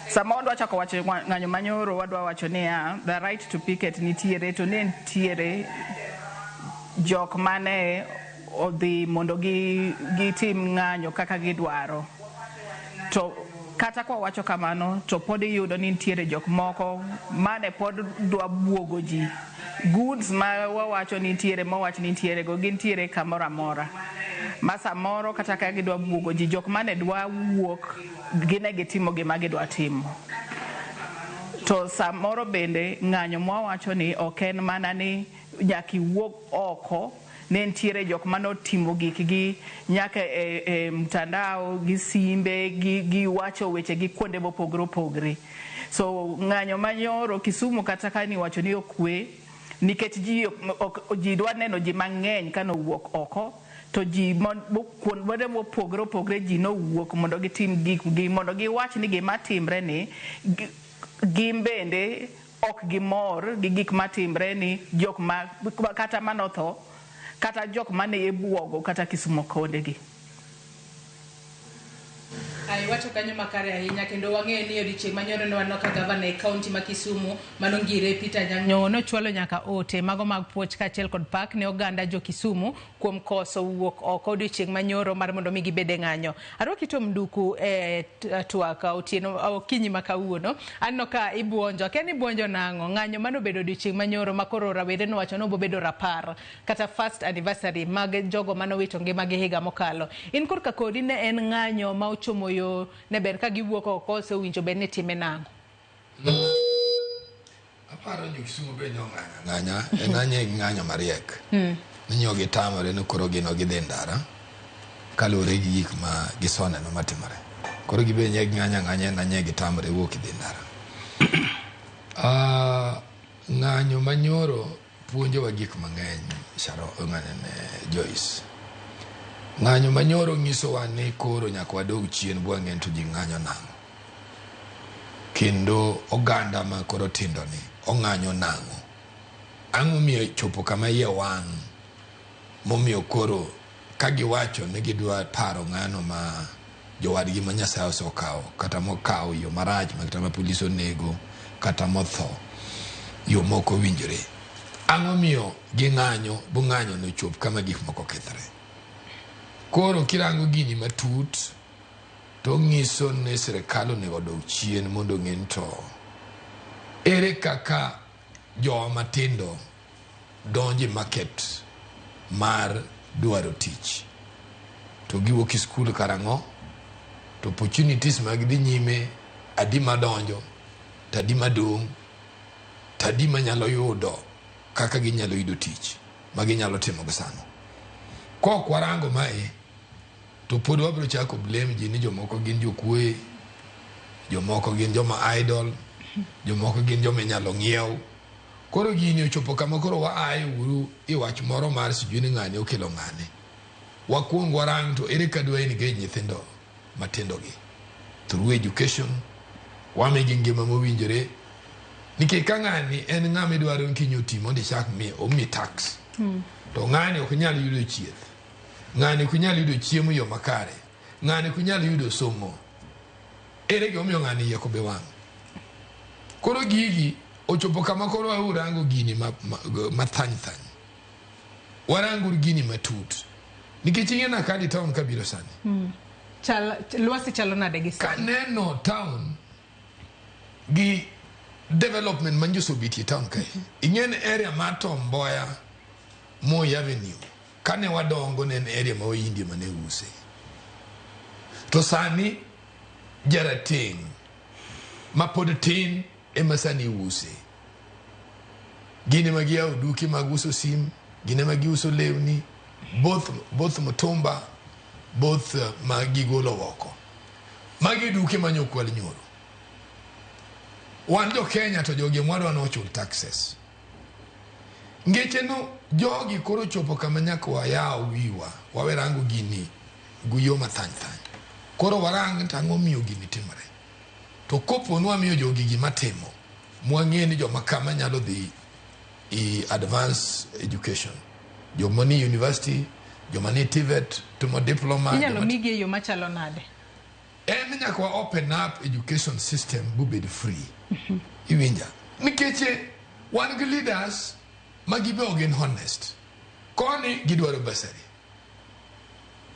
Sama wadwa chako wacho ng'anyo manyoro, wadwa wacho niya, the right to picket nitiere, to ne nitiere jok mane odhi mondo gitim ng'anyo kaka gidwaro. To kata kwa wacho kamano, to pod iyudo ni nitiere jok moko mane pod dwa buogo ji. Goods ma wawacho nitiere, mowach nitiere go, gintiere kamoro amora. Ma samoro kata ka gidwa buogo ji, jok mane dwa wuok, gine gitimo gima gidwa timo. To samoro bende ng'anyo mwawacho ni ok en mana ni nyaka iwuog oko Ne nitiere jok manotimo gikgi nyaka e mtandao gi simbe gi wacho weche gi kuonde mopogore opogore. So ng'anyo manyoro Kisumu kata ka niwacho ni okwe nikech ji dwa neno ji mang'eny kanowuok oko to ji kuonde mopogore opogore ji nowuok mondo gitim gikgi mondo giwach ni gima timre ni gin bende ok gimor gi gik matimre ni jok ma kata manotho kata jok mane ibuogo kata Kisumu kondegi. Iwacho kanyo makare ahinya kendo wang'eyo ni odiochieng' manyoro ne waneno ka gavana e kaunti ma Kisumu manongire Peter Anyang' Nyong'o nochwalo nyaka ote mago mag puoch kaachiel kod pak ne oganda jo Kisumu kuom koso wuok oko odiochieng' manyoro mar mondo mi gibed e ng'anyo. Arwaki Tom Nduku e twak otieno okinyi ma kawuono. Aneno ka ibuonjo, akia ni ibuonjo nang'o? Ng'anyo manobedo odiochieng' manyoro ma koro rawere nowacho ni obobedo rapar kata first anniversary mag jogo manowito ngimagi higa mokalo. In korka kodi ne en ng'anyo ma ochomo yo ne ber ka giwuok oko osewinjo bed ni time nang'o? Aparo ni Kisumu be nyo ng'anyo ng'anya en anye gi ng'anyo mariek. Ni nyo gitamore ni koro gin ok gidhi ndara kaluwore gi gik ma gisoneno matimore. Koro gibe nye ng'anyo ang'anya en anye gitamore wuok dhi ndara. Ng'anyo manyoro puonjowa gik mang'eny Sharo, ng'anyo Joyce. Ng'anyo manyoro nyisowa ni koro nyaka wadog chien bwang'e to ji ng'anyo nang'o. Kendo oganda ma koro tindo ni ong'anyo nang'o. Ang'o momiyo chopo kama iye wang' momiyo koro ka giwacho ni gidwa paro ng'ano ma jowadgi ma Nyasaye osekawo kata mokawo yo marach kata ma polis onego kata motho yo mok owinjore. Ang'o miyo ging'anyo bu ng'anyo no chop kama gik moko kethre. Koro kirango gini matut to ng'iso ni sirikal onego odog chien mondo ong'e ni to ere kaka jowa matindo donjo e market mar dwaro tich to giwuok e skul karang'o to opportunities mag dhi nyime adi madonjo to adi madong' to adi manyalo yudo kaka ginyalo yudo tich ma ginyalo timo gi sano. Kok warango mae to pod wabiro chako blame ji ni jomoko gin jokuoye, jomoko gin joma idle, jomoko gin joma inyalo ng'iew. Koro gini ochopo kama koro waaye uru e wach moro mar sijui ni ng'ane okelo ng'ane. Wakuong warang to ere ka dwa engage nyithindo matindo gi through education, wamigi ngima mowinjore. Nikech ka ng'ani en ng'ama idwaro ni kiny oti mondo ichak mi omi tax. To ng'ani ok nyal yudo chieth. Ng'ani ok nyal yudo chiemo e yo makare. Ng'ani ok nyal yudo somo. Ere gimomiyo ng'ani iye kobe wang'? Koro gigi ochopo kama koro warango gini mathany thany. Warango gini matut. Nikech ing'e Nakadi town kabiro sani. Lwasi chalo nade gi sani? Kaneno town gi development manyoso obetie town kae. Ing'e ni area mar Tom Mboya, Moi Avenue, kane wadongo ne en area ma Wahindi ema ne use. To sani jarateng' ma pod tin ema sani use. Gin ema giyawo duke mag uso sim, gin ema giuso lewni, both mtumba, both ma gigolo oko. Magi duke manyokwal nyoro. Wan jo Kenya to jogi mwadwa ni ochul taxes. Ngeche no jogi koro chopo kama nyaka wayaw wiwa, wawe rango gini gi yo mathany thany. Koro warang to ang'o miyo gini timore. To kopo ni wamiyo jogi gima timo, mwang'e ni joma kama nyalo dhi i advanced education. Joma ni university, joma ni TVET, timo diploma. Inyalo migi e yo machalo nade? En nyaka wa open up education system bobed free. Iwinja? Nikech wan gi leaders ma gibe ok gin honest. Koni gidwaro bursary.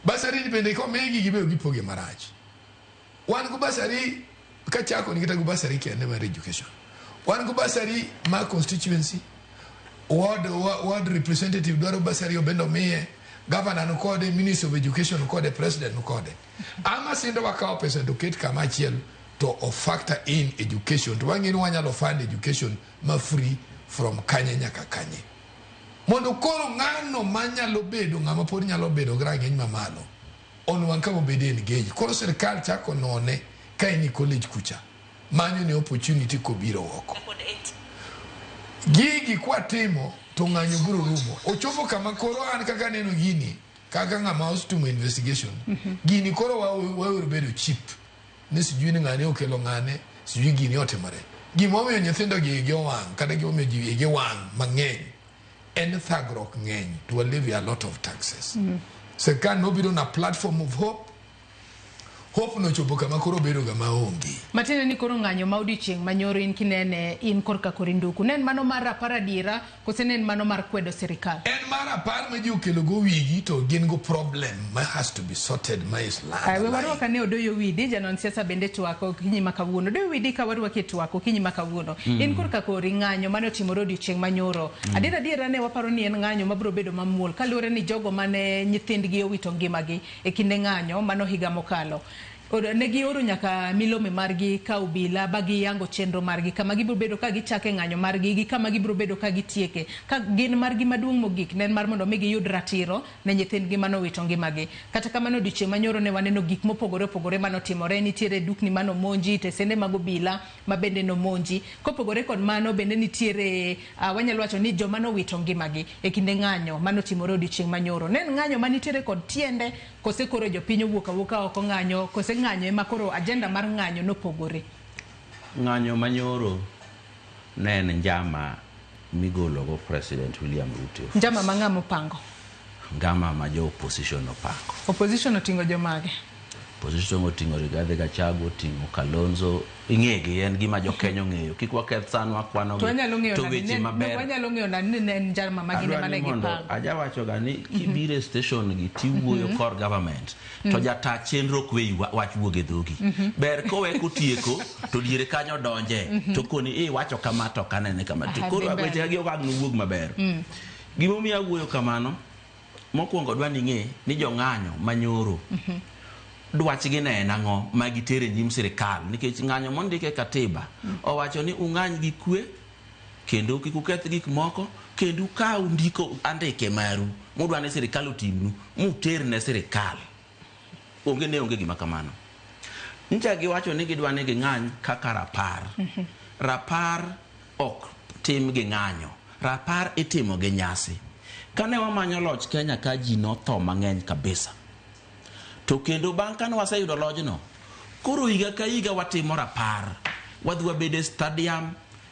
Bursary bende komigi gibe gipoge marach. Wan go bursary kachako ni kata go bursary kende mar education. Wan go bursary mar constituency. Ward representative dwaro bursary obende omiye. Governor no kode, Minister of Education no kode, President no kode. Ama sindo wakawo pesa to ket kama achiel to o factor in education to wang'e ni wanyalo fund education ma free from kanye nyaka kanye. Mondo koro ng'ano manyalo bedo ng'ama pod nyalo bedo gi rang'iny mamalo onwang' kama obede engage. Koro sirkal chako none ka en e college kucha. Manyo ne opportunity kobiro oko. Gigi kwatimo to ng'anyo biro rumo. Ochopo kama koro an kaka aneno gini, kaka ng'ama osetimo investigation, gini koro wawero bedo cheap. Ni sijui ni ng'ane okelo ng'ane, sijui gini otimore. Gimomiyo nyithindo gi igi owang' kata gimomiyo ji igi wang' mang'eny en thagruok ng'eny to wa levy a lot of taxes. Sirkal nobiro na platform of hope. Hope nochopo kama koro bedo ga maonge. Matiende ni koro ng'anyo ma odiochieng' ma nyoro in kinene in korka kori nduku. Ne en mano mar rapar adiera kose ne en mano mar kwedo sirikal? En mar apar ma ji okelo go wigi to gin go problem ma has to be sorted ma is land. We warwak ane Odoyo Widi, janon siasa bende twak okinyi ma kawuono. Odoyo Widi ka warwaki e twak okinyi ma kawuono. In korka kori ng'anyo mane otimore odiochieng' ma nyoro. Adier adiera ne waparo ni en ng'anyo mabiro bedo mamuol kaluwore ni jogo mane nyithindgi owito ngimagi e kinde ng'anyo mano higa mokalo. Ne gioro nyaka milome margi ka obila ba giyango chenro margi kama gibiro bedo ka gichake ng'anyo margi gi kama gibiro bedo ka gitieke. Ka gin margi maduong' mogik ne en mar mondo mi giyud ratiro ne nyithindgi mane owito ngimagi. Kata kamano odiochieng' manyoro ne waneno gik mopogore opogore manotimore, nitiere dukni manomonji, tesende mag obila ma bende nomonji. Kopogore kod mano bende nitiere wanyalo wacho ni joma nowito ngimagi e kinde ng'anyo manotimore odiochieng' manyoro. Ne en ng'anyo manitiere kod tiende kose koro jopiny owuok awuoka oko ng'anyo, kose ng'anyo ema koro agenda mar ng'anyo nopogore? Ng'anyo manyoro ne en njama migologo President William Ruto. Njama ma ng'ama opango? Njama ma jo opposition opango. Opposition oting'o jomage? Opposition oting'o Rigathi Gachagua, oting'o Kalonzo, ing'egi, en gima jo Kenya ong'eyo. Kik waketh sanwa kwanogi. To wanyalo ng'eyo to nade weche ne- maber. wanyalo ng'eyo nade ni ne en njama ma gin ema Adwa ne ni mondo gipango. ajawacho ga ni kibiro e station gi tiwuoyo kor government to jata chenro ok weyi wach wuog e dhogi. Ber kowe kotieko to diere kanyo donje to koni iwacho kama to ok anene kama. To Aha, koro dhi mbele. weche gi ok ang' nowuog maber. Gimomiyo awuoyo kamano, mokwongo dwa ni ing'e ni jong'anyo manyoro dwachgi ne en ang'o ma gitere nyim sirikal, nikech ng'anyo mondike katiba owacho ni ung'any gi kwe kendo kik uketh gik moko kendo ukaw ndiko andike maru mudwa ni sirikal otimnu muter ne sirikal. Onge ne onge gima kamano. Ncha giwacho ni gidwa ni ging'any kaka rapar. Rapar ok tim gi ng'anyo. Rapar itimo gi nyasi. Kane wamanyo loch Kenya ka ji notho mang'eny kabisa. To kendo bang' kane waseyudo lojno, koro higa ka higa watimo rapar. Wadhi wabedo e stadium,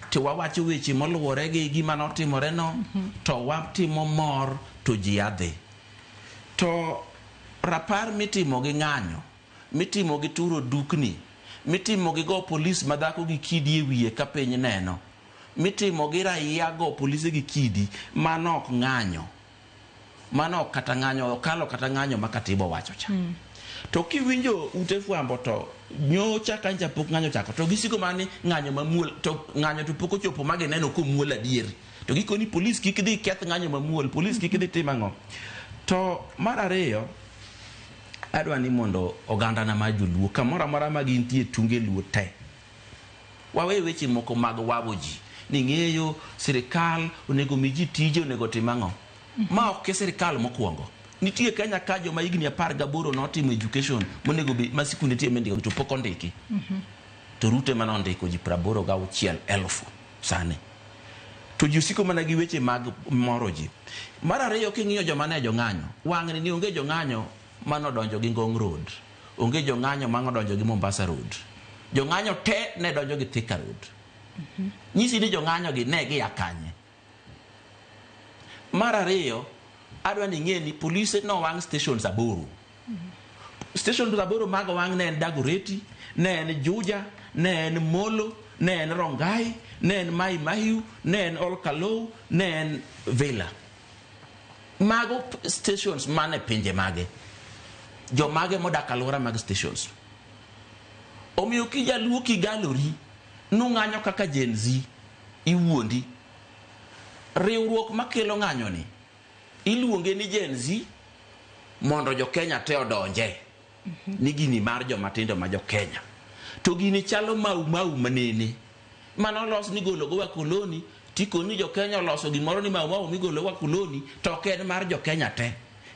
to wawacho weche moluwore gi gima notimore no, to watimo mor to ji adhi. To rapar mitimo gi ng'anyo, mitimo gi turo dukni, mitimo gi go polis madhako gi kidi e wiye ka piny neno, mitimo gi raia go polise gi kidi, mano ok ng'anyo. Mano ok kata ng'anyo, okalo kata ng'anyo ma katiba owacho cha. To kiwinjo ute fwambo to nyocha ka ncha pok ng'anyo chako, to gisiko mana ni ng'anyo mamuol, to ng'anyo to pok ochopo ma gineno komuol adier. To gikoni polis kik dhi keth ng'anyo mamuol, polis kik dhi tim ang'o. To mar ariyo, adwa ni mondo ogandana mar joluo kamoro amora ma gintie tunge luo te, wawe weche moko mag wawo ji ni ng'eyo sirikal onego mi ji tije, onego tim ang'o. Ma ok e sirikal mokwongo. Nitie Kenya ka joma higni 18 notimo education monego bed ma sikunde tie mindiko to pok ondiki. To Ruto ema nondiko ji 86,000 sani. To ji osiko mana gi weche mag moro ji. Mar ariyo, king'iyo joma ne jong'anyo, wang'ni ni onge jong'anyo manodonjo gi Ngong Road, onge jong'anyo manodonjo gi Mombasa Road. Jong'anyo te ne donjo gi Thika Road. Nyisi ni jong'anyo gi ne gia kanye. Mar ariyo, adwa ni ing'e ni polise nowang' stations 8. Stations 8 mag owang' ne en Dagoretti, ne en Juja, ne en Molo, ne en Rongai, ne en Mai Mahiu, ne en Olkalou, ne en Villa. Mago stations mane pinje mage. Jomage modak alwora mag stations. Omiyo kijaluo kigalori, nung'anyo kaka Gen Z, iwuondi. Riwruok makelo ng'anyo ni, iluonge ni Gen Z mondo jo Kenya te odonje. Ni gini mar joma tindo ma jo Kenya. To gini chalo mau mau manene. Mano los ni golo go wakoloni Tikoni jo Kenya oloso gimoro ni Mau Mau migolo wakuloni to ok en mar jo Kenya te.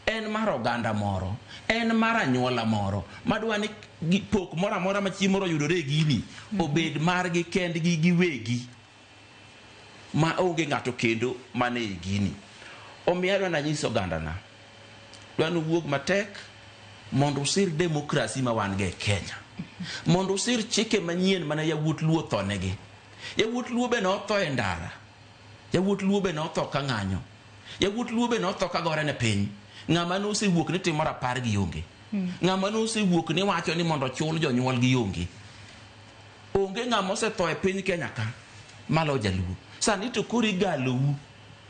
En mar oganda moro, en mar anyuola moro madwa ni pok moro amora ma chieng' moro oyudore e gini obed margi kendgi giwegi ma onge ng'ato kendo mane e gini. Omiyo adwa nanyis ogandana, dwa nuwuog matek mondo usir demokrasi ma wan go e Kenya, mondo usir chike manyien mane yawuot Luo othonegi. Yawuot Luo be notho e ndara, yawuot Luo be notho ka ng'anyo, yawuot Luo be notho ka gore ne piny. Ng'ama nosewuok ni timo rapar gi onge. Ng'ama nosewuok ni wacho ni mondo ochul jonyuol gi onge. Onge ng'ama osetho e piny Kenya ka malo jaluo. Sani to koro igalou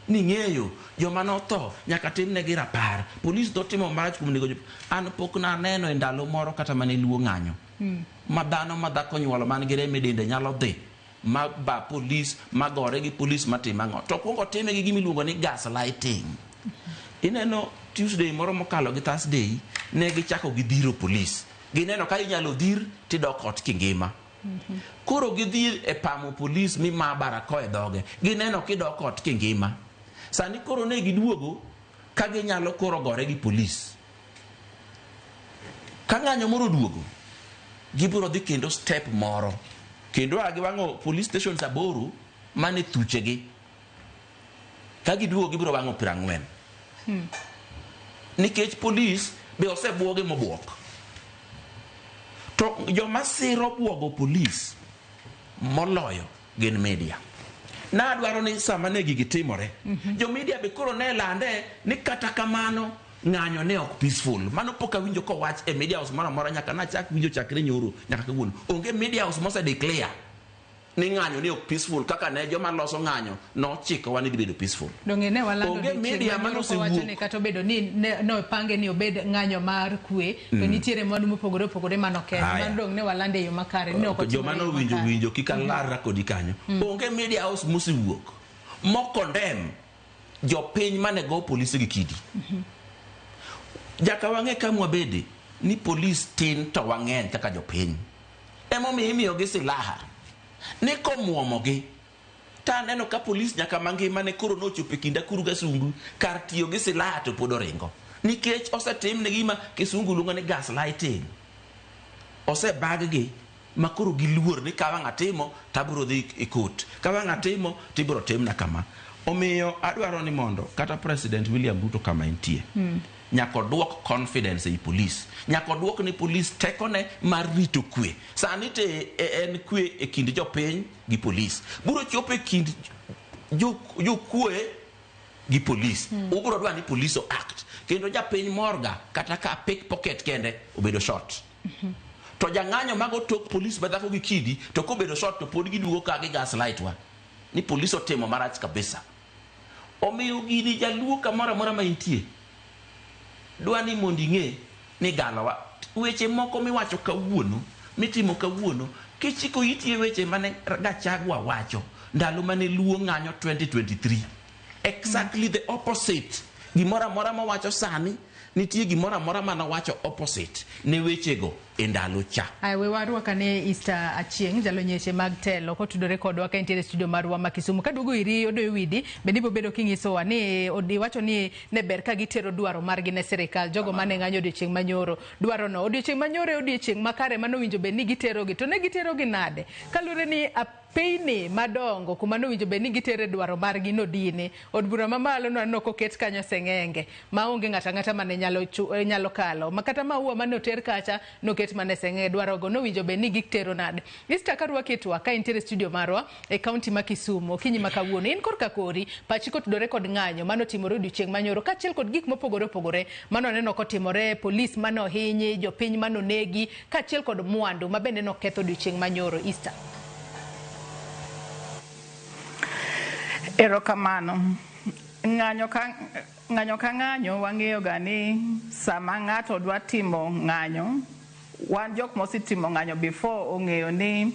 ni ng'eyo joma notho nyaka timnegi rapar. Polis notimo marach kuom nego an pok naneno e ndalo moro kata mane Luo ng'anyo. Ma dhano ma dhako nyuolo man gi rem e dende nyalo dhi ma ba polis ma gore gi polis matim ang'o. To kuongo time gi gima iluongo ni gaslighting. Ineno Tuesday moro mokalo gi Thursday ne gichako gidhiro polis. Gineno ka inyalo dhir tidok ot kingima. Koro gidhi e pamo polis mi ma barakoa e dhoge. Gineno kidok ot kingima. Sani koro ne giduogo ka ginyalo koro gore gi polis. Ka ng'anyo moro oduogo, gibiro dhi kendo step moro. Kendo a giwang'o police stations 8 mane thuchegi. Ka giduogo gibiro wang'o 40. Nikech polis be osebuoge mobuok. To joma siro buogo polis moloyo gin media. Nadwaro ni sama ne gigi timore, jo media be koro ne lande ni kata kamano ng'anyo ne ok peaceful. Mano pok awinjo kowach e media house moro amora nyaka nachak winjo chakre nyoro nyaka kawuono. Onge media house mose declare ni ng'anyo ne ok peaceful kaka ne joma loso ng'anyo nochikowa ni dhi bedo peaceful. Donge ne walando Onge odiochieng' media manyoro mane kowacho osewuok. ni kata obedo ni nopange ni obed ng'anyo mar kwe, to nitiere mwandu mopogore opogore manokethi. Haya. Mano dong' ne walande e yo makare, ni ok Joma otimore e yo nowinjo makare. winjo kik alarra kodi kanyo. Onge media house mosewuok mokondem jopiny mane go polise gi kidi. Nyaka wang'e kama wabede ni polis tin to wang'eny kaka jopiny. Emomiyo imiyogi silaha ni komuomogi to aneno ka polis nyaka mangima ne koro nochopo e kind Akuru Gasungu kar tiyo gi silaha to pod oringo. Nikech osetimne gima kisungu luongo ni gaslighting. Osebag-gi ma koro giluor ni ka wang' atimo to abiro dhi e court. Ka wang' atimo to ibiro timna kama. Omiyo adwaro ni mondo kata President William Ruto kama entie nyaka oduok confidence ei polis. Nyaka oduok ne polis tekone mar rito kwe. Sani te en kwe e kind jopiny gi polis. Biro chopo e kind jokwe gi polis. Ubiro dwa ni polis o act. Kendo japiny morga kata ka pickpocket kende obedo shot. To jang'anyo mago tok polis madhako gi kidi to kobedo shot to pod giduogo ka gi gaslight wa. Ni polis otimo marach kabisa. Omiyo gini jaluo kamoro amora ma intie dwa ni mondo ing'e ni galowa. Weche moko miwacho kawuono, mitimo kawuono, kichiko iti e weche mane Gachagua wacho ndalo mane Luo ng'anyo 2023. Exactly the opposite. Gimoro amora mowacho sani, nitie gimoro amora manowacho opposite ne wechego e ndalo cha. Aya, we warwak ane Easter Achieng', jalony weche mag telo kotudore kodwa ka entiere e studio marwa ma Kisumu. Kaduogo iri Odoyo Widi, bende ibiro bedo kinyisowa ni iwacho ni ne ber ka gitero dwaro margi ne sirikal, jogo mane ng'anyo odiochieng' manyoro. Dwarono, odiochieng' manyoro e odiochieng' makare manowinjo bed ni giterogi. To ne giterogi nade? Kaluwore ni apeyni madongo kuma nowinjo bed ni gitere dwaro margi nodini. Od bura mamalo naneno koket kanyo seng'enge maonge ng'ato ang'ata mane nyalo kalo. Ma kata maua mane oter kacha noket mana e seng'enge. Dwarogo nowinjo bed ni gitero nade? Easter karwaki e twak ka intiere e studio marwa e kaunti ma Kisumu okinyi ma kawuono. In korka kori, pachi kotudore kod ng'anyo manotimore odiochieng' manyoro kaachiel kod gik mopogore opogore mano aneno kotimore, polis mane ohinyi, jopiny mane onegi kaachiel kod mwandu ma bende noketho odiochieng' manyoro. Easter. Erokamano. Ng'anyo ka ng'anyo wang'eyo ga ni sama ng'ato dwa timo ng'anyo, wan jok mosetimo ng'anyo before ong'eyo ni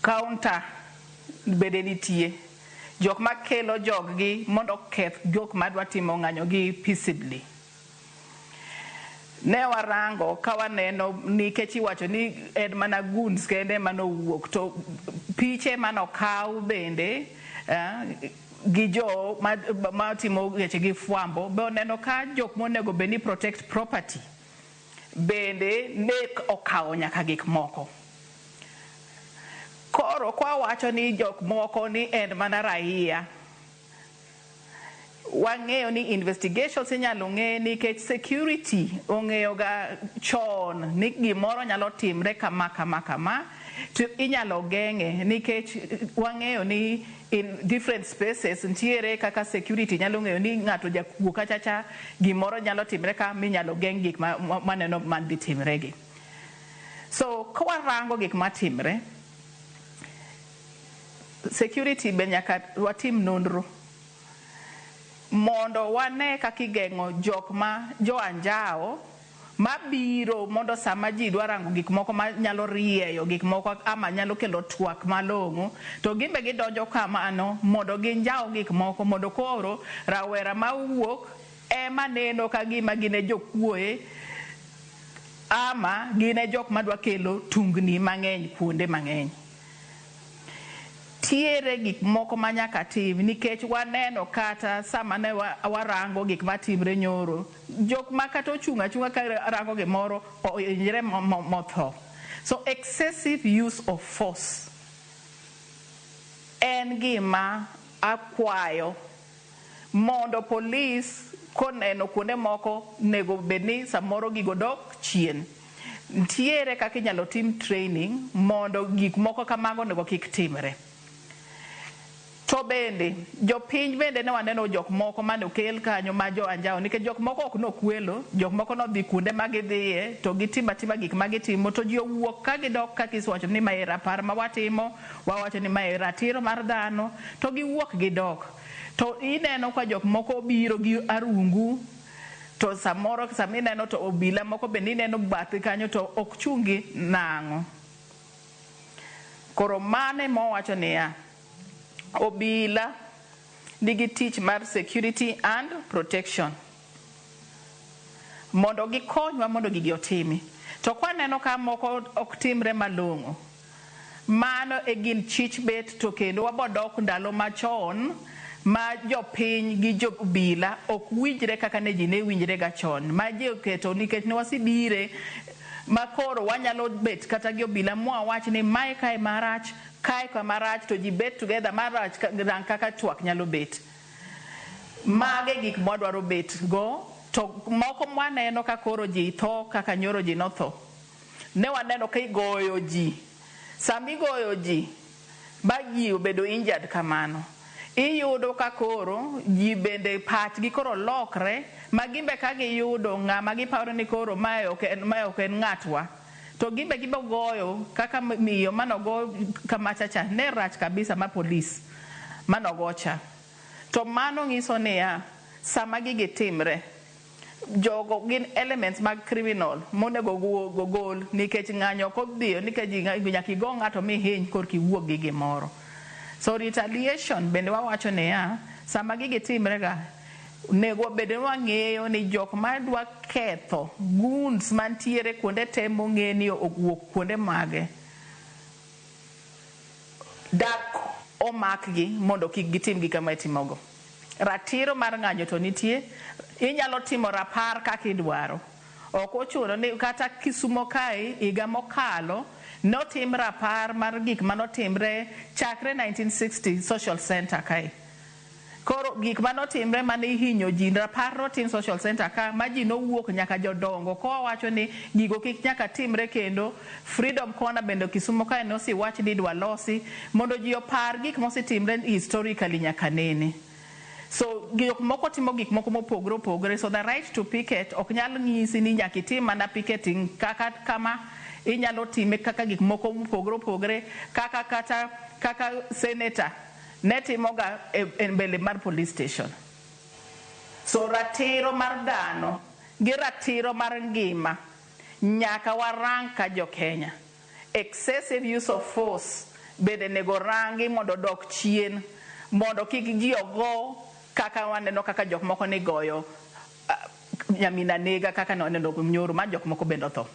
counter bende nitie. Jok makelo jog gi mondo oketh jok madwa timo ng'anyo gi peaceably. Ne warango ka waneno nikech iwacho ni en mana goons kende manowuok to piche manokaw bende gi jo matimo weche gi fwambo be oneno ka jok monego bed ni protect property bende ne okawo nyaka gik moko. Koro kwa wacho ni jok moko ni en mana raia, wang'eyo ni investigations inyalo ng'e nikech security ong'eyo ga chon ni gimoro nyalo timre kama kama kama to inyalo geng'e nikech wang'eyo ni in different spaces ntiere kaka security nyalo ng'eyo ni ng'ato jakuo kacha cha gimoro nyalo timre ka minyalo geng' gik maneno man dhi timre gi. So kawarango gik matimre, security be nyaka watim nonro mondo wane kaka igeng'o jok ma jo anjawo mabiro mondo sama ji dwa rango gik moko manyalo rieyo gik moko ama nyalo kelo twak malong'o to gimbe gidonjo kamano mondo ginjaw gik moko mondo koro rawera mawuok ema neno ka gima gin e jokuoye ama gin e jok madwa kelo tungni mang'eny kuonde mang'eny. Tiere gik moko ma nyaka tim nikech waneno kata sama ne warango gik matimre nyoro, jok ma kata ochung' achung'a ka rango gimoro ohinyre motho. So excessive use of force en gima akwayo mondo polis koneno kuonde moko nego bed ni samoro gigo dok chien. Ntiere kaka inyalo tim training mondo gik moko kamago onego kik timre. To bende, jopiny bende ne waneno jok moko mane okel kanyo ma jo anjawo nikech jok moko ok nokwelo, jok moko nodhi kuonde ma gidhiye to gitimo atima gik ma gitimo to ji owuok ka gidok kaka isewacho ni mae rapar ma watimo, wawacho ni mae ratiro mar dhano, to giwuok gidok. To ineno ka jok moko obiro gi arungu to samoro sama ineno to obila moko bende ineno bathe kanyo to ok chungi nang'o. Koro mane mowacho niya, obila nigi tich mar security and protection mondo gikonywa mondo gigi otimi. To kwaneno ka moko ok timre malong'o, mano e gin chich bet to kendo wabodok ndalo machon ma jopiny gi jobila ok winjre kaka ne ji ne winjre ga chon ma ji oketo nikech ne wasebire ma koro wanyalo bet kata gi obila mwawach ni mae kae marach kae kama rach to ji bet together marach rang kaka twak nyalo bet. Mage gik mwadwaro bet go to moko mwaneno ka koro ji tho kaka nyoro ji notho. Ne waneno ka igoyo ji. Sama igoyo ji ba ji obedo injured kamano, iyudo ka koro ji bende pachgi koro lokre ma gimbe ka giyudo ng'ama giparo ni koro mae ok en ng'atwa to gimbe gibo goyo kaka miyo manogo kamacha cha ne rach kabisa ma polis manogo cha. To mano nyiso niya sama gigi timre jogo gin elements mag criminal monego gol nikech ng'anyo ok odhiyo nikech nyaka igo ng'ato mihiny korka iwuog gi gimoro. So retaliation bende wawacho niya sama gigi timre ga nego bed ni wang'eyo ni jok madwa ketho goons mantiere kuonde te mong'e ni owuok kuonde mage dak omakgi mondo kik gitim gik ma itimogo. Ratiro mar ng'anyo to nitie, inyalo timo rapar kaka idwaro. Ok ochuno ni kata Kisumo kae higa mokalo notim rapar mar gik manotimre chakre 1960 social center kae. Koro gik manotimre mane ihinyo ji, rapar notim social center ka ma ji nowuok nyaka jodongo kowacho ni gigo kik nyaka timre kendo. Freedom Corner bende Kisumo kae nosiwach ni idwa losi mondo ji opar gik mosetimre historically nyaka nene. So gik moko timo gik moko mopogore opogore, so the right to picket ok nyal nyisi ni nyaka itim mana picketing kaka kama, inyalo time kaka gik moko mopogore opogore kaka kata kaka senator ne timoga e mbele mar police station. So ratiro mar dhano gi ratiro mar ngima nyaka warang ka jo Kenya. Excessive use of force bende nego rangi mondo dok chien mondo kik ji ogo kaka waneno kaka jok moko ni goyo Nyamina nega kaka noneno nyoro ma jok moko bende otho.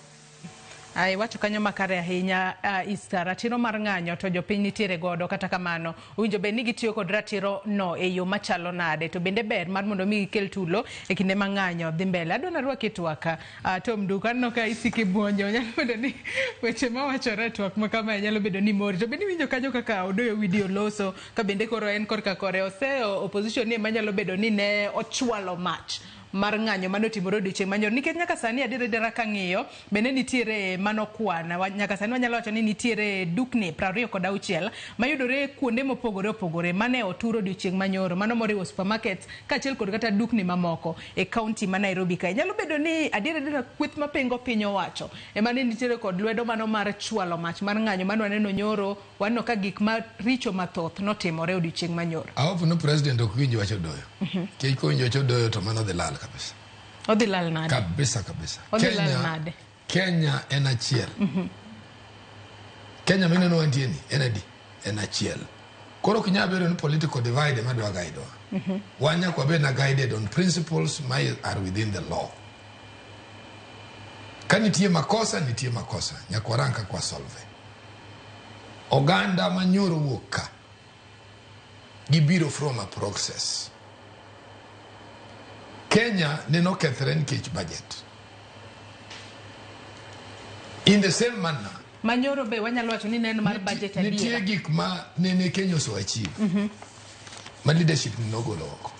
Ai, wacho kanyo makare ahinya Easter, ratiro mar ng'anyo to jopiny nitiere godo kata kamano owinjo bed ni gitiyo kod ratiro no e yo machalo nade to bende ber mar mondo mi gikel tulo e kinde ma ng'anyo dhi mbele. Adwa narwaki e twak Tom Duka, aneno ka isiko ibuonjo, nyalo bedo ni weche mawachore e twak ma kamae nyalo bedo ni mori to bende iwinjo kanyo kaka Odoyo Widi oloso ka bende koro en korka kore oseyo opposition ni ema nyalo bedo ni ne ochwalo mach mar ng'anyo mane otimore odiochieng' manyoro nikech nyaka sani adier adiera kang'iyo bende nitiere mano kwan nyaka sani wanyalo wacho ni nitiere dukni 26 mayudore kuonde mopogore opogore mane otur odiochieng' manyoro mano moriwo supermarkets kaachiel kod kata dukni mamoko e kaunti ma Nairobi kae. Nyalo bedo ni adier adiera kweth mapingo piny owacho ema ne nitiere kod lwedo mano mar chwalo mach mar ng'anyo mane waneno nyoro waneno ka gik maricho mathoth notimore odiochieng' manyoro. I hope no president ok winj wach Odoyo. Nikech kowinjo wach Odoyo to mano dhi lal kabisa. Odhi lal nade? Kabisa kabisa. Odhi lal nade? Kenya en achiel. Kenya mineno wantie ni en adi? En achiel. Koro ok nyal bedo ni political divide ema dwa guide wa. Wan nyaka wabed na guided on principles ma are within the law. Ka nitie makosa, nitie makosa. Nyaka warang kaka wasolve. Oganda manyoro wuok ka, gibiro from a process. Kenya neno kethre nikech budget. In the same manner, Manyoro be wanyalo wacho ni ne en mar budget nitie adiera. gik ma nene Kenya oso achieve ma leadership ni nogolo oko.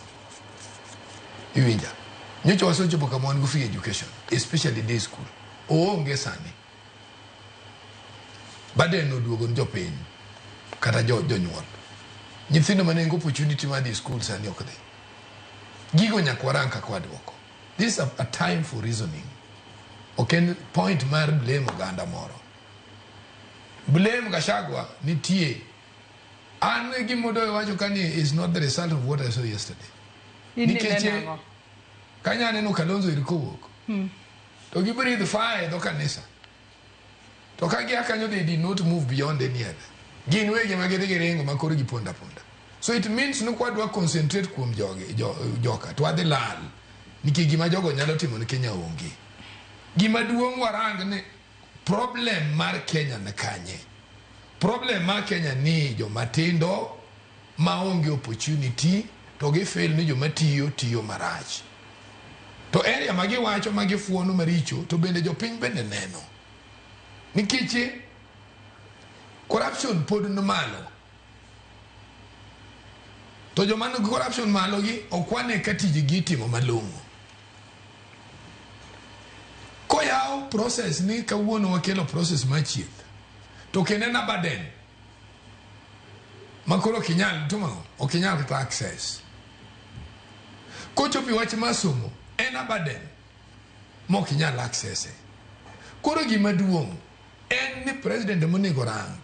Iwinja? Nyocha wasechopo kama wan go free education, especially day school. Oonge sani. Burden oduogo ne jopiny kata jonyuol. Nyithindo mane nigi opportunity mar dhi school sani ok dhi. Gigo nyaka warang kaka waduoko. This is a time for reasoning. Ok en point mar blame oganda moro. Blame Gachagua nitie. An gima Odoyo wacho ka ni is not the result of what I saw yesterday. In Nikech ineno ang'o? kanya aneno Kalonzo ir kowuok. To gi breathe fire e dho kanisa. To ka gia kanyo they did not move beyond any other. Gin wegi ma gidhi giringo ma koro giponda ponda. So it means ni kwadwa concentrate kuom jogi, joka to wadhi lal. Nikech gima jogo nyalo timo ne Kenya onge. Gima duong' warang ni problem mar Kenya ni kanye. Problem mar Kenya ni joma tindo maonge opportunity to gifeel ni joma tiyo tiyo marach. To area ma giwacho ma gifuono maricho to bende jopiny bende neno. Nikech corruption pod ni malo. To joma nigi corruption malo gi ok wane ka tijgi itimo malong'o. Koyaw process ni kawuono wakelo process mar chieth to kendo en a burden ma koro ok inyal timo ang'o? Ok inyal kata access. Kochopo e wach mar somo en a burden ma ok inyal access. Koro gima duong' en ni president monego rang.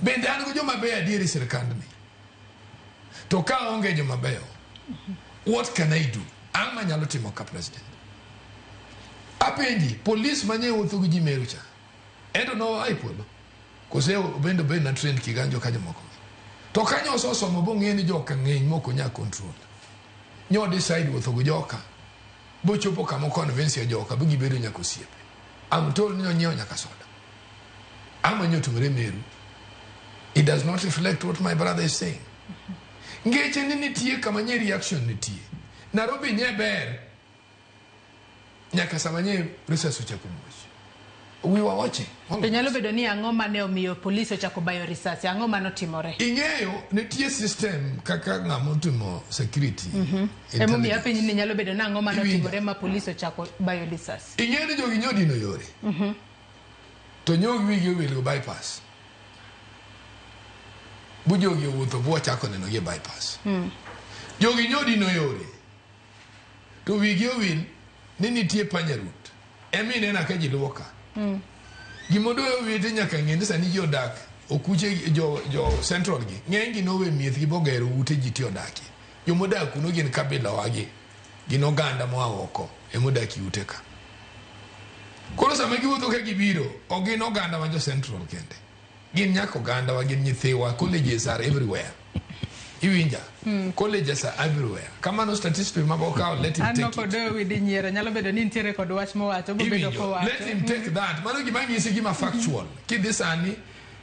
Bende an gi joma beyo adier e sirkandni. To ka aonge joma beyo, what can I do? Ang' manyalo timo ka president? Apenji, police manye wuotho gi ji Meru cha, ento no a e polo? Kose bende obed na trained kiganjo ka jomoko gi? To kanyo ososomo bong'e ni joka ng'eny mok onya control. Nyo decide wuotho gi joka, bochopo kama convince joka, bu gibedo nyaka osiepe. I'm told ni onyiewo nyaka soda. Ama nyo otimore Meru. It does not reflect what my brother is saying. Ngeche ni nitie kama nye reaction nitie. Nairobi nye ber nyaka sama nye risasi ochako muoch. We were watching. To nyalo bedo ni ang'o mane omiyo polis ochako bayo risasi? Ang'o mane otimore? Ing'eyo nitie system kaka ng'ama otimo security. Emomiyo apenji ni nyalo bedo ni ang'o mane otimore ma polis ochako bayo risasi? Ing'eyo ni jogi nyodino yore. To nyogi wigi owil go bypass. Bu jogi owuotho bu wachako neno gi e bypass. Jogi nyodino yore. To wigi owil ni nitie panya route. Ema ineno ka ji luwo ka. Gima Odoyo owete nyaka ng'e ni sani ji odak okuche jo central gi. Ng'eny gi nowe mieth gi bogero ute ji ti odakie. Jomodak kuno gin kabila wagi. Gin oganda moa oko emodak e ute ka. Koro sama giwuotho ka gibiro, ok gin oganda ma jo central kende. Gin nyaka oganda wa, gin nyithiwa, colleges are everywhere. Iwinja? Colleges are everywhere. Kamano statistics mabokawo, let him Anno take it. kod Owidi nyiero nyalo bedo ni nitiere kod wach mowacho bobedo Iwinjo? kowacho. Let him take that. Mano gima nyisi gima factual. Kidhi sani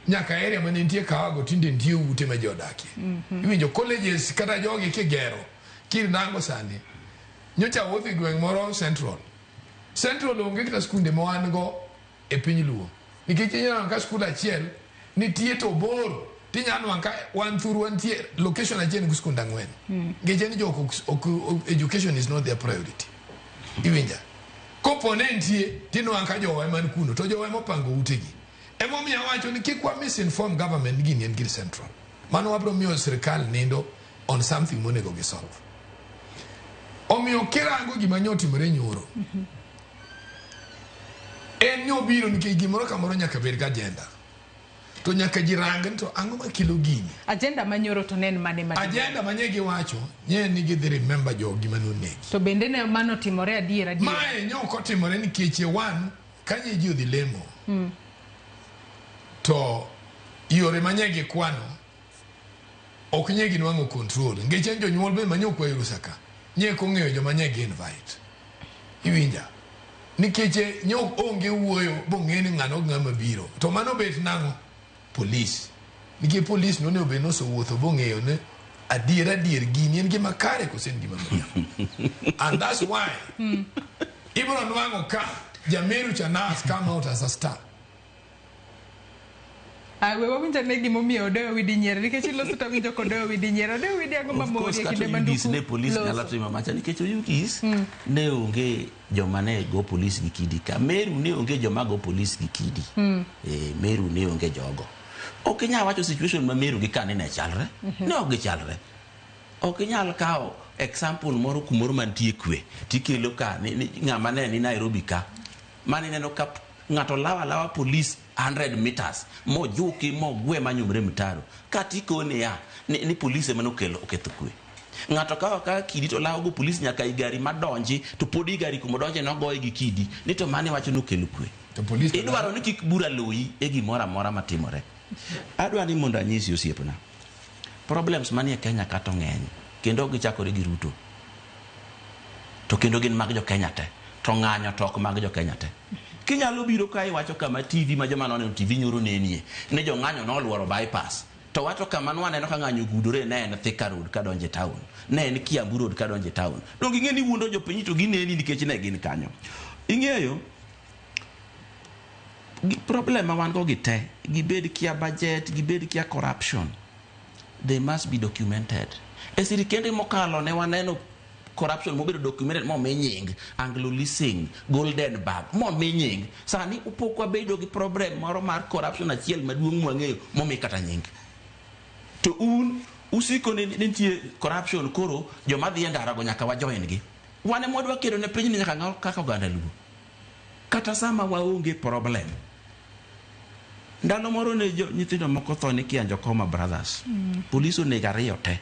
nyaka area mane nitie kawago tinde nitie ute ma ji odakie. Iwinjo colleges kata jogi kigero kirango sani nyocha awuotho e gweng' moro Central. Central onge kata skunde ma wan go e piny Luo. Nikech inyalo nwang'o ka skul achiel nitie to bor tinyalo nwang'o ka wan thurwa nitie location achiel nigi skunde ang'wen. Nikech en jok ok education is not their priority. Iwinja? Kopo ne nitie tinwang'o ka jowa ema ni kuno to jowa ema opango utegi. Emomiyo awacho ni kik wa misinform government ni gini en gir Central. Mano wabiro miyo sirikal nindo on something monego gisolve. Omiyo kirango gima nyo otimore nyoro, en nyobiro nikech gimoro kamoro nyaka bed gi agenda. To nyaka ji rang ni to ang'o makelo gini. Agenda manyoro to ne en mane maduong'? Agenda manye giwacho nye ni gidhi remember jogi manonegi. To bende ne mano otimore adier adier? Mae nyo ok otimore nikech one kanye ji odhi lemo to yore manye gikwano ok nye ginwang'o control nikech en jonyuol be manye okwayo rusa ka nye kong'eyo joma nye gi invite. Iwinja? Nikech nyo onge wuoyo bong'e ni ng'ano gi ng'ama biro. To mano bet nang'o? Police. Nikech police nonego bed nosewuotho bong'eyo ni adier adier gini en gima kare kose en gima miriambo. And that's why ibiro nwang'o ka Jameru cha now has come out as a star. Ah, we wawinjo ane gimomiyo Odeyo Owidi nyiero nikech iloso to awinjo ka Odeyo Owidi nyiero. Odeyo Owidi ang'o Of mamori course e kata kinde ma Oyugis nduku ne polis nyalo loso? timo macha nikech Oyugis ne onge joma ne go polis gi kidi ka. Meru ne onge joma go polis gi kidi. Meru ne onge jogo. Ok inyal wacho situation ma Meru gi kani ne chalre. Ne ok gichalre. Ok inyal kawo example moro kumoro mantie kwe tikelo ka ni, ni, ng'ama ne ni Nairobi ka mane ineno ka ng'ato lawa lawa polis 100 meters mojuki mogwe manyumre mtaro kata ikone ya ni, ni polis ema nokelo oketho kwe. Ng'ato kawo akawa kidi to lawo go polis nyaka i gari madonji to pod i gari kumodonje nogoye gi kidi ni to mane wacho nokelo kwe. To polis to Idwaro ni kik bura loyi e gimoro amora matimore. Adwa ni mondo anyisi osiepna. Problems manie Kenya ka to ng'eny kendo ok gichakore gi Ruto. To kendo gin mag jo Kenya te. To ng'anyo to ok mag jo Kenya te. Kinyalo biro ka iwacho kama TV ma joma noneno TV nyoro nenie ni jong'anyo noluoro bypass. To wacho kama nwaneno ka ng'anyo ogudore ne en Thika Road kadonjo e town. Ne en Kiambu Road kadonjo e town. Donge ing'e ni wuondo jopiny to gineni nikech ne gin kanyo. Ing'eyo problem ma wan go gi te, gibed kia budget, gibed kia corruption, they must be documented. E sirikende mokalo ne waneno corruption mobedo documented momi nying, Anglo Leasing, Golden Bag, momi nying. Sani pok wabedo gi problem moro mar corruption achiel maduong' mwang'eyo momi kata nying. To un usiko ni nitie corruption koro joma dhi e ndara go nyaka wajoin gi. Wan ema wadwa kedo ne pinyni nyaka ng'aw kaka oganda Luo. Kata sama waonge problem. Ndalo moro ne nyithindo moko tho ni Kianjokoma Brothers. Polis onego ariyo te.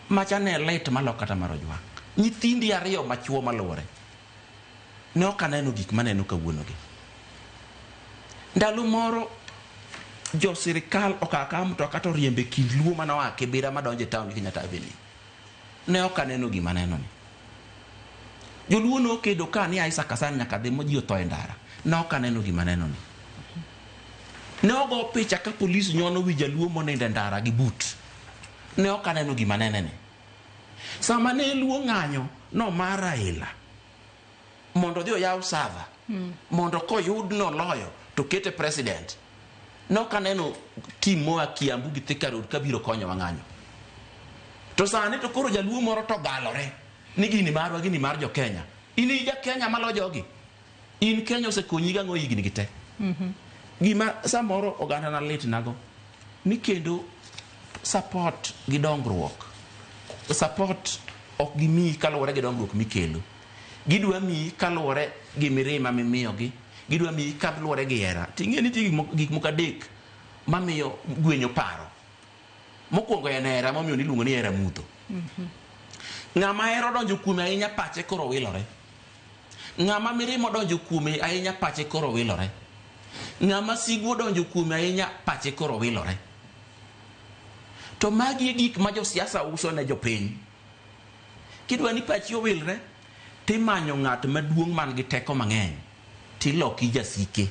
Macha ne lit malo kata mar Ojwang'. Nyithindi ariyo machuo maluwore. Ne ok aneno gik maneno kawuono gi. Ndalo moro jo sirikal okawo akawa mtoka to oriembe kind Luo mane oa Kibera madonjo e town gi Kenyatta Avenue. Ne ok aneno gima aneno ni. Joluo nokedo ka ni Isaac Hassan nyaka dhi mo ji otho e ndara. Ne ok aneno gima aneno ni. Ne ogo picha ka polis nyono wi jaluo monindo e ndara gi but. Ne ok aneno gima anene ni. Sama ne Luo ng'anyo nomar Raila mondo odhi oyaw sava mondo koyud noloyo to kete president. Ne ok aneno team moa Kiambu gi Thika Road kabiro konyowa ng'anyo. To sani to koro jaluo moro to galore ni gini marwa gini mar jo Kenya. In i ja Kenya malo jogi. In Kenya osekonyi gang'o higni gi te. Gima samoro oganda na lit nago ni kendo support gi dongruok. Support ok gimiyi kaluwore gi dongruok mikelo. Gidwa miyi kaluwore gi mirima mimiyogi. Gidwa miyi kaluwore gi hera. Ting'e nitie gik moko adek mamiyo gwenyo paro. Mokwongo en hera momiyo niluongo ni hera mudho. Ng'ama hera odonjo kuome ahinya pache koro wilore. Ng'ama mirima odonjo kuome ahinya pache koro wilore. Ng'ama sigu odonjo kuome ahinya pache koro wilore. To magi e gik ma josiasa uso ne jopiny. Kidwa ni pachi owilre, timanyo ng'at maduong' man gi teko mang'eny, tiloki jasike.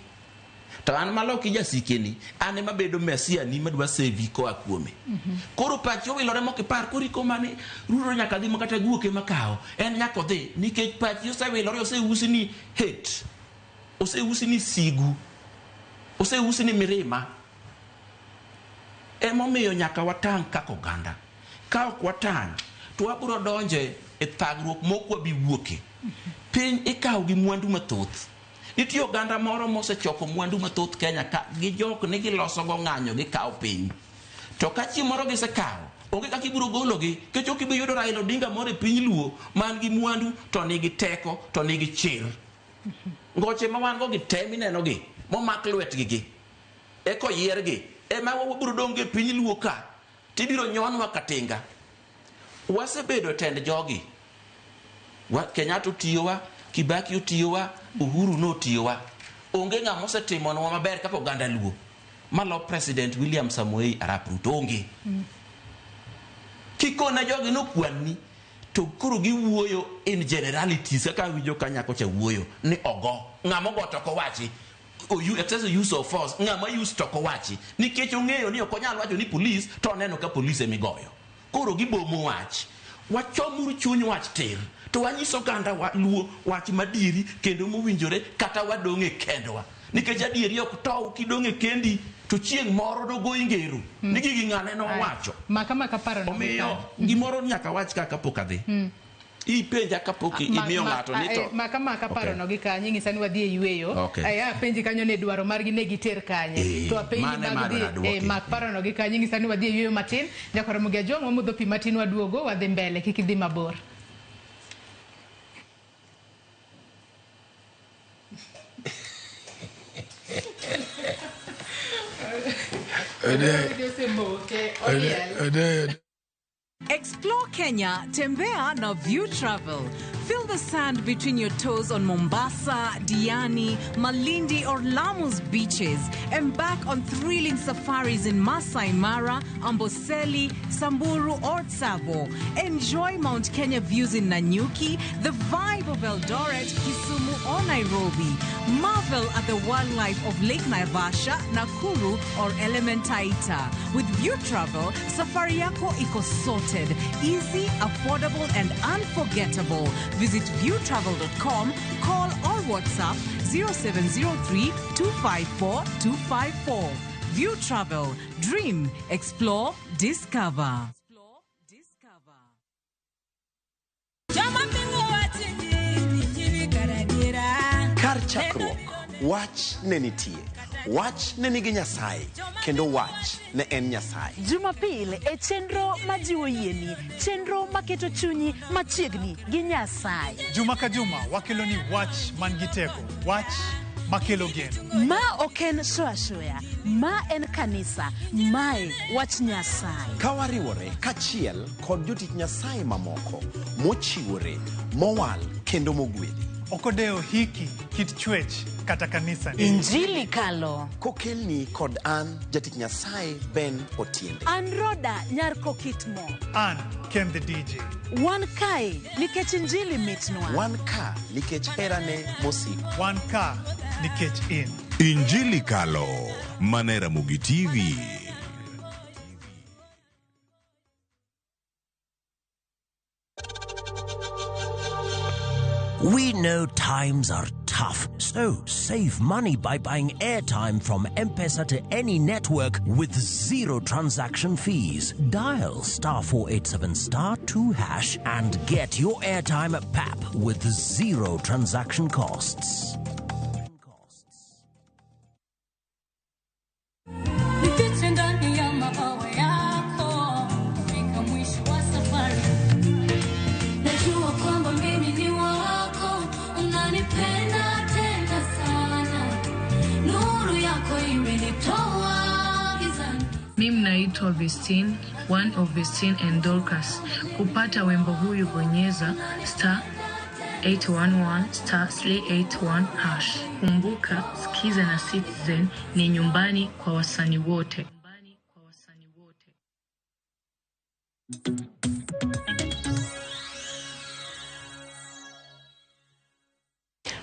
To an maloki jasike ni, an ema bedo mesia ni madwa sevi koa kuome. Koro pachi owilore mokipar, koro iko mane Ruto nyaka dhi makata guok ema kawo. En nyaka odhi, nikech pachi osewilore, oseusi ni hate, oseusi ni sigu, oseusi ni mirima. Emomiyo nyaka watang' kaka oganda. Ka ok watang', to wabiro donje e thagruok mok wabi wuoke. Piny ikawo gi mwandu mathoth. Nitie oganda moro mosechoko mwandu mathoth Kenya ka gijok ni giloso go ng'anyo gikawo piny. To ka chieng' moro gisekawo, onge kaka ibiro gologi, nikech ok ibi yudo Raila Odinga moro e piny Luo man gi mwandu to nigi teko to nigi chir. Ngoche ma wan go gi te mineno gi, momak lwetgi gi, eka oyiergi, ema wabiro dong' e piny Luo ka, tibiro nyonwa katinga. Wasebedo e tend jogi. Kenyatta otiyowa, Kibaki otiyowa, Uhuru notiyowa. Onge ng'ama osetimonwa maber kaka oganda Luo. Malo President William Samoei Arap Ruto onge. Kikone jogi nokwanni, to koro giwuoyo in generalities kaka awinjo ka nyako cha wuoyo ni ogo. Ng'ama ogo to ok owachi. Excessive use of force, ng'ama use to ok owachi. Nikech ong'eyo ni ok onyal wacho ni police to oneno ka police emigoyo. Koro gibomo wach. Wachomuru chuny wach tir. To wanyiso oganda wa Luo wach madieri kendo mowinjore kata wadong' e kendwa. Nikech adieri ok tow kidong' e kendi to chieng' moro nogoyi ngero. Ni gigi ng'ane nowacho. Maka maka paro no. Omiyo gimoro nyaka wach ka kapok adhi. Ipenja kapok imiyo ng'ato ni to maka maka paro no gi kanye ng'isa ni wadhi e yweyo. Aya apenji kanyo ne dwaro margi ne giter kanye. To apenji mag dhi mak paro no gi kanye ng'isa ni wadhi e yweyo matin. Jakoro Mugia Jong wamodho pi matin waduogo wadhi mbele kik idhi mabor. Explore Kenya, Tembea na View Travel. Feel the sand between your toes on Mombasa, Diani, Malindi or Lamu's beaches. Embark on thrilling safaris in Masai Mara, Amboseli, Samburu or Tsavo. Enjoy Mount Kenya views in Nanyuki, the vibe of Eldoret, Kisumu or Nairobi. Marvel at the wildlife of Lake Naivasha, Nakuru or Elementaita. With View Travel, safari yako iko sorted. Easy, affordable and unforgettable. Visit viewtravel.com, call or WhatsApp 0703 254 254. View Travel. Dream, explore, discover. Kar chakruok, wach ne nitie. Wach ne nigi Nyasaye, kendo wach ne en Nyasaye. Jumapil e chenro majiwo yieni, chenro maketo chunyi machiegni gi Nyasaye. Juma ka juma wakelo ni wach man gi teko, wach makelo geno. Ma ok en show ashoya, ma en kanisa, mae wach Nyasaye. Ka wariwore kachiel kod jotich Nyasaye mamoko mochiwore, mowal kendo mogwedhi. Ok odewo hiki, kit chwech kata kanisa. Injili kalo. Kokelni kod an jatich Nyasaye Ben Otiende. An Roda nyar Kokitmo. An Ken the DJ. Wan kae nikech injili mitnwa. Wan ka nikech herane mosiko. Wan ka nikech in. Injili Kalo, mana e Ramogi TV. We know times are tough, so save money by buying airtime from M-Pesa to any network with zero transaction fees. Dial *487 *2# and get your airtime at PAP with zero transaction costs. Nifiche ndani ya mabawa yako, fika mwisho wa safari. Najua kwamba mimi ni wako, unanipenda tena sana. Nuru yako imenitoa gizani. Mimi naitwa Vestine, one of Vestine and Dorcas. Kupata wimbo huyu bonyeza *811 *381#. Kumbuka, Skiza na Citizen ni nyumbani kwa wasanii wote.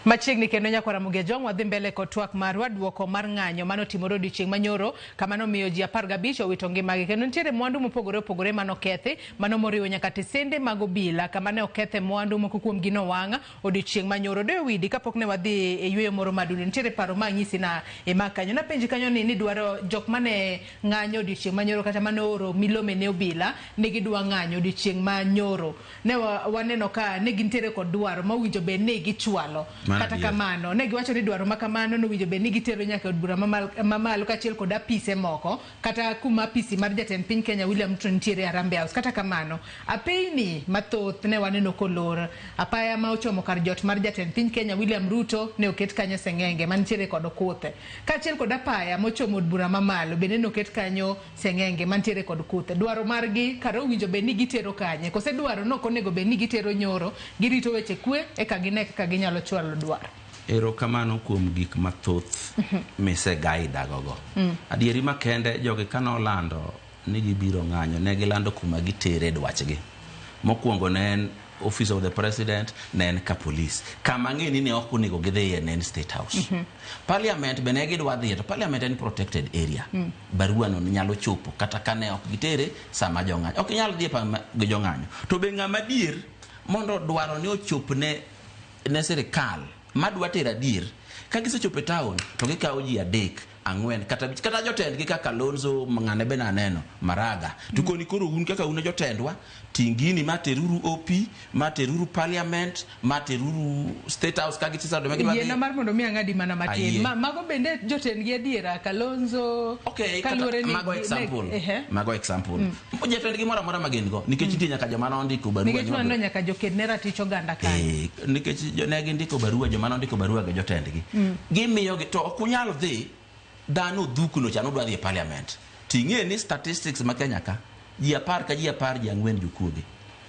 Machiegni kendo nyakwara Ramogi Ajwang' wadhi mbele kod twak marwa duoko mar ng'anyo manotimore odiochieng' manyoro kama nomiyo ji 15 owito ngimagi kendo nitiere mwandu mopogore opogore manokethi mano moriwo nyaka tisende mag obila kama ne okethe mwandu moko kuom gi nowang' odiochieng' manyoro. Doyo Widi kapok ne wadhi e yueyo moro madundo nitiere paro ma anyisi na e mak kanyo napenji kanyo ni nidwaro jok mane ng'anyo odiochieng' manyoro kata mane ooro milome ne obila ni gidwa ng'anyo odiochieng' manyoro ne waneno ka ne gintiere kod dwaro mowinjo bed ni gichwalo. Kata kamano ne giwacho ni dwaro ma kamano nowinjo bed ni gitero nyaka e od bura mamalo kaachiel kod apise moko kata kuma apisi mar jatend piny Kenya William Ruto nitiere Harambee House. Kata kamano apeyni mathoth ne waneno kolor apaya ma ochomo kar jot mar jatend piny Kenya William Ruto ne oket kanyo seng'enge mantiere kod kuthe kaachiel kod apaya mochomo od bura mamalo bende ne oket kanyo seng'enge mantiere kod kuthe. Dwaro margi kare owinjo bed ni gitero kanye kose dwaro no ok onego bed ni gitero nyoro girito weche kwe eka gine kaka ginyalo chwalo dwaro. Erokamano kuom gik mathoth misegaida gogo. Adieri makende jogi kanolando ni gibiro ng'anyo ne gilando kuma gitere dwachgi. Mokwongo ne en Office of the President, ne en ka police. Kama ng'e ni ne ok onego gidhiye ne en State House. Parliament be ne gidwa dhiye to Parliament en protected area. Barua no nyalo chopo kata ka ne ok gitere sama jong'anyo. Ok inyal dhi gi jong'anyo. To be ng'ama dier mondo dwaro ni ochop ne sirikal madwa tero adier ka gisechopo e town to gikawo ji 3, 4 kata 5 kata jotendgi kaka Kalonzo ng'ane be naneno Maraga to koni koro un kaka un jotendwa tingini ma teruru OP ma teruru Parliament ma teruru State House ka gitisado ma gidwa Yiena mar mondo mi ang'adi mana matin. Mago bende jotendgi adiera Kalonzo kaluwore ni mago example mago example jatendgi moro amora ma gin go nikech nitie nyaka joma nondiko barua nikech waneno nyaka joked ne ratich oganda kanyo nikech ne gindiko barua joma nondiko barua gi jotendgi gimiyogi to ok unyal dhi dhano dhukno cha nodwa dhi e Parliament ting'e ni statistics ma Kenya ka ji 10 ka ji 10 ji 4 jokuoge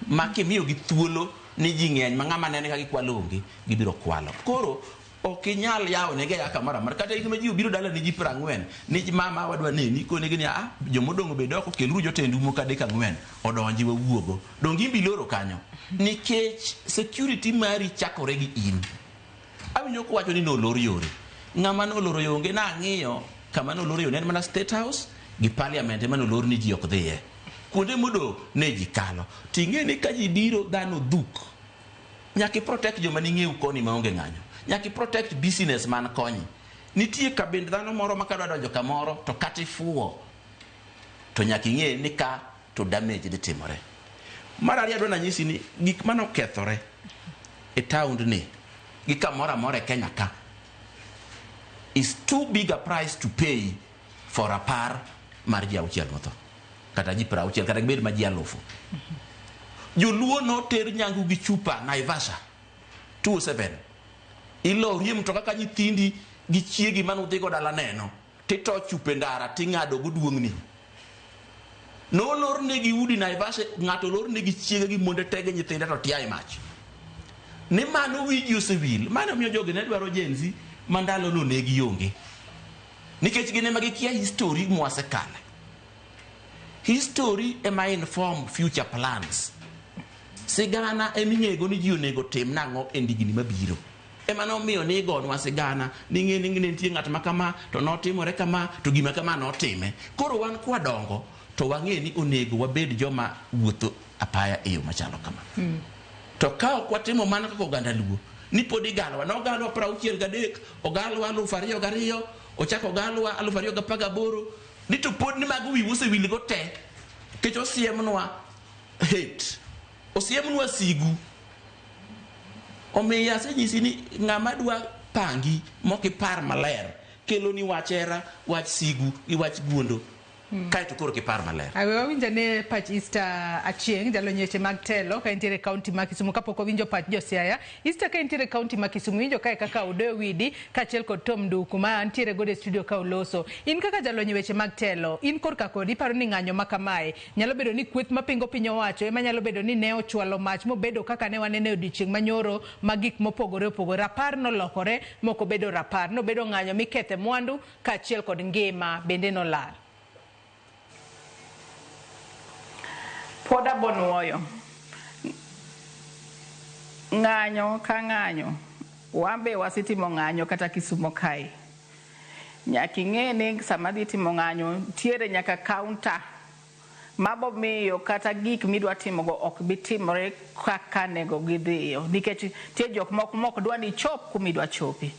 ma kimiyogi thuolo ni ji ng'eny ma ng'ama nene ka gikwalo onge gibiro kwalo. Koro ok inyal yawo negi aya kamoro amora kata in ma ji obiro dala ni ji 40 ni mama wadwa neni konegi ni a jomodong' bed oko keluru jotendu moko 3 4 odonji wawuogo donge imbi loro kanyo nikech security mari chakore gi in. Awinjo kowacho ni nolor yore ng'ama noloro yo onge nang'iyo kama nolor yo ne en mana State House gi Parliament ema nolor ni ji ok dhiye kuonde modong' ne ji kalo ting'e ni ka ji biro dhano dhuk nyaka i protect joma ning'eyo koni maonge ng'anyo nyaka i protect business man koni nitie kabind dhano moro ma kadwa donjo kamoro to kata ifuwo to nyaka ing'e ni ka to damage dhi timore. Mar ariyo adwa nanyisi ni gik manokethore e town ni gi kamoro amora e Kenya ka is too big a price to pay for a par mar ji 6 motho kata ji 60 kata gibed ma ji 1000. Joluo noter nyangu gi chupa Naivasha 2007 ilorie mtoka ka nyithindi gi chiegi manudhigo dala neno tito chupe ndara ting'ado go duong'ni. Nolor negi udi Naivasha ng'ato olor negi chiege gi monde tege nyithinde to tia e mach. Ni mano wiji osewil mano miyo jogi ne dwaro Gen Z ma ndalono ne gionge nikech gin ema gikia history mwasekale. History ema inform future plans. Sigana eming'ego ni ji onego tim nang'o e ndigni mabiro. Ema nomiyo ni igonwa sigana ni ng'e ni nitie ng'at ma kama to notimore kama to gima kama notime. Koro wan kwadongo to wang'e ni onego wabed joma wuotho apaya e yo machalo kama. To ka ok watimo mano kaka oganda Luo ni pod igalwa nogalwa 63 ogalwa 2002 ochako ogalwa 2018 ni to pod ni mago wiwu osewilgo te nikech osiemnwa hate osiemnwa sigu. Omiyo asenyisi ni ng'ama dwa pangi mokipar maler kelo ni wach hera wach sigu gi wach guondo kaeto koro kipar maler. Awe wawinjo ne pach Easter Achieng' jalony weche mag telo ka entiere kaunti ma Kisumu kapok owinjo pach jo Siaya. Easter ka entiere kaunti ma Kisumu winjo kae kaka Odoyo Widi kaachiel kod Tom Nduku ma ntiere godo e studio ka oloso. In kaka jalony weche mag telo, in korka kodi iparo ni ng'anyo ma kamae nyalo bedo ni kweth mapingo piny owacho ema nyalo bedo ni ne ochwalo mach mobedo kaka ne waneno e odiochieng' manyoro ma gik mopogore opogore. Rapar nolokore mok obedo rapar, nobedo ng'anyo mikethe mwandu kaachiel kod ngima bende nolal. Pod abonuoyo. Ng'anyo ka ng'anyo. Wan be wasetimo ng'anyo kata Kisumo kae. Nyaka ing'e ni sama dhi timo ng'anyo, nitiere nyaka counter mabo miyo kata gik midwa timogo ok bi timore kaka nego gidhiyo. Nikech nitie jok moko mok dwa ni ichop kumidwa chope.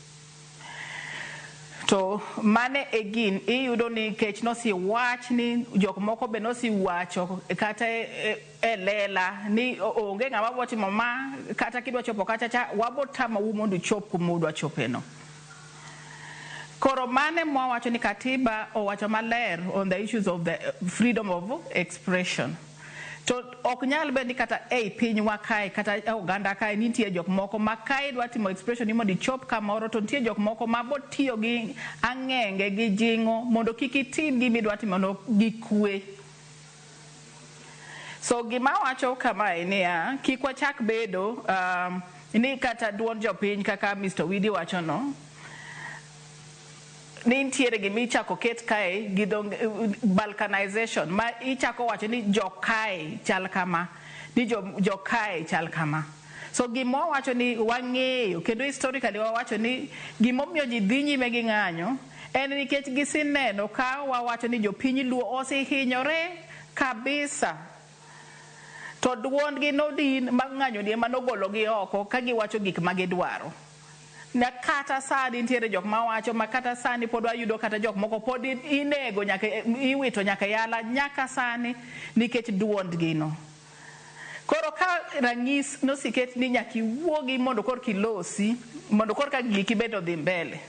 To mane e gin iyudo nikech nosiwach ni jok moko be nosiwacho kata e lela ni onge ng'ama bo timo ma kata kidwa chopo kacha cha wabo tamou mondo uchop kuma udwa chopeno. Koro mane mwawacho ni katiba owacho maler on the issues of the freedom of expression. To ok nyal bed ni kata ei pinywa kae kata e oganda kae nitie jok moko ma kae dwa timo expression ni mondo ichop kamoro to nitie jok moko ma bo tiyo gi ang'enge gi jing'o mondo kik itim gima idwa timono gi kwe. So gima wacho kamae niya, kik wachak bedo ni kata duond jopiny kaka Mr. Owidi wacho no, ni nitiere gima ichako ket kae gi dho balkanization ma ichako wacho ni jokae chal kama, ni jokae chal kama. So gima wawacho ni wang'eyo kendo historically wawacho ni gimomiyo ji dhi nyime gi ng'anyo en nikech giseneno ka wawacho ni jopiny Luo osehinyore kabisa. To duondgi nodin ma ng'anyo ni ema nogologi oko ka giwacho gik ma gidwaro. Na kata sani nitiere jok mawacho ma kata sani pod wayudo kata jok moko pod inego nyaka iwito nyaka yala nyaka sani nikech duondgi no. Koro ka ranyis nosiket ni nyaka iwuogi mondo korka ilosi, mondo korka giki bende odhi mbele.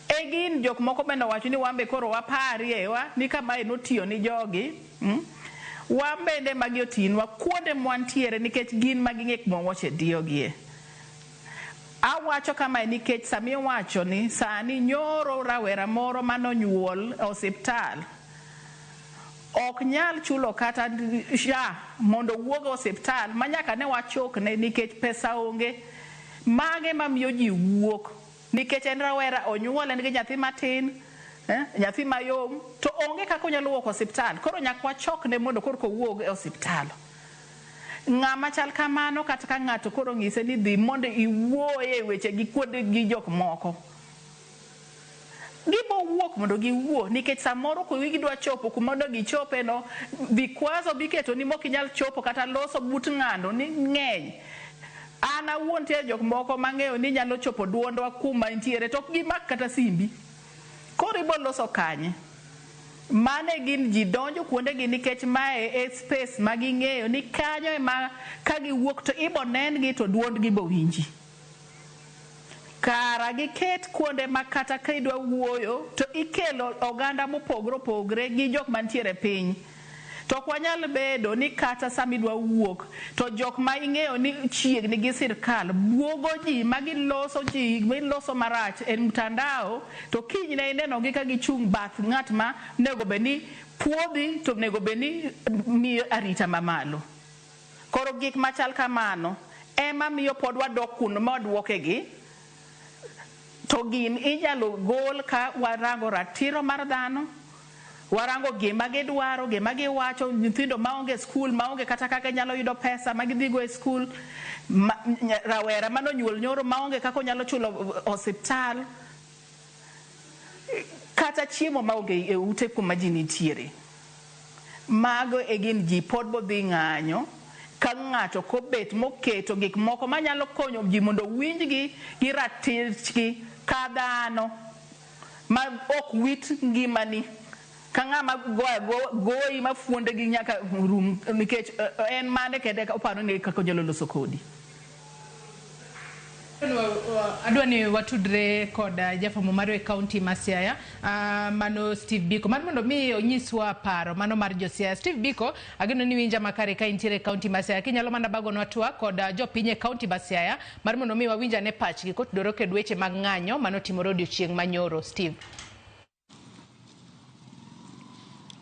E gin jok moko bende owacho ni wan be koro waparie wa ni kamae notiyo ni jogi. Wan bende magi otinwa kuonde mwantiere nikech gin magi ng'e kuma wuoche diyogie. Awacho kamae nikech sami owacho ni sani nyoro rawera moro manonyuol e osiptal ok nyal chulo kata SHA mondo owuog e osiptal ma nyaka ne wachokne nikech pesa onge. Mage mamiyo ji wuok nikech en rawera onyuol en gi nyathi matin, nyathi mayom to onge kaka onyalo wuok osiptal. Koro nyaka wachokne mondo korka owuog e osiptal. Ng'ama chal kamano kata ka ng'ato koro ng'ise ni dhi mondo iwuoye e weche gi kuonde gi jok moko. Gibo wuok mondo giwuo nikech samoro kuma gidwa chopo kuma onego gichope no vikwazo biketo ni mok inyal chopo kata loso but ng'ano ni ng'eny. An awuon nitie jok moko mang'eyo ni nyalo chopo duondwa kuma nitiere to ok gimak kata simbi. Koro ibo loso kanye? Mane gin ji donjo kuondegi nikech mae e space ma ging'eyo ni kanyo ema ka giwuok to ibo nengi to duondgi bo winji. Kara giket kuonde ma kata ka idwa wuoyo to ikelo oganda mopogore opogore gi jok mantiere piny. To ok wanyal bedo ni kata sama idwa wuok to jok ma ing'eyo ni chiegni gi sirkal buogo ji ma giloso ji giloso marach e mtandao to kinyne inenogi ka gichung' bath ng'at ma onego bed ni puodhi to onego bed ni miyo arita mamalo. Koro gik machal kamano ema miyo pod wadok kuno ma waduokegi. To gin inyalo gol ka warango ratiro mar dhano, warango gima gidwaro, gima giwacho, nyithindo maonge skul, maonge kata kaka nyalo yudo pesa ma gidhigo e skul, rawera manonyuol nyoro maonge kaka onyalo chulo osiptal, kata chiemo maonge e ute kuma ji nitiere. Mago e gin ji pod bodhi ng'anyo ka ng'ato kobet moketo gik moko manyalo konyo ji mondo owinjgi gi ratichgi ka dhano ma ok wit ngimani ka ng'ama goyi ma fuondegi nyaka rum nikech en mane kende oparo ni kaka onyalo loso kodi. Adwa ni watudre kod jafwambo marwa e kaunti ma Siaya, mano Steve Biko, mar mondo mi onyiswa paro mano mar jo Siaya. Steve Biko, ageno ni winja makare ka intiere e kaunti ma Siaya. Kinyalo mana bagonwa twak kod jopiny e kaunti ma Siaya mar mondo mi wawinj ane pachgi kotudore kod weche mag ng'anyo manotimore odiochieng' manyoro. Steve.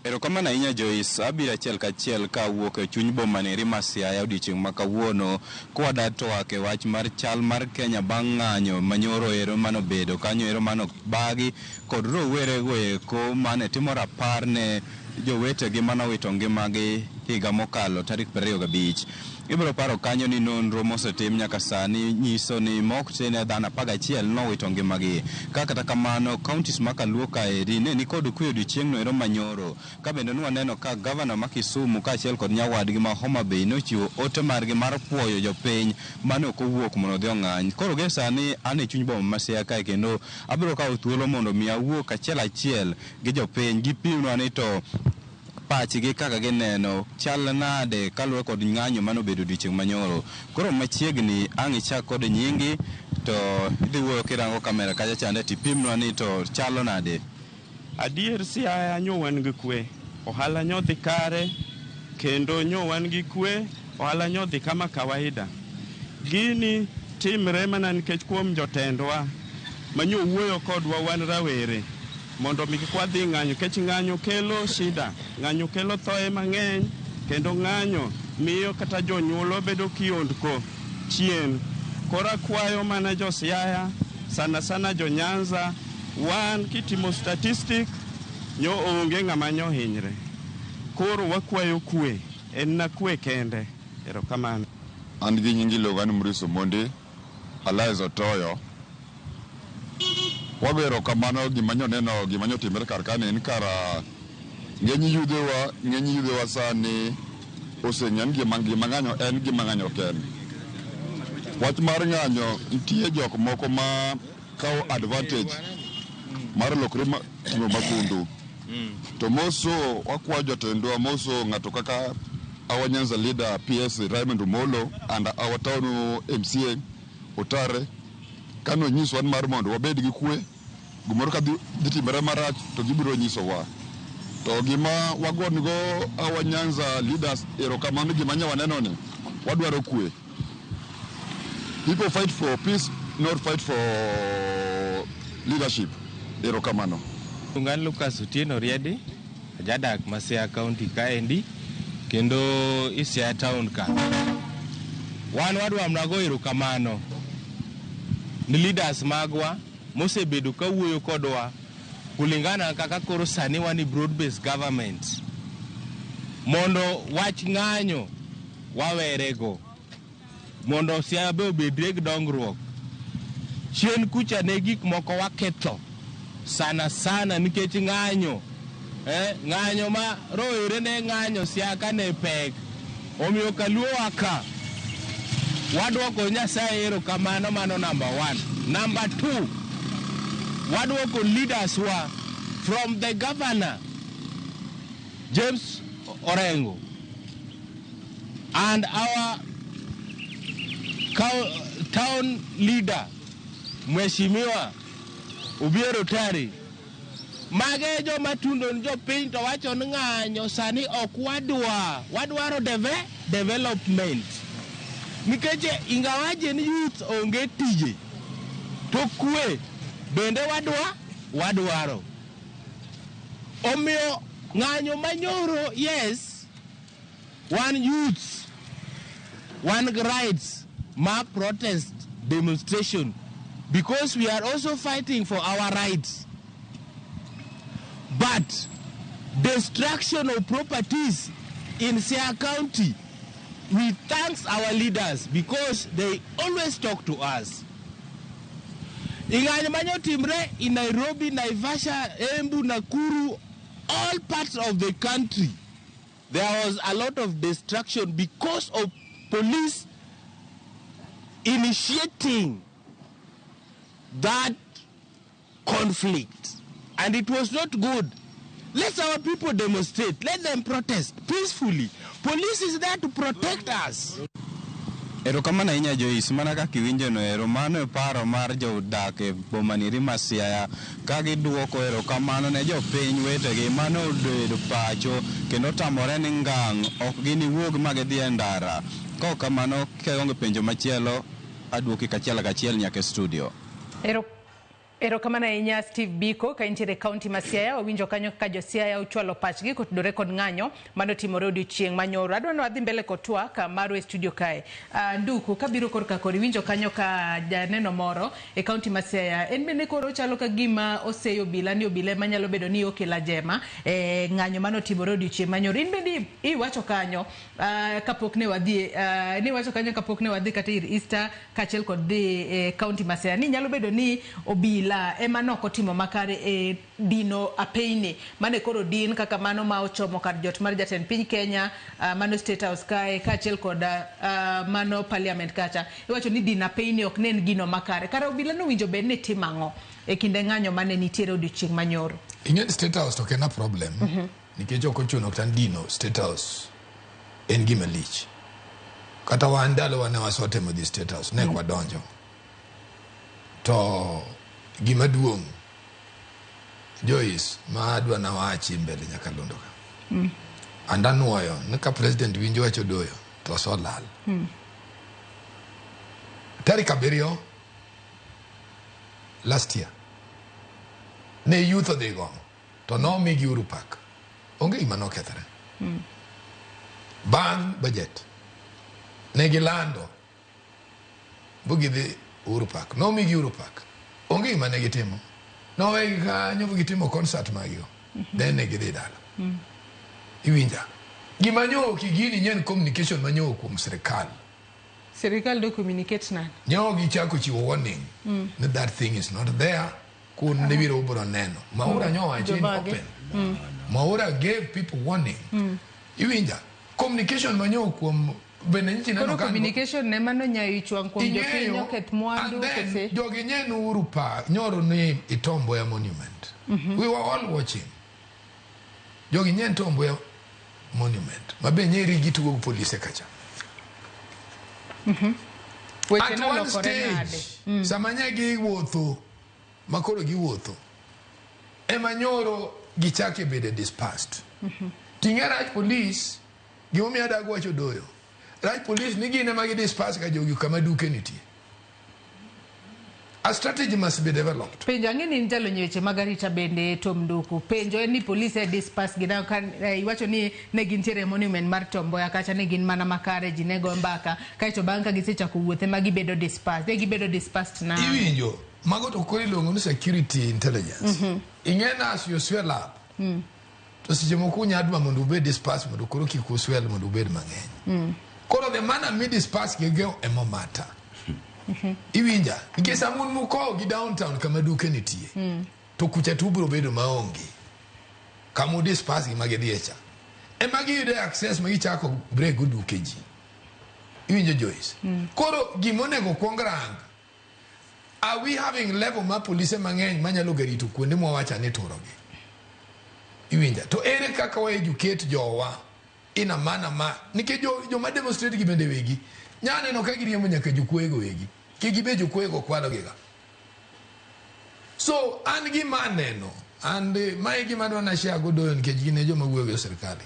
Erokamano ahinya Joyce, abiro achiel kachiel ka awuok e chuny boma ni ma Siaya odiochieng' ma kawuono kwada twak e wach mar chal mar Kenya bang' ng'anyo manyoro ero manobedo kanyo ero manobagi kod rowere go eko mane timo rapar ne jowetegi manowito ngimagi higa mokalo tarik 25. Ibiro paro kanyo ni nonro mosetim nyaka sani nyiso ni mok tin ne dhano 11 nowito ngimagi. Ka kata kamano, counties ma Kaluo kaeri ne nikod kwe odiochieng'no ero manyoro. Ka bende nwaneno ka gavana ma Kisumu kaachiel kod nyawadgi ma Homa Bay nochiwo ote margi mar puoyo jopiny mane ok owuok mondo odhi ong'any. Koro gie sani an e chuny boma ma Siaya kae kendo abiro kawo thuolo mondo mi awuo kachiel achiel gi jopiny gipimnwa ni to pachgi kaka gineno chal nade kaluwore kod ng'anyo mane obedo odiochieng' manyoro. Koro machiegni ang' ichak kod nyingi to idhi wuoyo kirango kamera kacha chande tipimnwa ni to chalo nade. Adier Siaya nyo wan gi kwe, ohala nyo dhi kare, kendo nyo wan gi kwe, ohala nyo dhi kama kawaida. Gini timre mana nikech kuom jotendwa manyo wuoyo kodwa wan rawere mondo mi kik wadhi ng'anyo, nikech ng'anyo kelo shida, ng'anyo kelo thoe mang'eny, kendo ng'anyo miyo kata jonyuolwa bedo kiondko chien. Koro akwayo mana jo Siaya, sana sana jo Nyanza, wan kitimo statistic nyo onge ng'ama nyo hinyre. Koro wakwayo kwe, en na kwe kende. Erokamano. An gi nying iluonga ni Maurice Omondi, Elias Otoyo. Wago erokamano gima nyo neno gima nyotimre kar ka ni en kara ng'eny yudhewa sani oseng'eyo ni gima ng'anyo en gima ng'anyo ok en. Wach mar ng'anyo nitie jok moko ma kawo advantage mar lokre timo makundu. To moso wakwayo jotendwa moso ng'ato kaka our Nyanza leader PS Raymond Omolo and our town MCA Otare kano nyiswa ni mar mondo wabed gi kwe, gimoro ka dhi timore marach to gibiro nyisowa. To gima wagon go our Nyanza leaders erokamano gima nyo waneno ni wadwaro kwe. People fight for peace, not fight for leadership. Erokamano. Ungan Lucas Otieno Riedi, jadak ma Siaya County kaendi, kendo i Siaya town ka. Wan wadwa mana go erokamano ni leaders magwa mosebedo ka wuoyo kodwa kulingana kaka koro sani wan e broad based government mondo wach ng'anyo wawerego mondo Siaya be obedre gi dongruok. Chien kucha ne gik moko waketho sana sana nikech ng'anyo ng'anyo ma rowere ne ng'anyo Siaya ka ne pek. Omiyo kaluowa ka wadwoko Nyasaye erokamano, mano number 1. Number 2, wadwoko leaders wa from the governor James Orengo and our town leader Mheshimiwa Obiero Otari. Mage joma tundo ni jopiny to wacho ni ng'anyo sani ok wadwa, wadwaro development. Nikech ingawaje ni youth onge tije, to kwe bende wadwaro. Omiyo ng'anyo manyoro, yes, wan youths, wan gi rights ma protest demonstration because we are also fighting for our rights. But destruction of properties in Siaya County, we thanks our leaders because they always talk to us. Ing'anyo manyotimre in Nairobi, Naivasha, Embu, Nakuru, all parts of the country, there was a lot of destruction because of police initiating that conflict. And it was not good. Let our people demonstrate. Let them protest peacefully. Police is there to protect us. Erokamano ahinya Joyce, mana kaka iwinjo no ero, mano e paro mar jodak e boma ni ma Siaya ka giduoko erokamano ne jopiny wetegi mane obedo pacho kendo otamore ni ngang' ok giniwuog ma gidhi e ndara. Kok kamano ka ionge penjo machielo, aduoki kachiel kachiel nyaka e studio. Erokamano ahinya Steve Biko ka intiere e kaunti ma Siaya. Wawinjo kanyo kaka jo Siaya ochwalo pachgi kotudore kod ng'anyo manotimore odiochieng' manyoro. Adwa ni wadhi mbele kod twak marwa e studio kae. Nduku, kabiro korka kori, iwinjo kanyo ka janeno moro e kaunti ma Siaya en bende koro ochalo ka gima oseyo obila ni obila ema nyalo bedo ni okelo ajema e ng'anyo manotimore odiochieng' manyoro. In bende iwacho kanyo kapok ne wadhi niwacho kanyo kapok ne wadhi kata ir Easter kaachiel kod dhi e kaunti ma Siaya ni nyalo bedo ni obila ema nok otimo makare e dino apeyni mane koro din kaka mano ma ochomo kar jot mar jatend piny Kenya, mano State House kae kaachiel kod mano Parliament kacha. Iwacho ni dino apeyni ok ne en gino makare. Kara obila nowinjo bed ni timo ang'o e kinde ng'anyo mane nitiere odiochieng' manyoro? Ing'e ni State House to ok en a problem nikech ok ochuno kata dino State House en gima lich. Kata wan ndalowa ne wasetemo dhi State House ne ok wadonjo. To gima duong' Joyce ma adwa nawachi mbele nyakalondo ka. Andanuoyo ni ka president winjo wach Odoyo to osolal. Tarik 7 last year ne youth odhi gomo to nomigi Uhuru Park. Onge gima nokethore. Bang' budget ne gilando bu gidhi Uhuru Park. Nomigi Uhuru Park. Onge gima ne gitimo. Nowegi kanyo bu gitimo concert magigo. Then ne gidhi dala. Iwinja. Gima nyo ok gini nyen communication manyo kuom sirikal. Sirikal do communicate nade? Nyo gichako chiwo warning ni that thing is not there. Kun ne biro ubiro neno. Maura nyo wacho in Jomage? open. Maura gave people warning. Iwinja. Communication manyo kuom bende nyichi neno Koro ka communication ne mano nyayo ich wang' kuom jopiny Ing'eyo, oketh mwandu and then kose? jogi nyen Uhuru Park nyoro ni Tom Mboya monument. We were all watching. Jogi nyen Tom Mboya monument. Mabe nyeri gitugo gi polise kacha. Weche At one nolokore nade? stage, sama nye giwuotho, makoro giwuotho, ema nyoro gichake bedo dispersed. Ting'e rach police, gimomiyo adago wacho Doyo. Rach police ni gin ema gi disperse ka jogi kama duke nitie. A strategy must be developed. Penjo ang'e ni in jalony e weche mag arita bende Tom Nduku. Penjo en ni polise disperse gi ka iwacho ni ne gintiere e monument mar Tom Mboya kacha ne gin mana makare ji ne go mbaka kaeto bang' ka gisechako wuoth ema gibedo dispersed. Ne gibedo dispersed na. Iwinjo, mago to koro iluongo ni security intelligence. Ing'e na as you swell up, to seche moko unya dwa mondo ubed dispersed mondo koro kik uswell mondo ubed mang'eny. Koro the manner mi disperse gigo ema matter. Iwinja, nikech sama un mukowo gi downtown kama duke nitie, to kucha to ubiro bedo maonge. Kama udisperse gi ma gidhiye cha. Ema giyude access ma gichako break go duke ji. Iwinjo Joyce? Koro gimonego kuong rang, are we having level mar polise mang'eny manyalo ga rito kuonde mwawacha ni turogi? Iwinja? To ere kaka wa educate jowa in a manner ma nikech joma demonstrate gi bende wegi nya neno ka giriembo nyaka jokuoye go wegi kik gibed jokuoye go kwalo giga. So an gima aneno and mae gima adwa na share go Doyo nikech gin e joma wuoyo gi sirikal.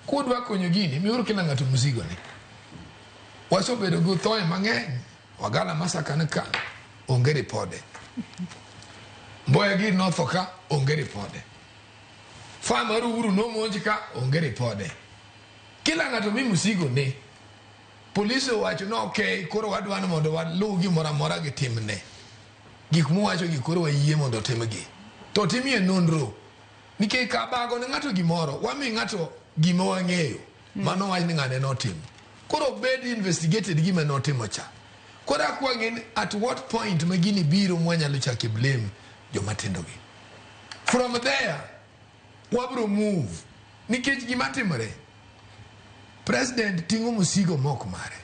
Kudwa konyo gini, miuru kila ng'ato mzigo ne. Wasebedo gi thoe mang'eny, Wagala massacre ni ka, onge ripode. Mboya giri notho ka, onge ripode. Farm mar Uhuru nomonj ka, onge ripode. Kila ng'ato mi mzigo ne. Polisi owacho ni okay, koro wadwa ni mondo waluw gimoro amora gitimne. Gik muwacho gi koro wayie mondo otimgi. To timie nonro. Nikech ka bago ne ng'ato gimoro, wami ng'ato gima wang'eyo. Mano wach ni ng'ane notimo. Koro bed investigated gima notimo cha. Koro akwa ng'e ni at what point ma gini biro mwanyalo chake blame joma tindo gi. From there, wabro move. Nikech gima timore, president ting'o mosigo mok mare.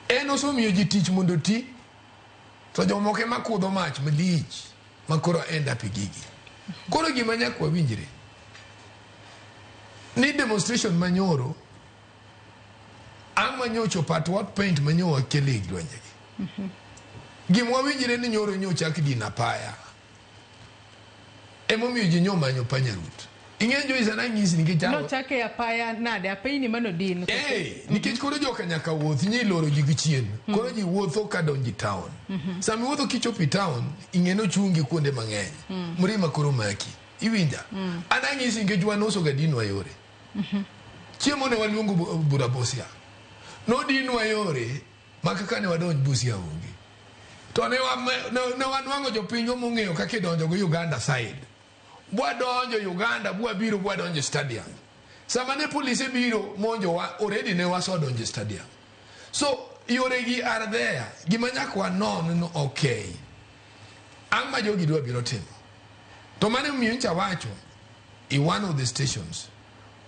En osemiyo ji tich mondo ti, to jomoko ema kudho mach malich ma koro end up e gigi. Koro gima nyaka wawinjre ni demonstration manyoro ang' manyocho at what point manyo wakele e lwenjegi. Gima wawinjre ni nyoro nyo chak dino apaya. Emomiyo ji nyo manyo panya route. Ing'e Joyce an anyisi nikech an- Nochake apaya nade apeyni manodin. Eh, nikech koro joka nyaka wuoth inye iloro ji gi chien. Koro ji wuotho ka donji town. Sama iwuotho kichopo e town, ing'e nochungi kuonde mang'eny. Mrima koro maki. Iwinja? An anyisi nikech wan uso ga dinwa yore. Chiemo ne waluongo bura Busia. Nodinwa yore ma kaka ne wadonj Busia onge. To ne wanwang'o jopiny mong'eyo kaka idonjo go Uganda side. Bwadonjo Uganda, bwabiro bwadonjo e stadium. Sama ne polise biro monjowa, already ne wasedonjo e stadium. So yoregi are there. Gima nyaka wanon ni okay. Ang' ma jogi dwa biro timo. To mane omiyo nyocha wacho in one of the stations,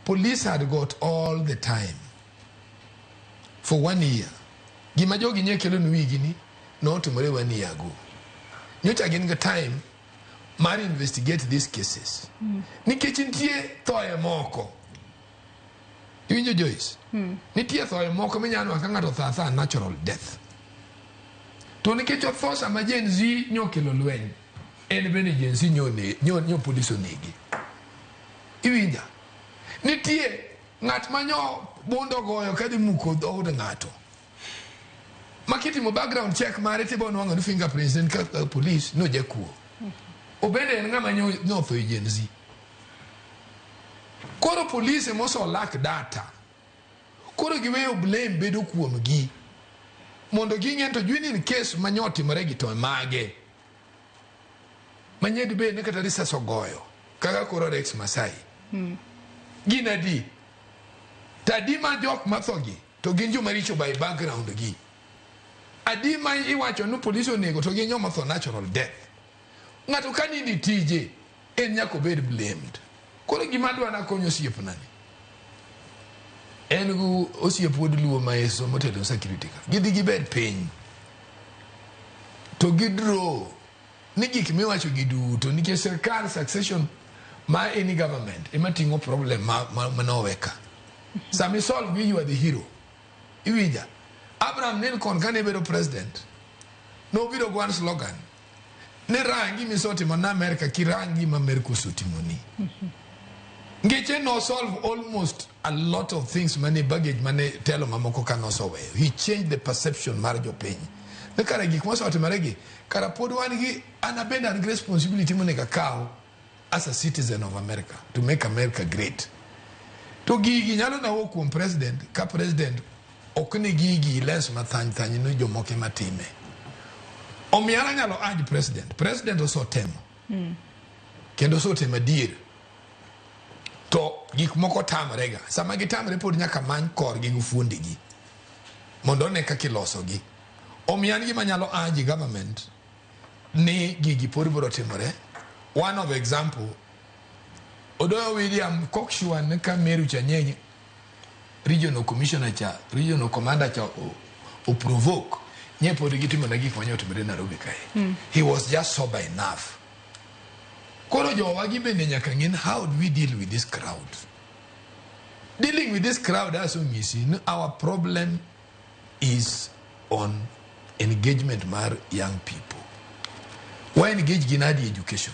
police had got all the time for 1 year. Gima jogi nye kelo ni wigi ni notimore 1 year ago. Nyocha gin gi time mar investigate these cases. Nikech nitie thoye moko. Iwinjo Joyce? Nitie thoye moko minyalo nwang'o ka ng'ato otho athoa natural death. To nikech otho sama Gen Z nyokelo lweny, en bende Gen Z nyo police onege. Iwinja? Nitie ng'at ma nyo bundo goyo kadhi muko dhood ng'ato. Ma kitimo background check mare tibo nwang'o ni fingerprints en ka police no jakuo. Obende en ng'ama nyo otho e Gen Z. Koro police moso lack data. Koro giweyo blame bedo kuomgi. Mondo ging'e to jwini in case ma nyo otimore gi to mage. Manye dibed ni kata risas ogoyo. Kaka koro Rex Masai. Gin adi? To adi ma jok matho gi to gin joma richo by background gi. Adi ma iwacho ni police onego to gin joma otho natural death. Ng'ato ka nindi tije en nyaka obed blamed. Koro gima adwa nakonyo osiepna ni. En gi osiep wuod Luo ma eso motelo security ka. Gidhi gibed piny. To gidraw ni gik miwacho gi duto nikech sirkal succession ma any government ema ting'o problem ma nowe ka. Sama isolve gi you are the hero. Iwinja? Abraham Lincoln kane bedo president nobiro gi one slogan ni rangi misetimo na America kirangi ma America osetimoni. Ngeche no solve almost a lot of things mane baggage mane telo mamoko ka noseweyo. He changed the perception mar jopiny. Ni kara gik mosetimore gi, kara pod wan gi an abende an gi responsibility monego akaw as a citizen of America to make America great. To gigi nyalo na wuok kuom president ka president ok ni gigi lens mathany thany ni jomoko ema time. Omiyo an anyalo urge president. President osetemo. Kendo osetemo adier. To gik moko tamre ga. Sama gitamre pod nyaka many korgi gi fuondegi. Mondo one kaka ilosogi. Omiyo an gima nyalo urge government ni gigi pod biro timore. One of example, Odoyo William cocksure ni ka Meru cha nye regional commissioner cha, regional commander cha o provoke, nye pod gitimo na gik manye otimore Nairobi kae. He was just sober enough. Koro jowa gi bende nyaka ng'e ni how do we deal with this crowd? Dealing with this crowd asonyisi ni our problem is on engagement mar young people. Wa engage gi nadi education?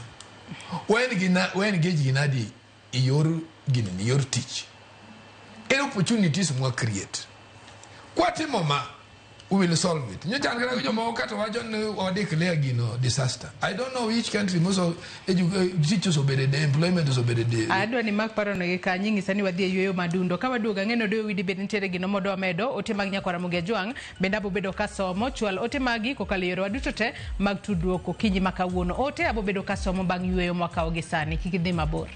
Wa engage gi nadi e yor gini ni yor tich? En opportunities mwa create. Kwatimo ma, we will solve it. Nyocha an kata gi jomoko kata wacho ni wa declare gino disaster. I don't know which country most of teachers obedo de employment osebedo de. Adwa ni mak parono gi kanyo ing'isa ni wadhi e yueyo madundo. Ka waduogo ang'e ni Odoyo Widi bende nitiere gino modwa medo ote mag Nyakwara Ramogi Ajwang' bende abo bedo kasomo. Chwal ote magi kokalo e yorewa duto te mag tudruok okinyi ma kawuono. Ote abo bedo kasomo bang' yueyo mwakawo gi sani. Kik idhi mabor.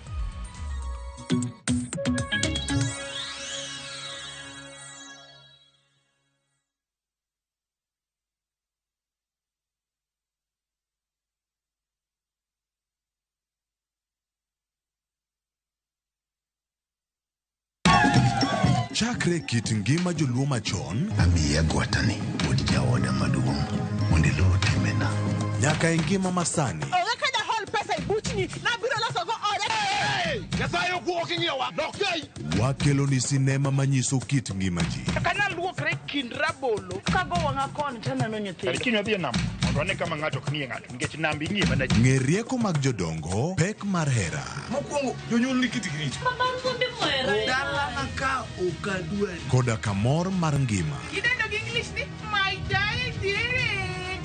Chakre kit ngima joluo machon, amiyi agwatani wuod jaoda maduong' mondo iluw timbena. Nyaka e ngima masani. Onge ka dahol pesa e buchni, nabiro losogo oda. Nyasaye ok wuo king'iyowa, dok kai. Wakelo ni sinema manyiso kit ngima ji. Ok anyal luokre kind rabolo kago wang'a koni taneno nyithindo. Kiny wadhi e nam mondo To ane kama ng'ato ok ng'iye ng'ato nikech namba ing'iye mana ji. Ng'e rieko mag jodongo, pek mar hera. Mokwongo, jonyuol ni kitgi richo. Dalana ka ok adwari. Koda kamor mar ngima. Idendo gi English ni my diet.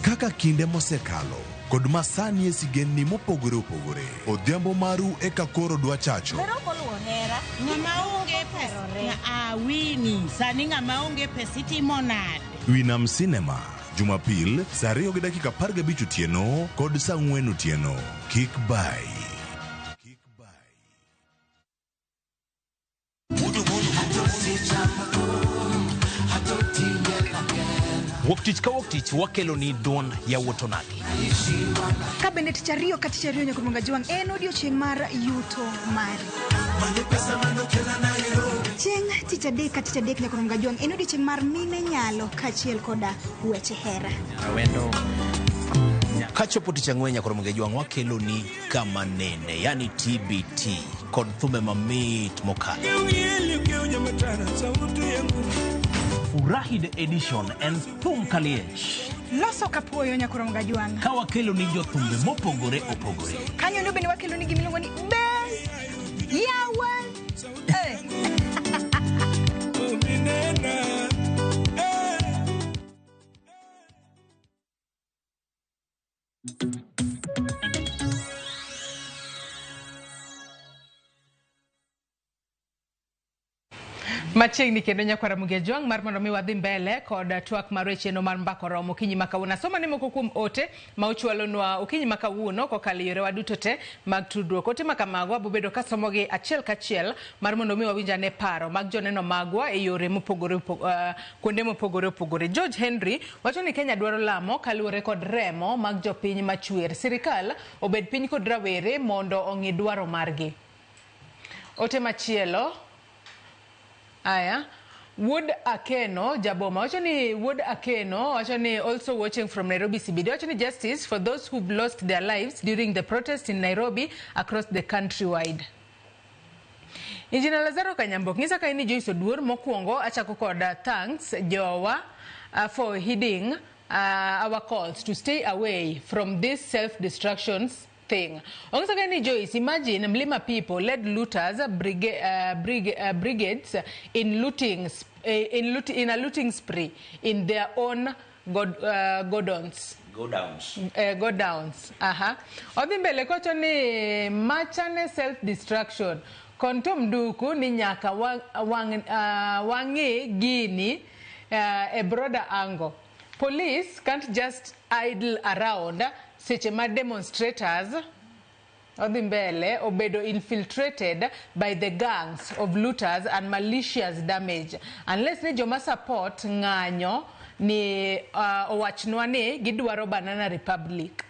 Kaka kinde mosekalo kod masani e sigendni mopogore opogore. Odhiambo maru eka koro dwa chacho. Mero koluwo hera. Ng'ama onge pesa. Awini, sani ng'ama onge pesa itimo nade? Winam Cinema, Jumapil, saa 2:15 otieno kod saa 4 otieno. Kik bai. Wuok tich ka wuok tich wakelo ni duond yawuot onagi. Ka bende tich ariyo ka tich ariyo nyaka Jwang' en odiochieng' mar yuto mari. Chieng' tich adek ka tich adek nyaka Jwang' en odiochieng' mar mine nyalo kaachiel koda weche hera. Awendo. Kachopo tich ang'wen nyaka Jwang' wakelo ni kama nene, yani TBT kod thumbe mamit mokalo. Furahi the edition en thum kaliech. Loso kapuoyo nyaka Jwang'. Ka wakelo ni jothumbe mopogore opogore. Kanyo no bende wakelo ni gimiluongo ni be yawa. Machiegni kendo nyakwara Mugia Jwang' mar mondo mi wadhi mbele kod twak mar weche no mar mbako romo okinyi ma kawuono. Asoma ni moko kuom ote ma uchwalonwa okinyi ma kawuono kokalo e yorewa duto te mag tudruok. Ote ma kamago abobedo kasomogi achiel kachiel mar mondo mi wawinj ane paro mag joneno magwa e yore mopogore kuonde mopogore opogore. George Henry wacho ni Kenya dwaro lamo kaluwore kod remo mag jopiny machwer. Sirikal obed piny kod rawere mondo ong'i dwaro margi. Ote machielo Aya, Wood Akeno, Jaboma, wacho ni Wood Akeno, wacho ni also watching from Nairobi CBD, wacho ni justice for those who've lost their lives during the protest in Nairobi across the countrywide. Engineer Lazaro Kanyambok, ngisa ka ini Joyce Oduor, mokwongo achako kod thanks Jowa for heeding our calls to stay away from this self-destructions thing. Ongisa ni Joyce, imagine Mlima people led looters brigades in looting in a looting spree in their own godowns. Godowns. Aha. Odhi mbele kocho ni machane self-destruction. Kontom duku ni nyaka wangi gini a broader angle. Police can't just idle around seche ma demonstrators odhi mbele obedo infiltrated by the gangs of looters and malicious damage unless ni joma support ng'anyo ni owachnwa ni gidwaro Banana Republic.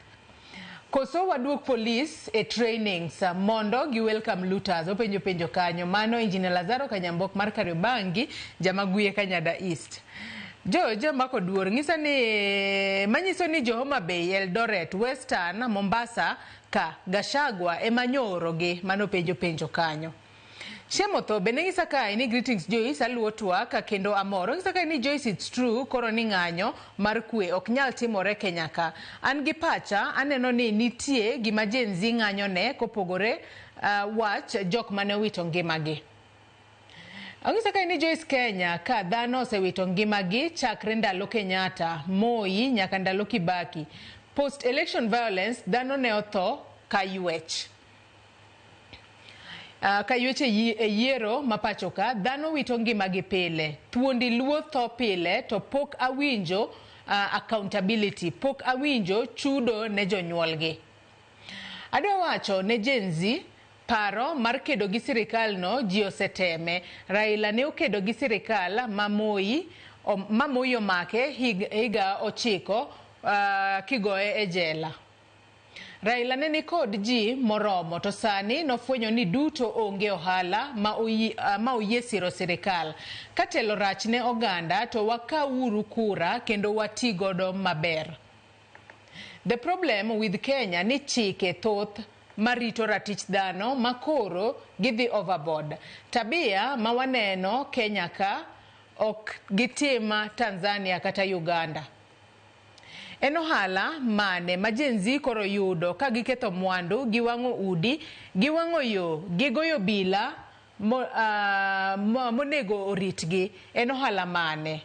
Koso waduok police e trainings mondo gi welcome looters. Openjo penjo kanyo. Mano Engineer Lazaro Kanyambok mar Kariobangi jamaguye Kanyada East. George Mako Duor ngisa ni manyiso ni jo Homa Bay, Eldoret, Western, Mombasa ka Gachagua ema nyoro gi mano penjo penjo kanyo. Shemotho bende ngisa kae ni greetings Joyce aluwo twak kendo amoro. Ngisa kae ni Joyce it's true koro ni ng'anyo mar kwe ok nyal timore Kenya ka. An gi pacha aneno ni nitie gima Gen Z ng'anyo ne kopogore wach jok mane owito ngimagi. Angisa kae ni Joyce Kenya ka dhano osewito ngimagi chakre ndalo Kenyatta, Moi nyaka ndalo Kibaki. Post election violence dhano ne otho ka ywech. Ka ywech e yiero ma pacho ka dhano wito ngimagi pile. Thuondi luo tho pile to pok awinjo accountability, pok awinjo chudo ne jonyuolgi. Adwa wacho ne Gen Z paro mar kedo gi sirikal no ji oseteme. Raila ne okedo gi sirikal ma Moi omake higa 9 kigoye e jela. Raila ne nikod ji moromo to sani nofwenyo ni duto onge ohala ma oyie siro sirikal. Ka telo rach ne oganda to wakawuru kura kendo wati godo maber. The problem with Kenya ni chike thoth marito ratich dhano makoro gidhi overboard. Tabia ma waneno Kenya ka ok gitima Tanzania kata Uganda. En ohala mane ma Gen Z koro yudo ka giketho mwandu, giwang'o udi, giwang'o yo, gigoyo bila monego oritgi? En ohala mane?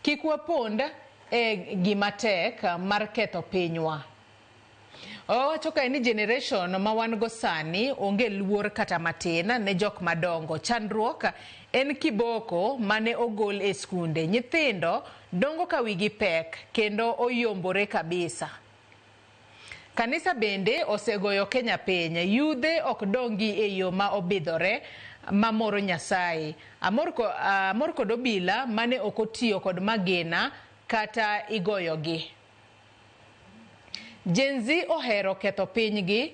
Kik wapond e gima tek mar ketho pinywa. Owacho kae ni generation ma wan go sani onge luor kata matin ne jok madongo. Chandruok en kiboko mane ogol e skunde. Nyithindo dongo ka wigi pek kendo oyombore kabisa. Kanisa bende osegoyo Kenya piny. Yudhe ok dongi e yo ma obidhore mamoro Nyasaye. Amor kod obila mane ok otiyo kod magina kata igoyogi. Gen Z ohero ketho pinygi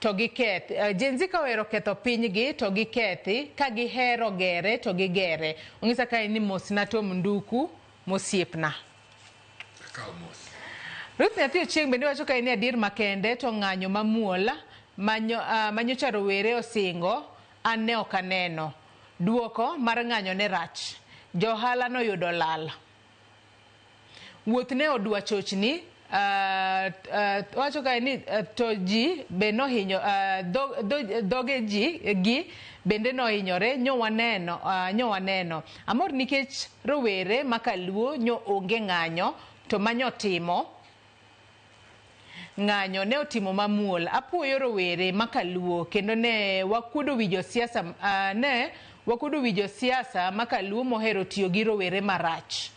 to giketh. Gen Z ka ohero ketho pinygi to gikethi, ka gihero gere to gigere. Ong'isa kae ni mosna Tom Nduku mosiepna. Ruth Nyathi Ochieng' bende wacho kae ni adier makende to ng'anyo mamuol manyocha rowere osingo an ne ok aneno. Duoko mar ng'anyo ne rach. Johala noyudo lal. Wuoth ne odwa chochni. Wacho kae ni to ji be nohinyo dhoge ji gi bende nohinyore nyo waneno. Amor nikech rowere makaluo nyo onge ng'anyo to manyo timo ng'anyo ne otimo mamuol. Apuoyo rowere makaluo kendo ne wakuodo wi josiasa makaluo mohero tiyo gi rowere marach.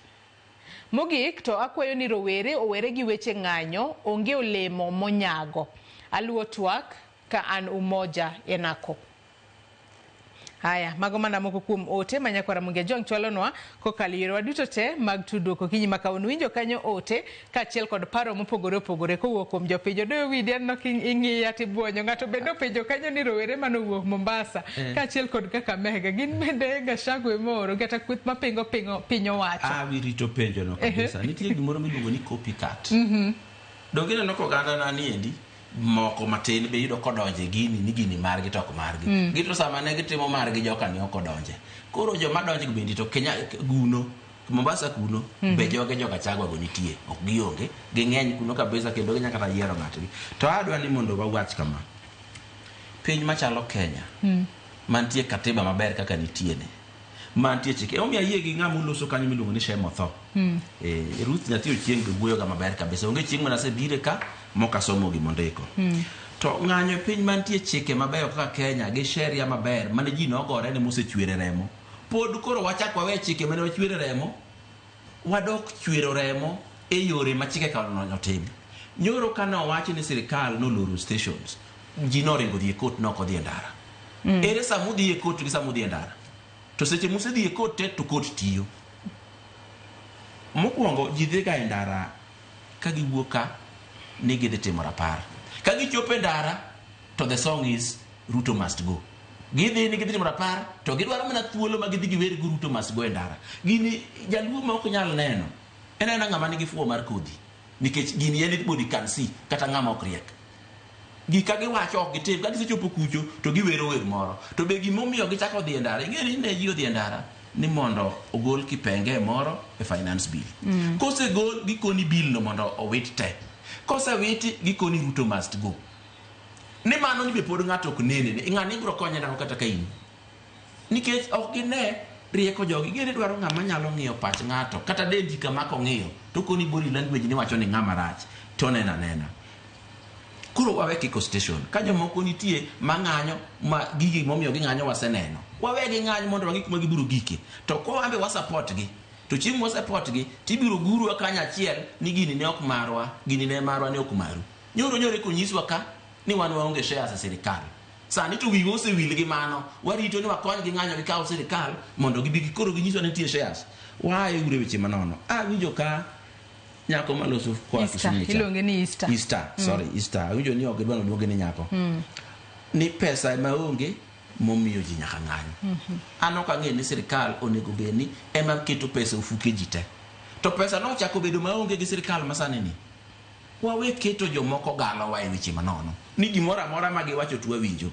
Mogik to akwayo ni rowere owere gi weche ng'anyo, onge olemo monyago. Aluwo twak ka an Umoja enako. Haya, mago mana moko kuom ote ma nyakwara Ramogi Ajwang' chwalonwa kokalo yorewa duto te mag tudruok okinyi ma kawuono. Winjo kanyo ote kaachiel kod paro mopogore opogore kowuok kuom jopiny. Odoyo widi aneno king'iya tibuonyo. Ng'ato bende openjo kanyo ni rowere manowuok Mombasa kaachiel kod Kakamega gin bende Gachagua ema kata kweth mapingo piny owacho. Awirito penjo no kabisa. Nitie gimoro miluongo ni copycat. Donge ineno ka oganda na niendi moko matin be yudo kodonje gini ni gini margi to ok margi. Gito sama ne gitimo margi joka ni ok odonje. Koro joma donje go bende to Kenya guno, Mombasa kuno, be joge jo Gachagua go nitie, ok gionge, ging'eny kuno kabisa kendo ginyaka kata yiero ng'atgi. To adwa ni mondo wawach kama. Piny machalo Kenya, mantie katiba maber kaka nitie ne, mantie chike. Omiyo ayie gi ng'ama uloso kanyo miluongo ni Shem Otho. Ruth Nyathi Ochieng' be wuoyo ga maber kabisa. Onge chieng' mana asebire ka mokasomo gimondiko. To ng'anyo e piny mantie chike mabeyo kaka Kenya gi sheria maber mane ji nogore ne mosechwere remo. Pod koro wachak wawe chike mane wachwere remo, wadok chwero remo e yore ma chike ka otim. Nyoro kane owachi ni sirikal noloro stations, ji noringo dhi e court nok odhi e ndara. Ere sama udhi e court gi sama udhi e ndara? To seche musedhi e court te to court tiyo. Mokwongo ji dhiga e ndara ka giwuok ka ni gidhi timo rapar. Ka gichopo e ndara to the song is Ruto must go. Gidhi ni gidhi timo rapar to gidwaro mana thuolo ma gidhi giwer go Ruto must go e ndara. Gini jaluo ma ok nyal neno. En aena ng'ama nigi fuwo mar kodhi. Nikech gini anybody can see kata ng'ama ok riek. Gika giwacho ok gitim, ka gisechopo kucho to giwero wer moro. To be gimomiyo gichako dhi e ndara, ing'e ni ne ji odhi e ndara ni mondo ogol kipenge moro e finance bill. Kosegol gikoni bill no mondo owit te. Kosewiti gikoni Ruto must go. Ni mano ni be pod ng'ato ok nene ni ng'ani ibiro konye nang'o kata ka in. Nikech ok gine rieko jogi, gini dwaro ng'ama nyalo ng'iyo pach ng'ato kata dendi kama kong'iyo to koni body language ni wacho ni ng'ama rach to nena nena. Koro wawe kiko station. Ka jomoko nitie mang'anyo ma gigi momiyo ging'anyo waseneno. Wawe ging'any mondo wang'i kuma gibiro gike. To kwa wambe wa support gi. To chieng' wa support gi tibiro gurwa kanyachiel ni gini ne ok marwa, gini ne marwa ne ok maru. Nyoro nyoro konyiswa ka ni wan waonge shares e sirikal. Sani to wiwa osewil gi mano. Warito ni wakony gi ng'anyo gikaw sirikal mondo gibi koro ginyiswa ni nitie shares. Waaye ure weche manono. Awinjo ka nyako maloso koa Kisumu cha. Iluonge ni Easter. Easter, sorry, Easter. Awinjo ni ok gidwa noluonge ni nyako. Ni pesa ema onge momiyo ji nyaka ng'any. An ok ang'eyo ni sirikal onego bed ni ema keto pesa e ofuke ji te. To pesa no ochako bedo maonge gi sirikal masani ni. Wawe keto jomoko galowa e weche manono. Ni gimoro amora ma giwacho to wawinjo.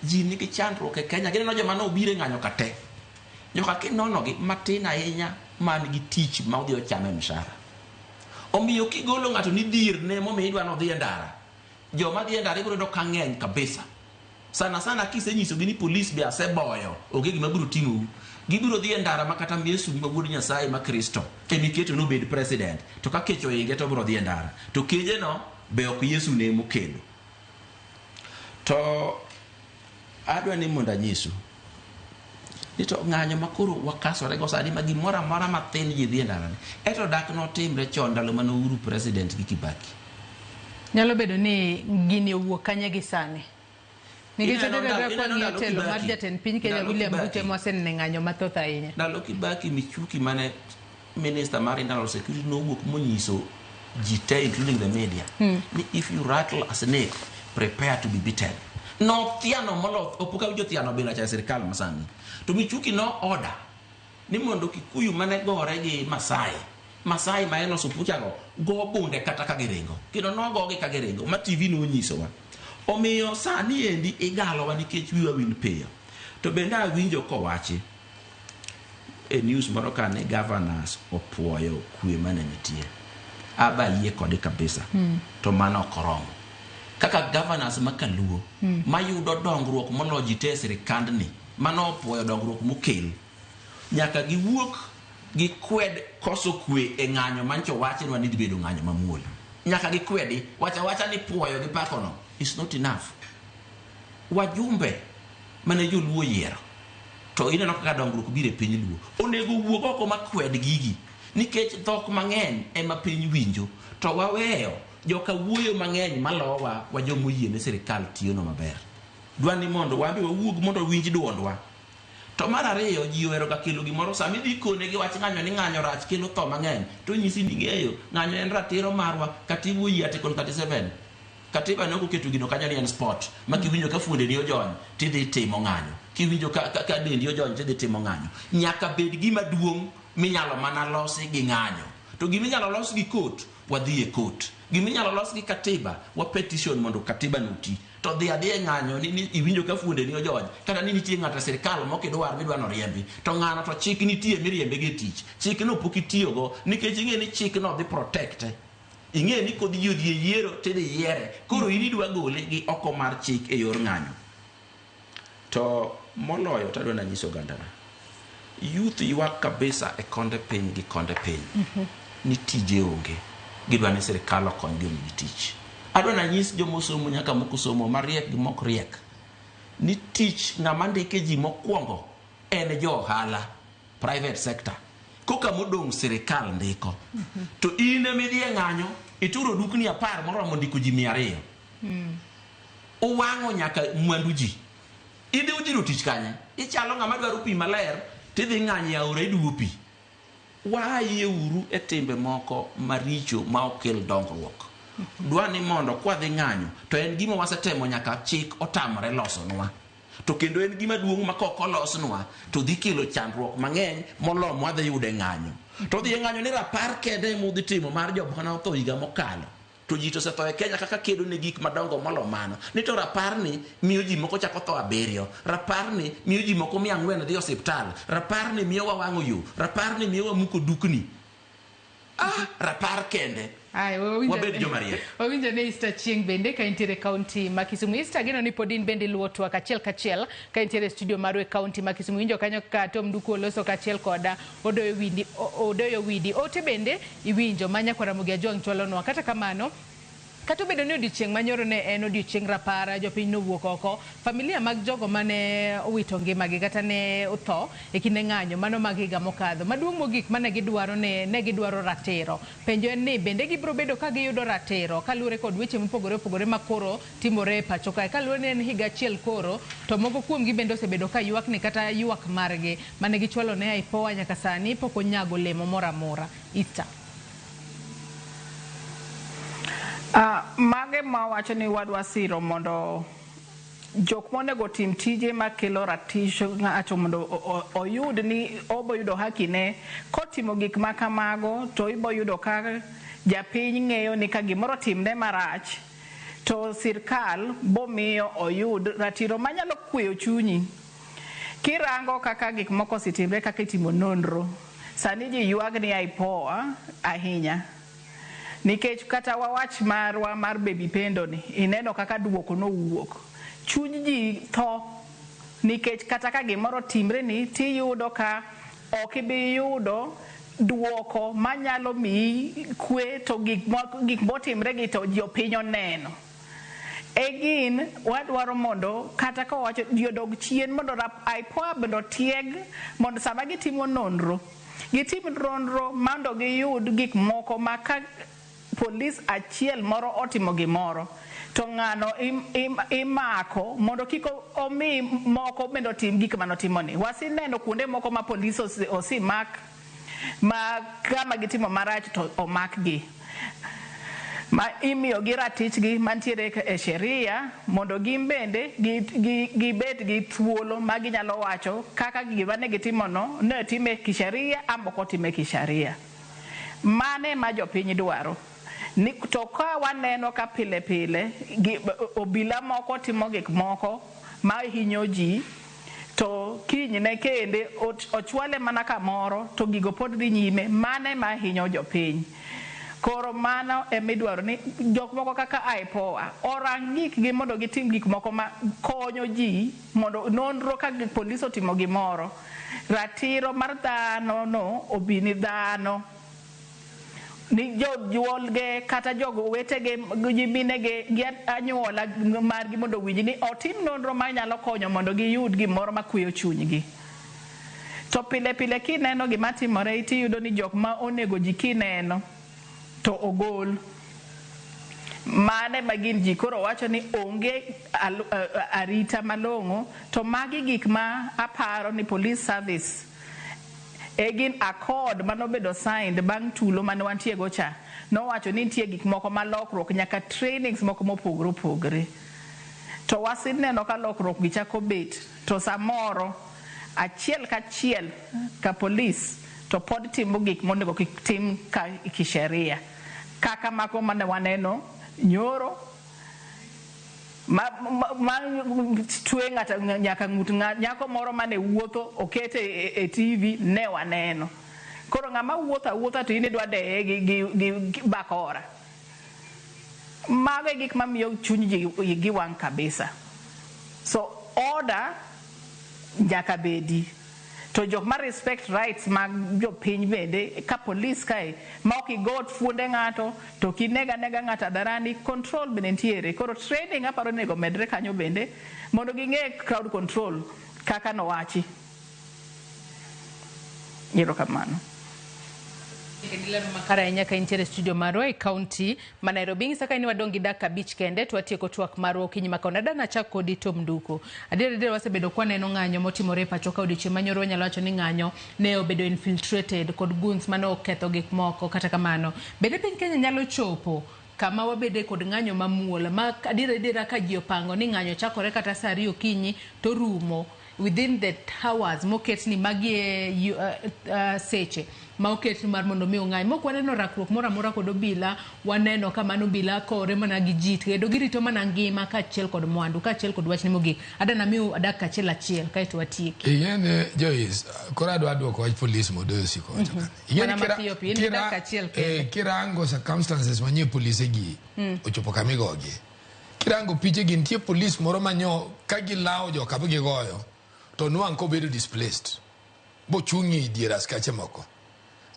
Ji nigi chandruok e Kenya. Gineno joma nobiro e ng'anyo ka te. Joka kinonogi matin ahinya man gi tich ma odhi ochame mshahara. Omiyo kigolo ng'ato ni dhier ne momiyo idwa nodhi e ndara, joma dhi e ndara ibiro yudo ka ng'eny kabisa. Sana sana kisenyisogi ni polis be aseboyo, onge gima biro ting'ou. Gibiro dhi e ndara ma kata Yesu ma wuod Nyasaye ma Kristo emiketo nobed president, to ka kech oinge to obiro dhi e ndara. To kejeno be ok Yesu ne emokelo. To adwa ni mondo anyisu ni to ng'anyo ma koro wakasore go sani ma gimoro amora mathin ji dhi e ndara ni, eto dak notimre chon ndalo mane Uhuru president gi Kibaki. Nyalo bedo ni gini owuok kanye gi sani? Nikech Ineno odere ndalo- kwa ineno ng'iyo ndalo telo mar Kibaki. jatend piny Kenya Ndalo William Kibaki. Ruto ema osenene ng'anyo mathoth ahinya. Ndalo Kibaki Michuki mane minister mar internal security nowuok monyiso ji te including the media ni if you rattle a snake prepare to be beaten. Nothiano molo ok awinjo thiano bila cha e sirikal masani. To Michuki no order ni mondo Kikuyu mane gore gi Masai, Masai ma en osupuchago go bunde kata ka giringo. Kendo nogogi ka giringo ma TV nonyisowa. Omiyo sani endi igalowa nikech wiwa wil piyo. To bende awinjo kowachi e news moro ka ni governors opuoyo kwe mane nitie. Aba yie kode kabisa. To mano ok oromo. Kaka governors ma kaluo mayudo dongruok moloyo ji te e sirikandni mano opuoyo dongruok mokel nyaka giwuok gikwed koso kwe e ng'anyo mancho wachnwa ni dhi bedo ng'anyo mamuol. Nyaka gikwedi wacha wacha ni puoyo gi pakono is not enough. Wajumbe mane joluo oyiero to ineno kaka dongruok biro e piny luo onego wuog oko makwed gigi nikech dhok mang'eny ema piny winjo to waweyo joka wuoyo mang'eny malowa wa jomoyie ne sirikal tiyono maber. Dwa ni mondo wan be wawuog mondo winj duondwa. To mar ariyo ji ohero ga kelo gimoro sama idhi kone gi wach ng'anyo ni ng'anyo rach kelo tho mang'eny to nyisi ni ing'eyo ng'anyo en ratiro marwa katiba oyie article 37 katiba ne ok oketo gino kanyo ni en sport ma kiwinjo ka fuondeni ojony tidhi timo ng'anyo kiwinjo ka, ka, ka dendi ojony tidhi timo ng'anyo nyaka bed gima duong' minyalo mana losi gi ng'anyo to gima inyalo los gi court wadhi e court gima inyalo los gi katiba wa petition mondo katiba no oti to dhi adhiya e ng'anyo ni, ni iwinjo ka fuondeni ojony kata ni nitie ng'ato e sirikal mok idwar midwa noriembi to ng'ano to chik nitie miriembe gi e tich chikno pok itiyogo nikech ing'e ni chikno dhi protect ing'e ni kodhi ji odhi e yiero tidhi yiere koro in idwa gole gi oko mar chik e yor ng'anyo to moloyo to adwa nanyiso ogandana youth ywak kabisa e konde piny gi konde piny ni tije onge gidwa ni sirikal okonygi omigi tich adwa nanyis jomosomo nyaka mokosomo mariek gi mok riek ni tich ng'ama ndike ji mokwongo en jo ohala private sector koka modong' sirikal ndiko to in emidhi e ng'anyo ituro dukni 10 moromo ndiko ji 200 uwang'o nyaka mwandu ji idhi udhiro tich kanye ichalo ng'ama dwaro pi maler tidhi ng'anyo e aora iduwo pi waayie uru e timbe moko maricho ma ok kel dongruok dwa ni mondo kwadhi ng'anyo to en gima wasetemo nyaka chik otamore losonwa to kendo en gima duong' ma kok olosnwa to dhi kelo chandruok mang'eny molo mwadhi yudo e ng'anyo to dhi e ng'anyo ni rapar kende ema udhi timo mar joma ne otho higa mokalo to ji to osetho e Kenya kaka kedo ne gik madongo molo mano ni to rapar ni miyo ji moko chako tho 7 rapar ni miyo ji moko 400 dhi osiptal rapar ni miyo wawang'o yo rapar ni miyo wamuko dukni rapar kende Ai, wawinjo- Wabed joma riek. Wawinjo ne Easter chieng' bende ka intiere e kaunti ma Kisumu. Easter geno ni pod in bende iluwo twak achiel kachiel ka intiere e studio marwa e kaunti ma Kisumu. Iwinjo kanyo ka Tom Nduku oloso kaachiel koda Odoyo Widi, Odoyo Widi. Ote bende iwinjo ma Nyakwar Ramogi Ajwang' chwalonwa. Kata kamano, kata obedo ni odiochieng' manyoro ne en odiochieng' rapar, jopiny nowuok oko, familia mag jogo mane owito ngimagi kata ne otho e kinde ng'anyo mano mag higa mokadho. Maduong' mogik mane gidwaro ne gidwaro ratiro. Penjo en ni bende gibiro bedo ka giyudo ratiro kaluwore kod weche mopogore opogore ma koro timore e pacho kae. Kaluwore ni en higa achiel koro, to moko kuomgi bende osebedo ka ywak ni kata ywak margi mane gichwalo ne IPOA nyaka sani pok onyago olemo moro amora. Easter. Mage ma wacho ni wadwa siro mondo jok monego tim tije makelo ratich ng'ato mondo oyud ni obo yudo haki ne kotimo gik ma kamago to ibo yudo ka japiny ng'eyo ni ka gimoro timne marach to sirkal bomiyo oyud ratiro manyalo kweyo chunyi. Kirango kaka gik moko osetimre kaka itimo nonro, sani ji ywag ni IPOA ahinya. Nikech kata wawach marwa mar Baby Pendo ni, ineno kaka duoko nowuok. Chuny ji tho nikech kata ka gimoro timre ni tiyudo ka ok ibi yudo duoko manyalo miyi kwe to gik motimre gi to jopiny oneno. E gin wadwaro mondo kata ka wawacho ji odog chien mondo IPOA bende otieg mondo sama gitimo nonro, gitim nonro mondo giyud gik moko ma ka polis achiel moro otimo gimoro to ng'ano imako mondo kik omi moko bende otim gik manotimoni. Waseneno kuonde moko ma polis osemak ma kama gitimo marach to omakgi. Ma imiyogi ratichgi mantiere e sheria mondo gin bende gibed gi thuolo ma ginyalo wacho kaka gima ne gitimono ne otime kisheria ama ok otime kisheria. Mane ma jopiny dwaro. Ni, to ka waneno ka pile pile obila moko timo gik moko ma hinyo ji to kinyne kende ochwale mana kamoro to gigo pod dhi nyime, mane ma hinyo jopiny. Koro mano emidwaro ni jok moko kaka IPOA orang gikgi mondo gitim gik moko ma konyo ji mondo nonro ka polis otimo gimoro, ratiro mar dhano no obi ni dhano. Ni jojuolge kata jogo wetege nyiminege gi anyuola margi mondo owinj ni otim nonro manyalo konyo mondo giyud gimoro makweyo chunygi. To pile pile kineno gima timore tiyudo ni jok ma onego ji kineno to ogol. Mane ma gin ji koro wacho ni onge arita malong'o to magi gik ma aparo ni police service e gin accord manobedo signed bang' tulo mane wantie go cha nowacho ni nitie gik moko ma lokruok nyaka trainings moko mopogore opogore. To waseneno ka lokruok gi chako bet to samoro achiel kachiel ka polis to pod timo gik monego kik tim ka kisheria. Kaka mago mane waneno nyoro ma twe ng'ato nyaka ng'ut nyako moro mane wuotho okete e TV ne waneno. Koro ng'ama wuotho awuotha to in idwa deye gi bakora. Mago e gik mamiyo chuny ji gi wang' kabisa. So order nyaka bedi. To jok ma respect rights mag jopiny bende ka polis kae ma ok igo fuonde ng'ato to ok ineg anega ng'ato hadharani, control bende nitiere. Koro training aparo ni onego medre kanyo bende mondo ging'e crowd control kaka nowachi. Erokamano. Makare ahinya ka intiere e studio marwa e kaunti ma Nairobi. Ing'isa ka in wadong' gi dakika 5 kende to watieko twak marwa okinyi ma kawuono. Adwa nachak kodi Tom Nduku. Adier adier wasebedo kwaneno ng'anyo motimore e pacho ka odiochieng' manyoro wanyalo wacho ni ng'anyo ne obedo infiltrated kod goons mane oketho gik moko. Kata kamano, bende piny Kenya nyalo chopo kama wabede kod ng'anyo mamuol ma adier adiera ka ji opango ni ng'anyo chakore kata saa 2 okinyi to rumo within the hours moket ni magi e seche ma oket mar mondo mi ong'any. Mok waneno rakruok moro amora kod obila, waneno ka mano obila kore mana gi ji kendo girito mana ngima kaachiel kod mwandu kaachiel kod wachni mogik. Adwa namiu dakika achiel achiel kaeto watieki. Ing'e Joyce, koro adwa duoko wach polis mondo osiko wacho kanyo. Ing'e Mana mapiyo piyo, in gi dakika achiel kende. Kirango circumstances manie polise gi ochopo kama igogie. Kirango piche gi nitie polis moro manyo ka gilawo joka ma gigoyo to nwang' kobedo displaced bochung' e dier askache moko.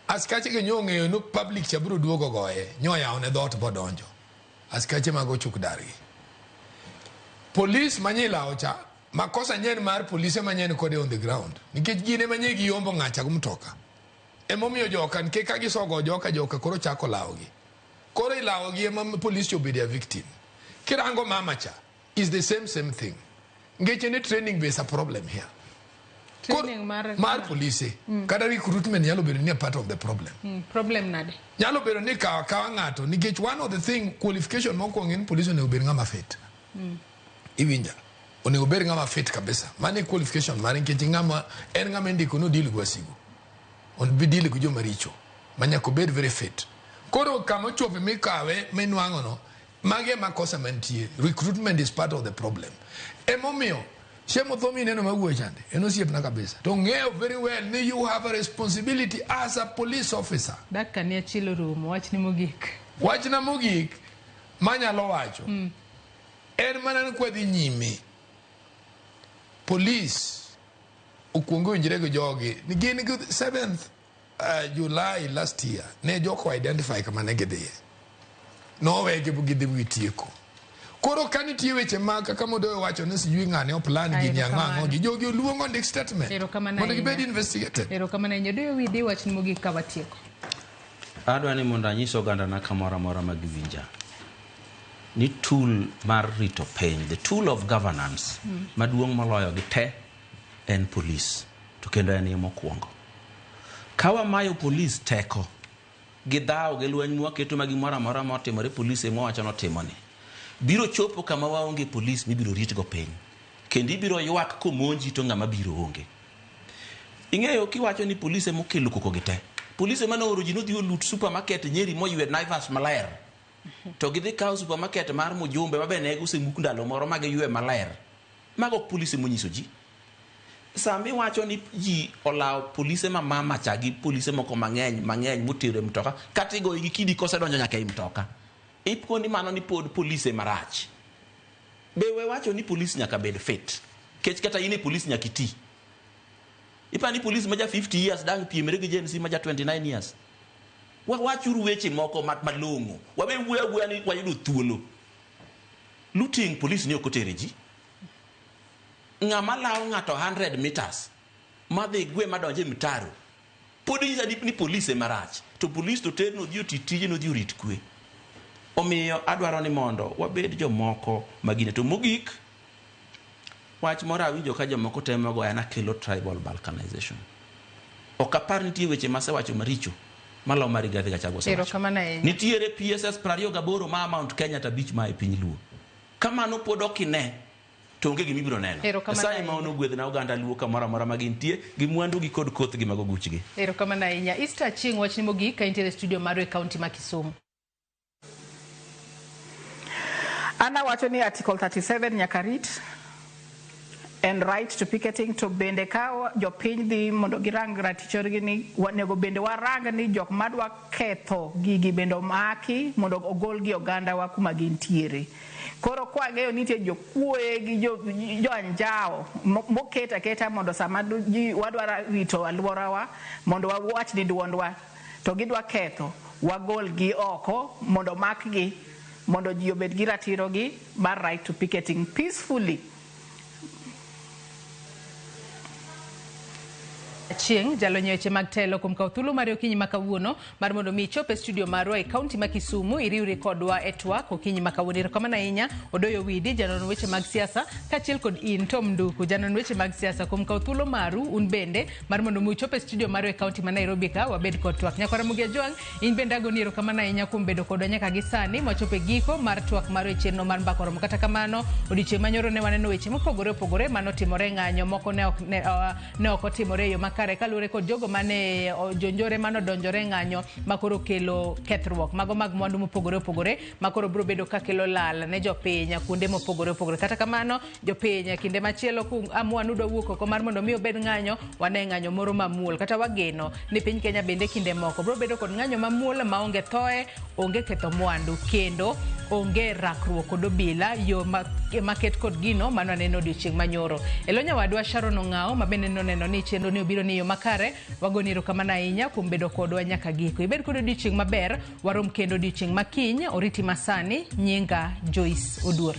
Askache gi nyo ong'eyo ni public cha biro duogo goye, nyo oyawo ne dhoot bodonjo. Askache mago ochuk dargi. Polis manyilawo cha, makosa nyen mar polise manyen kode on the ground. Nikech gin ema nye giyombo ng'acha gi mtoka. Emomiyo joka, nikech ka gisogo joka, joka koro chako lawogi. Koro ilawogi ema polis cha obedo a victim. Kirango mama cha, is the same thing. Ngeche ni training be is a problem here. Training mar polise. Kata recruitment nyalo bedo ni a part of the problem. Problem nade? Nyalo bedo ni kawa ng'ato nikech one of the thing qualification mokwongo en police onego bed ng'ama fit. Iwinja? Onego bed ng'ama fit kabisa. Mano e qualification mare nikech ng'ama en ng'ama indiko ni deal gi wasigu. Obi deal gi joma richo. Ma nyaka obed very fit. Koro kama ochope mikawe minwang'o no, magi ema kosa mantie. Recruitment is part of the problem. Emomiyo Shem Muthomi neno mawuoyo chande, en osiepna kabisa. To ng'eyo very well ni you have a responsibility as a police officer. Dakika ni achiel orumo, wachni mogik. Wachna mogik manyalo wacho en mana ni kwadhi nyime, polis okuong owinjre gi jogi ni gin gi 7th July last year ne joko identify kama ne gidhiye, nowegi gidhi gitieko. Koro ka nitie weche ma kaka Modoyo wacho ni sijui ng'ane oplan gini, ang'o ang'o gi jogi oluong ondik statement Erokamano mondo gibed ahinya. investigated. Erokamano ahinya. Odoyo Widi, wachni mogik ka watieko. Adwa ni mondo anyis ogandana kamoro amora ma giwinja ni tool mar rito piny, the tool of governance maduong' moloyo gi te en polis, to kendo en ye mokwongo. Ka wamayo polis teko gi dhawo gi lweny mwaketo ma gimoro amora motimore polis ema wacho notimoni, biro chopo kama waonge polis mibiro ritgo piny, kendo ibiro ywak komonji to ng'ama biro onge. Ing'eyo kiwacho ni polis ema okelo koko gi te, polis ema nooro ji nodhi olut supermarket Nyeri moywe Naivas maler, to gidhi kawo supermarket mar Mujumbe mabe ne osemuk ndalo moro ma giywe maler. Mago ok polise monyiso ji. Sama iwacho ni ji olawo polise ma mama cha gi polise moko mang'eny mang'eny motero e mtoka, kata igoyo gi kidi kosedonjo nyaka ei mtoka, ipko ni mano ni pod polise marach. Be we wacho ni polis nyaka bed fit, kech kata in e polis nyaka iti. Ipa ni polis ma ja 50 years dang' piemre gi Gen Z ma ja 29 years. Wawachuru weche moko malong'o. Wabe wuoyo awuoya ni wayudo thuolo. Looting polis ni ok otere ji. Ng'ama lawo ng'ato 100 meters madhi gwe madonje mtaro, pod inyisa ni polis ema rach, to polis to ter nodhi oti tije, nodhi orit kwe. Omiyo adwaro ni mondo wabed jomoko magine. To mogik, wach moro awinjo ka jomoko temo goya nakelo tribal balkanization. Ok apar nitie weche masewacho maricho malo mar Rigathi Gachagua osewacho. Erokamano ahinya. Nitiere PSS 28 ma Mount Kenya to 5 ma e piny Luo. Kamano pod ok ine to onge gima ibiro neno. Erokamano Nyasaye ma ahinya. ogwedhna oganda Luo kamoro amora ma gintie gi mwandu gi kod kothgi mag oguchgi. Erokamano ahinya. Easter Achieng' wachni mogik ka intiere e studio marwa e kaunti ma Kisumu. An awacho ni Article 37 nyaka rit en right to picketing, to bende ka jopiny dhi mondo girang ratichorgi ni onego bende warang ni jok madwa ketho gigi bende omaki mondo ogolgi ogandawa kuma gintiere. Koro kwang'eyo ni nitie jokuoye gi jo anjawo moket aketa mondo sama ji wadwa rito alworawa mondo wawach ni duondwa to gidwa ketho, wagolgi oko mondo omakgi mondo ji obed gi ratirogi mar right to picketing peacefully. Achieng' jalony e weche mag telo kuom kawo thuolo mari okinyi ma kawuono mar mondo mi ichop e studio marwa e kaunti ma Kisumu iriwri kodwa e twak okinyi ma kawuono. Erokamano ahinya Odoyo Widi, janon weche mag siasa, kaachiel kod in Tom Nduku, janon weche mag siasa, kuom kawo thuolo maru un bende mar mondo mi uchop e studio marwa e kaunti ma Nairobi ka wabed kod twak. Nyakwara Ramogi Ajwang', in bende agoni erokamano ahinya kuom bedo kodwa nyaka gi sani mwachopo e giko mar twak marwa e chenro mar Mbaka Oromo. Kata kamano, odiochieng' manyoro ne waneno weche mopogore opogore manotimore e ng'anyo, moko ne ok ne ok otimore e yo makare kaluwore kod jogo mane jonjore mane odonjore e ng'anyo makoro kelo kethruok mago mag mwandu mopogore opogore makoro biro bedo ka kelo lal ne jopiny kuonde mopogore opogore. Kata kamano, jopiny kinde machielo ku amua nudwa wuok oko mar mondo mi obed ng'anyo, wane ng'anyo moro mamuol, kata wageno ni piny Kenya bende kinde moko biro bedo kod ng'anyo mamuol maonge thoe, onge ketho mwandu, kendo onge rakruok kod obila yo maket kod gino mano aneno odiochieng' manyoro. E lo nyawadwa Sharon Ong'ao ma bende noneno ni chenro ni obiro ni yo makare, wagoni erokamano ahinya kuom bedo kodwa nyaka giko. Ibed kod odiochieng' maber, warom kendo odiochieng' makiny, oriti masani, nyinga Joyce Oduor.